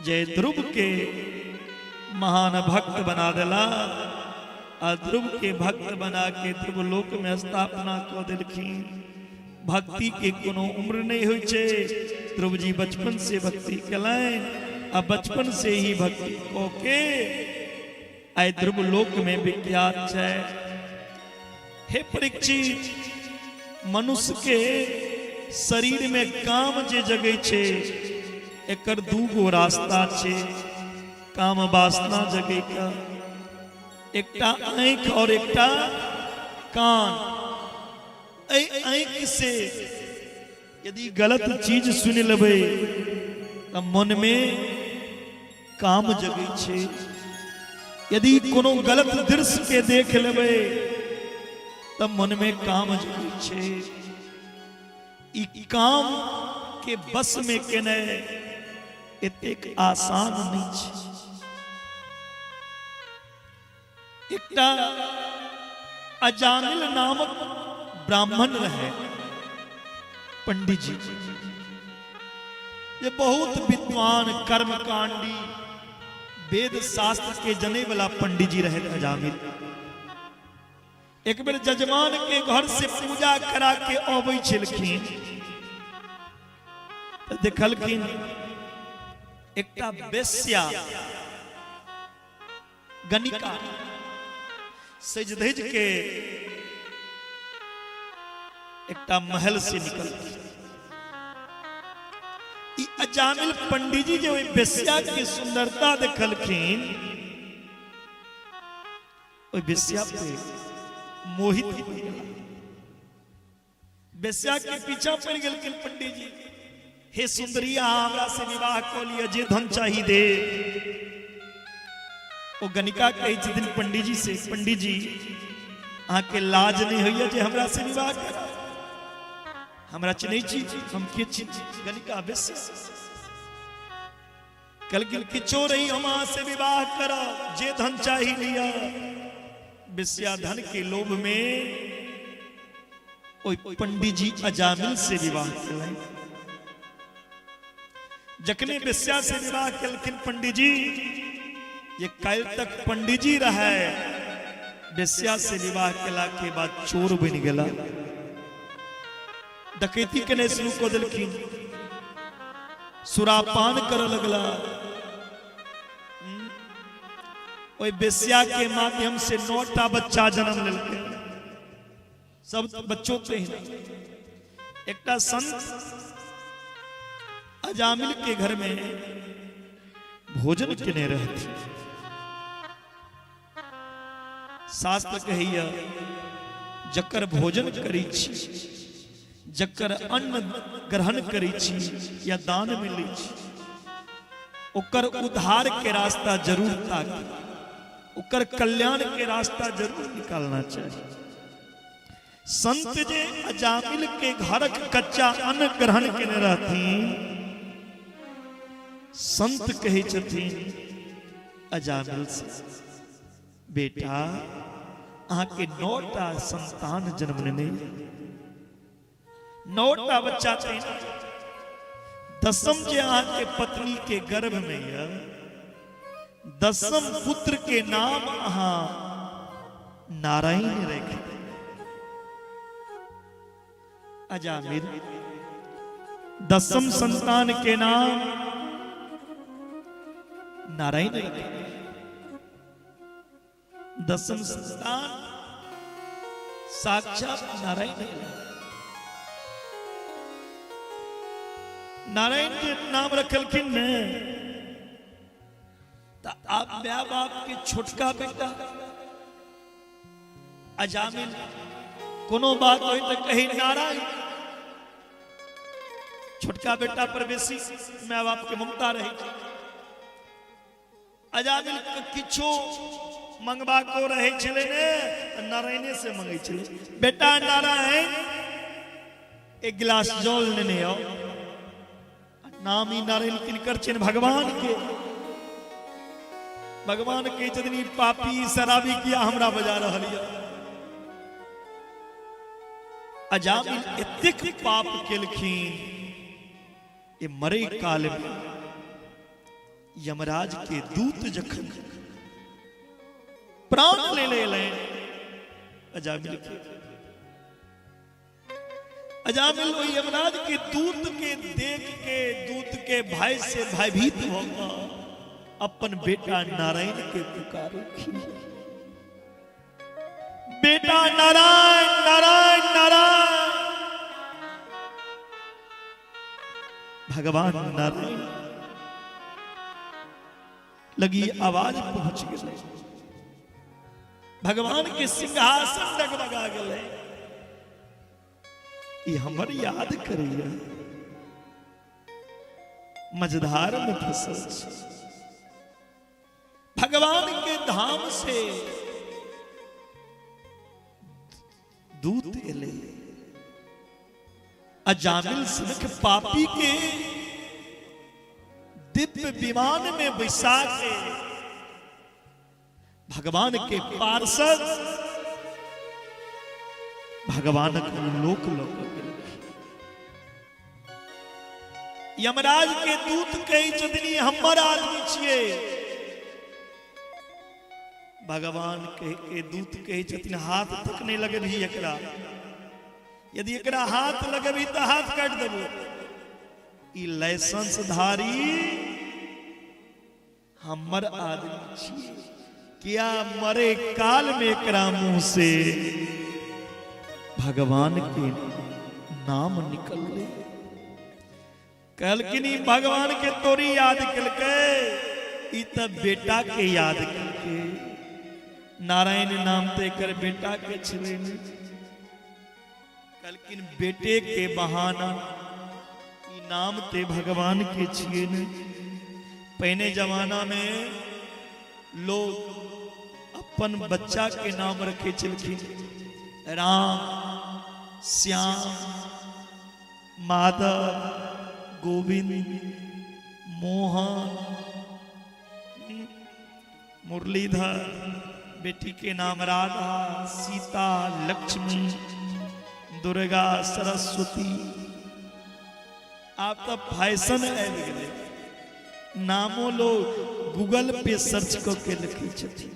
जय ध्रुव के महान भक्त बना देला आ ध्रुव के भक्त बना के ध्रुव लोक में स्थापना कऽ देलखिन। भक्ति के कोनो उम्र नहीं होइ छै। ध्रुव जी बचपन से भक्ति केलनि आ बचपन से ही भक्ति कऽ के आइ ध्रुव लोक में विख्यात छै। हे परीक्षित, मनुष्य के शरीर में काम जे जगै छै एकर दू गो रास्ता छै काम वासना जगै का, एकटा आँखि और एकटा कान। एहि आँखि से यदि गलत चीज सुनि लेबै तऽ मन में काम जगै छै। यदि कोनो गलत दृश्य के देख लेबै तऽ मन में काम जगै छै। ई काम के बस में केनाइ एतेक आसान नहि छै। एकटा अजामिल नामक ब्राह्मण रहे पंडित जी, ये बहुत विद्वान कर्मकांडी वेद शास्त्र के जने वाला पंडित जी रहे अजामिल। एक बेर जजमान के घर से पूजा करा के अबै छलखिन तऽ देखलखिन एकटा वेश्या गणिका सज धज के एकटा महल से निकल। ई अजामिल पंडित जे ओहि वेश्या के सुंदरता देखलखिन, ओहि वेश्या पे मोहित हो गेला। वेश्या के पीछा पड़ गेलखिन पंडित जी, हे सुंदरी अहाँ हमरा से विवाह कऽ लिअ, जे धन चाही दे। ओ गणिका कहै छथिन पंडित जी से, पंडित जी अहाँके लाज नहि होइए जे हमरा से विवाह करब? हमरा चिन्है छी? हम के छी? गणिका वेश्या। कहलखिन किछो रही, हम अहाँ से विवाह करब, जे धन चाही लिअ। वेश्या धन के लोभ में ओहि पंडित जी अजामिल से विवाह केलनि। जखने वेश्या से विवाह केलखिन पंडित जी, ये काल्हि तक पंडित जी रहे, वेश्या से विवाह केला के बाद चोर बनि गेला, डकैती केने शुरू कऽ देलखिन, सुरापान करऽ लगला। ओहि वेश्या के माध्यम से 9टा बच्चा जन्म लेलकै, सब बच्चों के ही। एकटा संत अजामिल के घर में भोजन केने रहथि। शास्त्र कहैया जकर भोजन करै छी, जकर अन्न ग्रहण करै छी या दान में लै छी, ओकर उद्धार के रास्ता जरूर ताकी, ओकर कल्याण के रास्ता जरूर निकालना चाहिए। संत जे अजामिल के घरक कच्चा अन्न ग्रहण केने रहथिन, संत कहै छथिन अजामिल से, बेटा अहाँके 9टा संतान जन्म लेने, 9टा बच्चा छै, दसम जे अहाँके पत्नी के गर्भ में यऽ, दसम पुत्र के नाम अहाँ नारायण रख। अजामिल दसम संतान के नाम नारायण रख। दसम संतान साक्षात नारायण। नारायण के नाम रखलखिन ने, त आब my बाप के छोटका बेटा अजामिल कोनो बात होई त कही नारायण। छोटका बेटा पर बेसी my बाप के ममता रहे। अजामिल के किछो मंगबाको रहे छलै ने, तऽ नारायणे से मंगै छलै, बेटा नारायण एक गिलास जल लेने आओ। नाम ही नारायण किनकर छनि? भगवान के। भगवान कहै छथिन ई पापी शराबी किया हमरा बजा रहल यऽ? अजामिल एतेक पाप केलखिन, ये मरे काल में यमराज के दूत जखन प्राण ले ले अजामिल के, अजामिल ओहि यमराज के दूत के देख के दूत के भय से भयभीत भ कऽ अपन बेटा नारायण के पुकारलखिन, बेटा नारायण नारायण नारायण। भगवान नारायण लगी आवाज पहुंच गई, भगवान के सिंहासन डगमगा गए, ई हमर याद करैया, मझधार में फसल छी। भगवान के धाम से दूत एले, अजामिल सनक पापी के दिव्य विमान में बैसा के भगवान के पार्षद भगवान के लोक लोक। यमराज के दूत कहै छथिन ई हमर आदमी छियै। भगवान कह के दूत कहै छथिन हाथ तक नहि लगबही एकरा, यदि एकरा हाथ लगबही तऽ हाथ काटि देबो। ई लाइसेंस धारी हमर आदमी छियै, किया मरे काल में एकरा मुंह से भगवान के नाम निकलले? कहलखिन ई भगवान के तोरी याद केलकै, ई तऽ बेटा के याद केलकै। नारायण नाम तऽ एकर बेटा के छलै ने। कहलखिन बेटे के बहाना, ई नाम ते भगवान के छियै ने। पहिने जमाना में लोग अपन बच्चा के नाम रखे छलखिन। राम, श्याम, माधव, गोविंद, मोहन, मुरलीधर, बेटी के नाम राधा, सीता, लक्ष्मी, दुर्गा, सरस्वती। आब तऽ फैशन आबि गेलै, नामो लोग गूगल पे सर्च कऽ के लिखै छथिन,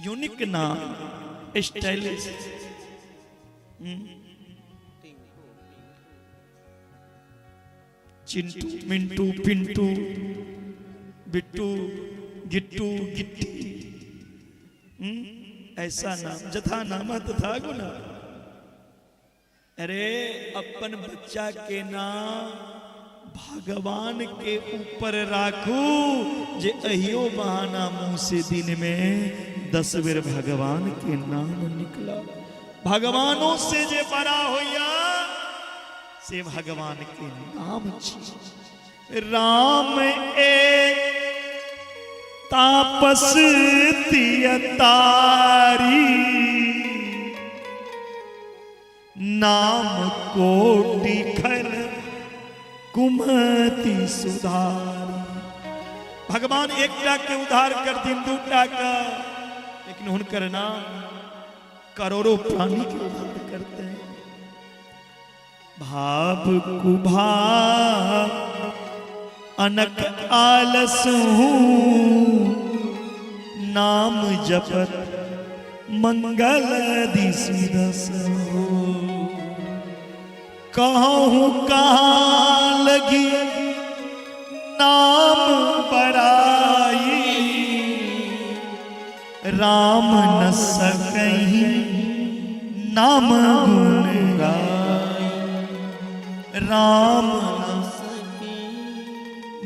यूनिक नाम, स्टाइलिश। चिंटू, मिंटू, पिंटू, बिट्टू, गिट्टू, गिट्टी, ऐसा नाम, जथा नाम तथा गुना। अरे अपन बच्चा के नाम भगवान के ऊपर राखू, जे अहियो बहाना मुंह से दिन में 10 बेर भगवान के नाम निकला। भगवानों से जे बड़ा होया से भगवान के नाम छी। राम ए तापस तियतारी, नाम कोटि खर कुमति सुधारी। भगवान एकटा के उद्धार करथिन, दूटा का, लेकिन हुनकर नाम करोड़ों प्राणी के उद्धार करते हैं। भाव कुभाव अनक आलस हूँ, नाम जपत मंगल दिशि दस हो। कहूँ कहाँ लगी नाम बड़ाई, राम न सकही नाम गुण गाई। राम न सकही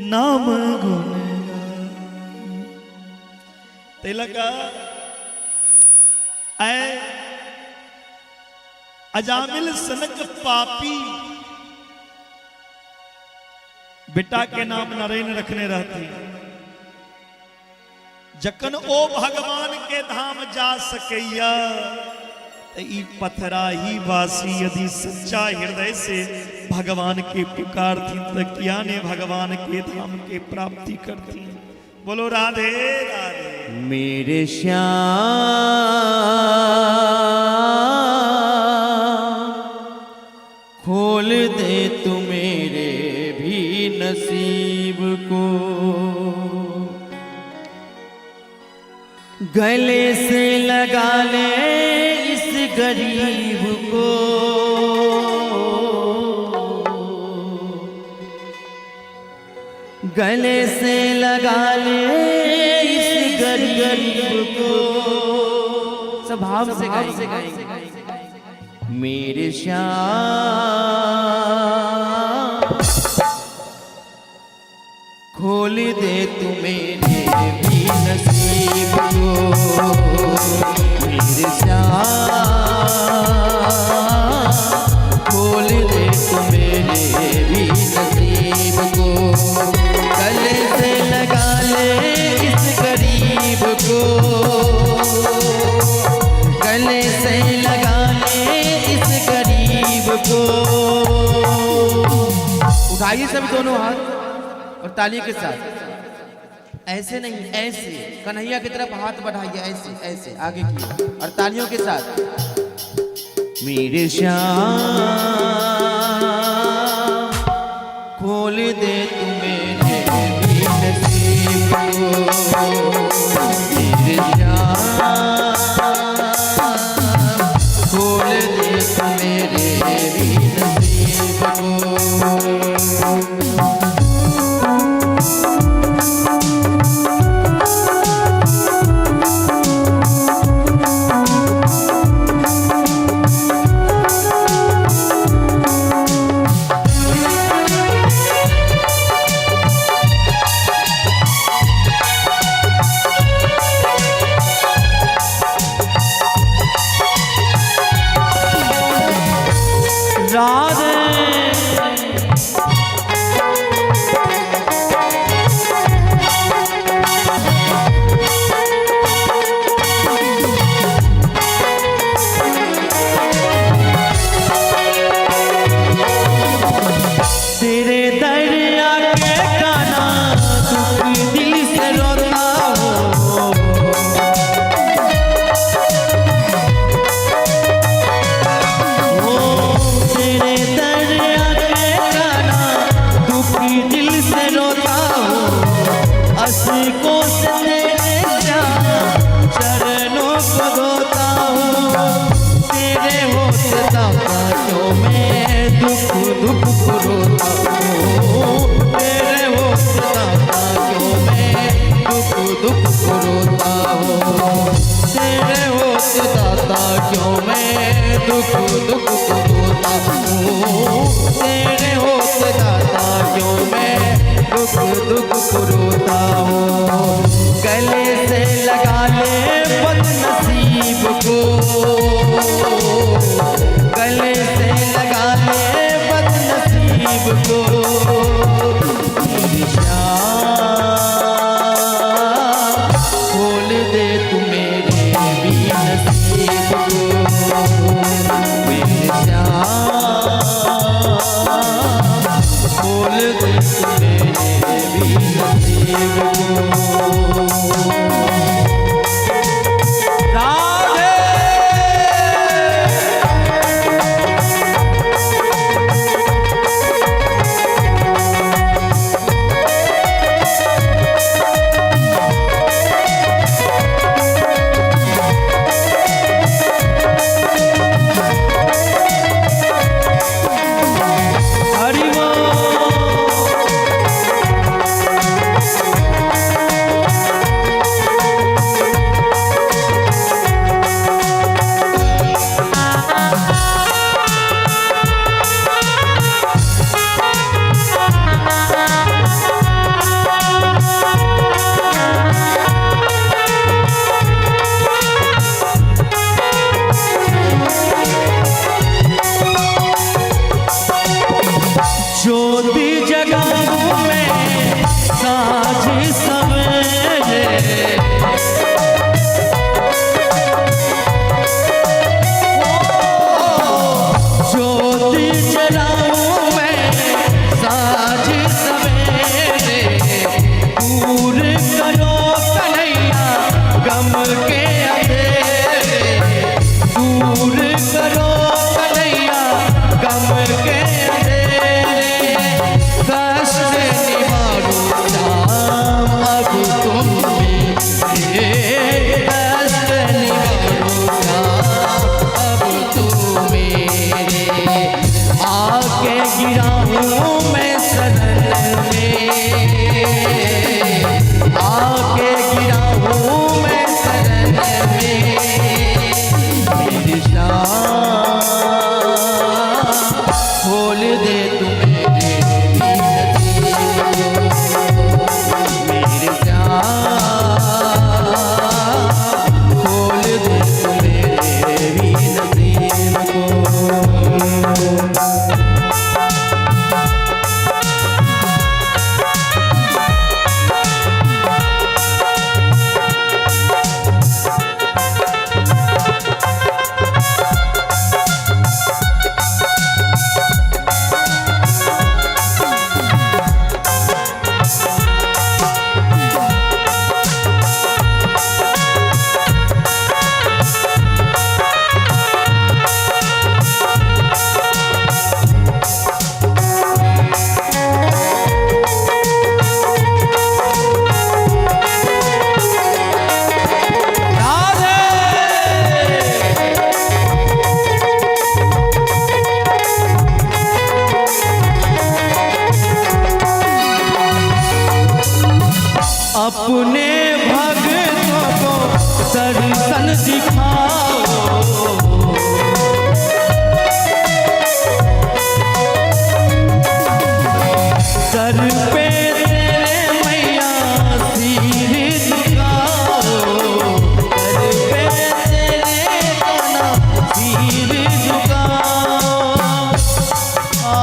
नाम गुण गाई। तिलक आए अजामिल सनक पापी, बेटा के नाम नरेन रखने रहती। जखन ओ भगवान के धाम जा सकैया त ई पथराही वासी यदि सच्चा हृदय से भगवान के पुकारथी त किया ने भगवान के धाम के प्राप्ति करती। बोलो राधे राधे। मेरे श्याम खोल दे तू मेरे भी नसीब को, गले से लगा ले इस गरीब को, गले से लगा ले इस गरीब को। सब भाव से गाएंगे। मेरे श्याम खोल दे तू मेरे भी नसीब को, मेरे श्याम खोल दे तू मेरे भी नसीब को, गले से लगा ले इस गरीब को, गले से लगा ले इस गरीब को। उठाइए सब दोनों हाथ और ताली के साथ, ऐसे नहीं ऐसे, कन्हैया की तरफ हाथ बढ़ाइए, ऐसे ऐसे आगे की और तालियों के साथ। मेरे श्याम खोल दे तू मेरे भी नसीब को, मेरे श्याम खोल दे तू मेरे भी नसीब को। दाता क्यों मैं दुख दुख को रोता हूँ, तेरे होते दाता क्यों मैं दुख दुख को रोता हूँ, तेरे होते दाता क्यों मैं दुख दुख को रोता हूँ, तेरे होते दाता क्यों मैं दुख दुख को रोता हूँ। गले से लगा ले बदनसीब को, गले से लगा ले बदनसीब को, मेरी श्याम खोल दे तू मेरे भी नसीब को, मेरे श्याम खोल दे तू मेरे भी नसीब को। राधे। हरि बोल। ज्योति जगाऊं मैं साँझ सवेरे, ज्योति जलाऊं मैं साँझ सवेरे, दूर करो कन्हैया गम के अंधेरे, दूर करो कन्हैया गम के अंधेरे, कष्ट निवारो श्याम अब तुम मेरे, कष्ट निवारो श्याम अब तुम मेरे, आके गिराऊं मैं शरण में, आके गिराऊं मैं शरण में, मेरी श्याम खोल दे तू मेरे भी नसीब को, मेरे श्याम खोल दे तू मेरे भी नसीब को। अपने भक्तों को दर्शन दिखाओ, दर पे तेरे मैया सिर झुकाओ, दर पे तेरे कान्हा सिर झुकाओ। आ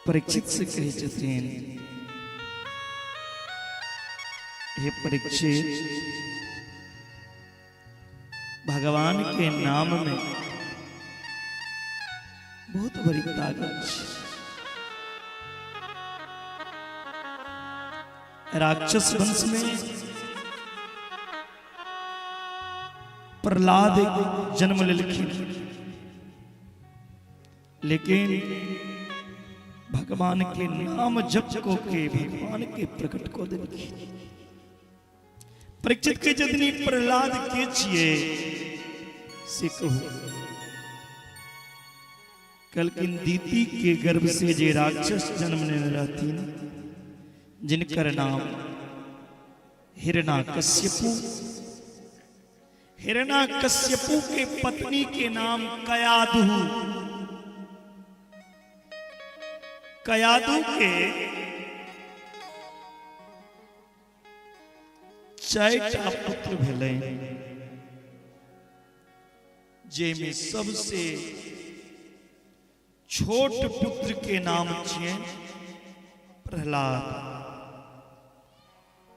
परीक्षित से कहै छथिन, हे परीक्षित, भगवान के नाम में बहुत बड़ी ताकत छै। राक्षस वंश में प्रहलाद जन्म लेलखिन, लेकिन भगवान के नाम जप को के भगवान के प्रकट को देलखिन। परीक्षित के जदनी प्रहलाद के छिए से कहू, कलकिन दीति के गर्भ से जे राक्षस जन्म लेने रहथिन, जिनकर नाम हिरण्यकश्यपु, हिरण्यकश्यपु के पत्नी के नाम कयाधु, कयाधु के चारिटा पुत्र भेलै, जेमे सबसे छोट पुत्र के नाम छियै प्रहलाद।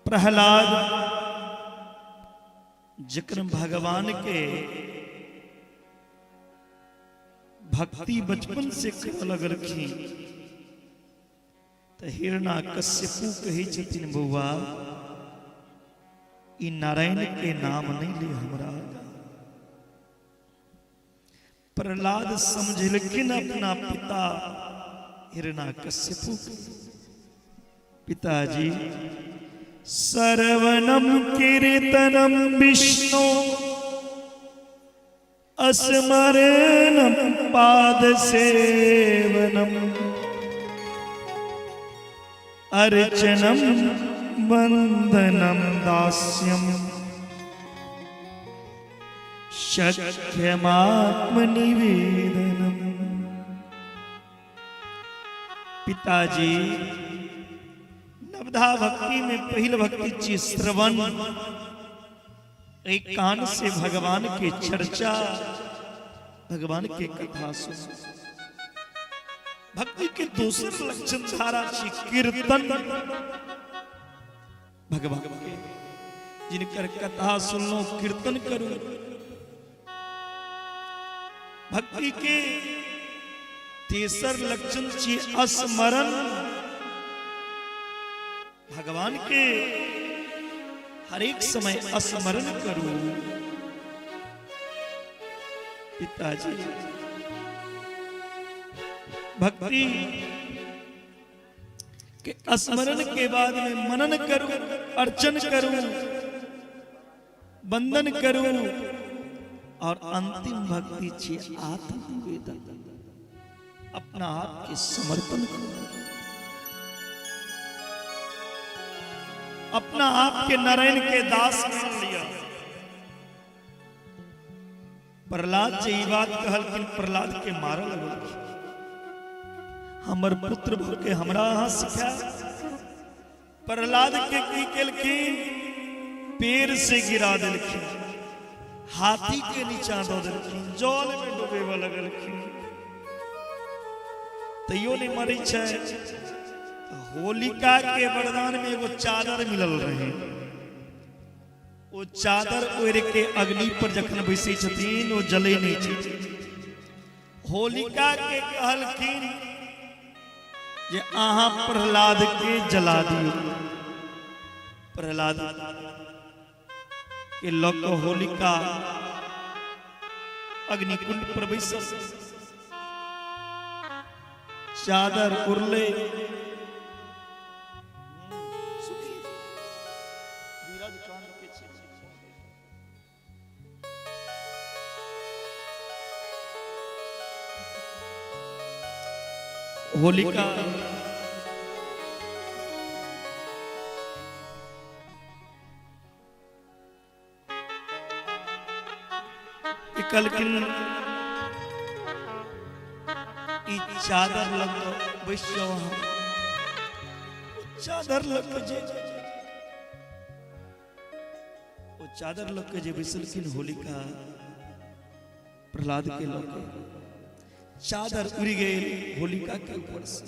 प्रहलाद जखन भगवान के भक्ति बचपन से करऽ लगलखिन तऽ हिरण्यकश्यपु कहै छथिन, बौआ ई नारायण के नाम नहीं ले हमरा। प्रहलाद समझलखिन अपना पिता हिरण्यकश्यपु, पिताजी श्रवणम कीर्तनम विष्णु स्मरणम पाद सेवनम अर्चनम वंदनम दास्यम सख्यमात्मनिवेदनम। पिताजी नवधा भक्ति में पहिल भक्ति छी श्रवण, एक कान से भगवान के चर्चा, भगवान के कथा सुन। भक्ति के दोसर लक्षण धारा छी कीर्तन, भगवान के जिनकर कथा सुनलो कीर्तन करू। भक्ति के तेसर लक्षण छी स्मरण, भगवान के हर एक समय स्मरण करू। पिताजी भक्ति के स्मरण के बाद में मनन करूं, अर्चन करूं, वंदन करूं, और अंतिम भक्ति छी आत्मनिवेदन, अपना आप के समर्पण करूं, अपना आप के नारायण के दास मान लिया। प्रहलाद जे ई बात कहलखिन, प्रहलाद के मारऽ लगलखिन, हमर पुत्र भऽ के हमरा अहाँ सिखायब। प्रहलाद के की केलखिन, पेड़ से गिरा देलखिन, हाथी के नीचा दऽ देलखिन, जल में डुबेबऽ लगलखिन, तैयो नहीं मरै छै। होलिका के वरदान में एगो चादर मिलल रहे, ओ चादर ओढ़ के अग्नि पर जखन बैसै छथिन ओ जलै नहीं छै। होलिका के कहलखिन जे अहाँ प्रहलाद के जला दियौ। प्रहलाद के लऽ कऽ होलिका अग्निकुंड पर बैसल, चादर उड़लै, होलिका कहलखिन ई चादर लग बैस जाओ अहाँ। चादर लग के जे ओ चादर लग के जे बैसलखिन होलिका प्रहलाद के लग के, चादर उड़ गई होलिका के ऊपर से।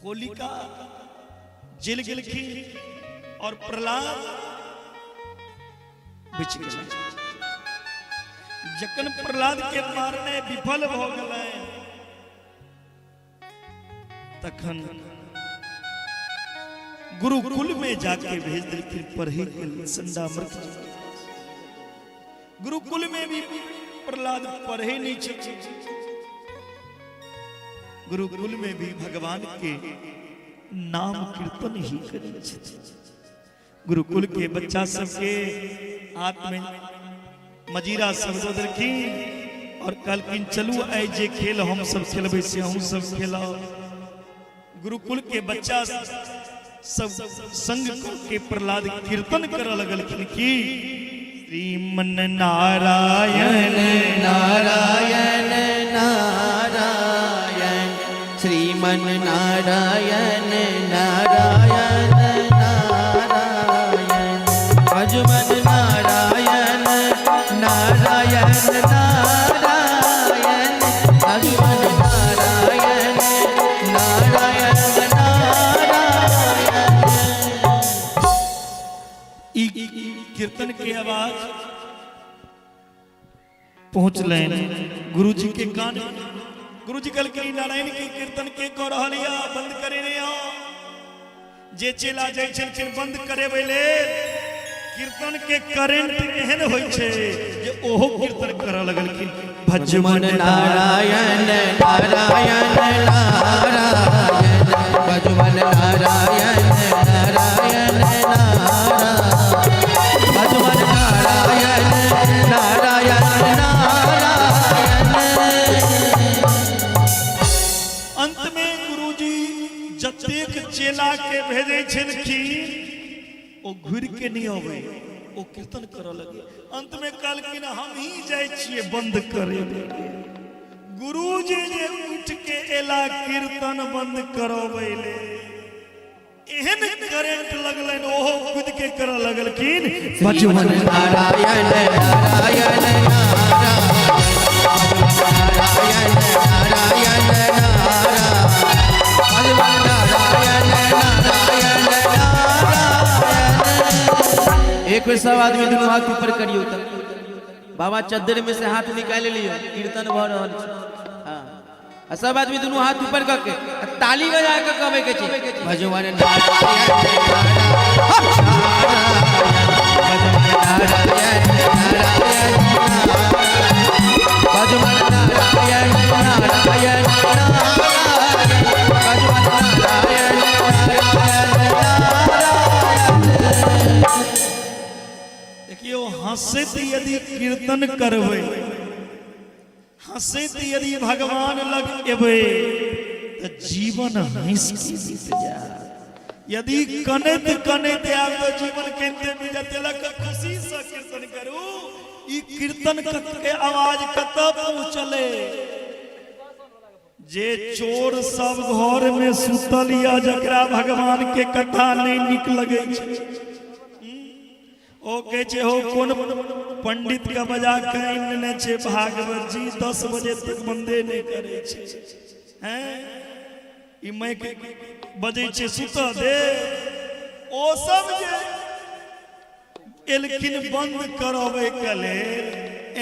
होलिका जेल गेलखिन और प्रहलाद बचि गेलनि। जखन प्रहलाद के मारने विफल भऽ गेलनि तखन गुरुकुल में जाके भेज देलखिन पढ़े के लिए संडा मृत। गुरुकुल में भी प्रहलाद पढ़े नहीं छथिन। गुरुकुल में भी भगवान के नाम कीर्तन ही करै छथिन। गुरुकुल के बच्चा सबके हाथ में मजीरा सब दऽ देलखिन और कहलखिन चलू आइ जे खेल हम सब खेलबै से अहूँ सब खेलाउ। गुरुकुल के बच्चा सब संग के प्रहलाद कीर्तन करऽ लगलखिन कि श्रीमन नारायण नारायण नारायण श्रीमन नारायण नारायण नारायण भजमन नारायण नारायण नारायण भजमन नारायण नारायण नारायण। ई कीर्तन के आवाज पहुंचलनि गुरुजी के कान। गुरुजी कहलखिन नारायण के कीर्तन के कऽ रहल यऽ, बंद करेने आओ। जे चेला जाइ छलखिन बंद करेबै लेल, कीर्तन के करेंट एहन होइ छै जे ओहो कीर्तन करऽ लगलखिन भजमन नारायण नारायण नारायण भजमन नारायण नारायण नारायण भजमन नारायण नारायण नारायण। अंत में गुरुजी जतेक चेला के भेजै छलखिन ओ घुरि के नहीं अबै, ओ कीर्तन करऽ लगे। अंत में कहलखिन हम ही जाइ छियै बंद करे। गुरुजी जे उठ के एला कीर्तन बंद करबै ले, एहन करेंट लगलनि ओहो कूद के करऽ लगलखिन भजमन नारायण नारायण नारायण नारायण नारायण भजमन नारायण नारायण नारायण। एक बेर सब आदमी दुनू हाथ ऊपर करियौ तऽ बाबा चद्दर में से हाथ निकालि लियौ, कीर्तन भऽ रहल छै। हाँ, आ सब आदमी दुनू हाथ ऊपर कऽ के आ ताली बजा के कहबै के छै भजवन नारायण नारायण भजवन नारायण नारायण नारायण भजवन नारायण नारायण नारायण। देखियौ हंसैत यदि कीर्तन करबै, हंसैत यदि भगवान लग एबै तऽ जीवन हंसि के बीत जायत। यदि कनैत कनैत आयब तऽ जीवन कनिते बीत जायत। लऽ कऽ खुशी से कीर्तन करू। ई कीर्तन के आवाज कतऽ पहुँचलै? जे चोर सब घर में सुतल यऽ जकरा भगवान के कथा नहि नीक लगै छै, ओ कहै छै हो कोन पंडित के बजा के आनि लेने छै भागवत जी, 10 बजे तक बंदे नहि करै छै। हैं ई माइक बजै छै सुतऽ दे। ओ सब जे एलखिन बंद करबै के लेल,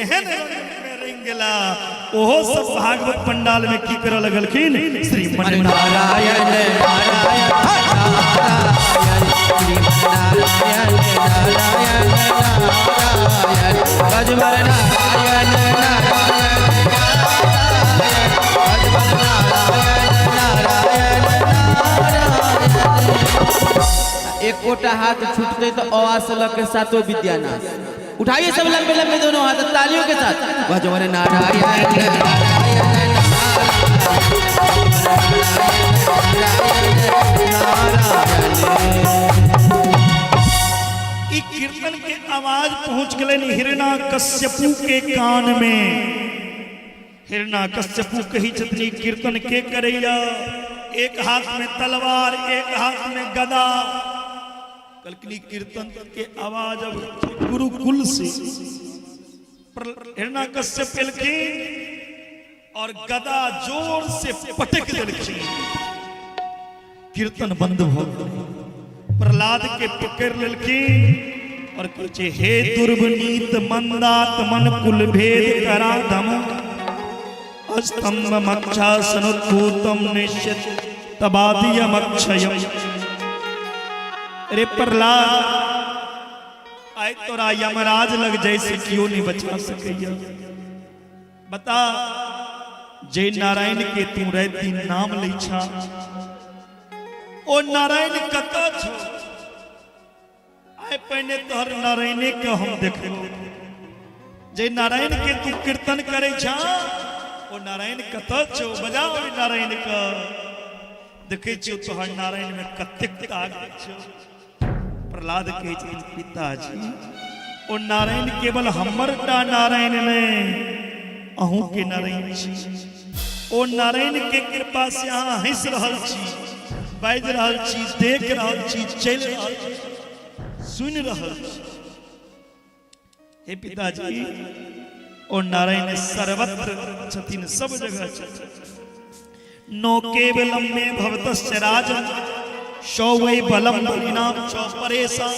एहन रंग में रंग गेला ओहो सब भागवत पंडाल में की करऽ लगलखिन श्रीमन नारायण नारायण नारायण श्रीमन नारायण नारायण नारायण भजवर नारायण नारायण नारायण भजवर नारायण नारायण नारायण। एकोटा हाथ छूटते तो अ से लग के सातों विद्यानाश। उठाइए सब लंबे लंबे दोनों हाथ तालियों के साथ भजवन नारायण नारायण नारायण। ई कीर्तन के आवाज पहुंच गेलनि हिरणा कश्यपु के कान में। हिरणा कश्यपु कही छथिन ई कीर्तन के करैया, एक हाथ में तलवार एक हाथ में गदा। कहलखिन ई कीर्तन के आवाज अब गुरुकुल से। हिरणा कश्यप एलखिन और गदा जोर से पटक देलखिन। कीर्तन बंद भ गेलै। प्रहलाद के पकड़ लेलखिन और कहै छै, हे दुर्वनीत मंदात मन कुल भेद करा धम स्तंभ मक्षा सनुद्भूतम निश्चित तबादियम अक्षयम। रे प्रहलाद, आइ तोरा यमराज लग जैसे क्यों नहीं बचा सकैया। बता, जय नारायण के तू राति दिन नाम लै छा, ओ नारायण कत छो? आइ पहिने तोहर नारायणे के हम देखबो। जय नारायण के तू कीर्तन करे छा, ओ नारायण कत छो? बजा ओहि नारायण के, देखै छियौ तोहर नारायण में कतेक ताकत छौ। प्रहलाद कहै छथिन, पिताजी, ओ नारायण केवल हमर टा नारायण नहि, अहूँ के नारायण छी। ओ नारायण के कृपा से अहाँ हंसि रहल छी, बाजि रहल छी, देख रहल छी, चलि रहल छी, सुनि रहल छी। हे पिताजी, ओ नारायण सर्वत्र छथिन, सब जगह छथिन। नो केवलम मे भवतस्य राजन सौ वै बलम बलिनाम चौ परेशा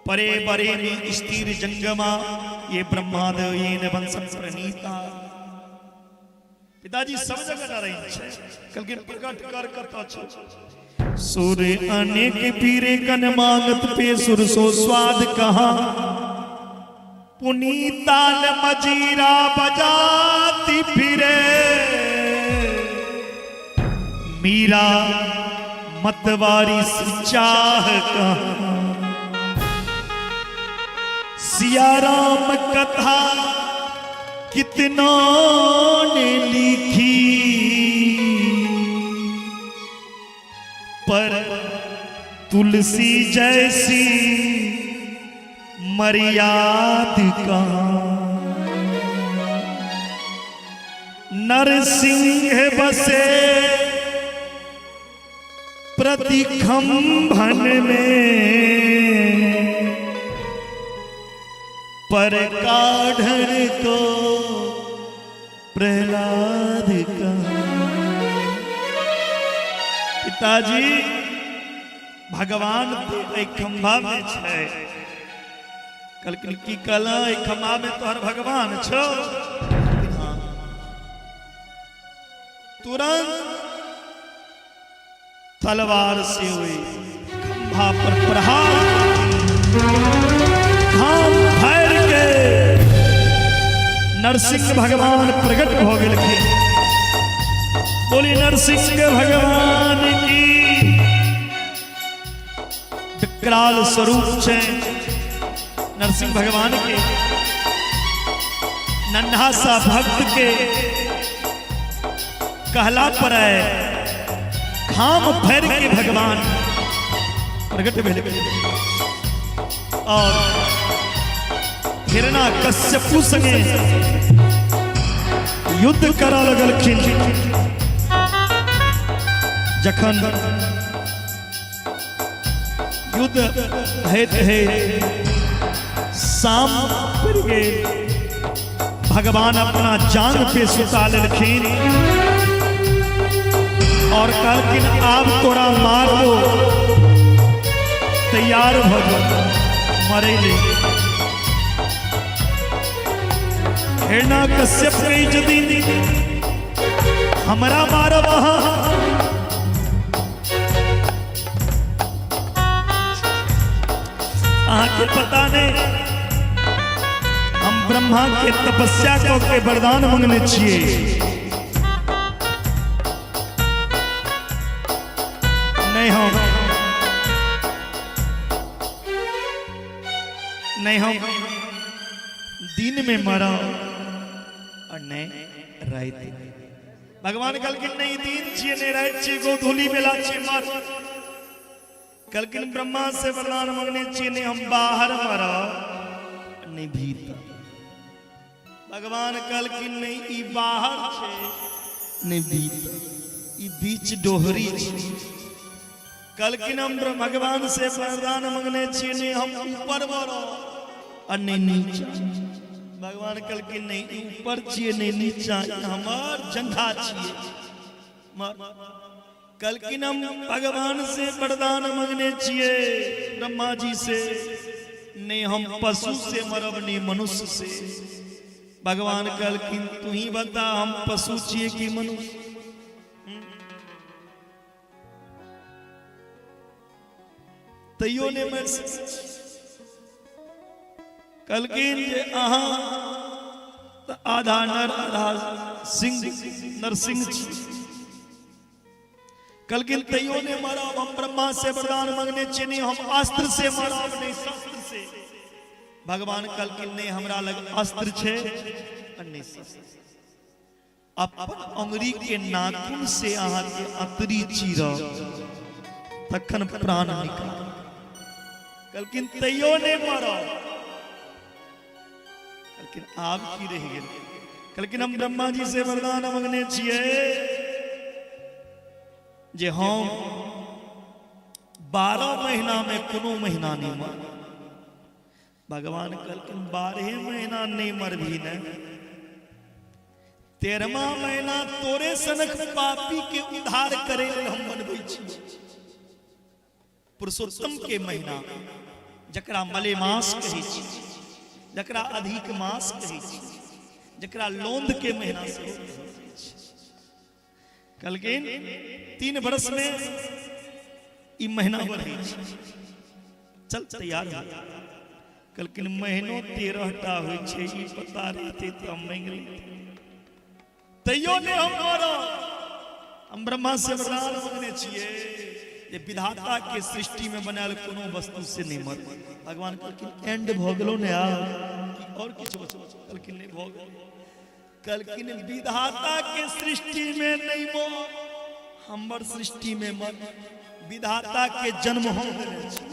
परे बरेणि स्थिर जंगमा ये ब्रह्मादयेन वंश प्रणीता। पिताजी, सब जगह नारायण छै। कहलखिन, प्रकट कर, कतऽ छौ? सुर अनेक पीरे कन मांगत पे सुर सो स्वाद कहाँ, पुनीताल मजीरा बजाती फिरे, मीरा मतवारी सी चाह कहाँ। सिया राम कथा कितना ने लिखी, पर तुलसी जैसी मर्याद कहाँ। नरसिंह बसे प्रतिखंभन में, पर काढ़न को प्रहलाद का। पिताजी, भगवान ते एहि खंभा में छै। कहलखिन, की कहल? एहि खंभा में तोहर भगवान छौ? हाँ। तुरंत तलवार से हुए खंभा पर प्रहार, खाम फाड़ के नरसिंह भगवान प्रकट हो गेलखिन। बोली नरसिंह भगवान की। विकराल स्वरूप छै नरसिंह भगवान के। नन्हा सा भक्त के कहला पर आए खाम फैर के भगवान प्रकट भेल और हिरणा कश्यपु संगे युद्ध करा लगलखिन। जखन युद्ध होइत होइत शाम पड़ि गेल, भगवान अपना जांग पे सुता लेलखिन और कहलखिन, आब तोरा मारबो, तैयार भऽ जो मरै ले। हिरणा कश्यप कहै छथिन, हमरा मारब अहाँ? अहाँके पता नहीं, हम ब्रह्मा के तपस्या कऽ के वरदान मंगने छियै। नहीं हम नहीं, हम दिन में मरब और नहीं राति। भगवान कहलखिन, नहीं दिन छियै, नहीं राति छियै, गोधूली बेला छियै, मर। कहलखिन, ब्रह्मा से वरदान मंगने छियै, नहीं हम बाहर मरब, नहीं भीतर। भगवान कहलखिन, नहीं ई बाहर छै, नहीं भीतर, ई बीच डोहरी छै। कहलखिन, हम भगवान से वरदान मंगने छियै, नहीं हम ऊपर मरब आ नहीं नीचा। भगवान कहलखिन, नहीं ई ऊपर छियै, नहीं नीचा, ई हमर जंघा छियै, मर। कहलखिन हम भगवान से वरदान मंगने छियै ब्रह्मा जी से, नहीं हम पशु से मरब नहीं मनुष्य से। भगवान कहलखिन तू ही बता हम पशु छियै कि मनुष्य? तैयो नहीं मरि सकै छी। कहलखिन जे अहाँ तऽ आधा नर आधा सिंह नरसिंह छी। कहलखिन तैयो नहीं मरब, हम ब्रह्मा से वरदान मंगने छियै, नहीं हम अस्त्र से मरब नहीं शस्त्र से। भगवान कहलखिन नहीं हमरा लग अस्त्र छै आ नहीं शस्त्र। अपन अंगुरी के नाखून से अहाँ के अतरी चीरब तखन प्राण निकाल। कहलखिन तैयो नहीं मरब। कहलखिन आब की रहि गेल? कहलखिन हम ब्रह्मा जी से वरदान मंगने छियै जे हम 12 महीना में कोनो महीना नहीं मरब। भगवान कहलखिन 12 महीना नहीं मरबी ने, 13वां महीना तोरे सनक पापी के उद्धार करे लेल हम बनबै छी। पुरुषोत्तम के महीना जकरा मलेमास कहै छी, जकरा अधिक मास कहै छी, जकरा लोंद के महीना सेहो कहै छी। कहलखिन 3 वर्ष में ई महीना बढ़ै छै, चल तैयार हो। कहलखिन महीनो 13 टा होइ छै, ई पता रहितै तऽ हम मांगि लैतियै। तैयो नहि हम मरब, हम ब्रह्मा से वरदान मंगने छियै जे विधाता के सृष्टि में बनायल कोनो वस्तु से नहि मर। भगवान कहलखिन एंड भऽ गेलो ने आब कि और किछु बचल? कहलखिन नहि भऽ गेल। कहलखिन विधाता के सृष्टि में नहीं मर, हमर सृष्टि में मर। विधाता के जन्म हम देने छी,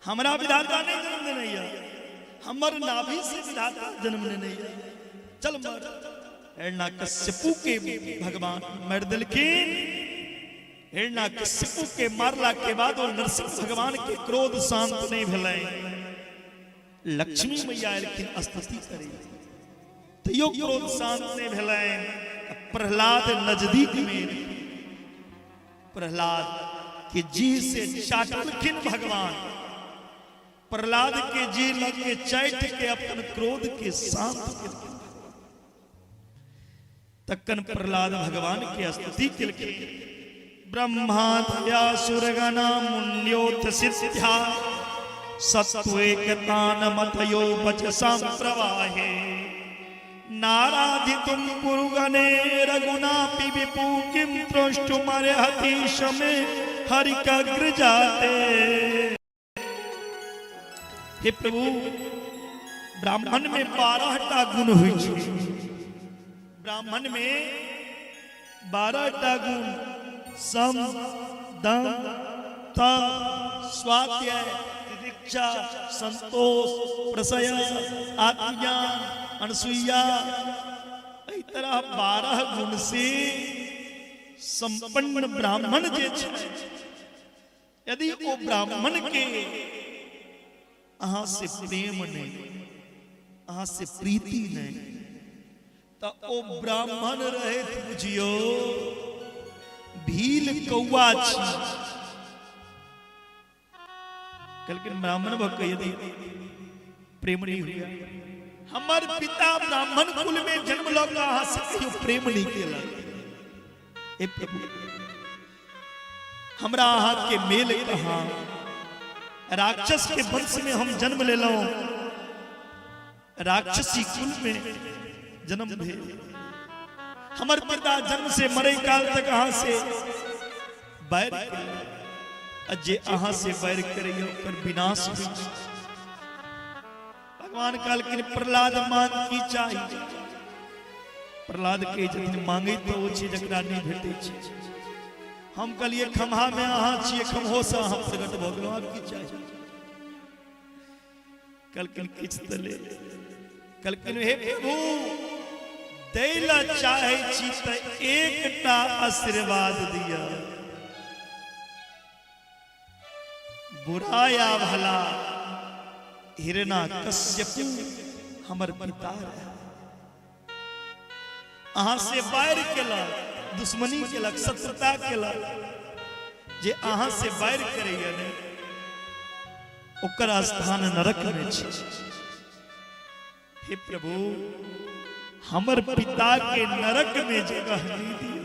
हमरा विधाता नहीं जन्म देने यऽ, हमर नाभि से विधाता जन्म लेने यऽ, चल मर। हिरण्यकश्यपु के भगवान मर देलखिन। हिरण्यकश्यपु के मारला के बाद वो नरसिंह भगवान के क्रोध शांत नहीं भेलै। लक्ष्मी मैया एलखिन स्तुति करे, तैयो क्रोध शांत नहीं भेलै। प्रहलाद नजदीक में प्रहलाद के जी से चाटलखिन भगवान। प्रहलाद के जी लग के चाट के अपन क्रोध के शांत केलखिन। तखन प्रहलाद भगवान के स्तुति केलखिन। ब्रह्मादया सुरगणा मुन्योत सिद्ध्या सत्वेकतान मतयो वचसां प्रवाहे नाराधितुं पुरुगणे रघुनापि विपु किं द्रष्टुमर्हति शमे हरिकग्रजाते। हे प्रभु, ब्राह्मण में 12 टा गुण होइ छै। ब्राह्मण में 12 टा गुण सम दम तप स्वाध्याय तितिक्षा संतोष प्रसय आत्मज्ञान अनसुईया, एहि तरह 12 गुण से संपन्न ब्राह्मण जे छै, यदि ओ ब्राह्मण के अहाँ से प्रेम नहीं, अहाँ से प्रीति नहीं, तो ओ ब्राह्मण रहत बुझियो भील कौआ छी। कहलखिन ब्राह्मण भऽ के यदि प्रेम नहीं हुआ, हमर पिता ब्राह्मण कुल में जन्म लऽ कऽ अहाँ से कहियो प्रेम नहीं केलक। हे प्रभु, हमरा अहाँ के मेल कहाँ? राक्षस के वंश में हम जन्म लेलहुँ, राक्षसी कुल में जन्म भेल। हमर पिता जन्म से मरे काल तक अहाँ से बैर केलक, जे अहाँ से बैर करैया ओकर विनाश होइ छै। भगवान कहलखिन प्रहलाद मांग की चाही? प्रहलाद के छथिन मांगे तो ओ छै जकरा नहीं भेटै छै। हम कहलिए खम्हा में अहाँ छियै, खम्हो से अहाँ प्रकट भऽ गेलहुँ, आब की चाही? कहलखिन किछु तऽ ले। कहलखिन हे प्रभु, दै लए चाहै छी तऽ एकटा आशीर्वाद दिअ, बुरा या भला हिरणा कश्यपु हमर पिता रहे, अहाँ से बैर केलक, दुश्मनी केलक, शत्रुता केलक, जे अहाँ से बैर करैया ने, ओकर स्थान नरक में छै। हे प्रभु, हमर पिता के नरक में जगह नहीं दिया।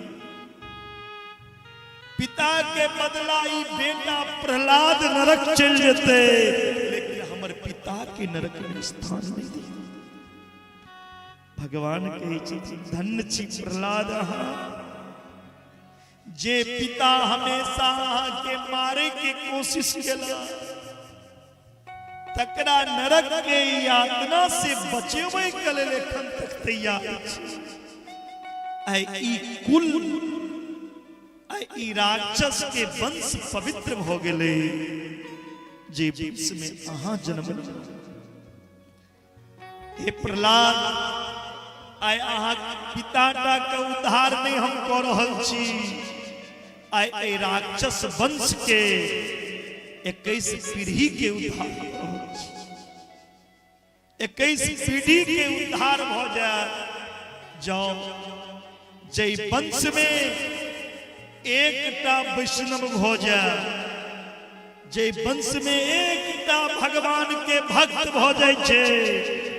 पिता के बदला ई बेटा प्रहलाद नरक चल जेते, लेकिन हमर पिता के नरक में स्थान नहीं दिया। भगवान कहै छै, धन्य छी प्रहलाद अहाँ, जे पिता हमेशा अहाँ के मारे के कोशिश केला, तकरा नरक के यातना से बचेबै के लेल एखन तक तैयार छी। आइ ई कुल, आइ ई राक्षस के वंश पवित्र भऽ गेलै, जे वंश में अहाँ जन्म। हे प्रहलाद, आइ अहाँ पिता टा के उद्धार नहि हम कऽ रहल छी, आइ एहि राक्षस वंश के 21 पीढ़ी के उद्धार कऽ रहल छी। 21 पीढ़ी के उद्धार भऽ जाय जाओ। जै वंश में एकटा वैष्णव भऽ जाय, जे वंश में एकटा भगवान के भक्त भऽ जाइ छै,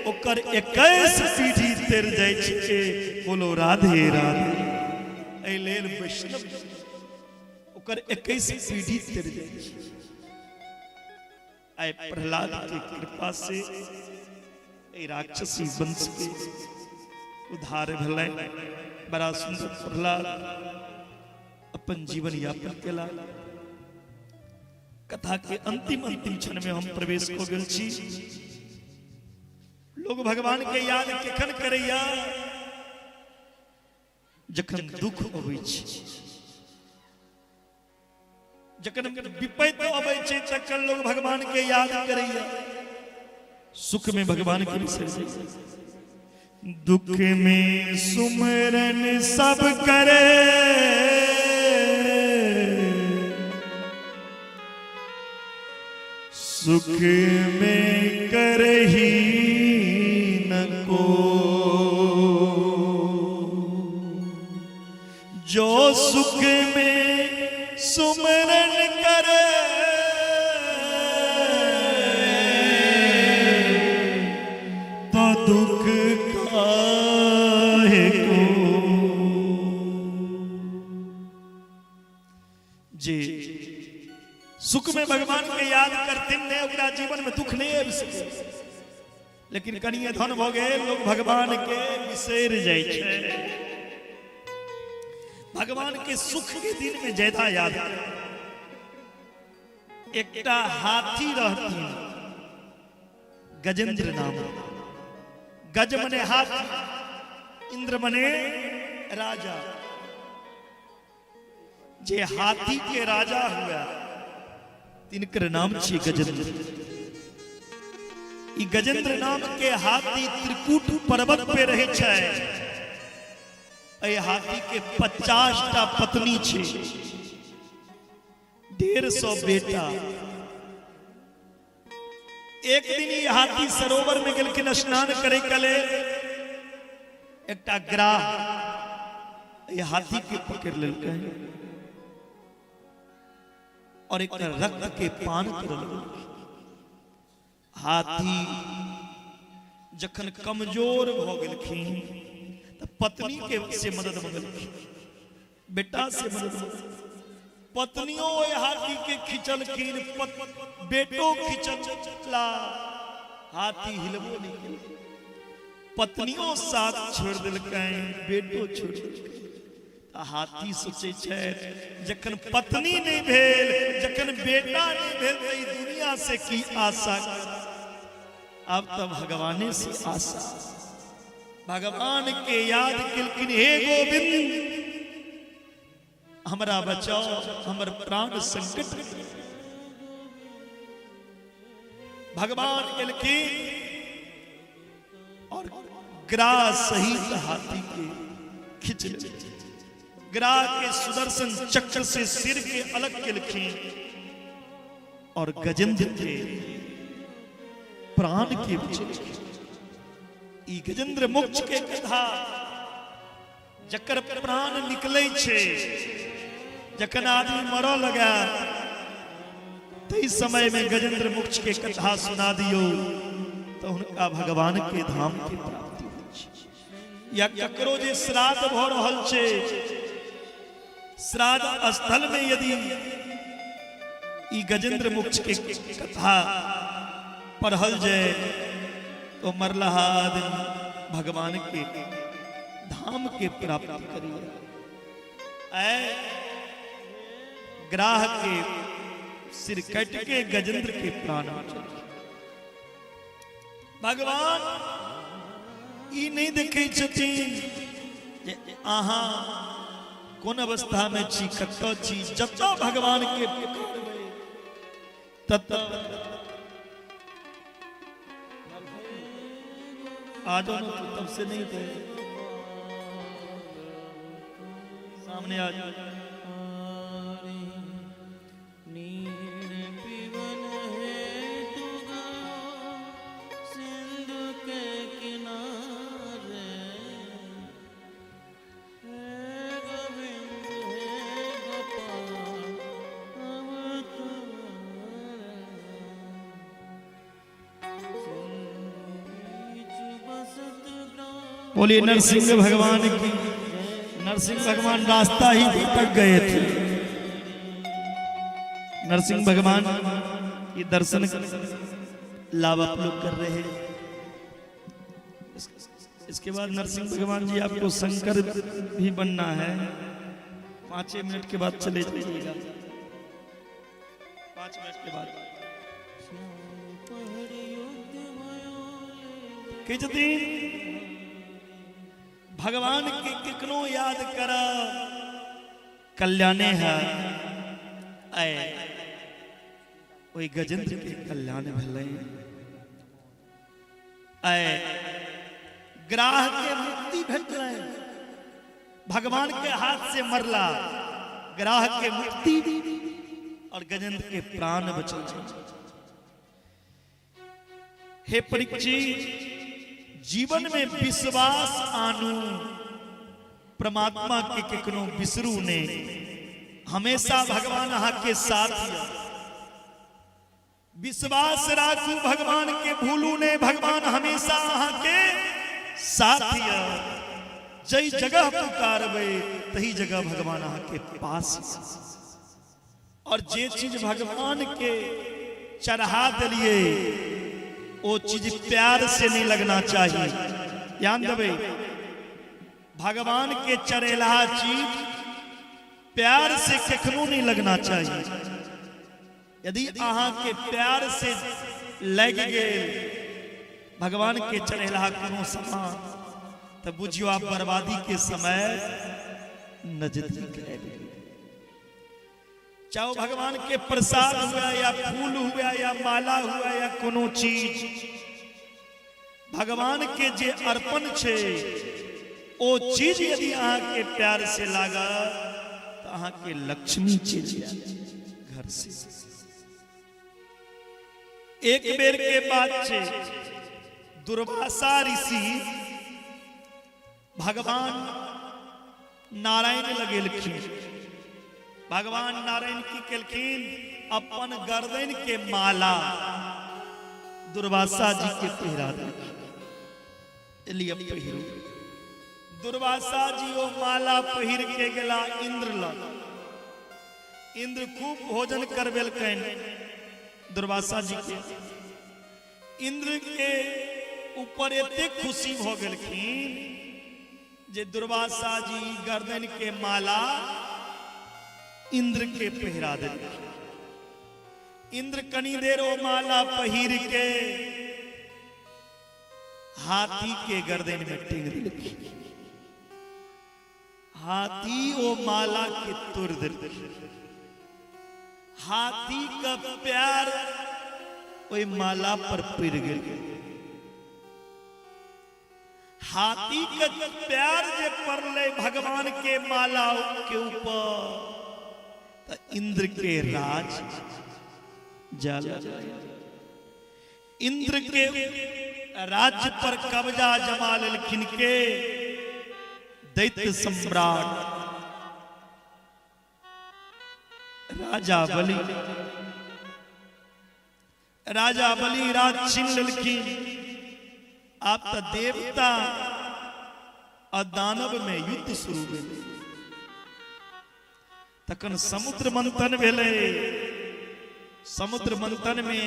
ओकर 21 पीढ़ी तर जाइ छै। बोलो राधे राधे। एहि लेल वैष्णव, ओकर 21 पीढ़ी तर जाइ छै। आइ प्रहलाद के कृपा से एहि राक्षसी वंश के उद्धार भेलै। बड़ा सुंदर प्रहलाद अपन जीवन यापन केला। कथा के अंतिम अंतिम क्षण में हम प्रवेश कऽ गेल छी। लोग भगवान के याद केखन करैया? जखन दुख अबै छै, जखन विपैत अबै छै, तखन लोग भगवान के याद करैया। सुख में भगवान के बिसरि जाइ। दुख में सुमरन सब करे, सुख में करही न को। जो सुख में सुमरन करे, तो दुख काहे को। जे सुख में भगवान के याद करथिन ने, ओकरा जीवन में दुख नहीं आबि सकै। लेकिन कनिए धन भऽ गेल, लोग भगवान के बिसरि जाइ छै। भगवान के सुख के दिन में ज्यादा याद। एकटा हाथी रहथिन, गजेंद्र नाम। गज मने हाथी, इंद्र मने राजा। जे हाथी के राजा हुआ, तिनकर नाम छी गजेंद्र। ई गजेंद्र नाम के हाथी त्रिकूट पर्वत पे रहे छै। एहि हाथी के 50 टा पत्नी छै, 150 बेटा। एक दिन ई हाथी सरोवर में गेलखिन स्नान करे के लेल। एकटा ग्राह ई हाथी के पकड़ लेलकै और एक रक्त के पान कर लगलखिन। हाथी जखन कमजोर भऽ गेलखिन तऽ पत्नी के से मदद मंगलखिन, बेटा से मदद मंगलखिन। पत्नियों ओहि हाथी के खिंचलखिन, बेटो खिंचला, हाथी हिलबो नहीं केलकै। पत्नियों साथ छोड़ देलकै, बेटो छोड़ देलकै। तऽ हाथी सोचै छै, जखन पत्नी नहि भेल, जखन बेटा नहि भेल, तऽ ई दुनिया से की आशा? आब तऽ भगवाने से आशा। भगवान के याद केलखिन, हे गोविंद, हमरा बचाओ, हमर प्राण संकट। भगवान एलखिन और ग्राह सहित हाथी के खींच लेलखिन। ग्राह के सुदर्शन चक्र से सिर के अलग केलखिन और गजेंद्र के प्राण के बचेलखिन। ई गजेंद्र मोक्ष के कथा जकर प्राण निकलै छै, जखन आदमी मरऽ लगा ताहि समय में गजेंद्र मोक्ष के कथा सुना दियौ तऽ हुनका भगवान के धाम के प्राप्ति होइ छै। या ककरो जे श्राद्ध भऽ रहल छै, श्राद्ध स्थल में यदि ई गजेंद्र मोक्ष के कथा पढ़ल जाय तो मरलहा आदमी भगवान के धाम के प्राप्ति करिए। ऐ ग्राह के सिर कट के गजेंद्र के प्राण बचल। भगवान ई नहीं देखे छथिन जे अहाँ कोन अवस्था में छी, कतऽ छी। जतऽ भगवान के पुकारबै ततऽ आ जाओ ना, तू तब से नहीं थे सामने, आ जाओ। सिंधु के किनारे, हे गोविंद हे गोपाल अब तुम्हारे सिंधु बीच बसत ग्राम। बोलिए नरसिंह भगवान की। नरसिंह भगवान रास्ता ही भटक गए थे। नरसिंह भगवान ये दर्शन लाभ आप लोग कर रहे हैं। इसके बाद नरसिंह भगवान जी आपको शंकर भी बनना है। 5 मिनट के बाद चले जाइएगा, 5 मिनट के बाद। कहै छथिन भगवान के केकनो याद कर कल्याणे है। ऐ ओहि गजेंद्र के कल्याण भेलै, ऐ ग्राह के मुक्ति भेटलै। भगवान के हाथ से मरला ग्राह के मुक्ति और गजेंद्र के प्राण बचल। हे परीक्षित, जीवन में विश्वास आनू, परमात्मा के केकनो बिसरू ने। हमेशा भगवान अहाँ के साथ यऽ। विश्वास राखू, भगवान के भूलू ने, भगवान हमेशा अहाँ के साथ यऽ। जै जगह पुकारबै तही जगह भगवान अहाँ के पास यऽ। और जे चीज भगवान के चढ़ा दिलिए ओ चीज प्यार से नहीं लगना चाहिए। ध्यान देबै, भगवान के चढ़ेलहा चीज प्यार से कखनो नहीं लगना चाहिए। यदि अहाँ के प्यार से लग गेल भगवान के चढ़ेलहा कोनो सामान तो बुझियो आप बर्बादी के समय नजदीक आबि गेल। चाहे भगवान के प्रसाद हुआ या फूल हुआ या माला हुआ या कोनो चीज, भगवान के जे अर्पण छै ओ चीज यदि अहाँ के प्यार से लागत तो अहाँ के लक्ष्मी चलि जायत घर से। एक बेर के बात छै, दुर्वासा ऋषि भगवान नारायण लगेलखिन। भगवान नारायण की केलखिन, अपन गर्दन के माला दुर्वासा जी के पहिरा देलखिन, लिए पहिरू। दुर्वासा जी ओ माला पहिर के गेला इंद्र लग। इंद्र खूब भोजन करबेलकनि दुर्वासा जी के। इंद्र के ऊपर एते खुशी भ गेलखिन जे दुर्वासा जी गर्दन के माला इंद्र के पहिरा देलखिन। इंद्र कनी देर ओ माला पहिर के हाथी के गर्दन में टेंग देलखिन। हाथी ओ माला के तोड़ देलखिन। हाथी का प्यार ओहि माला पर पड़ि गेल। हाथी के प्यार जे पड़लै भगवान के माला के ऊपर त इंद्र के राज जल, इंद्र के राज्य पर कब्जा जमा लेलखिन के? दैत्य सम्राट राजा बलि, राजा बलि राज छीन लेलखिन। आब तऽ देवता आ दानव में युद्ध शुरू भेलै। तखन समुद्र मंथन भेलै। समुद्र मंथन में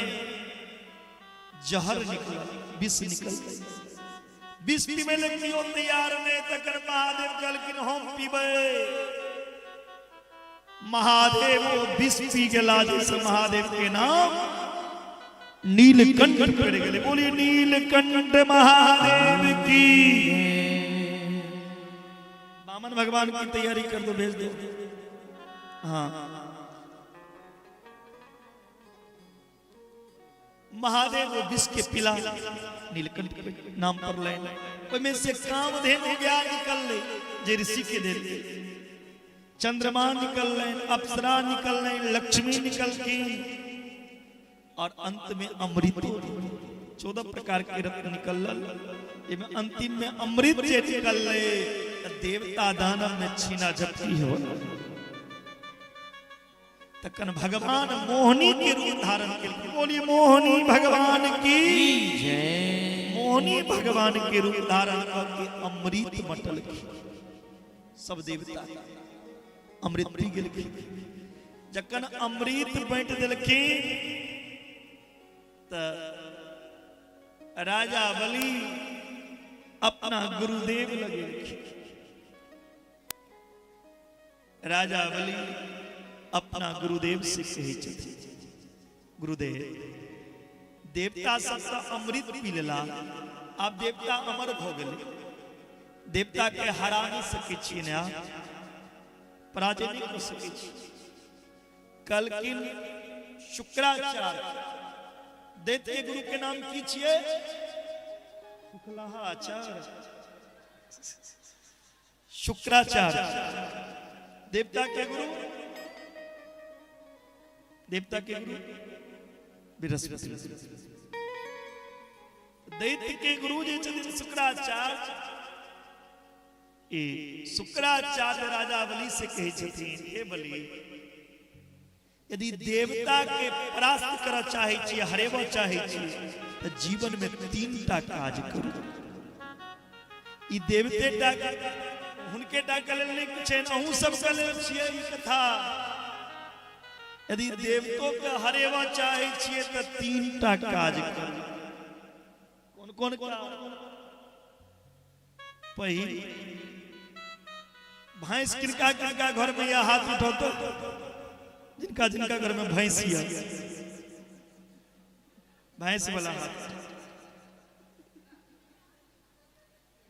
जहर निकल, विष निकल, विष पीबै लए केओ तैयार नहि। तखन महादेव कहलखिन हम पीबै। महादेव ओ विष पी गेला, जैसे महादेव के नाम नीलकंठ पड़ गेलै। बोलिए नीलकंठ महादेव की। बामन भगवान की तैयारी कर दो, भेज दो। हाँ, महादेव वो विष के पिला, नीलकंठ के नाम पर ले। ओहिमे से कामधेनु गाय निकल ले जे ऋषि के दे, चंद्रमा निकल ले, अप्सरा निकल ले, लक्ष्मी निकलखिन और अंत में अमृत। 14 प्रकार के रत्न निकल, एमे अंतिम में अमृत जे निकल ले, देवता दानव में छीना झपटी हो। तखन भगवान मोहनी के रूप धारण केलखिन। बोलिए मोहनी भगवान की जय। मोहनी भगवान के रूप धारण करके अमृत बटलखिन। सब देवता अमृत पी गेलखिन। जखन अमृत बांटि देलखिन तऽ राजा बलि अपना गुरुदेव लग गेलखिन। राजा बलि अपना गुरुदेव से कहै छथिन, गुरुदेव, देवता सब तऽ अमृत पी लेला, आब देवता अमर भऽ गेलै, देवता के हरा नहि सकै छियै ने, आब पराजय नहि कऽ सकै छी। कहलखिन शुक्राचार्य, दैत्य के गुरु के नाम की छियै? शुक्लाचार्य। शुक्राचार्य देवता के गुरु, देवता के गुरु बृहस्पति, दैत्य के गुरु जे छथिन शुक्राचार्य। ई शुक्राचार्य राजा बलि से कहै छथिन, हे बलि, यदि देवता के परास्त करऽ चाहै छी, हरेबऽ चाहै छी, तऽ जीवन में 3 टा काज करू। ई देवते टा हुनके टा के लेल नहि किछु, अहूँ सबके लेल छियै ई कथा। यदि देवतो के हरेबऽ चाहै छियै तऽ 3 टा काज करू। कोन कोन काज? पहिल, भैंस किनका किनका घर में यह हाथ उठाओ तो, जिनका जिनका घर में भैंस यह, भैंस वाला हाथ।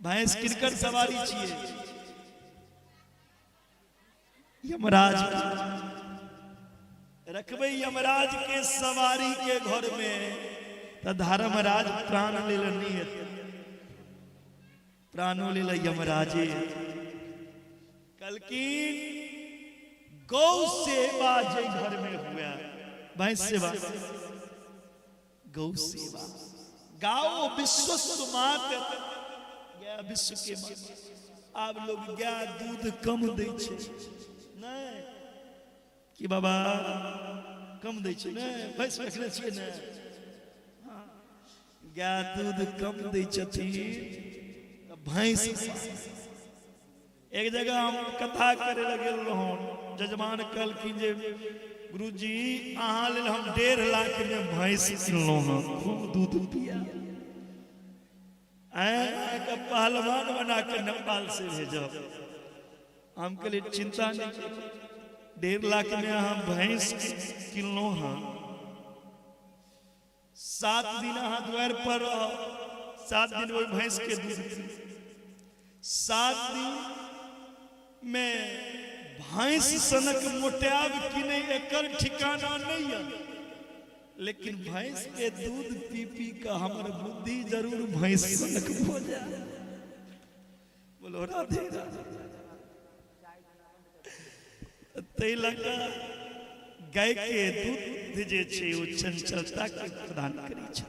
भैंस किनकर सवारी छिए? यमराज। रखबै यमराज के सवारी के घर में तऽ धर्मराज प्राण लेल नहीं हेतै, प्राणो लेल यमराजे। कलकिन गौ सेवा जे घर में हुआ, भैंस सेवा, गौ सेवा, गाओ विश्वस्व मात, गाय विश्व के मात। आब लोग गाय दूध कम दै छै नहीं कि बाबा कम दै छै? नहीं, भैंस रखने छियै ने। हाँ, गाय दूध कम दै छथिन तऽ भैंस। एक जगह हम कथा करे लए गेल रहौं, जजमान कहलखिन जे गुरुजी अहाँ लेल हम 1.5 लाख में भैंस किनलहुँ हँ, खूब दूध पिया, अहाँके पहलवान बना के नेपाल से भेजब। हम कहलिए चिंता नहीं, 1.5 लाख में अहाँ भैंस किनलहुँ हँ, 7 दिन अहाँ द्वार पर रहब, 7 दिन ओहि भैंस के दूध पी, 7 दिन में भैंस सनक मोटायब कि नहीं एकर ठिकाना नहीं है, लेकिन भैंस के दूध पी पी के हमर बुद्धि जरूर भैंस सनक भऽ जाए। बोलो राधे राधे। ताहि लऽ कऽ गाय के दूध जे छै ओ चंचलता के प्रदान करै छै।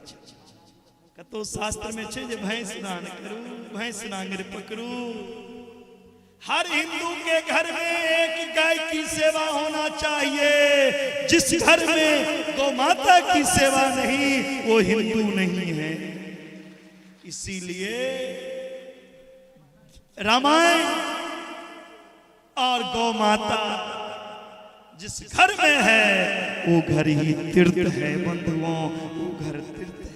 कतौ शास्त्र में छै जे भैंस दान करू, भैंस नांगरि पकड़ू। हर हिंदू के घर में एक गाय की सेवा होना चाहिए। जिस घर में गौ माता की सेवा नहीं, वो हिंदू नहीं है। इसीलिए रामायण और गौ माता जिस घर में है, वो घर ही तीर्थ है। बंधुओं, वो घर तीर्थ है।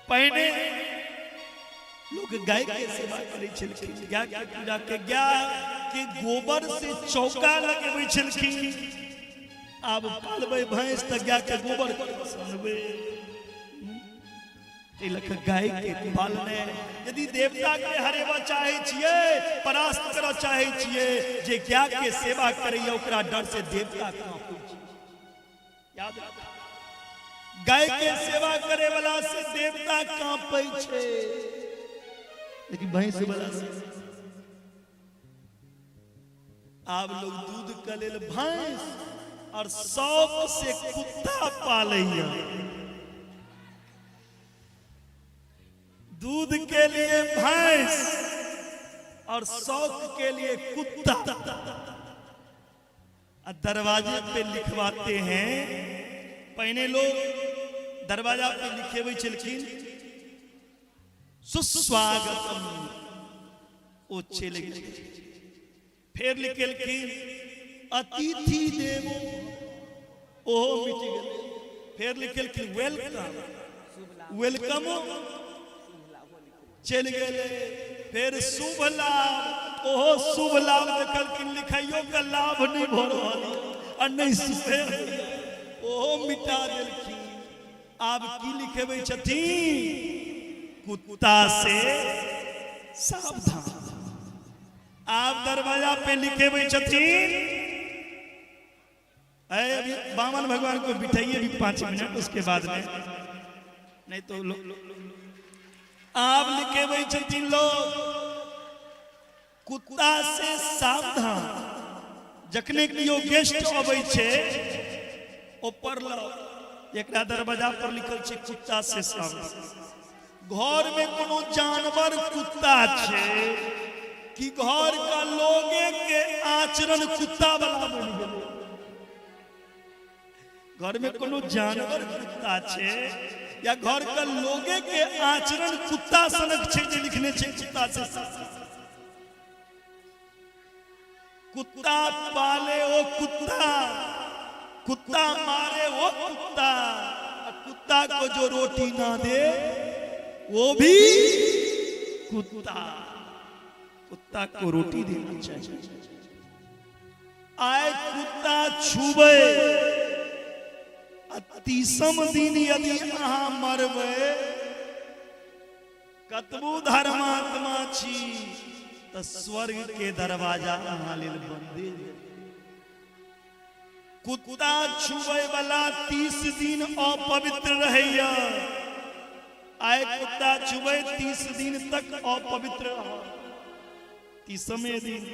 पहिने लोग गाय के सेवा करै छलखिन, गाय के पूजा के, गाय के गोबर से चौका लगबै छलखिन। आब पालबै भैंस तऽ गाय के गोबर सनबै। एहि लऽ कऽ गाय के पालने, यदि देवता के हरेबा चाहै छियै, परास्त करऽ चाहै छियै, जे गाय के सेवा करैया ओकरा डर से देवता कांपै छै। याद राखू, गाय के सेवा करे वाला से देवता कांपै छै, लेकिन भैंस वाला से। आब लोग दूध के लेल भैंस और शौक से कुत्ता पालैया। दूध के लिए भैंस और शौक के लिए कुत्ता, आ दरवाजे पे लिखवाते हैं। पहिने लोग दरवाजा पे लिखेबै छलखिन सुस्वागतम, ओ चलि गेल। फेर लिखेलखिन अतिथि देवो, ओहो मिट गेल। फेर लिखेलखिन welcome, वेलकमो चलि गेलै। फेर शुभ लाभ, ओहो शुभ लाभ देखलखिन लिखाइयो के लाभ नहि भऽ रहल आ नहि शुभे, ओहो मिटा देलखिन। आब की लिखेबै छथिन? कुत्ता से सावधान। आब दरवाजा पे लिखेबै छथिन। अरे, अभी बामन भगवान को बिठाइए भी 5 मिनट, उसके बाद में नहीं तो लो। आब लिखेबै छथिन लोग कुत्ता से सावधान। जखने केओ गेस्ट अबै छै, ओ पढ़लक, एकरा दरवाजा पर लिखल छै कुत्ता से सावधान। घर में कोनो जानवर कुत्ता छै कि घर का लोगे के आचरण कुत्ता वाला बनि गेलै? घर में कोनो जानवर कुत्ता छै या घर के लोगे के आचरण कुत्ता सनक छै जे लिखने छै कुत्ता से सावधान? कुत्ता पाले ओ कुत्ता, कुत्ता मारे वो कुत्ता, आ कुत्ता को जो रोटी ना दे वो भी कुत्ता। कुत्ता को रोटी देना चाहिए। आए कुत्ता छुबै आ तीसम दिन यदि अहाँ मरबै, कतबो धर्मात्मा छी तऽ स्वर्ग के दरवाजा अहाँ लेल बंदे। कुत्ता छुबै वाला 30 दिन अपवित्र रहैया। आए कुत्ता छुबै, 30 दिन तक अपवित्र रह, तीसमे दिन।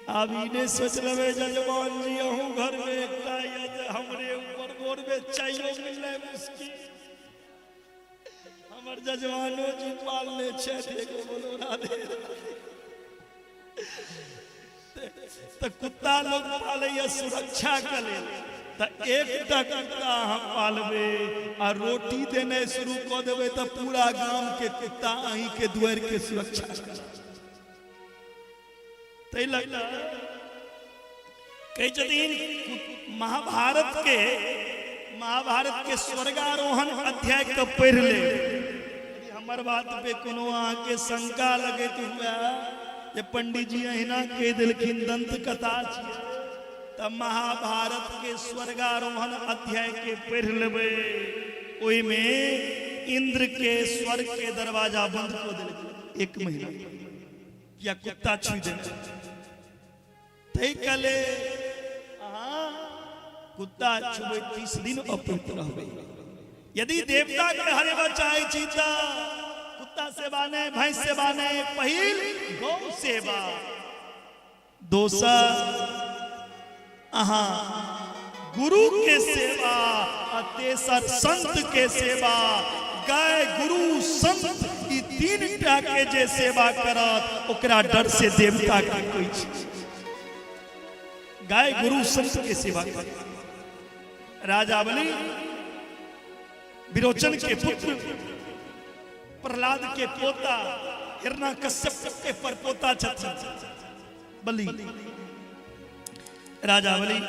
आब ई नहि सोच लेबै, जजमान जी, अहूँ घर में एकटा यऽ जे हमरे ऊपर भोर में चाइयो मिलनाइ मुश्किल। हमर जजमानो जी पालने छथि एगो। बोलो राधे। तऽ कुत्ता लोग पालैया सुरक्षा के लेल। तऽ एकटा कुत्ता अहाँ पालबै आ रोटी देनाइ शुरू कऽ देबै, तऽ पूरा गाम के कुत्ता अहीं के दुआरि के सुरक्षा करत। ताहि लऽ कऽ कहै छथिन, महाभारत के स्वर्गारोहण अध्याय के पढ़ि ले। यदि हमर बात पे कोनो अहाँके शंका लगैत हुए जे पंडित जी अहिना कहि देलखिन, दंत कथा छियै, तऽ महाभारत के स्वर्गारोहण अध्याय के पढ़ि लेबै। ओहिमे इंद्र के स्वर्ग के दरवाजा बंद कऽ देलखिन एक महीना, किया कुत्ता छुइ देने। ताहि लेल अहाँ कुत्ता छुबै, 30 दिन अपवित्र रहबै। यदि देवता के हरेबा चाहै छी तऽ कुत्ता सेवा नहि, भैंस सेवा नहि, पहिल गौ सेवा, दोसर अहाँ गुरु के सेवा आ तेसर संत के सेवा। गाय, गुरु, संत, ई तीन टा के जे सेवा करत ओकरा डर से देवता के कोई छै। गाय गुरु संत के सेवा कर। राजा बलि विरोचन के पुत्र, प्रहलाद के पोता, हिरण्यकश्यप के परपोता छथिन बलि। राजा बलि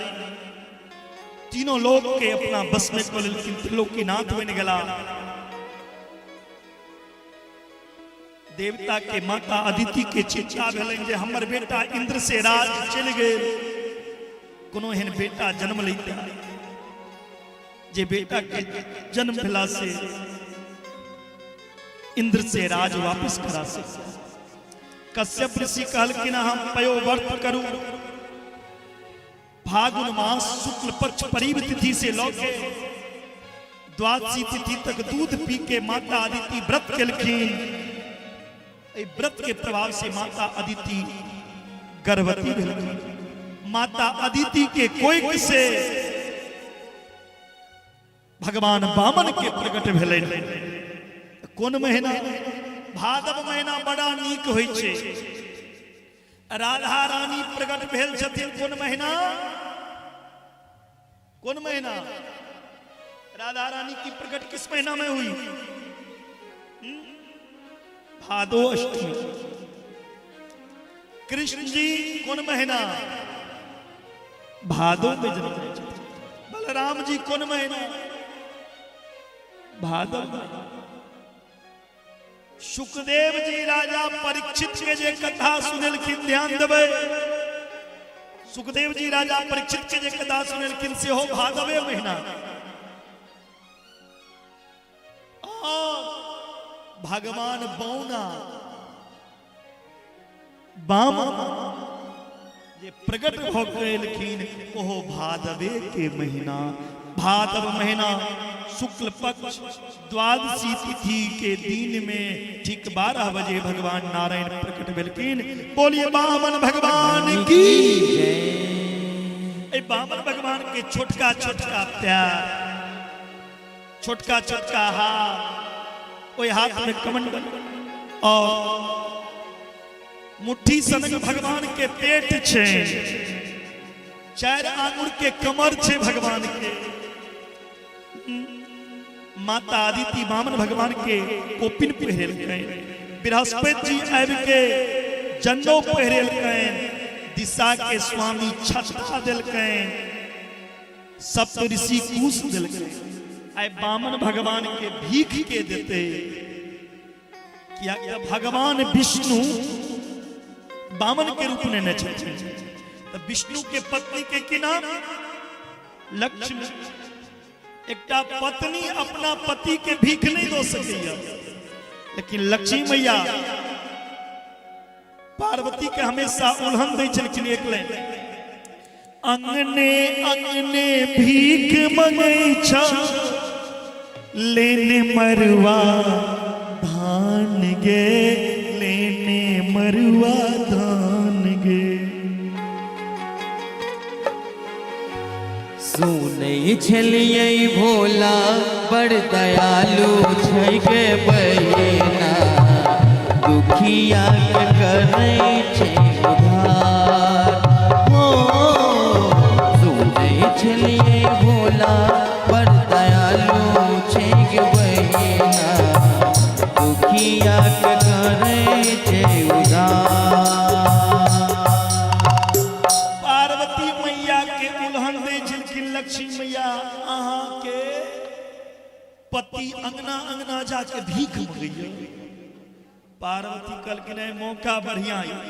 तीनों लोक के अपना बस में कऽ लेलखिन, त्रिलोकीनाथ बनि गेला। देवता के माता अदिति के चिंता भेलनि जे हमर बेटा इंद्र से राज चलि गेल, कोनो एहन बेटा जन्म लैता जे बेटा के जन्म भेला से इंद्र से राज वापस करा सके। कश्यप ऋषि कहलखिन हम पयोव्रत करू, फागुन मास शुक्ल पक्ष परीब तिथि से लऽ के द्वादशी तिथि तक दूध पी के माता अदिति व्रत केलखिन। एहि व्रत के प्रभाव से माता अदिति गर्भवती भेलखिन। माता अदिति के कोइक से भगवान वामन के प्रकट भेलनि। कोन महीना? भादव महीना बड़ा नीक होइ छै। राधा रानी प्रकट भेल छथिन कोन महीना? कोन महीना राधा रानी की प्रकट किस महीना में हुई? भादो अष्टमी। कृष्ण जी कोन महीना? भादो में जन्म लै छथिन। बलराम जी कोन महीना? भादो में। सुखदेव जी राजा परीक्षित के जे कथा सुनेलखिन, ध्यान देबै, सुखदेव जी राजा परीक्षित के जे कथा सुनेलखिन सेहो भादवे महीना। भगवान बौना बामन जे प्रकट भऽ गेलखिन ओहो भादवे के महीना, भादव महीना शुक्ल पक्ष द्वादशी तिथि के दिन में ठीक 12 बजे भगवान नारायण प्रकट भेलखिन। बोलिए बामन भगवान की जय। बामन भगवान के छोटका छोटका प्यार, छोटका छोटका हाथ, ओहि हाथ में कमंडल और मुट्ठी सनक भगवान के पेट छै, 4 आंगुर के कमर छै भगवान के। माता अदिति वामन भगवान के कोपिन पहिरेलकै, बृहस्पति जी आबि के जन्नो पहिरेलकै, दिशा के स्वामी छत्ता देलकै, सप्त ऋषि कुश देलकै। आइ वामन भगवान के भीख के देते? किया भगवान विष्णु वामन के रूप नेने छथिन, तऽ विष्णु के पत्नी के की नाम? लक्ष्मी। एकटा पत्नी अपना पति के भीख नहीं दऽ सकैया, लेकिन लक्ष्मी मैया पार्वती के हमेशा उल्हन दै छलखिन एक लाइन, अंगने अंगने भीख मंगै छ लेने मरुआ धान गे, लेने मरुआ धान गे। सुनै छलियै भोला बड़ दयालु छै गे बहिना, दुखिया के करै छै उधार। हो सुनै छलियै भोला बड़ दयालु छै गे बहिना, दुखिया के करै छै उधार। पार्वती मैया के उल्हन दै छलखिन लक्ष्मी मैया, अहाँ के पति अंगना अंगना जाके भीख मंगैया। पार्वती कहलखिन आइ मौका बढ़िया यऽ,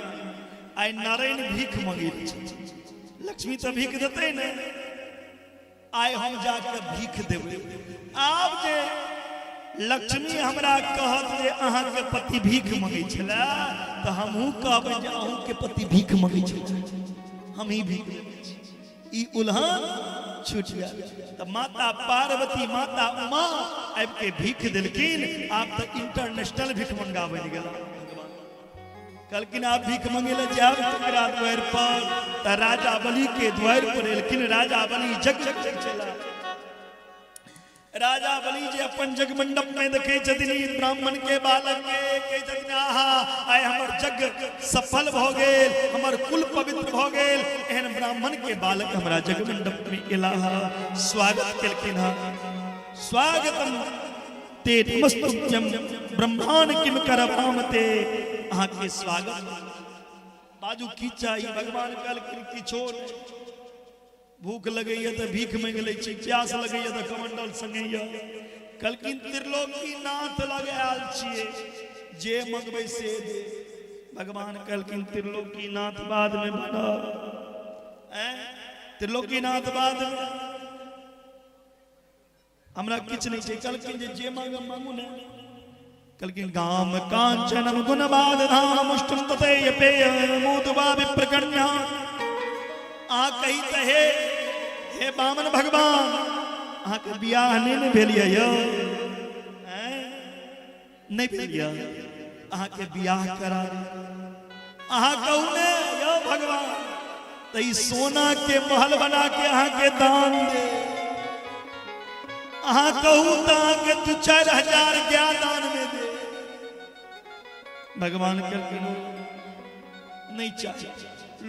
आइ नारायण भीख मंगै छै, लक्ष्मी तऽ भीख देतै ने, आइ हम जाके भीख देबै। आब जे लक्ष्मी हमरा कहत जे अहाँके पति भीख मंगै छलै, तऽ हमहूँ कहबै जे अहूँके पति भीख मंगै छलै, हमही भीख देने छी। ई उल्हन छूटि गेल। तऽ माता पार्वती माता उमा आबि के भीख देलखिन। आब तऽ इंटरनेशनल भीख मंगा बनि गेल। कहलखिन आब भीख मंगे लए जायब ककरा द्वारि पर? तऽ राजा बलि के द्वारि पर एलखिन। राजा बलि जग जग छला। राजा बलि जे अपन जग मंडप में देखे छथिन ई ब्राह्मण के बालक के, कहै छथिन आहा, आइ हमर जग सफल भऽ गेल, हमर कुल पवित्र भऽ गेल, एहन ब्राह्मण के बालक हमरा जग मंडप में एला। स्वागत केलखिन हँ। स्वागतम ते नमस्तुभ्यम ब्रह्माण किम करवाम ते, अहाँ के स्वागत। बाजू की चाही? भगवान कहलखिन किछो नहि। भूख लगैया तऽ भीख मांगि लै छी, प्यास लगैया तऽ कमंडल संगैया। कहलखिन त्रिलोकी नाथ लग आयल छियै, जे मंगबै से दे। भगवान कहलखिन त्रिलोकी नाथ बाद में बनब, त्रिलोकी नाथ बाद में, हमरा किछु नहि छै। कहलखिन जे जे मांगब मांगू ने। कहलखिन गाम कांचनम गुणवाद धाम मुष्टम ततेय पेय मोदुबा विप्रकन्या। अहाँ कही तऽ हे हे बामन भगवान, अहाँके बियाह नहि ने भेल यऽ यौ? नहि भेल यऽ, अहाँके बियाह करा दे। अहाँ कहू ने यौ भगवान, तऽ ई सोना के महल बना के अहाँके दान दे। अहाँ कहू तऽ अहाँके 2-4 हजार गाय दान में दे। भगवान कहलखिन नहीं चाही,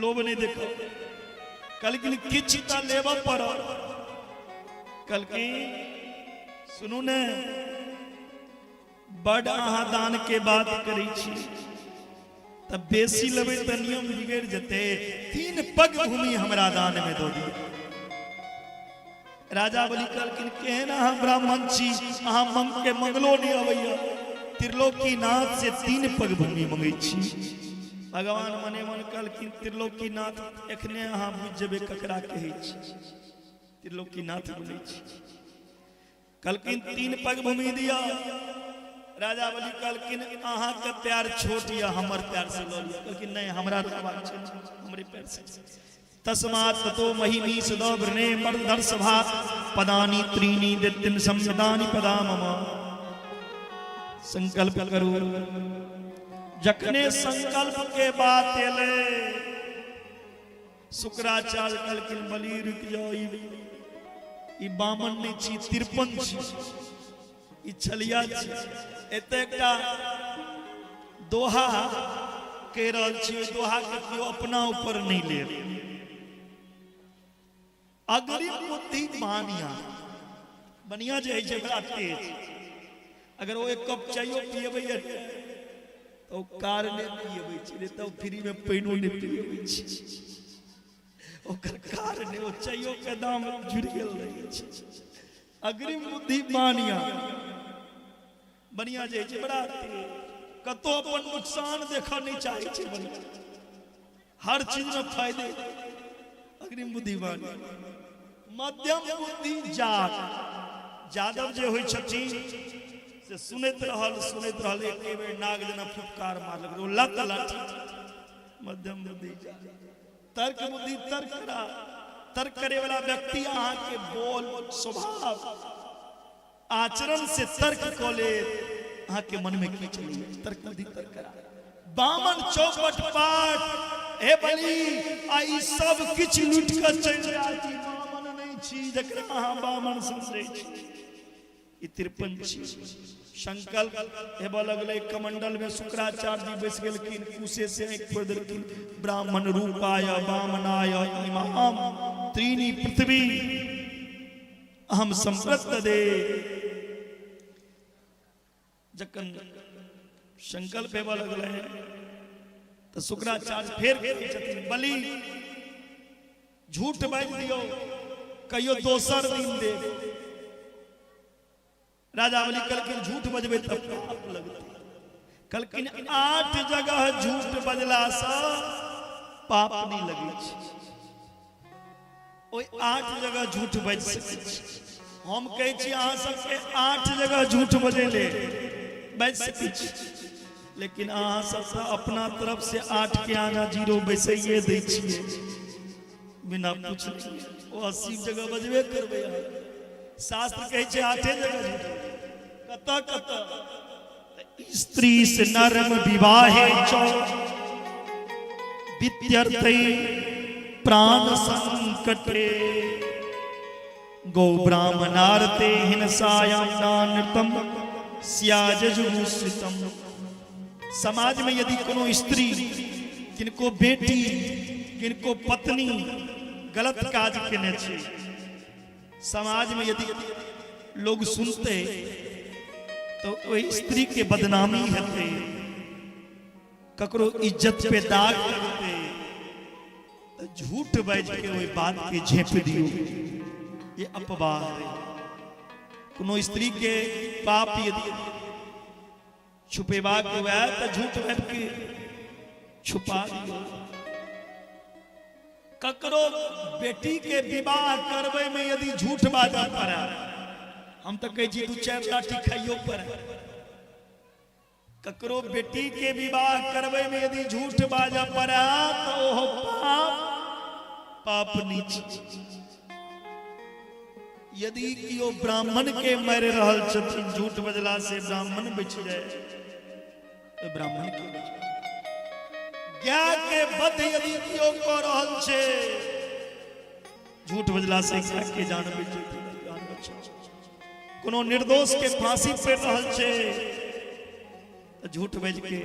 लोभ नहीं देखो। कहलखिन किछु तऽ लेबऽ पड़त। कहलखिन सुनू ने, बड अहाँ दान के बात करै छी, तऽ बेसी लेबै तऽ नियम बिगड़ि जेतै। 3 पग भूमि हमरा दान में दऽ दिअ। राजा बलि कहलखिन केहन अहाँ ब्राह्मण छी, अहाँ मंग के मंगलो नहीं अबैया, त्रिलोकीनाथ से 3 पग भूमि मंगै छी। भगवान मने मन कहलखिन त्रिलोकीनाथ एखने अहाँ बुझि जेबै ककरा कहै छी, त्रिलोकीनाथ बोलै छी। कहलखिन 3 पग भूमि दिया। राजा बलि कहलखिन अहाँके प्यार छोट यऽ, हमर प्यार से लऽ लिअ। कहलखिन नहि, हमरा रहबाक छै हमरे प्यार से। तस्मात् ततो महिमी सदा वृणे मर्दर्शभात पदानि त्रीणि दित्तिम संविदानि पदा मम। संकल्प करू। जखने संकल्प के बात एलै, शुक्राचार्य कहलखिन बलि रुकि जाओ, ई बामन नहि छी, तिरपन छी, ई छलिया छी। एतऽ एकटा दोहा कहि रहल छी, ओहि दोहा के केओ अपना ऊपर नहि लेब। अग्रिम बुद्धि बानिया, बनिया जे होइ छै बड़ा तेज, अगर ओ एक कप चायो पियबै तऽ ओ कार नहि पियबै छै, नहि तऽ ओ फ्रीमे पानिओ नहि पियबै छै। ओकर कार नहि, ओ चायो के दाम जुड़ि गेल रहै छै। अग्रिम बुद्धि बानिया, बनिया जे होइ छै बड़ा तेज, कतहु अपन नुकसान देखऽ नहि चाहै छै बनिया, हर चीज में फायदे। अग्रिम बुद्धिमान। मध्यम बुद्धि जात, जादव जे होइ छथिन से सुनैत रहल सुनैत रहल, एक बेर नाग जेना फुफकार मारलक, ओ लत लाठी। मध्यम बुद्धि जात। तर्क बुद्धि तर्क करा, तर्क करे वाला व्यक्ति अहाँके बोल स्वभाव आचरण से तर्क कऽ लेत अहाँके मन में की चलैए। तर्क बुद्धि तर्क करा। बामन चौपट पाट, हे बलि आ ई सब किछु लूटि कऽ चलि जायत। ई बामन नहि छी जकरा अहाँ बामन समझै छी, ई 53 छी। संकल्प हेबऽ लगलै। कमंडल में शुक्राचार्य जी बैस गेलखिन, कुशे से आँखि फोड़ि देलखिन। ब्राह्मण रूपाय वामनाय इमाम त्रीणी पृथ्वी हम संप्रत दे। जखन संकल्प हेबऽ लगलै तऽ शुक्राचार्य फेर कहै छथिन बलि झूठ बाजि दियौ, कहियो दोसर दिन देब। राजा बलि कहलखिन झूठ बजबै तऽ पाप लगतै। कहलखिन 8 जगह झूठ बजलासँ पाप नहि लगै छै, ओहि 8 जगह झूठ बाजि सकै छी। हम कहै छी अहाँ सबके 8 जगह झूठ बजै ले बाजि सकै छी, लेकिन अहाँ सब तऽ अपना तरफ से 8 के आगाँ 0 बैसैये दै छियै बिना पूछने। ओ 80 जगह बजबे करबै अहाँ। शास्त्र कहै छै 8 जगह झूठ। कतऽ कतऽ? स्त्री से नर्म विवाहे चौ विद्यर्थे प्राण संकटे। गौ ब्राह्मणार्थे हिंसायाम नानृतम स्याजजुगुषितम। समाज में यदि कोनो स्त्री, किनको बेटी, किनको पत्नी गलत काज केने छै, समाज में यदि लोग सुनते तो ओहि स्त्री के बदनामी हेतै, ककरो इज्जत पे दाग लगतै, तऽ झूठ बाजि के ओहि बात के झेप दियौ, ये अपवाह है। कोनो स्त्री के पाप यदि छुपेबाक हुए तऽ झूठ बाजि के छुपा दियौ। ककरो बेटी के विवाह करबै में यदि झूठ बाजऽ पड़े, हम तऽ कहै छी 2-4 लाठी खाइयो पड़े। ककरो बेटी के विवाह करबै में यदि झूठ बाजऽ पड़े तऽ ओहो पाप पाप नीच। यदि केओ ब्राह्मण के मारि रहल छथिन, झूठ बजला से ब्राह्मण बचि जाय, तऽ ब्राह्मण के बच। गाय के वध यदि केओ कऽ रहल छै, झूठ बजला से गाय के जान बचि जान बच। कोनो निर्दोष के फांसी पड़ि रहल छै तऽ झूठ बाजि के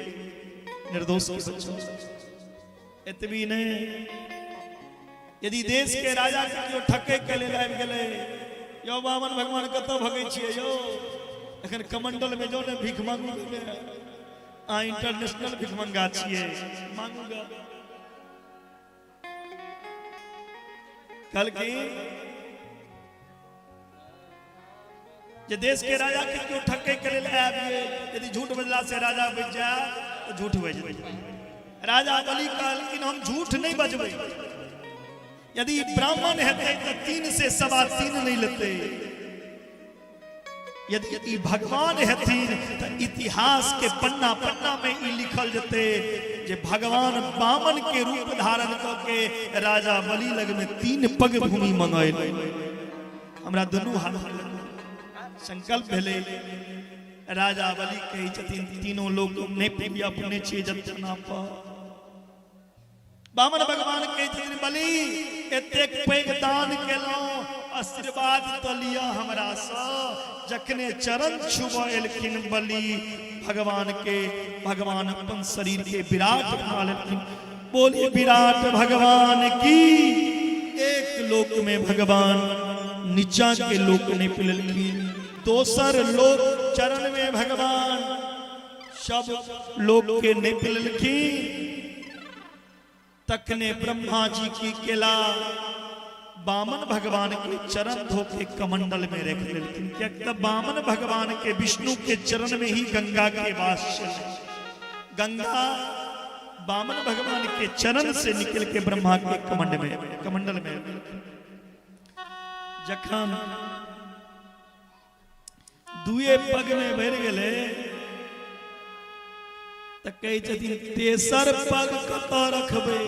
निर्दोष के बचाउ। एतबी नहि, यदि देश के राजा के केओ ठकै के लेल आबि गेलै, यौ बामन भगवान कतऽ भगै छियै यौ, एखन कमंडल में जो ने भीख मांगू गेलै, अहाँ इंटरनेशनल भिखमंगा छियै, मांगू गा। कहलखिन जे देश के राजा के केओ ठकै के लेल आबि गेल, यदि झूठ बजला से राजा बचि जाय तऽ झूठ बजि देबै। राजा बलि कहलखिन हम झूठ नहि बजबै, यदि ब्राह्मण हेतै तऽ 3 से 3.25 नहि लेतै, यदि ई भगवान हेथिन तऽ इतिहास के पन्ना पन्ना में ई लिखल जेतै जे भगवान वामन के रूप धारण कऽ के राजा बलि लग में 3 पग भूमि मंगैल। हमरा दुनू हाथ संकल्प भेलै। राजा बलि कहै छथिन तीनों लोक नहि पीबी, अपने छियै जतना पर। बामन भगवान कहै छथिन बलि एतेक पैघ दान केलहुँ, आशीर्वाद तऽ लिअ हमरासँ। जखने चरण छुबऽ एलखिन बलि भगवान के, भगवान अपन शरीर के विराट बना लेलखिन। बोलिए विराट भगवान की। एक लोक में भगवान नीचा के लोक नहीं पिलखिन, दोसर लोक चरण में भगवान सब लोक के नहीं पिलखिन। तखने ब्रह्मा जी की केला वामन भगवान के चरण धो के कमंडल में रख लेलखिन, किएक तऽ वामन भगवान के विष्णु के चरण में ही गंगा के वास छलै। गंगा वामन भगवान के चरण से निकल के ब्रह्मा के कमंडल में। जखन दुए पग में भरि गेलै तऽ कहै छथिन तेसर पग कतऽ रखबै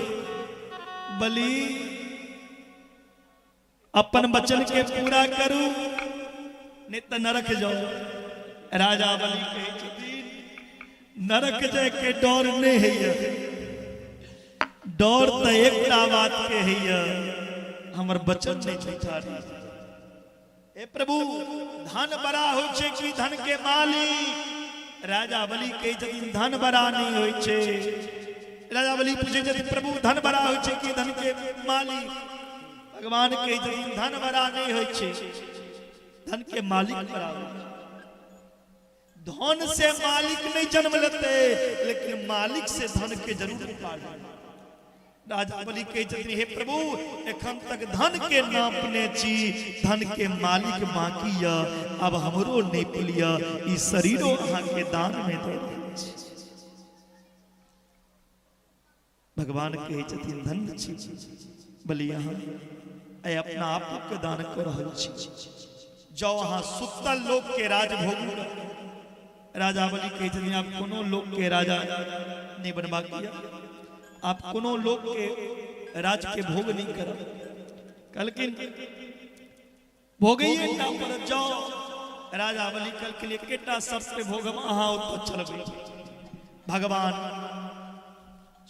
बलि, अपन वचन के पूरा करू नहीं तऽ नरक जाओ। राजा बलि कहै छथिन नरक जाय के डर नहीं है, डर तऽ एकटा बात के है, हमर वचन नहीं झूठा। हे प्रभु धन बड़ा होइ छै कि धन के मालिक? राजा बलि कहै छथिन धन बड़ा नहीं होइ छै। राजा बलि पूछै छथिन प्रभु धन बड़ा होइ छै कि धन के मालिक? भगवान कहै छथिन धन बड़ा नहीं होइ छै, धन के मालिक बड़ा होइ छै। धन से मालिक नहीं जन्म लेते, लेकिन मालिक से धन के जरूर उपार्जन। राजा बलि कहै छथिन हे प्रभु एखन तक धन के नापने छी, धन के मालिक बाकी य, अब हमरो नापि लिअ, ई शरीरो अहाँ के दान में दे रहल छी। भगवान कहै छथिन धन्य छी बलि अहाँ, आइ अपना आप के दान कऽ रहल छी, जाउ अहाँ सुतल लोक के राज भोगू। राजा बलि कहै छथिन आप कोनो लोक के राजा नहीं बनबाक यऽ, आप कोनो लोक के राज के भोग नहीं करब। कहलखिन भोगैये टा पड़त, जाओ। राजा बलि कहलखिन एकेटा शर्त पे भोगब, अहाँ ओतऽ चलबै। भगवान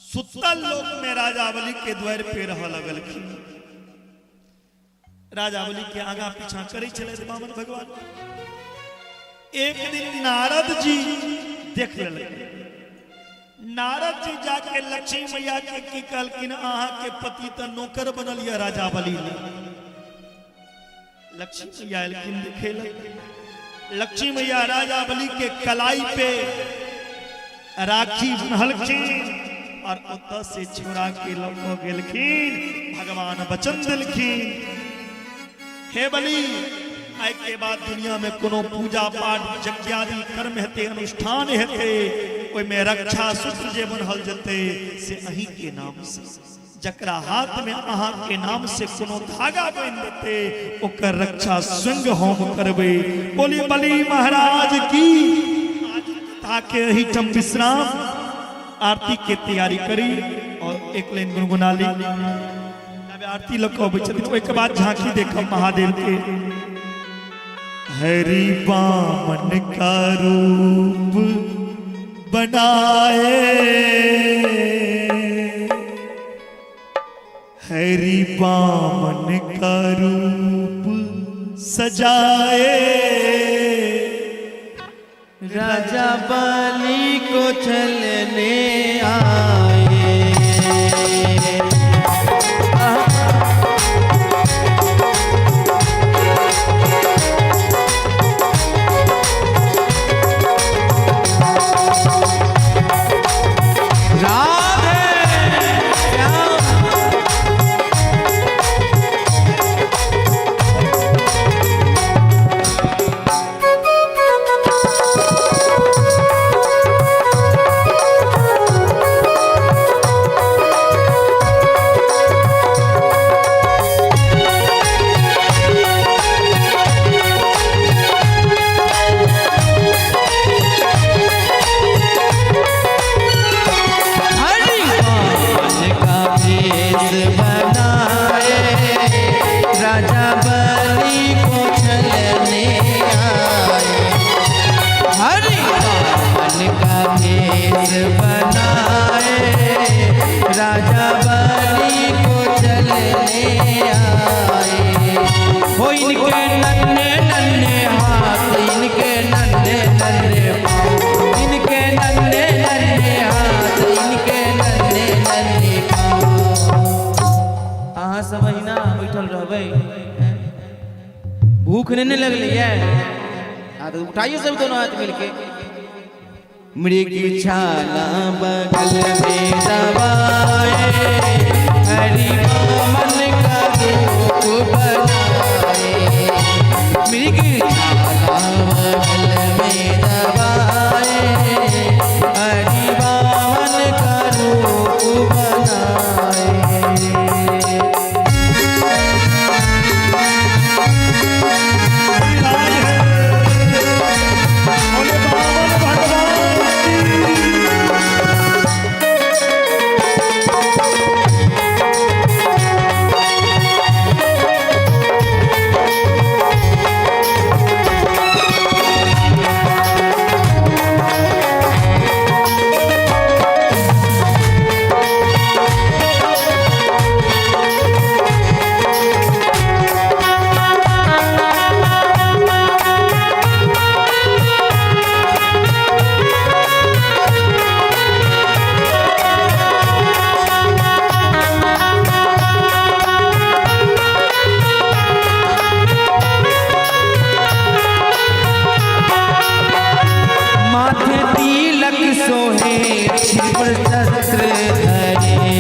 सुतल लोक में राजा बलि के द्वार पे रह लगलखिन। राजा बलि के आगा पीछा करै छलथि वामन भगवान। एक दिन नारद जी देख लेलखिन। नारद जी जाके लक्ष्मी मैया के की कहलखिन, अहाँ के पति तऽ नौकर बनल यऽ राजा बलि ले। लक्ष्मी मैया एलखिन देखे लए। लक्ष्मी मैया राजा बलि के कलाई पे राखी बन्हलखिन और ओतऽ से छोड़ा के लऽ कऽ गेलखिन। भगवान वचन देलखिन, हे बलि, आइ के बाद दुनिया में कोनो पूजा पाठ यज्ञादि कर्म हेतै, अनुष्ठान हेतै, ओहिमे रक्षा सूत्र जे बन्हल जेतै से अहीं के नाम से, जकरा हाथ में अहाँ के नाम से कोनो धागा बान्हि देतै ओकर रक्षा स्वयं हम करबै। बोली बलि महाराज की। कथा के एहिठाम विश्राम, आरती के तैयारी करी और एक लाइन गुनगुना ली। आरती लऽ कऽ अबै छथिन, ओहिके बाद झांकी देखब महादेव के। हरि वामन का रूप बनाए, हरि वामन का रूप सजाए, राजा बलि को चलने आए। राधे श्याम। हरि वामन का भेष बनाए, राजा बलि को छलने आए। हरि वामन का भेष बनाए, राजा बलि को छलने आए। हो इनके नन्हे नन्हे हाथ, इनके नन्हे नन्हे पाँव, इनके नन्हे नन्हे हाथ, इनके नन्हे नन्हे पाँव। अहाँ सब अहिना बैठल रहबै, भूख नहीं ने लगलै ये? हाँ तो उठाइए सब दोनों हाथ मिलके। मृग छाला बगल में दबाए, हरि वामन का रूप बनाए। मृग छाला बगल में दबाए, हरि वामन का रूप बनाए। बोले वामन भगवान की। माथे तिलक सोहे, छिपर छत्र धरे,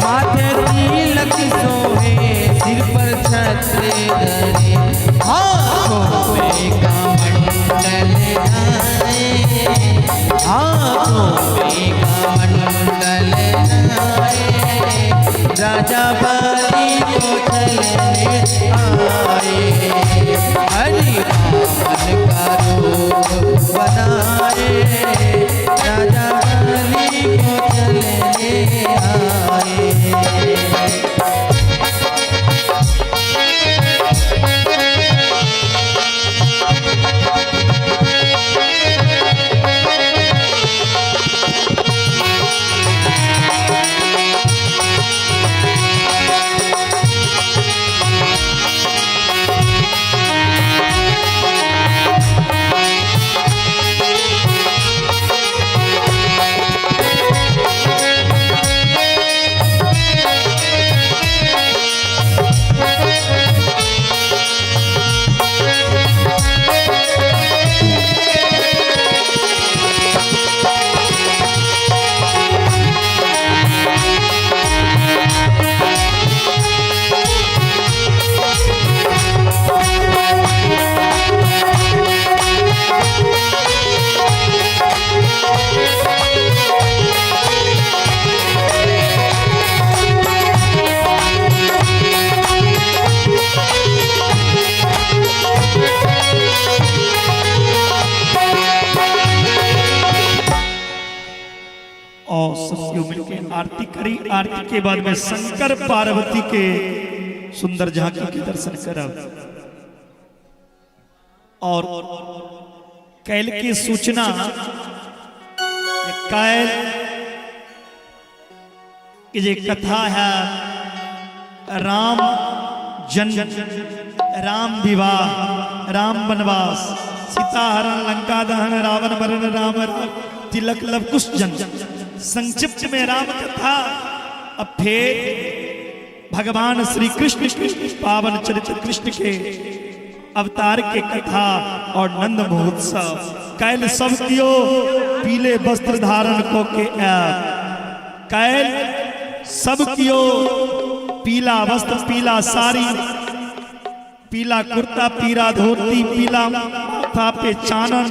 माथे तिलक सोहे, सिर पर छत्र धरे, हाथों में कमंडल धारे, हाथों में कमंडल धारे, राजा बलि को चलने आए। हरि वामन का रूप बनाए, राजा बलि को चलने आए। Thank और सब केओ मिलके आरती करी। आरती के बाद में शंकर पार्वती के सुंदर झांकी के दर्शन करब। और कैल की सूचना, कैल की जे कथा है राम जन्म, राम विवाह, राम वनवास, सीता हरण, लंका दहन, रावण मरण, राम तिलक, लव कुश जन्म, संक्षिप्त में राम कथा। अब फिर भगवान श्री कृष्ण पावन चरित्र कृष्ण के अवतार के कथा और नंद महोत्सव। कैल सब कियो पीले वस्त्र धारण को के आयब। कैल सब कियो पीला वस्त्र, पीला साड़ी, पीला कुर्ता, पीला धोती, पीला माथा पे चानन,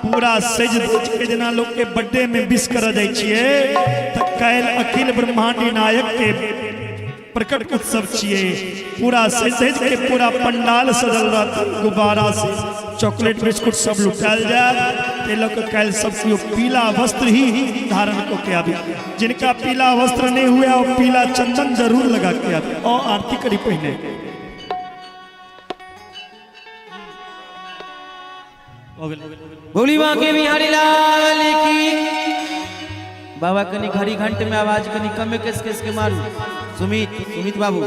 पूरा सज धज के जेना लोग के बर्थडे में विश कर जाइ छियै, त कैल अखिल ब्रह्मांडी नायक के प्रकट उत्सव छियै। पूरा सज धज के पूरा पंडाल सजल रहत, गुब्बारा से चॉकलेट बिस्कुट सब लुटायल जायत। ताहि लऽ कऽ काल्हि सब केओ पीला वस्त्र ही धारण कऽ के आबी। जिनका पीला वस्त्र नहीं हुए वो पीला चंदन जरूर लगा के आबी और आरती करी पहिने। बोली बांके बिहारी लाल की। बाबा कनी घड़ी घंटे में आवाज कनी कमे केस केस के मारू। सुमित, सुमित बाबू।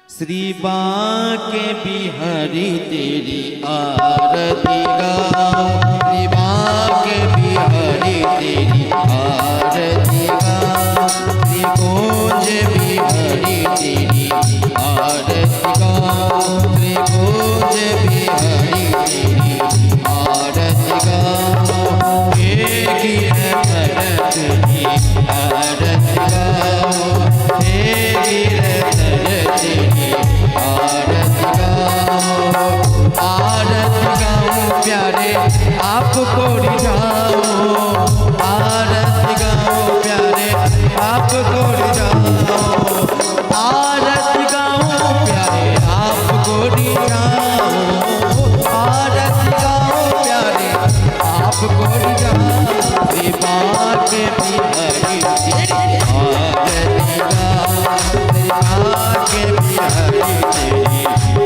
श्री बांके बिहारी तेरी आरती गाओ, श्री बांके बिहारी तेरी आरती गाओ, श्री कुंज बिहारी तेरी आरती गाओ, श्री कुंज बिहारी तेरी आरती गाओ, हे गिरधर तेरी आरती गाओ, हे गिरधर तेरी आरती गाओ, आरती गाओ प्यारे आपको रिझाओ, आरती गाओ प्यारे आपको रिझाओ, आरती गाओ प्यारे आपको रिझाओ, आरती गाओ प्यारे आपको रिझाओ, श्री बांके बिहारी तेरी आरती गाओ, श्री बांके बिहारी तेरी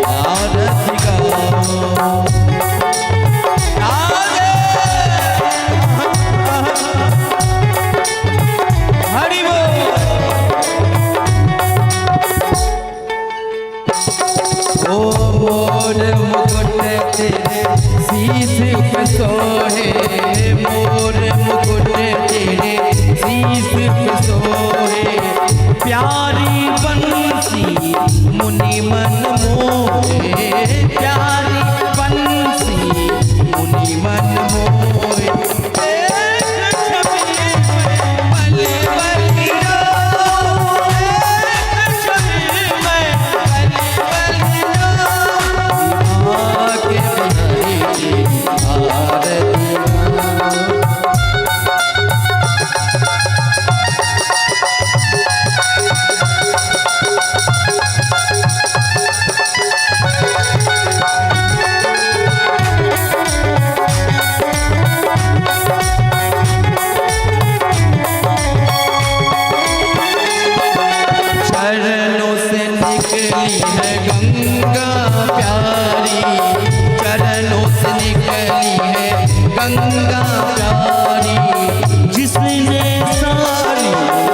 आरती गाओ। हरि बोल। ओ मोर मुकुट तेरे शीश पे सोहे, मोर मुकुट तेरे शीश पे सोहे, प्यारी बंसी मुनि मन मोहे, प्यारी बंसी मुनि मन मोहे, एक छवि में पल पल रो, एक छवि में पल पल रो, बांके बिहारी तेरी आरती गाओ। चरणों से निकली है गंगा प्यारी, चरणों से निकली है गंगा प्यारी, जिसने सारी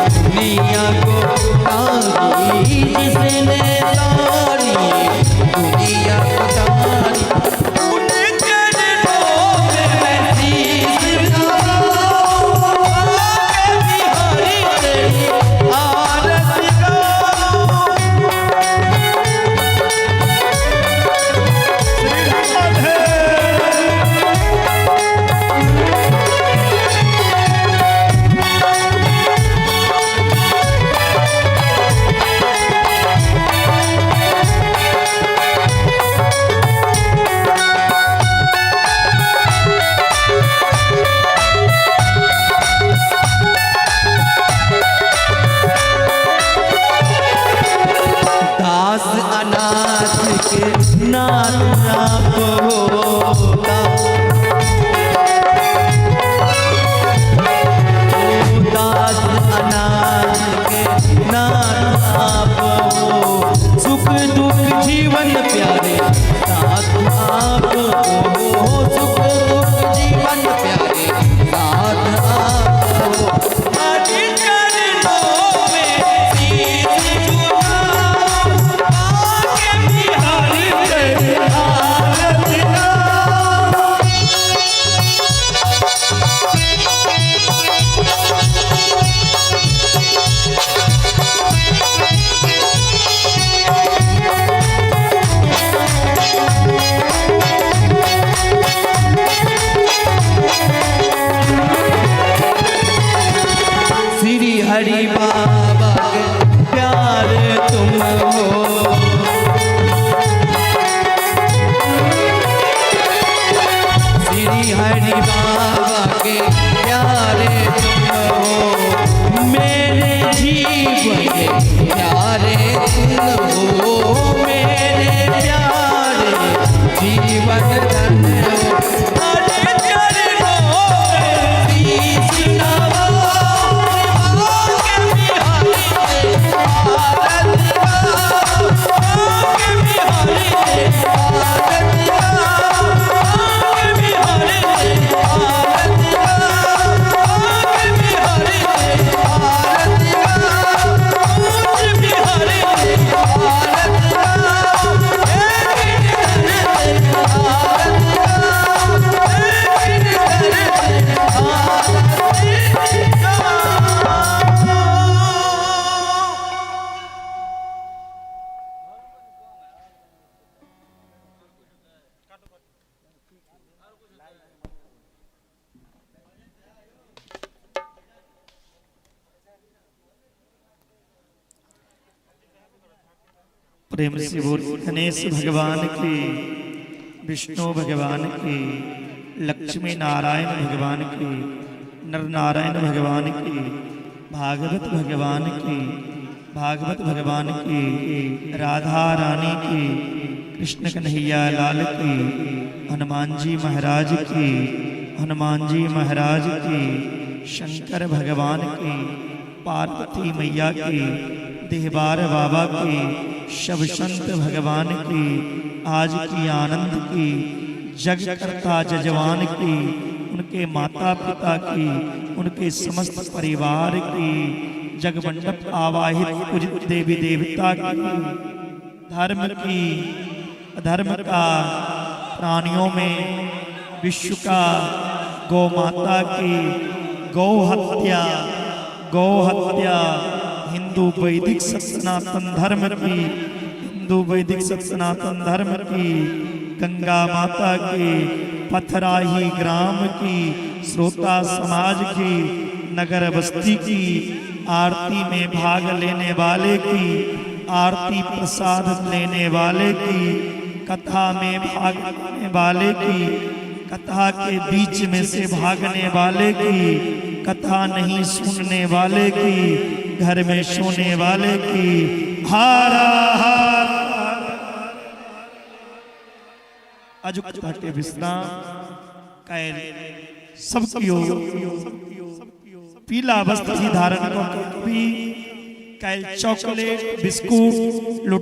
दुनिया को तारी, जिसने सारी दुनिया को तारी, उन चरणों में मैं शीश नवाऊं, बांके बिहारी तेरी आरती गाऊं। श्री राधे। हरि बाबा के प्यारे तुम हो। श्री हरि बाबा के प्यारे तुम हो, मेरे जीवन प्यारे तुम हो, मेरे प्यारे जीवन धन हो। हरे चरणों में शीश नवाओ, बांके बिहारी आरती गाओ, बांके बिहारी आरती गाओ, बांके बिहारी आरती गाओ, बांके बिहारी आरती गाओ, कुंज बिहारी आरती गाओ, हे गिरधर आरती गाओ, हे गिरधर आरती गाओ। प्रेम से बोल गणेश भगवान की, विष्णु भगवान की, लक्ष्मी नारायण भगवान की, नर नारायण भगवान की, भागवत भगवान की, भागवत भगवान की, राधा रानी की, कृष्ण कन्हैया लाल की, हनुमान जी महाराज की, हनुमान जी महाराज की, शंकर भगवान की, पार्वती मैया की, देहबार बाबा की, शब संत भगवान की, आज की आनंद की, जगकर्ता जजवान की, उनके माता पिता की, उनके समस्त परिवार की, जगमंडप आवाहित पूजित देवी देवता की, धर्म की, अधर्म का, प्राणियों में विश्व का, गौ माता की, गौ हत्या, गौ हत्या, हिंदू वैदिक सनातन धर्म की, हिंदू वैदिक सनातन धर्म की, गंगा माता की, पथराही ग्राम की, श्रोता समाज की, नगर बस्ती की, आरती में भाग लेने वाले की, आरती प्रसाद लेने वाले की, कथा में भाग लेने वाले की, कथा के बीच में से भागने वाले की, कथा नहीं सुनने वाले की, घर में सोने वाले की, हारा हार अजुक के विश्राम कैल सबकी पीला वस्त्र ही धारण कर भी कैल चॉकलेट बिस्कुट लुट।